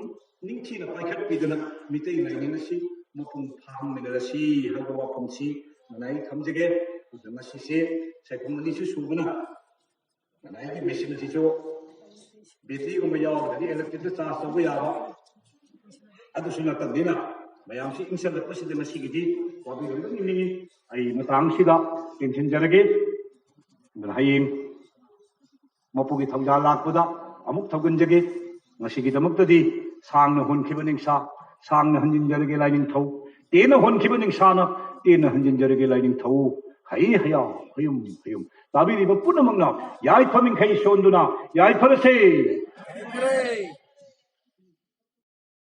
ꯅꯤꯡꯊꯤꯅ ꯄꯥꯏꯈꯠꯄꯤꯗꯨꯅ ꯃꯤꯇꯩ ꯂꯥꯏꯅꯤꯡ ꯑꯁꯤ ꯃꯄꯨꯡ ꯐꯥꯍꯟꯃꯤꯟꯅꯔꯁꯤ ꯍꯥꯏꯕ ꯋꯥꯐꯝꯁꯤ ꯃꯅꯥꯏ ꯊꯝꯖꯒꯦ꯫ ꯑꯗꯨꯒ ꯉꯁꯤꯁꯦ ꯁꯥꯏꯈꯣꯝ ꯑꯅꯤꯁꯨ ꯁꯨꯕꯅ ꯃꯅꯥꯏꯒꯤ ꯃꯦꯆꯤꯟꯁꯤꯁꯨ ꯕꯦꯇ꯭ꯔꯤꯒꯨꯝꯕ ꯌꯥꯎꯔꯒꯗꯤ ꯏꯂꯦꯛꯇ꯭ꯔꯤꯛꯇ ꯆꯥꯔꯖ ꯇꯧꯕ ꯌꯥꯕ ꯑꯗꯨꯁꯨ ꯅꯠꯇꯕꯅꯤꯅ ꯃꯌꯥꯝꯁꯤ ꯏꯪꯁꯜꯂꯛꯄꯁꯤꯗ ꯉꯁꯤꯒꯤꯗꯤ ꯋꯥꯕꯤꯔꯣꯏꯗꯕ ꯅꯤꯡꯉꯤ꯫ ꯑꯩ ꯃꯇꯥꯡꯁꯤꯗ ꯇꯦꯟꯁꯤꯟꯖꯔꯒꯦ꯫ ꯑꯗꯨꯅ ꯍꯌꯦꯡ ꯃꯄꯨꯒꯤ ꯊꯧꯖꯥꯜ ꯂꯥꯛꯄꯗ ꯑꯃꯨꯛ ꯊꯧꯒꯟꯖꯒꯦ꯫ ꯉꯁꯤꯒꯤꯗꯃꯛꯇꯗꯤ ꯁꯥꯡꯅ ꯍꯣꯟꯈꯤꯕ ꯅꯤꯡꯁꯥ ꯁꯥꯡꯅ ꯍꯟꯖꯤꯟꯖꯔꯒꯦ ꯂꯥꯏꯅꯤꯡꯊꯧ, ꯇꯦꯟꯅ ꯍꯣꯟꯈꯤꯕ ꯅꯤꯡꯁꯥꯅ ꯇꯦꯟꯅ ꯍꯟꯖꯤꯟꯖꯔꯒꯦ ꯂꯥꯏꯅꯤꯡꯊꯧ꯫ ꯍꯩ ꯍꯌꯥꯎ ꯍꯌꯨꯝ ꯍꯌꯨꯝ꯫ ꯇꯥꯕꯤꯔꯤꯕ ꯄꯨꯝꯅꯃꯛꯅ ꯌꯥꯏꯐꯃꯤꯡꯈꯩ ꯁꯣꯟꯗꯨꯅ ꯌꯥꯏꯐꯔꯁꯦ꯫